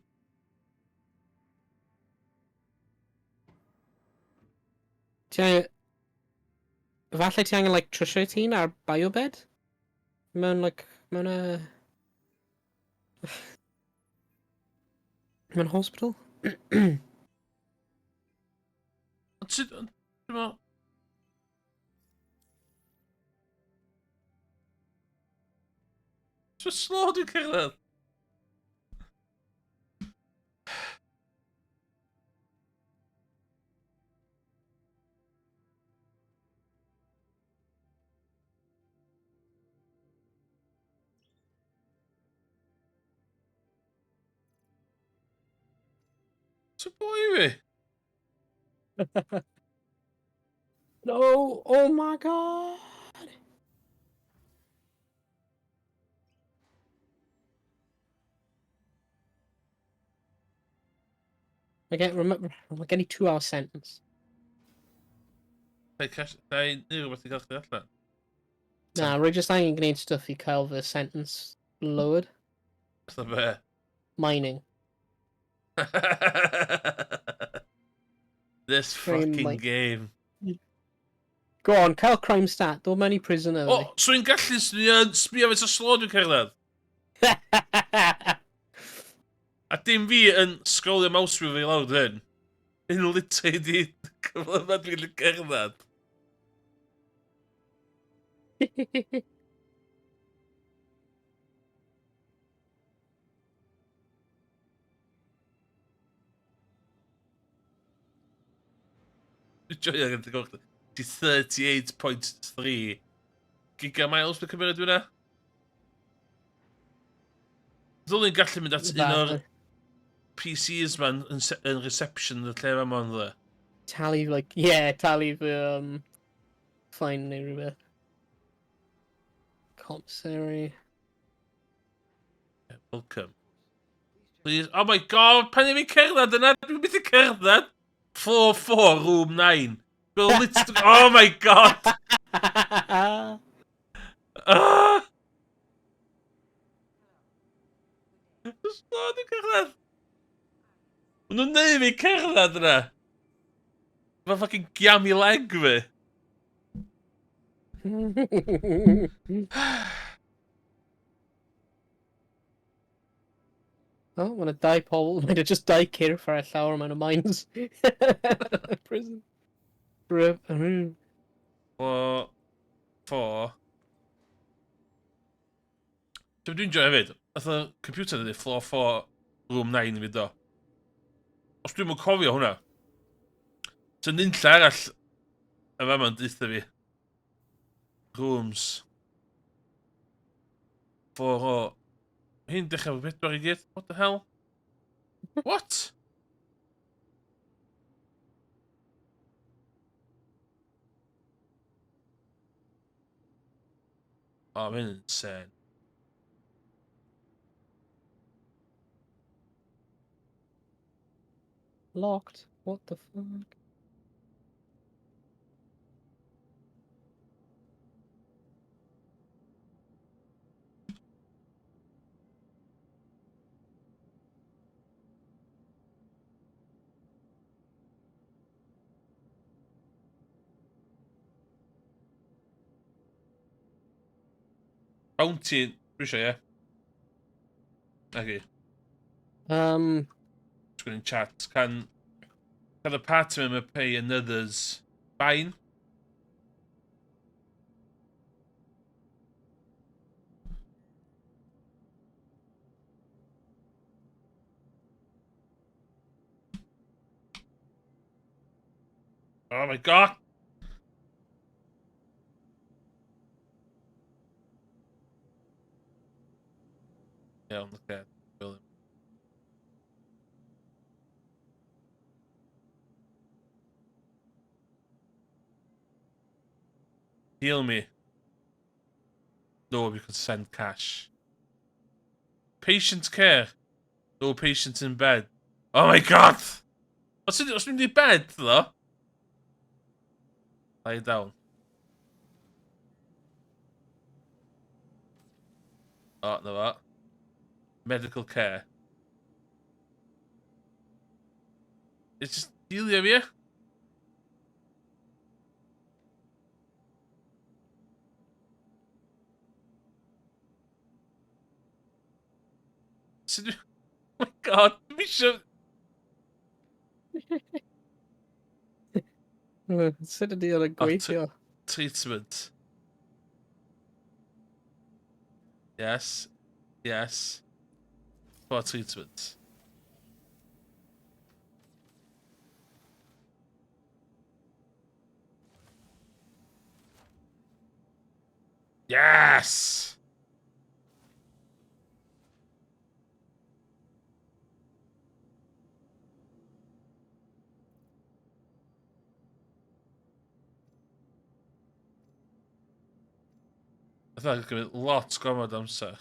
Ti angen... Falle ti angen, like, trwsio ti'n ar biobed? Mewn, like, mewn y... Mewn hospital? Ond sut... Dwi'n meddwl... So slow dwi'n cerdded. So boi fi? No! Oh my god! I get remember I'm getting 2 hour sentence. Ga i cash... Ga i neud rhywbeth i gael chdi allan? Na, rwy just angen gwneud stuff i cael fy sentence lowered. Fatha be? Mining. This Frame, fucking like- game. Go on, cael crime stat. Dod mewn i prison O, early. so i'n gallu sbio sbio fe so slow dwi'n cerdded. A dim fi yn scrollio mouse wheel fi lawr hyn. Yn literally di cyflymad dwi'n gallu cerdded. Dwi'n joio gan dy gweld. Ti 38.3 gigamiles dwi'n cymryd dwi'n Ddylwn i'n gallu mynd at un o'r PCs ma'n yn, yn reception y lle fa ma'n dde. Talu, like, yeah, talu fy, fine neu rhywbeth. Commissary. Welcome. Please. Oh my god, pan i fi cerdded yna? Dwi'n mynd i cerdded. Floor 4, room 9. Bill literally... Oh my god! Ah! Na, dwi'n cerdded. Maen nhw'n neud fi cerdded yna. Mae fucking giammy leg fi. Oh, mae'n dau pobl, mae'n just dau cyrff ar y llawr mewn y mines. Prison. Rip. Four. Four. Dwi'n dwi'n joio hefyd. Nath y computer yn dweud floor 4, room 9 i fi do. Os dwi'n mwyn cofio hwnna. So nunlla arall y fama'n deutha fi. Rooms. 4 o... Hyn dechrau efo pedwar i gyd. What the hell? What? O, oh, mae'n insane. Locked. What the fuck? Bounty, dwi eisiau, ie. Nagi. Sgwn in chat. Can the party member pay another's fine? Oh my god! Iawn, oce. Okay. Heal me. No, we can send cash. Patient care. No patient in bed. Oh my god! Os os mynd i bed, ddo? Lie down. O, oh, na fo. Medical care. It's just dealio fi, ie? Sut dwi... Oh my god, dwi'n eisiau... Sut ydy o'n gweithio? Treatment. Yes. Yes. For treatment. Yes! Fatha, gymryd lot gormod amser.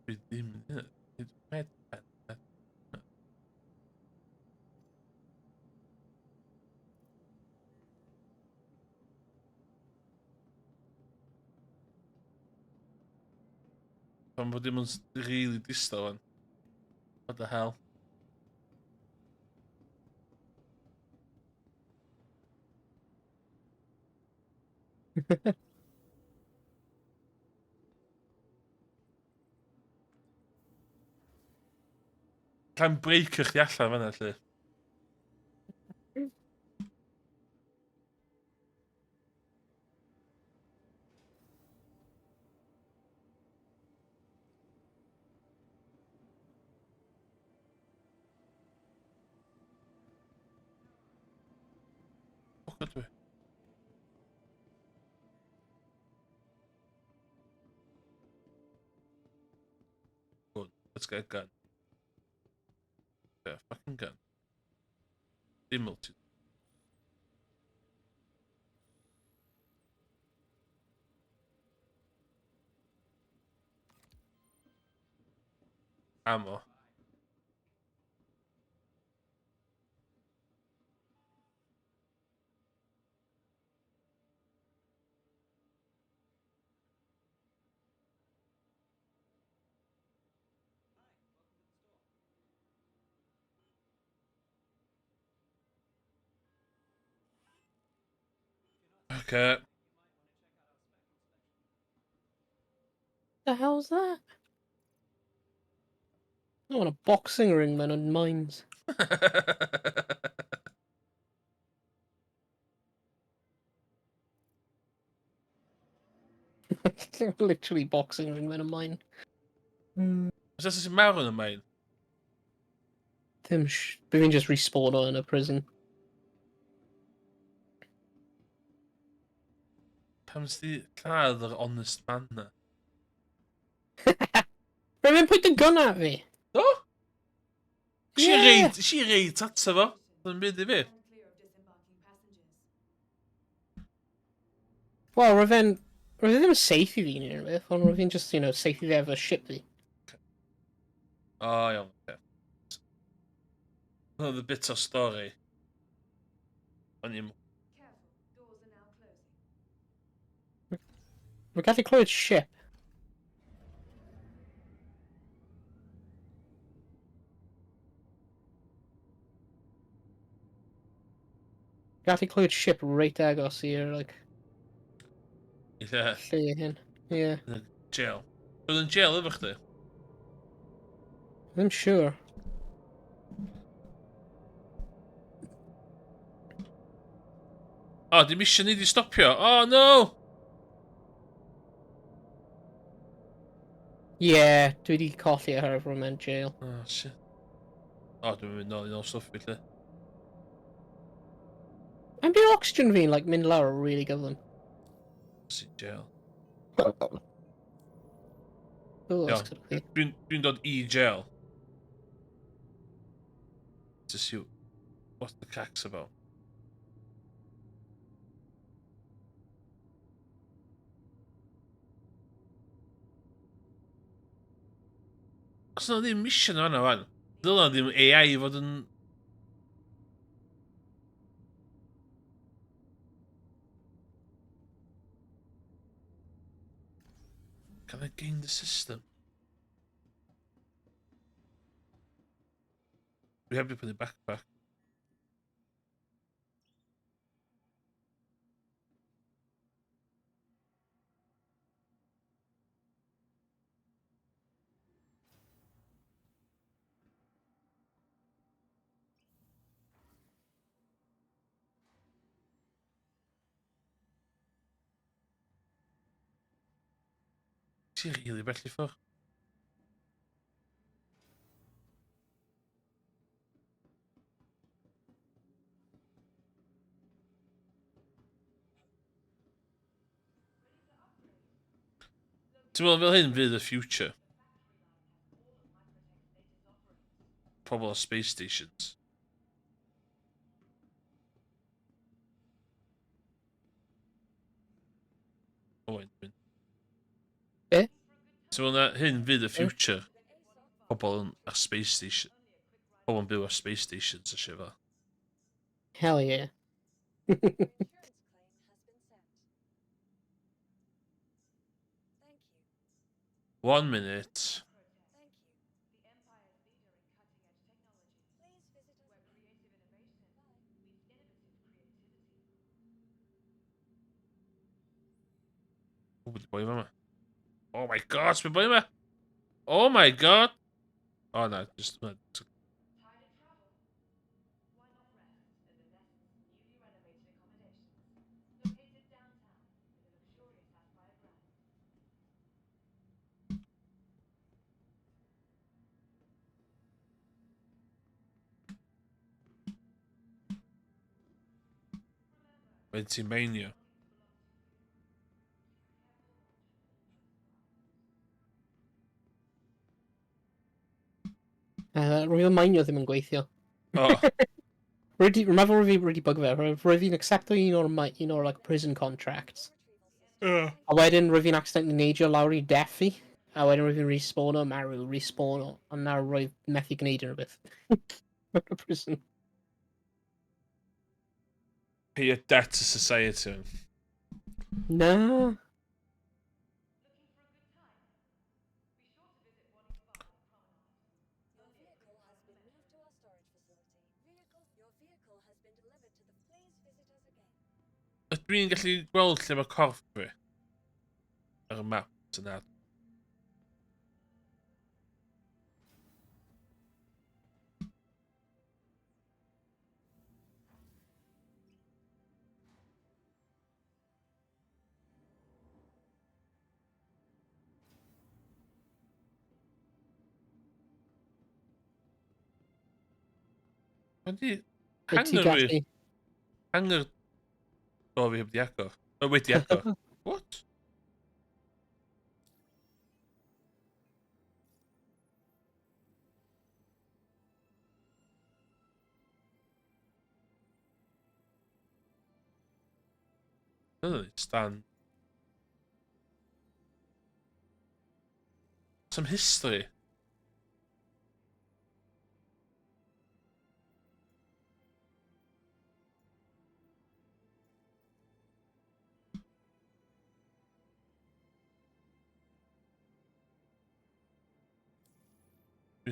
Dwi ddim yn... Med, med, med. Pan bod dim yn really distaw fan. What the hell? Can break chdi allan fan'na 'lly. Ffwc ydw i. Good. Let's get a gun. Get a fucking gun. Dim multi. Ammo. Okay. The hell's that? I want a boxing ring, man, on mines. Literally boxing ring, man, on mine. Os oes sy'n marw yn y main? Ddim Bydd fi'n just respawn o yn y prison. Pam sydd wedi lladd yr honest man na? Rwy'n mynd pwynt y gun at fi. Do? Si Ie. reid, si reid ato fo. Ddim byd i fi. Wel, roedd fe'n... Roedd e ddim yn safe i fi neu rhywbeth, ond roedd fi'n just, you know, safe i fi efo ship fi. O, iawn. Oce. Hwnna oedd y bit o stori. O'n i'n... Rwy'n gallu clywed ship. Gallu clywed ship reit agos i'r, like, Ie. lle hyn. Ie. Yeah. Jail. Oedd yn jail efo chdi? Ddim siŵr. O, di mission ni di stopio. Oh, no! Ie, yeah, dwi wedi colli oherwydd rwy'n mewn jail. Oh, shit. O, dwi'n mynd nôl i nôl stwff fi, lle. Mae'n bydd oxygen fi'n, like, mynd lawr really gyflym. Si jail. Oh, that's Iawn. good. Dwi'n dwi dod i jail. To see what the crack's about. Os yna ddim mission o'n fan, ddyla ddim AI fod yn... Can I gain the system? We have to put the backpack. Ti rili bell i ffwrdd. Ti'n meddwl fel hyn fydd y future? Pobl o space stations. Owain, dwi'n... Be? Ti'n meddwl na hyn fydd y future? Pobl yn ar space station. Pobl yn byw ar space stations a shit fel. Hell yeah. One minute. O, wedi boi fama. Oh my god, sy'n boi yma! Oh my god! Oh na, just... Mae'n ti'n meinio. Roedd y meinio ddim yn gweithio. O, Rwy'n meddwl rwy'n fi wedi bug fe. Rwy'n fi'n accepto un o'r, un o'r like, prison contracts. Ie. A wedyn rwy'n fi'n accidentally neidio lawr i death fi. A wedyn roedd fi'n respawno, marw, respawno, a nawr roedd methu gwneud unrhyw beth. Mewn y prison. Pay your debt to society. Na. Ydw i'n gallu gweld lle mae corff fi? Ar y map, dyna. Ydy hangar fi. Hangar... O, fi heb di agor. O, wedi agor. What? Stan. Some history.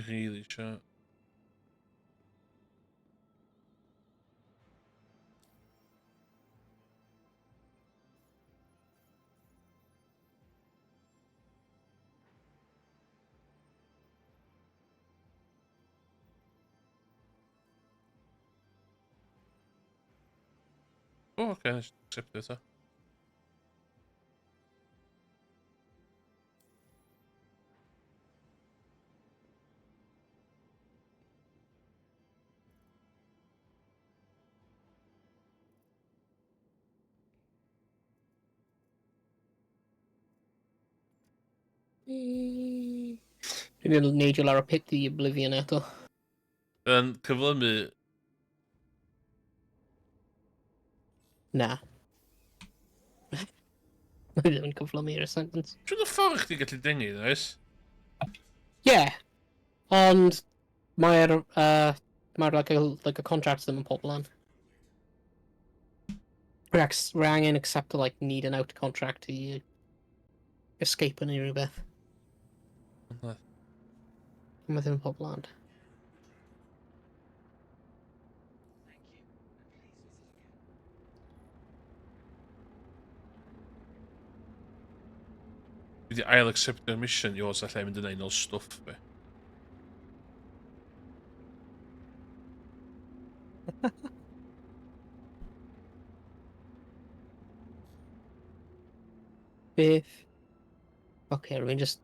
Really sharp. Oh, okay, let's accept it. Dwi'n mynd neidio lawr y pit i Oblivion eto. Yn cyflymu... Na. Mae ddim yn cyflymu i'r sentence. Dwi'n y ffordd chdi gallu dyngu, oes? Yeah. Ond mae'r mae'r like, like a contract ddim yn pobl lan. We're angen accept like need an out contract i escape yn unrhyw beth. Mae ddim yn pobl lan. Dwi wedi ail acceptio'r mission i os allai mynd yna i nôl stwff fi. Beth? Oce, okay, rwy'n just...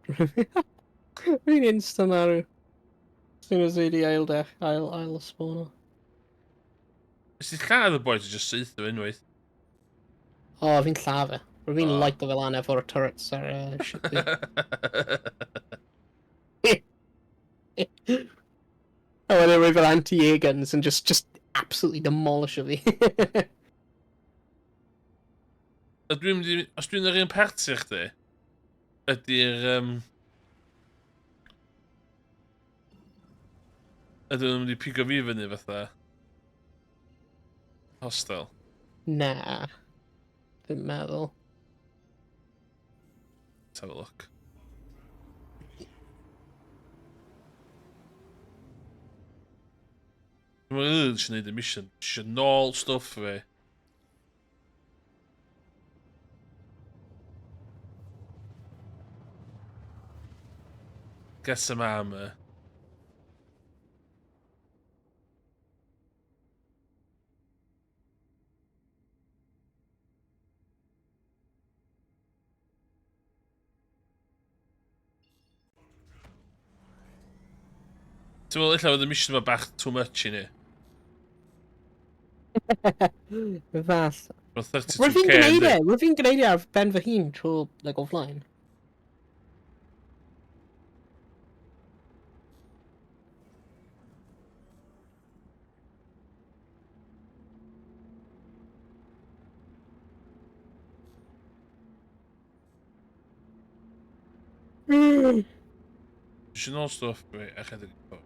Rwy'n instant marw. As soon as wedi ail dech, ail, ail spawno. Nes ti lladd y boi ti just saethu unwaith? O, oh, fi'n lladd e. Rwy'n oh. light o fel an efo'r turrets ar ship fi. A wedyn rwy fel anti-air guns and just absolutely demolish o fi. Ydw i'n mynd i... Os dwi'n yr un party chdi, ydy'r... Ydyn nhw'n mynd i pigo fi fyny fatha... Hostel? Na. Ddim meddwl. Let's have a look. Dwi'n meddwl eisiau gwneud y mission. Eisiau nôl stwff fi. Get some armor. Ti'n meddwl ella oedd y mission yma bach too much i ni? Fall. Mae 32k. Rwy'n fi'n gwneud e! Rwy'n fi'n gwneud e ar ben fy hun trwy, like, offline. Dwi eisiau nôl stwff fi a chydig i ffwrdd.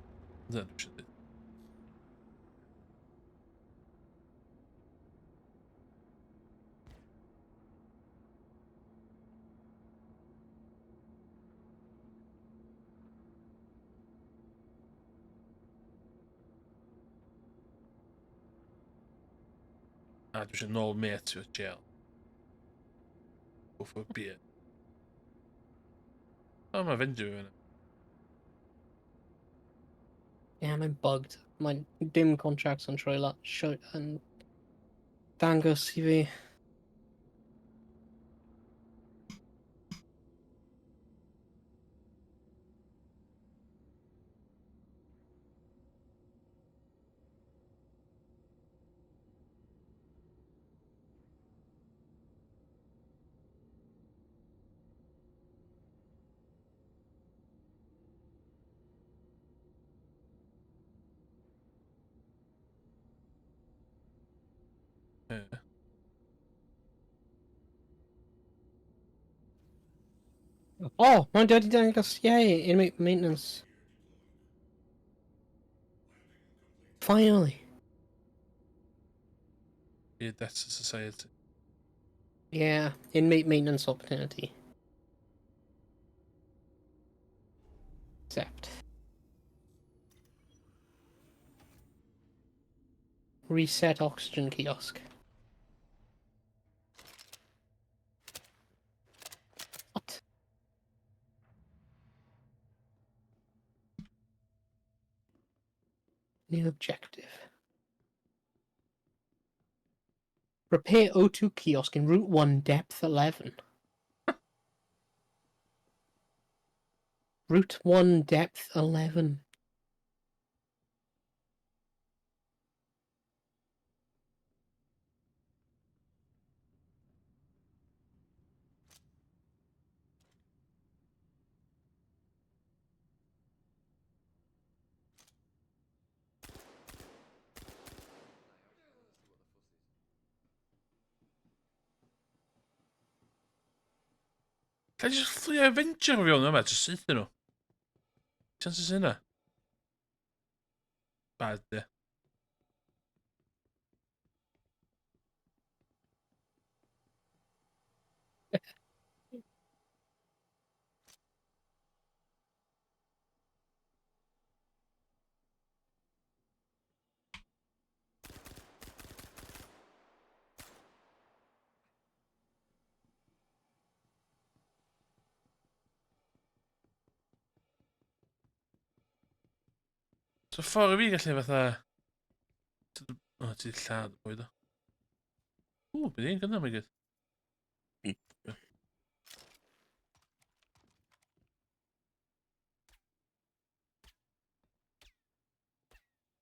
Dyna dwi eisiau dweud. A dwi eisiau nôl mate fi o jail. Go for a beer. O, mae Avenger fi fyna. Yeah, mae'n bugged. Mae'n dim contracts yn troi la... Sio... yn dangos i fi. Ie. O, mae'n dod i dangos, yay, inmate maintenance. Finally. Be a debt to society. Yeah, inmate maintenance opportunity. Accept. Reset oxygen kiosk. What? New objective. Repair O2 kiosk in Route 1, Depth 11. Route 1, Depth 11. Ga i just fflio Avenger fi fewn yma, just saethu nhw. Chances hynna? Bad, ie. So ffordd i fi gallu fatha... O, ti 'di lladd y boi do. Ww, bydd hi'n gynnal mi gyd.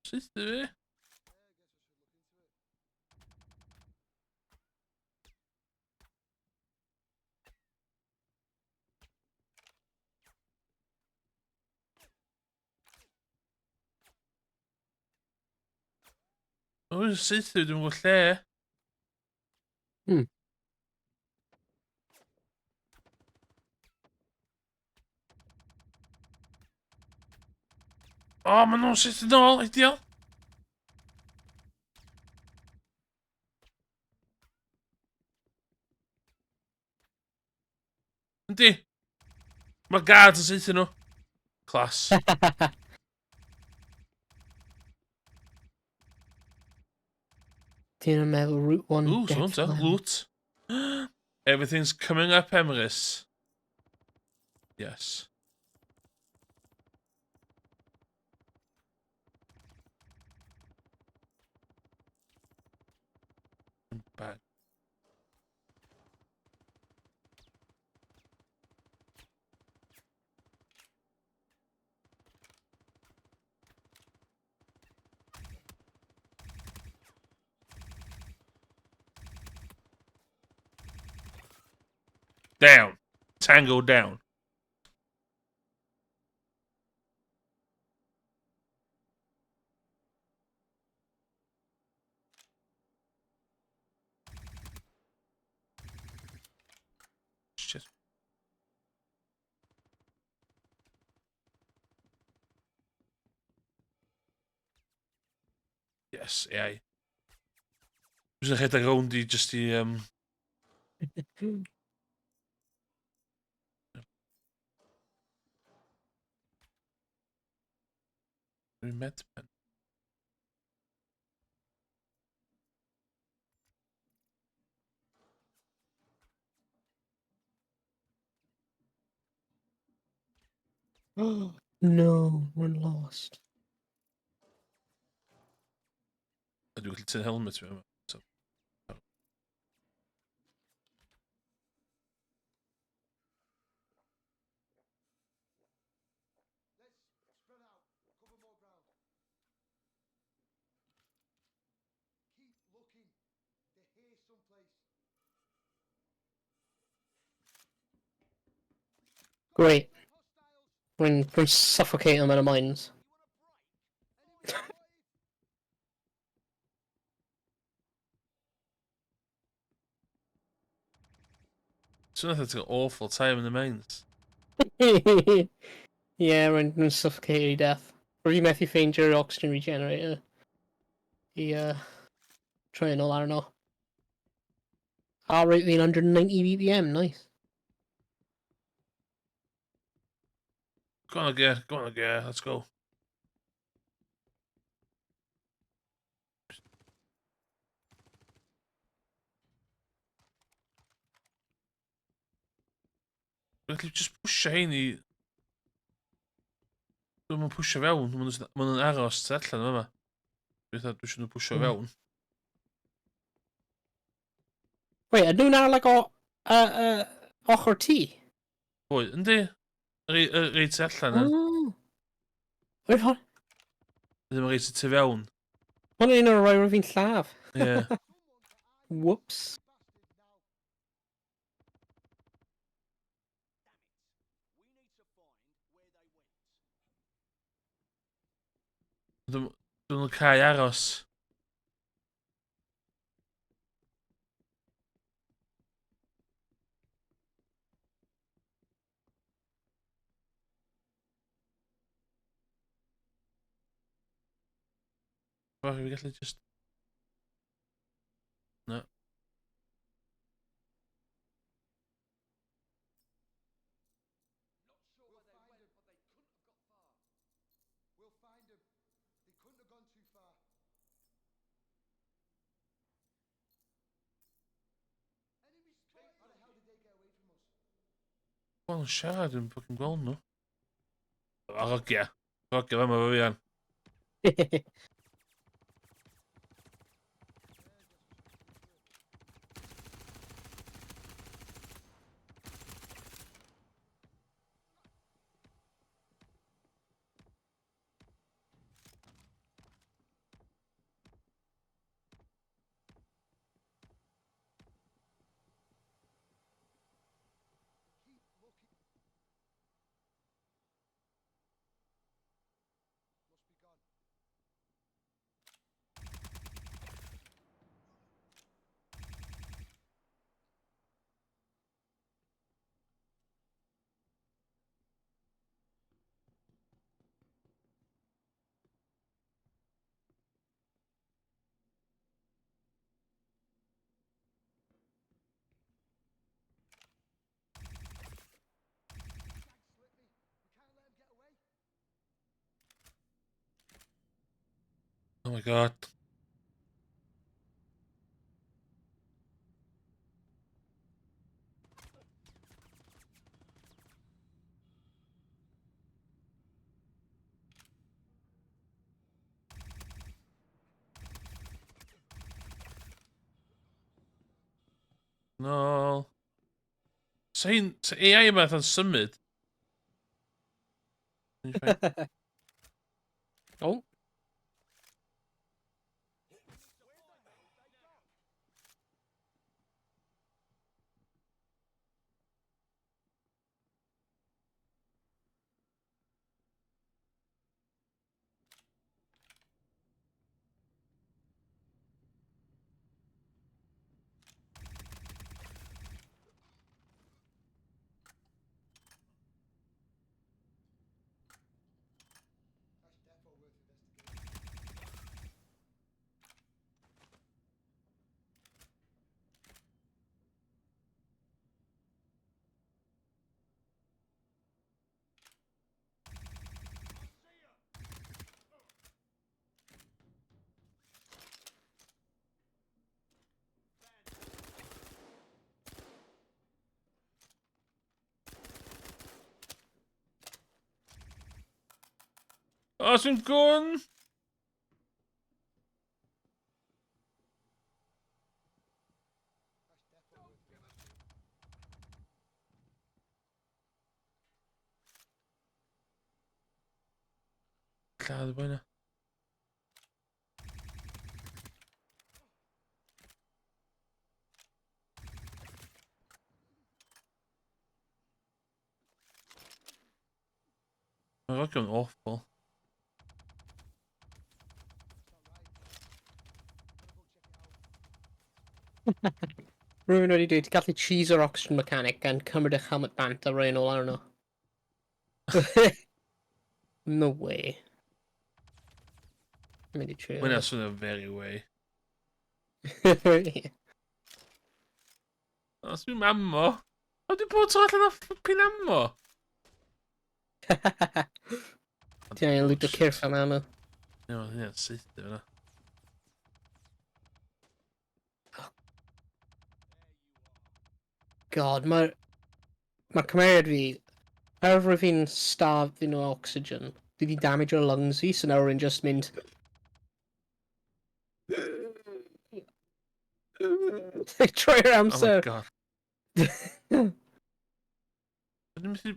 Saethu fi? O, saethu, dwi'n gwybod lle. O, maen nhw'n saethu nôl, ideal. Yndi. Mae guards yn saethu nhw. Class. Ti'n meddwl Route 1 Ooh, so ta, loot. Everything's coming up, Emrys. Yes. Bad. Down. Tango down. Shit. Yes, AI. Dwi'n rhedeg rownd i just i... Dwi'n medpen. No, we're lost. A dwi'n gallu tynnu helmet fi yma. So. Great. We're suffocating them in the mines. So nath an awful time in the mines. Yeah, we're suffocated to death. Rwy methu ffeindio'r oxygen regenerator. I troi yn ôl arno. R rate fi'n 190 BPM, nice. Go on, gear. Go on, gear. Let's go. Felly just pwysio hein i... Dwi'n mynd pwysio fewn, maen nhw'n aros tu allan yma. Dwi'n dwi eisiau nhw pwysio fewn. Wait, ydyn nhw'n ar like, o, ochr ti? Pwy? Yndi? Reit tu allan. Oh. Wait, hon... Ddim yn reit tu fewn. Hwn yn un o'r rhai roedd fi'n lladd. Ie. Whoops. Dwi'n nhw'n cael aros. Fuck, fi gallu just... Na. Wel, yn siarad, dwi'n fucking gweld nhw. A rogia. Rogia fama fo fi an. Oh my god. No. Sa hi'n... Sa AI yma fatha'n symud. Oh. O, sy'n gwn! Lladd y boi na. Mae'n rocio'n awful. Rwy'n wedi dweud, gallu cheese o'r oxygen mechanic gan cymryd eich helmet bant a rhoi yn ôl arno. No way. Mynd i trio. Mae'n swnio very way. Os dwi'n ammo. O, dwi'n bod tro allan o fflipping ammo. Ti angen lwyd o cyrff am ammo. Ie, mae'n hynna'n syth fyna. God, mae'r... Mae'r cymeriad fi... Er rwy fi'n starfing o oxygen, dwi wedi damage o'r lungs fi, so nawr rwy'n just mynd... Troi'r amser. Oh my god. Dwi'n methu...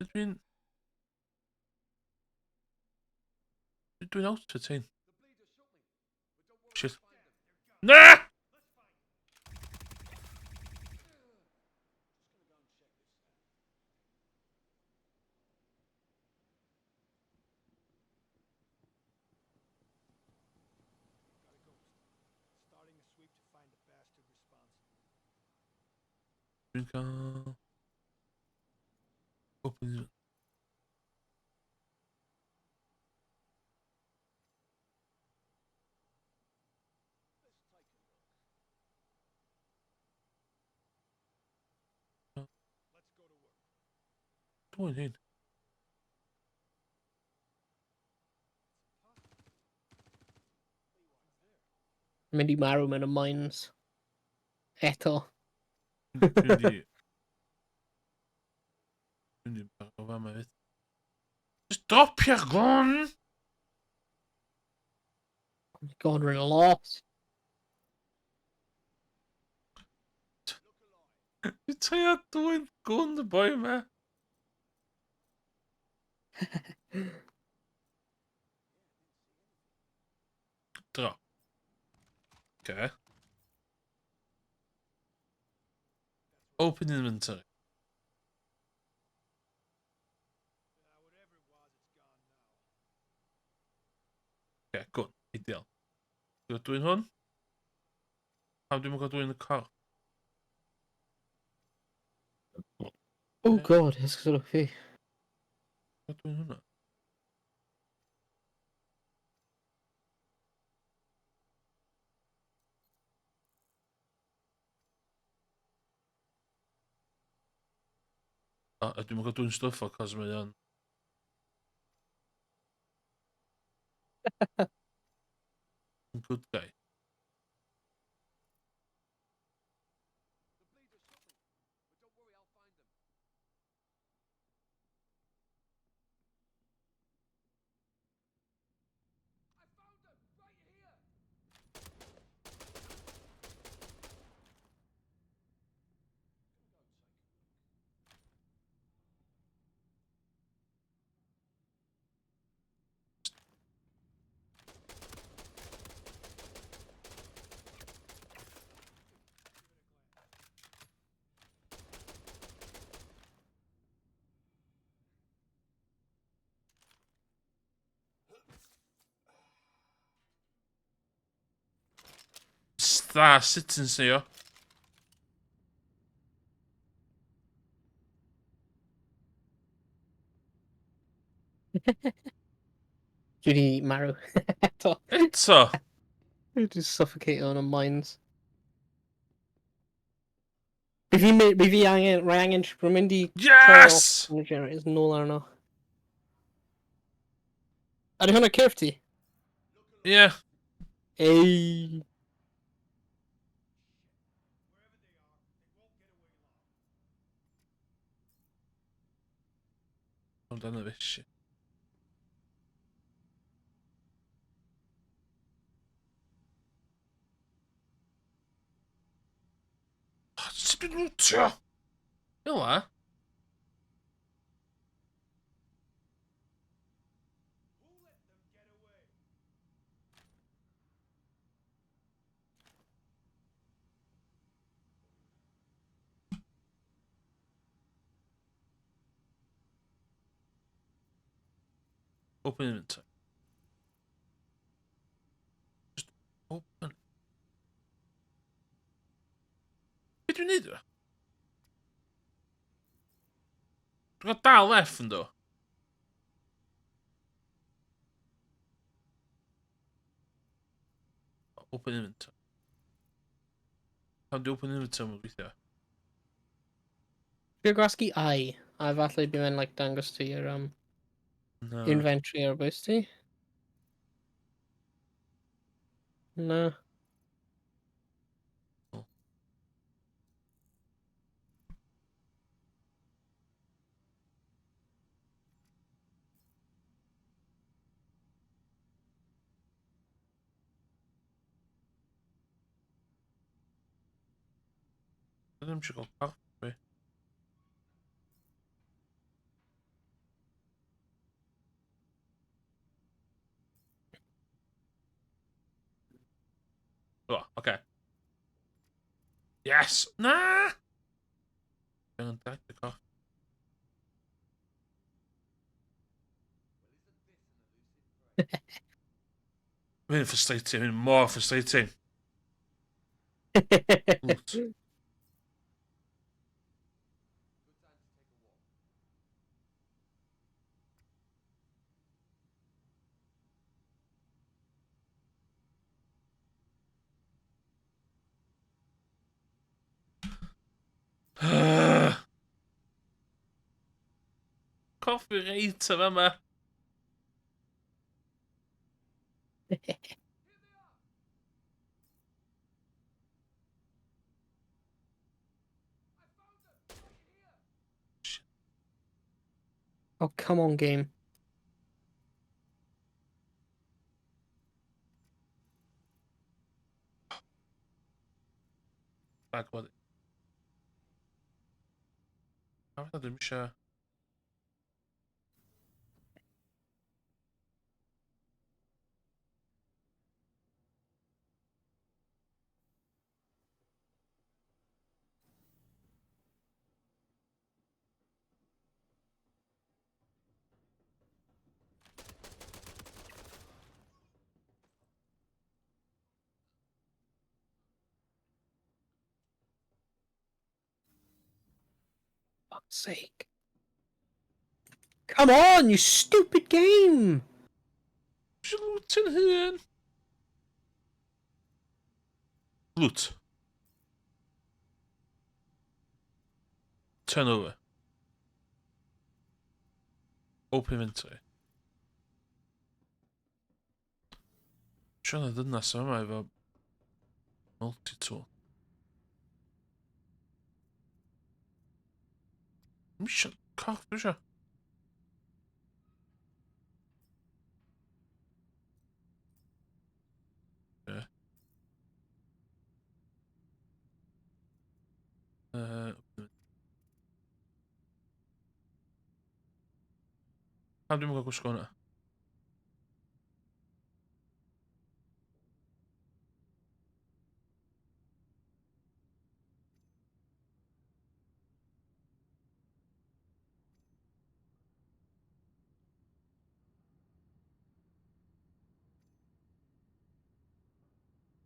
Dwi'n... Dwi'n out o ti'n. Shit. Na! Dwi'n cael... Open... Dwi'n hyn. Mynd i marw mewn y mines. Eto. Dwi'n di... Dwi'n di marw fama fyd. Just dropio'r gun! Oh my god, we're lost. Dwi'n trio dwyn gwn y boi yma. Drop. Okay. Open inventory. Okay, good. Ideal. Dwi'n dwyn hwn? Pam dwi'n cael dwyn y corff? Oh god, esgusodwch fi. Dwi'n dwyn hwnna? A dwi'n cael dwyn stwff o, cos mae o'n... Good guy. dda sut yn swnio. Dwi wedi marw. Eto. Eto? Dwi wedi suffocate on y mines. Fi fi mi fi angen, rhaid angen, rwy'n mynd i... Yes! Trio generators nôl arno. Ydy hwnna cyrff ti? Ie. Yeah. Ei! Amdano fi, shit. Oh, sut dwi'n lwtio? Fel la? Open inventory. Just open. Be dwi'n neud o? Dwi'n cael dal F yn do. Open inventory. Pam di open inventory yn gweithio? Dwi'n gwasgu I, a falle bydd e'n like, dangos ti yr No. inventory ar bwys ti. Na. Dwi'n eisiau gael coffi. O, oce. Yes! Na! Dwi'n drag y coffi. Mae'n frustrating, mae'n mor frustrating. Loot. Coffi reit o fama. Oh, come on, game. Bag body. A fatha dwi'm isio... Fuck's sake. Come on, you stupid game! Isio loot yn hun. Loot. Turn over. Open inventory. Siarad ddynas yma efo multi-tool. Dwi'n isio coff, dwi isio. Ie. Pam dwi'm yn cael gwisgo hwnna?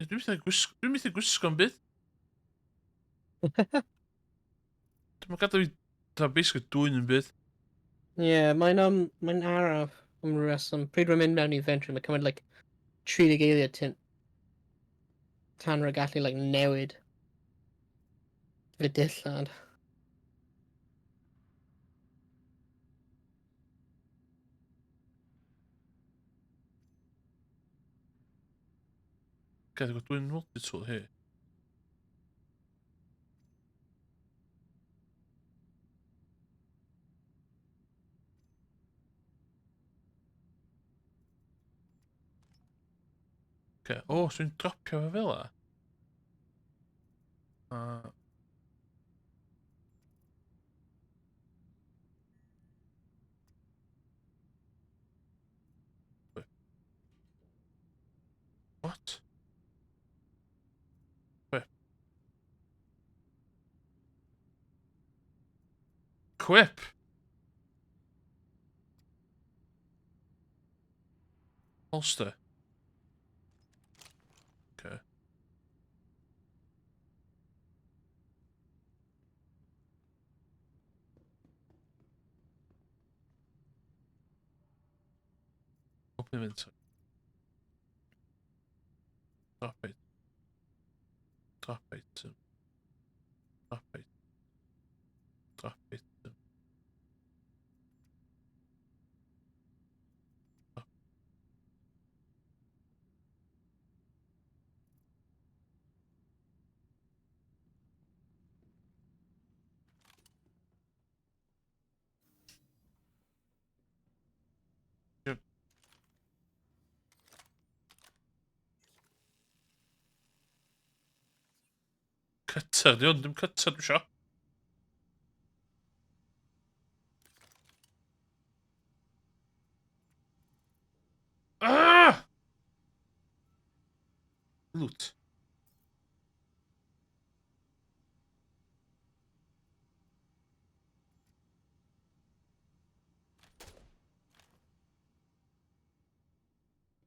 Dwi'n methu gwisgo, dwi'n methu gwisgo yn byd. Dwi'n gadael fi, da basically dwy'n yn byd. Ie, yeah, mae'n um, mae'n araf am ryw reswm. Pryd rwy'n mynd mewn i inventory, mae'n cymryd like 30 eiliad tin tan rwy'n gallu like newid fy dillad. Gad i dwi'n multi-tool here. Okay. O, oh, so dwi'n dropio fe fel 'a? What? Quip. Quip! Holster. Okay. Open inventory. Drop it. Drop item. Drop item. Drop item. Drop. Yep. Cutter, di hwn, dim cutter dwi isio. Ah! Loot.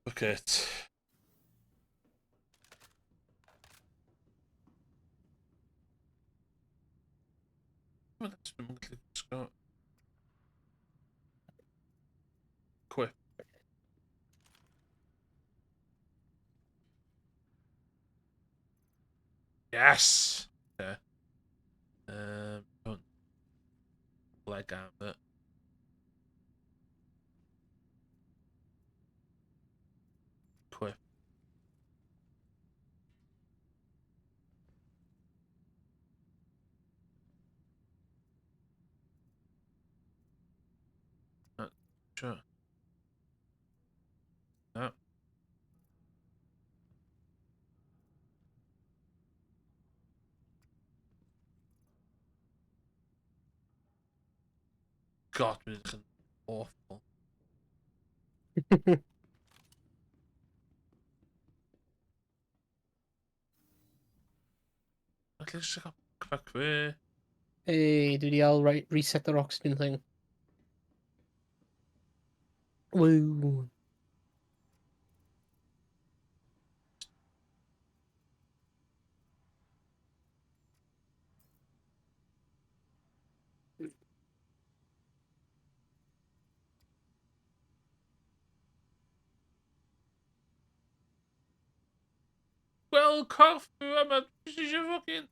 Look it. Dwi'n gallu gwisgo... Quip. Yes! Okay. Hwn. Leg armor. Quip. Sure. No. God, mae'n edrych yn awful. Alla i cael backpack fi. Hey, dwi wedi al right, reset yr oxygen thing. Woo. Wel, corff fi yma, dwi eisiau fucking...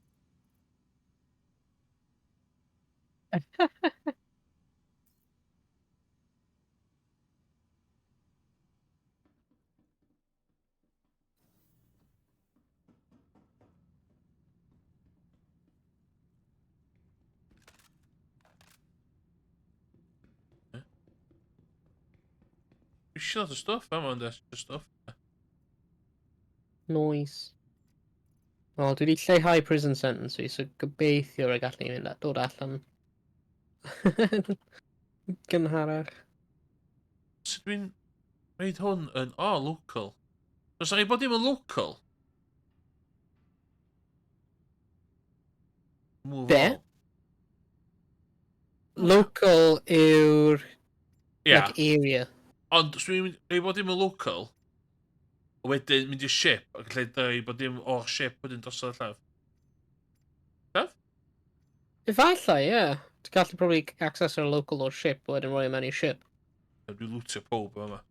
Dwi eisiau lot o stwff yma, ond eisiau stwff. Noise. Wel, dwi wedi lleihau prison sentence fi, so gobeithio rhaid gallu mynd a dod allan gynharach. Sut dwi'n reid hwn yn... O, oh, local. Does rhaid bod dim yn local? Move Be? on. Local yw'r Ia. like, area. Ond, os dwi'n rhaid bod dim yn local, a Wedyn mynd i'r ship, ac allai dweud bod dim o'r ship wedyn drosodd llaf. Llaf? Efallai, ie. Yeah. Ti'n gallu probably access yr local o'r ship, wedyn rhoi e mewn i ship. Dwi'n lootio pob yma.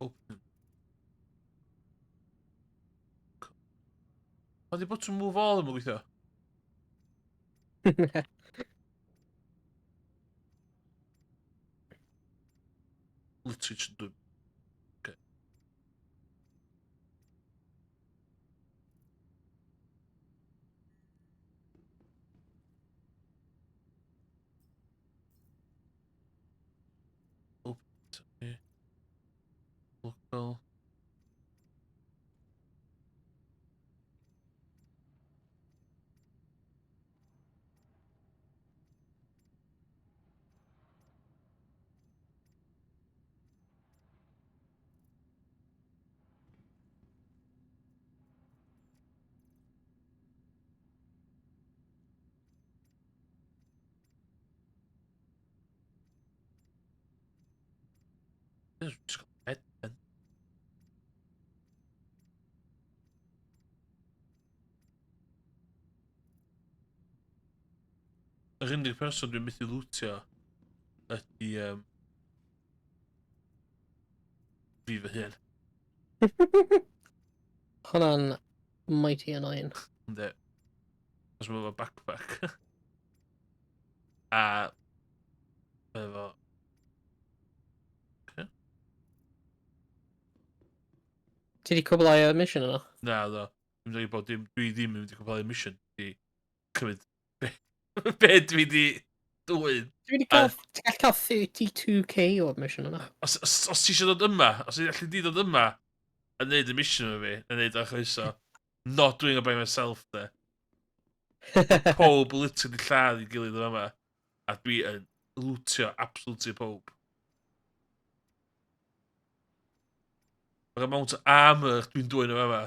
Open. Oedd i botwm move all yn gweithio? Literally just do. Okay. Open. Local. Just got bed then. Yr unig person dwi'n methu lwtio ydy fi fy hun. Hwnna'n mighty annoying. Ynddi. Os mae efo backpack. A efo... Okay. Ti di cwblhau y mission yna? Na, ddo. Dwi'n dweud bod dim, dwi ddim yn mynd i cwblhau mission. Di cymryd be dwi di dwyn. Dwi wedi cael, ti'n gallu cael 32k o'r mission yna. Os ti eisiau dod yma, os allu di dod yma a neud y mission efo fi, a neud o'r chroeso, not doing it by myself, de. Pob literally lladd i gilydd yma, a dwi yn lootio absolutely pob. Mae'r amount o armor dwi'n dwyn yma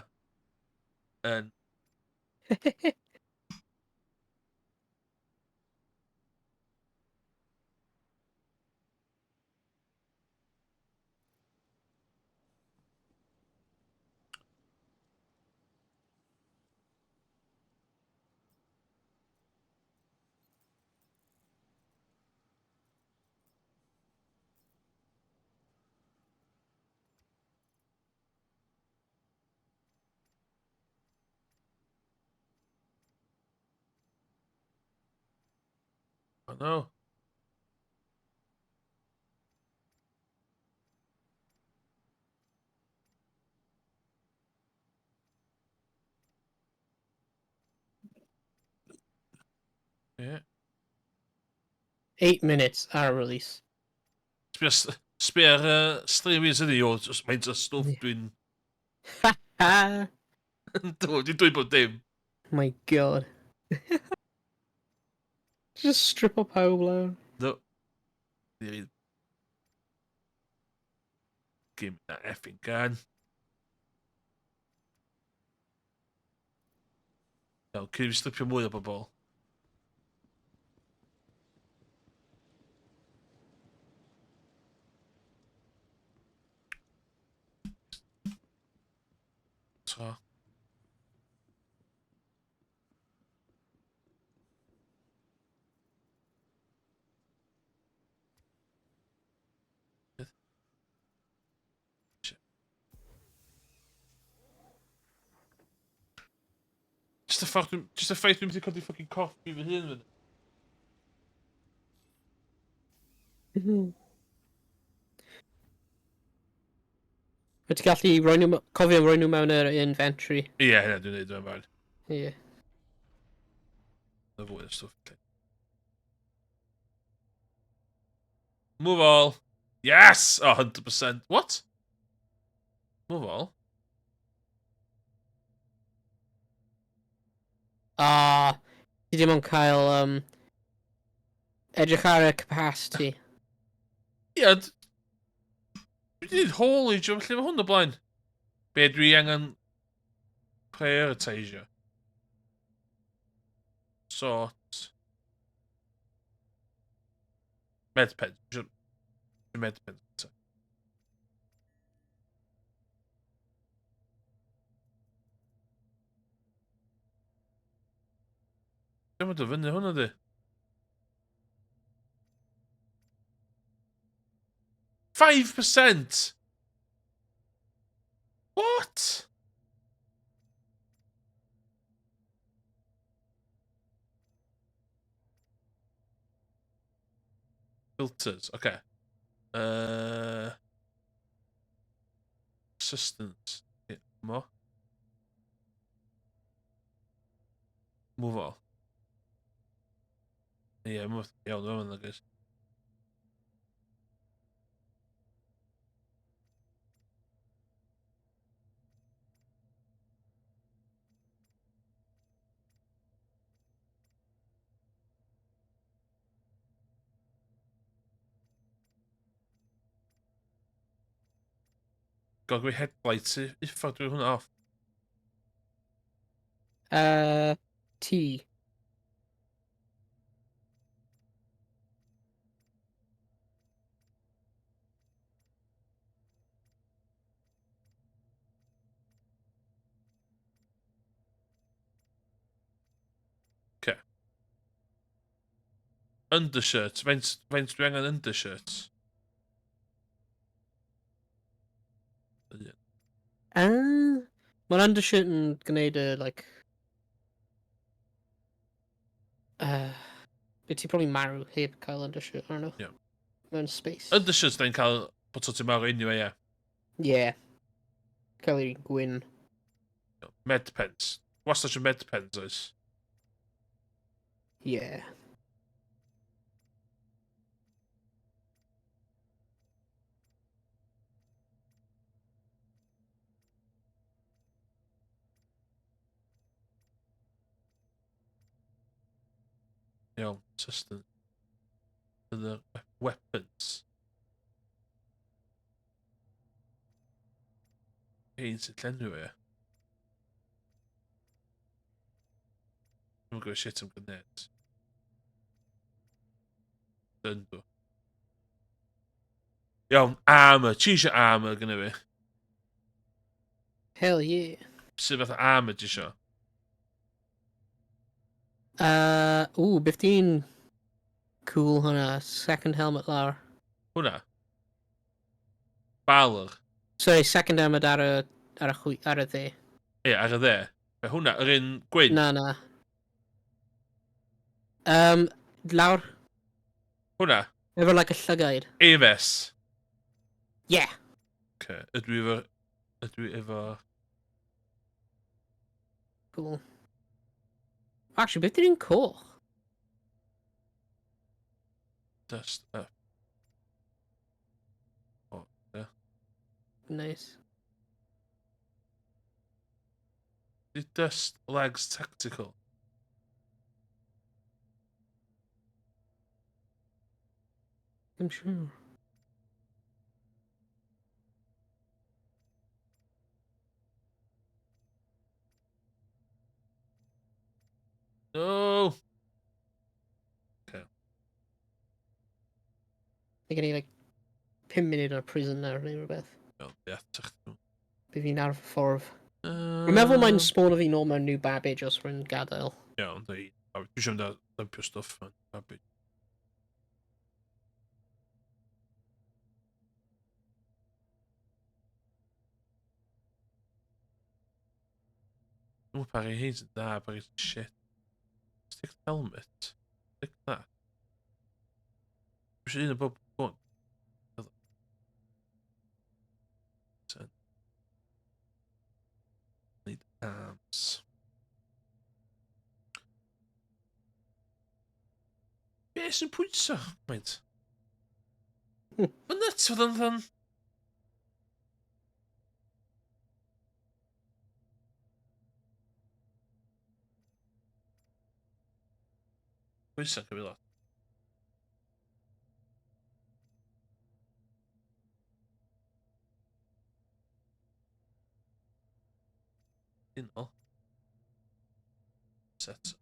yn... Oh no. Yeah. 8 minutes ar release. Sbio, sbio ar stream i sydd i, o, faint o stwff dwi'n... Dwi'n dweud bod dim. My god. Just strip o pawb lawr. No. Give me that effing gun. Iawn, cyn i fi slipio mwy o bobl. So. Just y ffordd dwi'n... Just y ffaith dwi'n mynd i codi fucking corff fi fy hun fyny. Wyt ti'n gallu rhoi nhw, cofio rhoi nhw mewn yr inventory? Ie, yeah, hynna dwi'n neud o'n fawr. Ie. Yeah. Y fwy o stwff. Move all. Yes! Oh, 100%. What? Move all. Ah, ti dim ond cael, um, edrych ar y capacity. Ie, dwi wedi gwneud haulage o felly mae hwn o blaen. Be dwi angen prioritisio? Sort. Medpen. Medpen. Dwi'n mynd o fyny hwnna di. 5%! What? Filters, okay. Assistance. Yeah, mo. Move all. Ie, yeah, move. Iawn, dwi'n mynd, guys. Gael gwy headlights i. Uffar, dwi hwnna off. T. Okay. Undershirt. Faint, faint dwi angen undershirt? Un. Mae'r undershirt yn gwneud y, like... Bydd ti probably marw heb cael undershirt arno. Yeah. Mewn space. Undershirt da'n cael bod ti'n marw anyway, ie. Yeah. Cael ei gwyn. Med pens. Wastad eisiau med pens, oes? Yeah. Iawn, system. The weapons. Ein sy'n llenwi fe. Dwi'n gwybod shit am grenades. Dyn dw. Iawn, armor. Ti eisiau armor gyda fi? Hell yeah. Sut fath o armor ti eisiau? Ooh, beth di'n cool hwnna? Second helmet lawr. Hwnna? Balor. Sorry, second helmet ar y, ar y, chwi, ar y dde. Ie, ar y dde. Be hwnna, yr un gwyn? Na, na. Lawr. Hwnna? Efo like y llygaid. AMS. Yeah. Okay. Ydw i efo... Ydw i efo... Cool. Actually, beth di'n un coch? Dust up. O, ie. Nice. Di Dust Legs Tactical. I'm sure. No! Okay. Mae gen i like 5 munud o'r prison nawr neu rhywbeth. Iawn, ie, tach nhw. Bydd fi'n ar fy ffordd. Rwy'n meddwl mae'n spawn o fi nôl mewn New Babbage os rwy'n gadael. Iawn, dwi dwi eisiau mynd a dumpio stwff mewn Babbage. Dwi'n pa rei hyn sy'n da, pa rei sy'n shit. Stick the helmet. Stick that. Dwi eisiau un o bob one. Need arms. Be sy'n pwyso? Maint. Mae'n nuts fod yn ddan. Coesa'n cymryd lot. Unol. Set.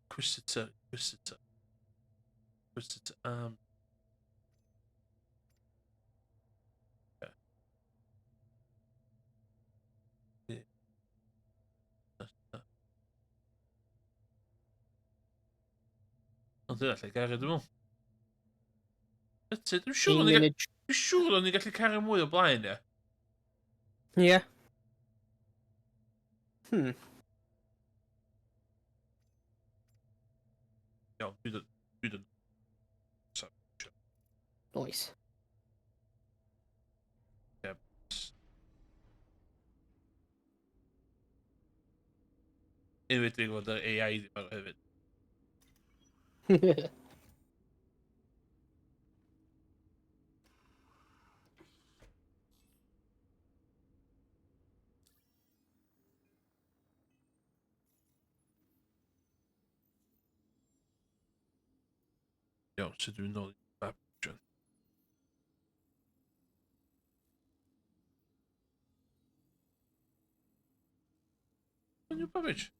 Inquisitor, Inquisitor. Inquisitor arm. Yeah. Ond dyna lle gario, dwi'n meddwl. That's it. Dwi'n siŵr o'n i'n Dwi'n siŵr o'n i'n gallu cario mwy o blaen, ie. Ie. Iawn, dwi'n dod. Dwi'n dod. Nice. Ie. Enwedig fod yr AI ddim ar hefyd. Iawn, sut dwi'n nôl i Babbage? New Babbage?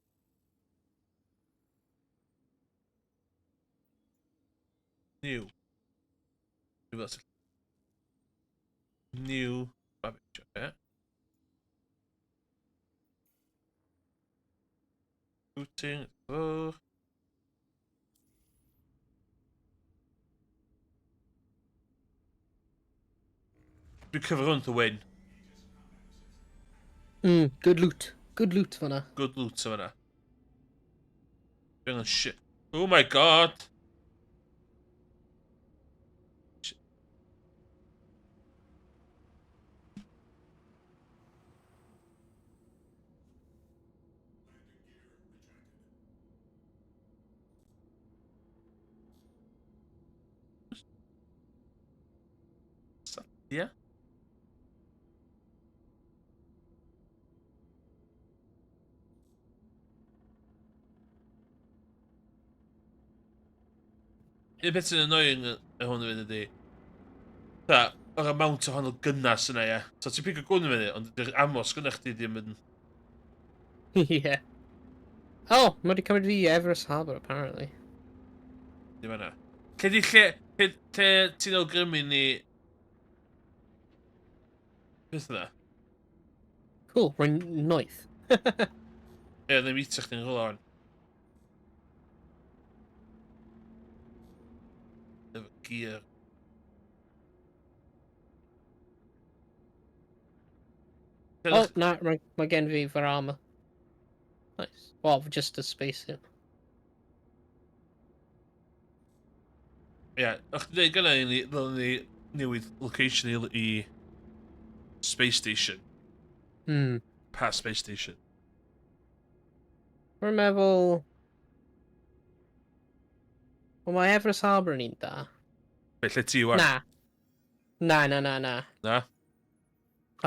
New. New, New Babbage, okay. Looting, oh. Dwi'n cyfro hwn to win. Good loot. Good loot fan'na. Good loot fan'na. Dwi'n shit. Oh my god! Yeah. Un peth sy'n annoying y hwn i fynd ydi, ta, yr amount o wahanol gynnas yna, ie. So ti'n pigo gwn i fyny, ond dy'r ammo sgynna chdi ddim yn... Ie. Oh, mae wedi cymryd fi i Everest Harbour, apparently. Ddim yna. Lle di lle, lle, lle ti'n awgrymu ni... Beth yna? Cool, rwy'n noeth. Ie, ddim eto chdi'n rhywle o'n. Efo gear. Oh, na, mae, mae gen fi fyr armor. Nice. Well, just a space suit. Ie, yeah, o'ch ti'n dweud gynna i ni, ddylen ni newid location i, i Space Station. Pa Space Station? Rwy'n meddwl... Wel, mae Everest Harbour yn un da. Be, lle ti wan? Na. Na, na, na, na. Na?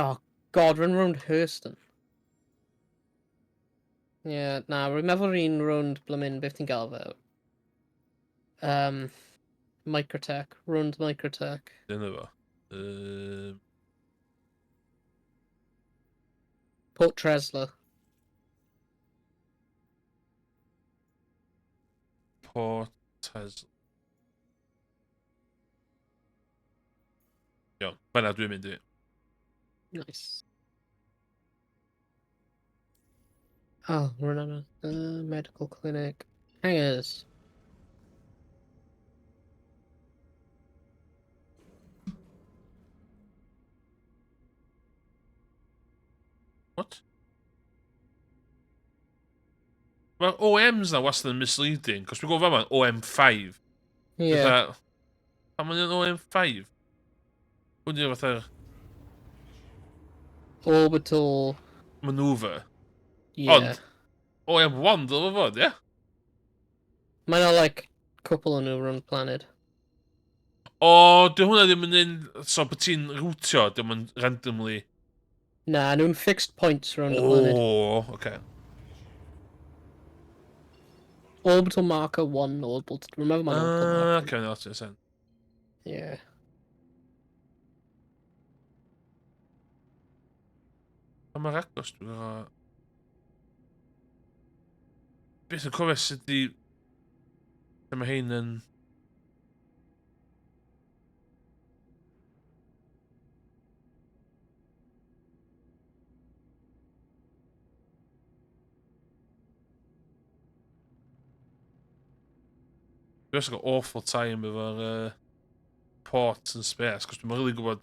Oh, god, rwy'n rownd Hurston. Ie, yeah, na, rwy'n meddwl un rownd blymyn, beth ti'n gael fe? Microtech, rownd Microtech. Dyna fo. Port Tresler. Port Tesla. Iawn, fan'na dwi'n mynd i. Nice. Oh, we're on a medical clinic. Hangers. What? Mae'r OMs na wastad yn misleading, cos dwi'n gwybod fama OM5. Ie. Fatha, pam mae'n OM5? Hwn di'r fatha'r Orbital... Maneuver. Ie. Ond, OM1 dylai fod, ie? Mae 'na, like, cwpl o nhw rownd planet. O, di hwnna ddim yn un... So, bod ti'n rwtio, dim yn randomly... Na, nhw'n fixed points rownd y planet. O, oce. Orbital marker 1, orbital... Remember my orbital Ah, marker. okay, no, that's it. Yeah. Ond mae'r agos, dwi'n gwybod... Beth yn cofio sut di... Lle mae hein yn... Dwi wastad got awful time efo'r ports and space, cos dwi'm yn rili gwybod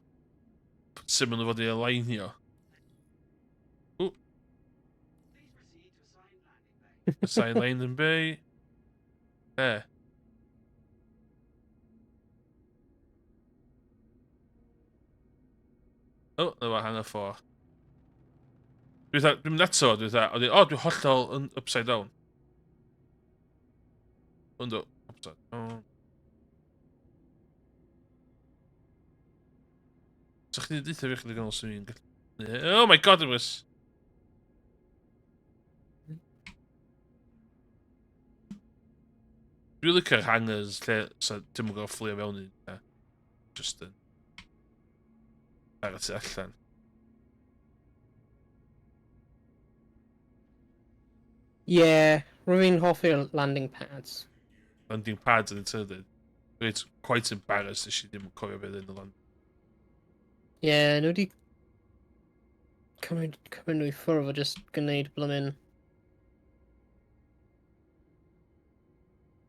sut maen nhw fod i alignio. Ww. Assign landing bay. There. Oh, na fo, hanner ffordd. Dwi'n dda, dwi'n mynd ato, dwi'n dda, o, dwi'n hollol yn upside down. Yndw, upside down. So chdi'n deutha fi chydig yn ôl sy'n fi'n gallu... Oh my god, it was... Dwi'n licio'r hangars lle so dim yn gorfod fflio fewn i na. Just yn ar y tu allan. Yeah, rwy'n hoffi'r landing pads. Landing pads yn y trydydd. Dwi'n quite embarrassed nes i ddim yn cofio beth yn y land. Yeah, nhw wedi cymryd nhw i ffwrdd o just gwneud blymyn.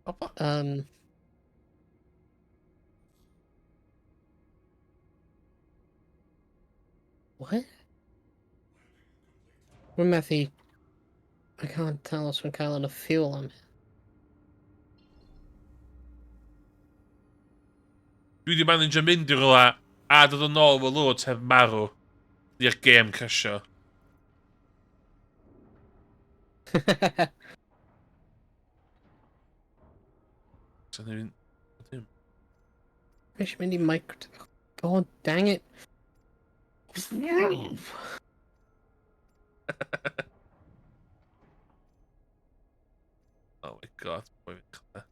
O, What? Rwy'n methu... I can't tell os rwy'n cael enough fuel am. Dwi wedi manage mynd i rhywle a dod yn ôl fy loads heb marw i'r gêm crasio. So ni'n... Dim. Fi eisiau mynd i micro... God dang it. Oh my god, boi fi'n chwarae.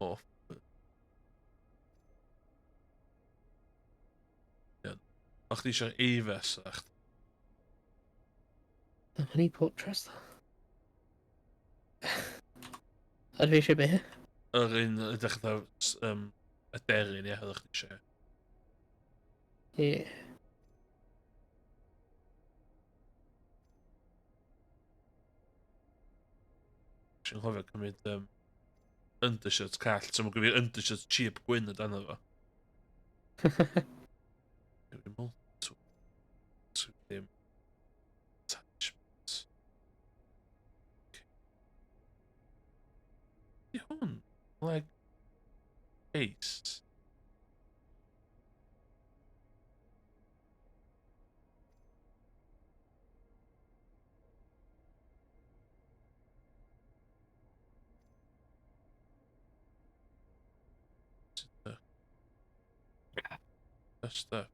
Oh. Iawn. O chdi eisiau'r Avis, ach. The money portress. A dwi eisiau be? Yr un ydych fatha aderyn, ie, ydych chdi eisiau. Ie. Si'n cofio cymryd undershirt call, so mae'n gwybod undershirt cheap gwyn o dan fo. Ddim attachments. Di hwn? Leg case. That's the...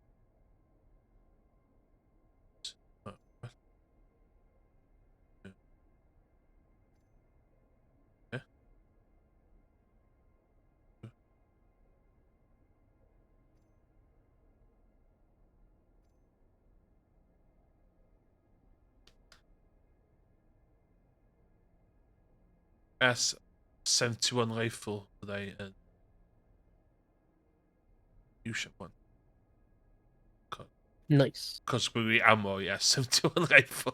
S71 rifle byddai yn iwsio hwn. Nice. Cos gwyd i ammo i S71 rifle.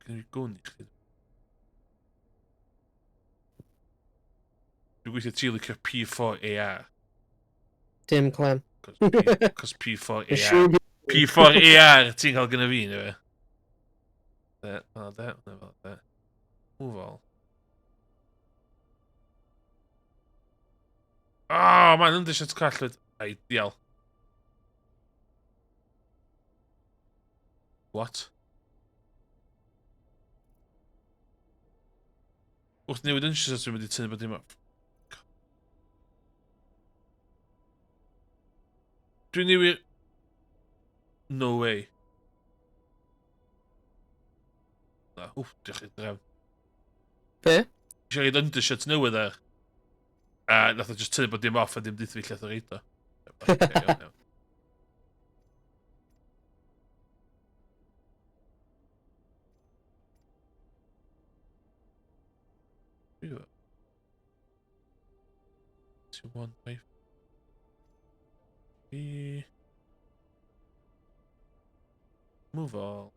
Gen i gwn i chdi. Dwi'n gweithio ti licio'r P4AR. Dim clem. Cos P4AR. P4AR ti'n cael gyda fi, neu fe? De, fel de, fel de. Move all. Oh, man, undershot crashwyd. Ideal. What? Wrth newid undershot, dwi'n mynd i tynnu bod dim off. Dwi'n newid... No way. Na, wff, diolch i'r drefn. Be? Eisiau rhaid undershirt newydd ar. A nath o just tynnu bod dim off a dim deutha fi lle oedd o reid o. Ocê, iawn, iawn. 2, 1, 5, 3. Move all.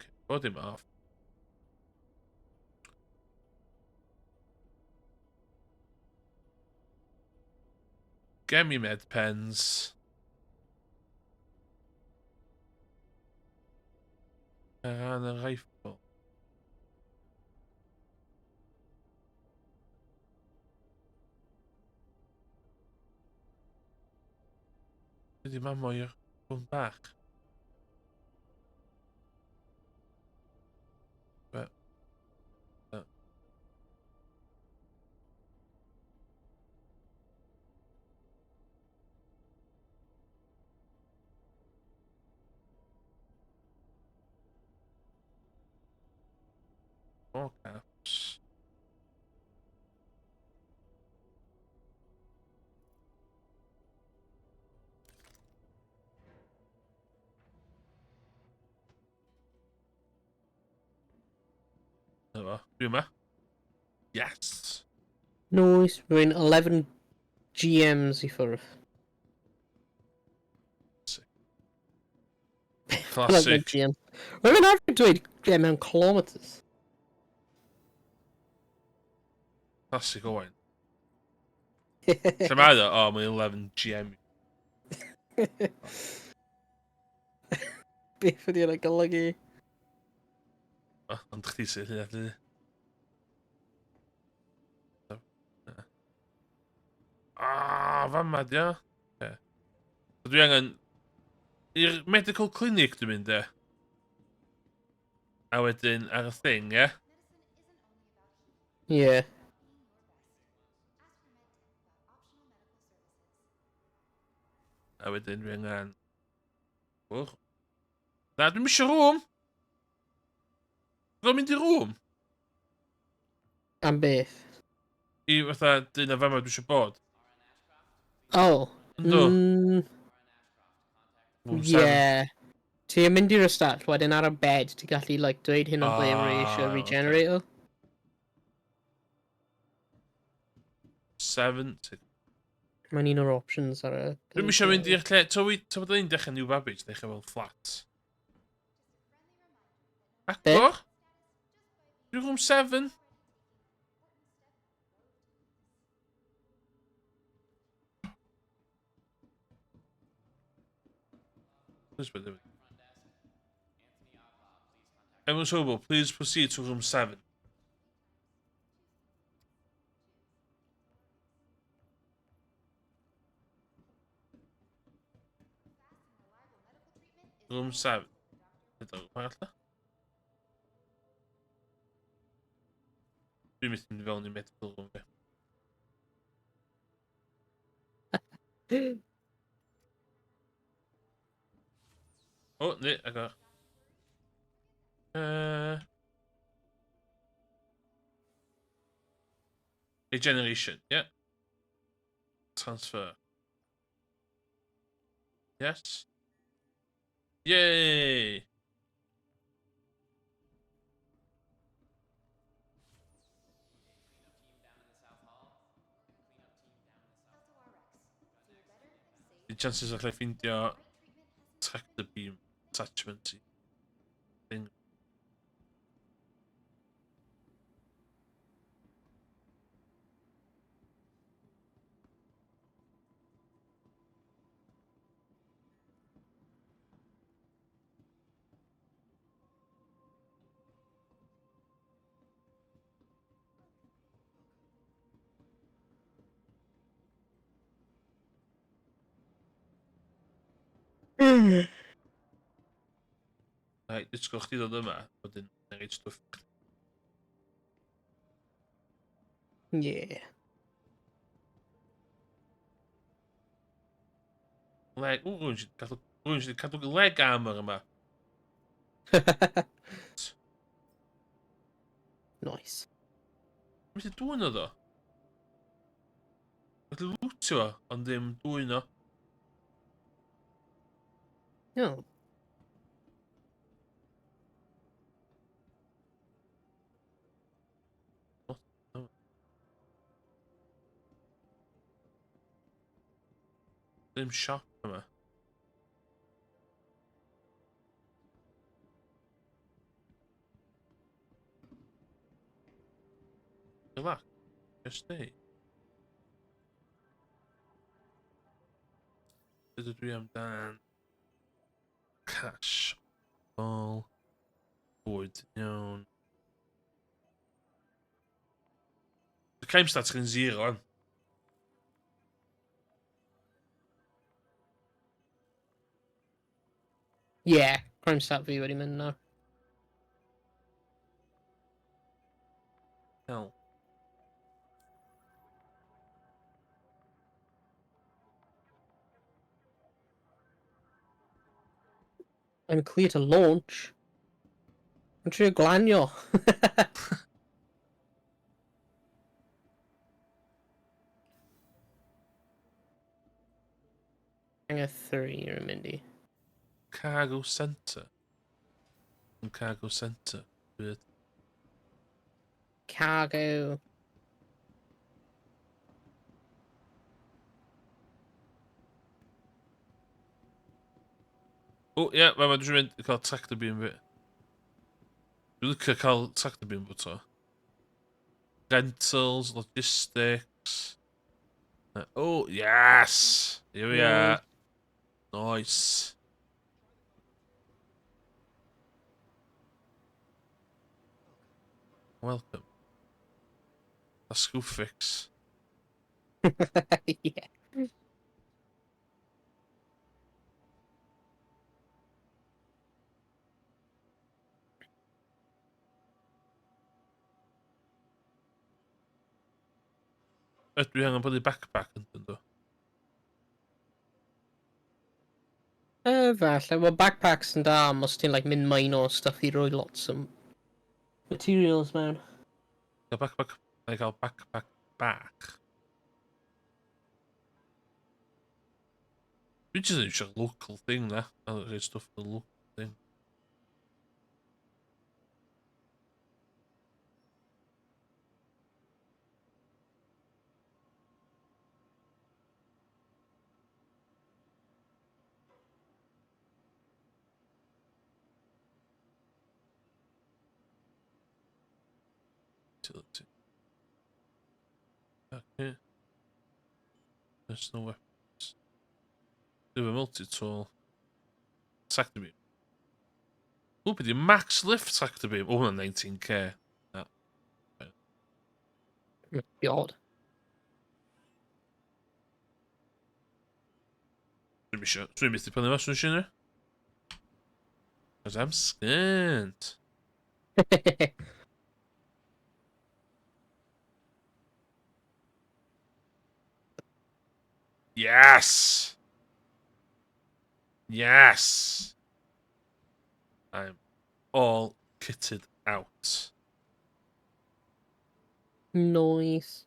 Okay, bod him off. Get me med pens. And a rifle. Ydy mam o'r hwn bach. But, More caps. Dyma, dwi yma. Yes! Noise, rwy'n 11 GMs i ffwrdd. Classic. GM. Rwy'n arfer dweud mewn kilometers. Classic Owain. Lle mae o? O, mae'n 11 GM. Beth ydy hwnna'n golygu? O, ond chdi sydd hynna, dydy. Ah, fama di o. Okay. So dwi angen... I'r medical clinic dwi'n mynd, e. A wedyn ar y thing, ie? Ie. Yeah. A wedyn dwi angen... Wch. Na, dwi'n eisiau room! Dwi'n mynd i room! Am beth? I fatha, dyna fama dwi eisiau bod. Oh. Yndw. Yeah. Ti'n mynd i'r ystafell, wedyn ar y bed, ti'n gallu like, dweud hyn o ble rwy eisiau Ah, regenerate o. 7, 6. Mae'n un o'r options ar y... Dwi'n eisiau mynd i'r lle... To bod ni'n dechrau New Babbage, dechrau fel flat. Agor? Dwi'n room 7. Evans Hobo, please proceed to room 7. Room 7. Ydw, arall da? Dwi'n mynd i fewn i medical room fi. O, ne, agor. Regeneration, yeah. Transfer. Yes. Yay! The chances allai ffeindio tractor beam attachment i thing. Right, disgwyl chdi ddod yma, wedyn na i stwff. Yeah. Leg, ww, rwy'n sydd cadw, rwy'n sydd cadw leg armor yma. Nice. Methu dwyn o ddo. Methu lootio fo, ond ddim dwyn o. No. Ddim siop yma. Relax. Just stay. Ydw dwi amdan cash. Ball. Bwyd. Iawn. The crime stats yn zero, an. Yeah, crime stat fi wedi mynd nawr. Hell. I'm clear to launch. Yn trio glanio. Hangar 3 yw'n mynd i. Cargo Centre. Yn Cargo Centre. Weird. Cargo. O, ie, yeah, mae dwi'n mynd i cael tractor beam fi. Dwi'n licio cael tractor beam bod to. Rentals, logistics. Oh, yes! Here we are. Nice. Welcome. That's Screwfix. Yeah. Ydw i angen prynu backpack yn dyn? Falle. Wel, backpacks yn da am os ti'n like, mynd mine o stuff i roi lots o materials mewn. Gael backpack, na i gael backpack bach. Dwi jyst yn eisiau local thing na. A rhoi stwff yn y local thing. Utility. Okay. Personal weapons. Do a multi-tool. Tractor beam. O, beth yw max lift tractor beam? O, hwnna'n 19K. Na. God. Dwi'n eisiau... Dwi'n methu prynu fo, swn eisiau. Cos I'm skint. Yes! Yes! I'm all kitted out. Nice.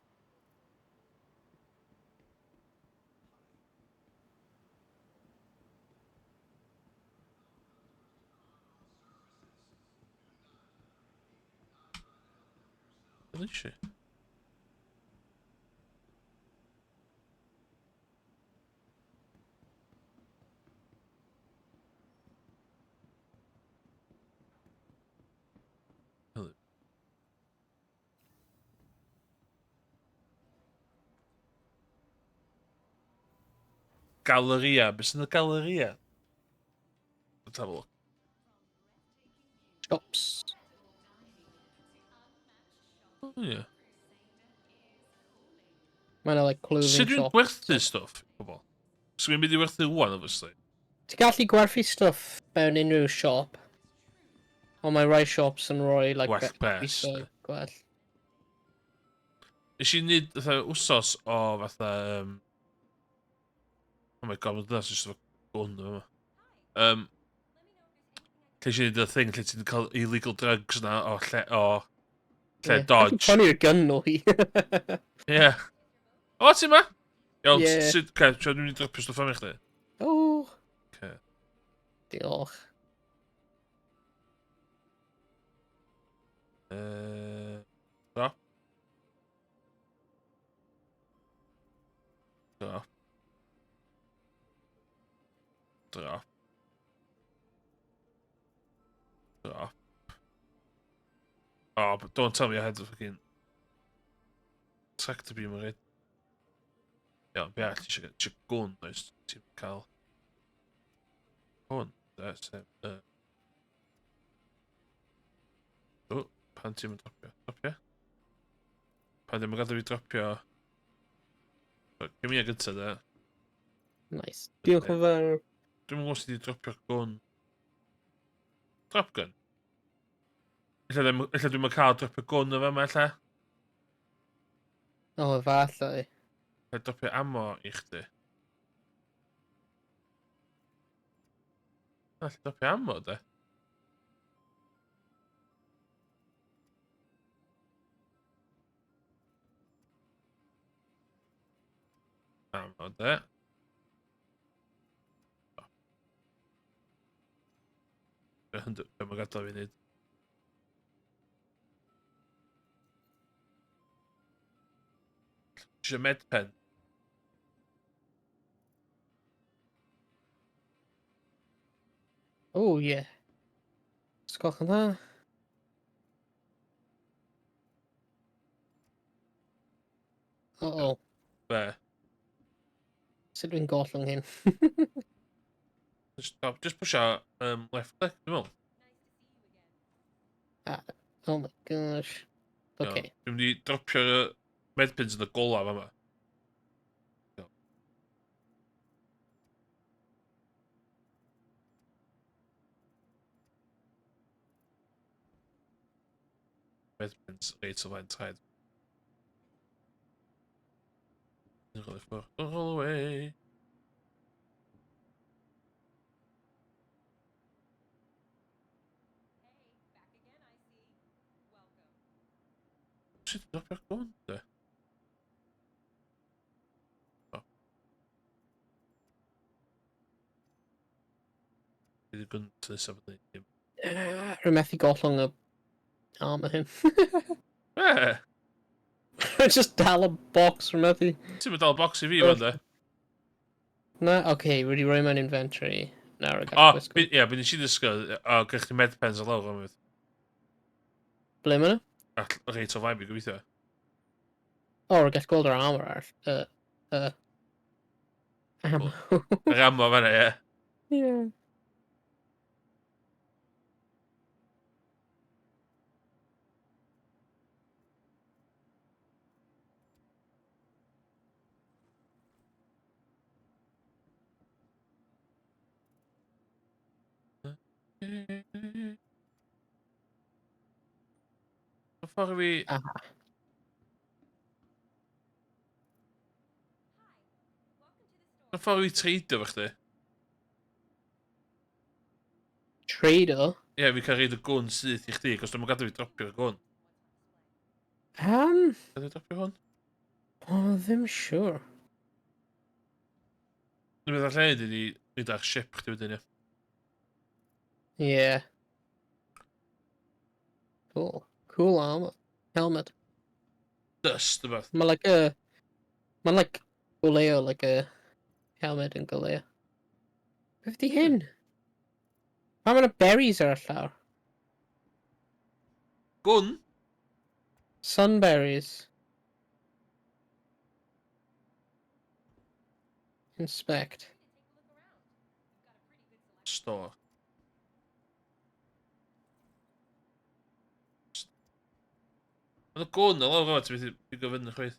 Alicia. Hello. Galleria. Beth sy'n y Galleria? Let's have a look. Shops. Oh, yeah. Mae'n like clothing Sut dwi'n shop. gwerthu stwff i pobl? So dwi'n mynd i werthu wan, obviously. Ti'n gallu gwerthu stwff mewn unrhyw siop. Ond mae rai shops yn rhoi, like, Gwell pres. prisau gwell. Nes i wneud fatha wsos o fatha... Oh my god, mae'n dynas jyst efo gwn yma. Lle eisiau gwneud y thing lle ti'n cael illegal drugs na o lle, o lle Ie. dodge. Prynu'r gun o hi. Ie. Yeah. O, ti ma? Iawn, Ie. yeah. sut, okay, dwi'n mynd i dropio stwff am i chdi. O, Okay. diolch. Drop. Drop. Drop. Drop. Oh, but don't tell me I had the fucking tractor beam already. Iawn, be arall ti eisiau gael? Gwn, oes, ti'n cael hwn, that's it. O, pan ti'n mynd dropio? Dropio? Pan ddim yn gadael fi dropio? Gym i gynta, de. Nice. Diolch yn fawr. Dwi'm yn gwybod sut i dropio'r gwn. Drop gun? Ella ddim, ella dwi'm yn cael dropio gwn o fama, ella. O, efallai. Ella dropio ammo i chdi. Ella dropio ammo, de. Ammo, de. Dwi'n mynd gadael fi wneud. Eisiau medpen. Oh, yeah. Sgwch yn dda. Uh-oh. Be? Sut dwi'n gollwng hyn? Just, stop, just push out left click, dwi'n meddwl. Ah, oh my gosh. Iawn. Okay. Dwi'n mynd i dropio'r medpins yn y gola fama. Iawn. Medpins reit o flaen traed. Dwi'n rhoi ffwrdd. Don't roll away. Sut dropio'r gwn, de? O. Bydd y gwn nesaf yn ddim. Rwy'n methu gollwng y armor hyn. Be? Just dal y box rwy'n methu. Ti'n mynd dal box i fi, fan de? Na, oce, okay, wedi rhoi mewn inventory. Nawr y O, gall gwisgo. ie, bydd nes i ddysgu, o, gwych chi medpens ar lawr am fydd. Ble maen nhw? Reit o flaen fi, gobeithio. O, rwy'n gallu gweld yr armor ar. Ammo. Yr ammo fan'na, ie. Yeah. Y ffordd i fi... Aha. Y ffordd i fi treidio fo chdi. Trader? Ie, fi cael reid y gwn syth i chdi, cos dwi'n gadael fi dropio'r gwn. Gadael fi dropio hwn? O, ddim siwr. Dwi'n meddwl lle ydy ni nid ar ship chdi wedyn, ie. Yeah. Cool. Cool armor. Helmet. Dust, y fath. Mae like a... Mae'n like goleo, like a helmet yn goleo. Beth di hyn? Pa mae yna berries ar y llawr? Gwn? Sunberries. Inspect. Store. Mae gwn o lawr o, ti'n methu pigo fyny chwaith.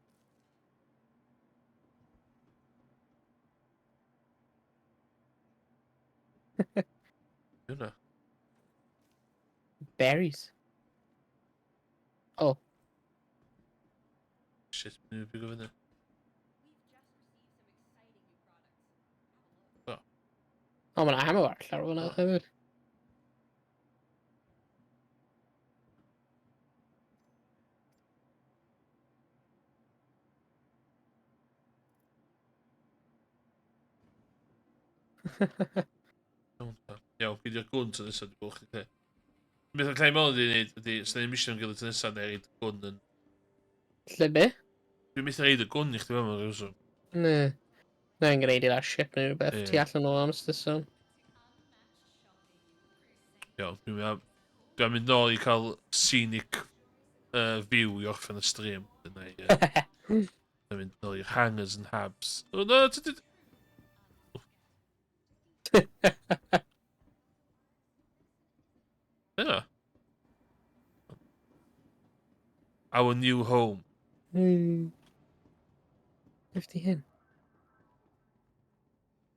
Berries. Oh. Shit, mae'n mynd i bigo fyny. O, oh, mae'n ammo arall ar hwnna hefyd. Iawn, gei di'r gwn tro nesaf, dwi'n gweld chdi. Beth allai meddwl ydi wneud ydy, os ni'n mission gilydd tro nesaf, neu reid gwn yn. Lle be? Dwi'n methu reid y gwn i chdi fel mae'n rhywswm. Ne. Na, yn gwneud i'r ship neu rhywbeth. Ti allan o armistice zone. Iawn, dwi'n mynd dwi mynd nôl i cael scenic view i orffen y stream. Dyna i... Dwi'n mynd nôl i'r hangars and habs. Oh, no, ti. Dyna. Our new home. Beth di hyn?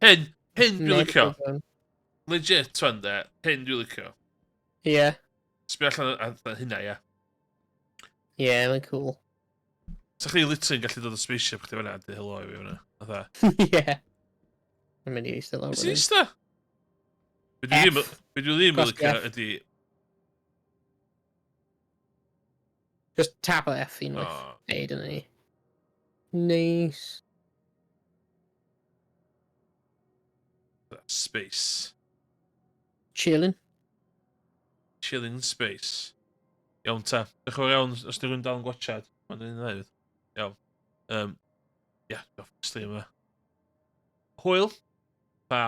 Hyn, hyn dwi'n licio. Legit, twan de. Hyn dwi'n licio. Ie. Yeah. Sbio allan ar hynna, ie. Ie, yeah, mae'n cool. Sa chdi literally yn gallu dod o spaceship chdi fan'na a deud helo i fi fan'na. Fatha. Ie. Mae'n mynd i eistedd lawr. Be sy'n eistedd? Be dwi ddim, be dwi ddim yn licio ydi. Just tap F unwaith. Oh. Ei, dyna ni. Nice. Space. Chilling. Chilling in space. Iawn ta. Diolch yn fawr iawn os di rhywun dal yn gwachad. Mae'n un dda hefyd. Iawn. Ia, yeah, stream yma. Hwyl. Ta.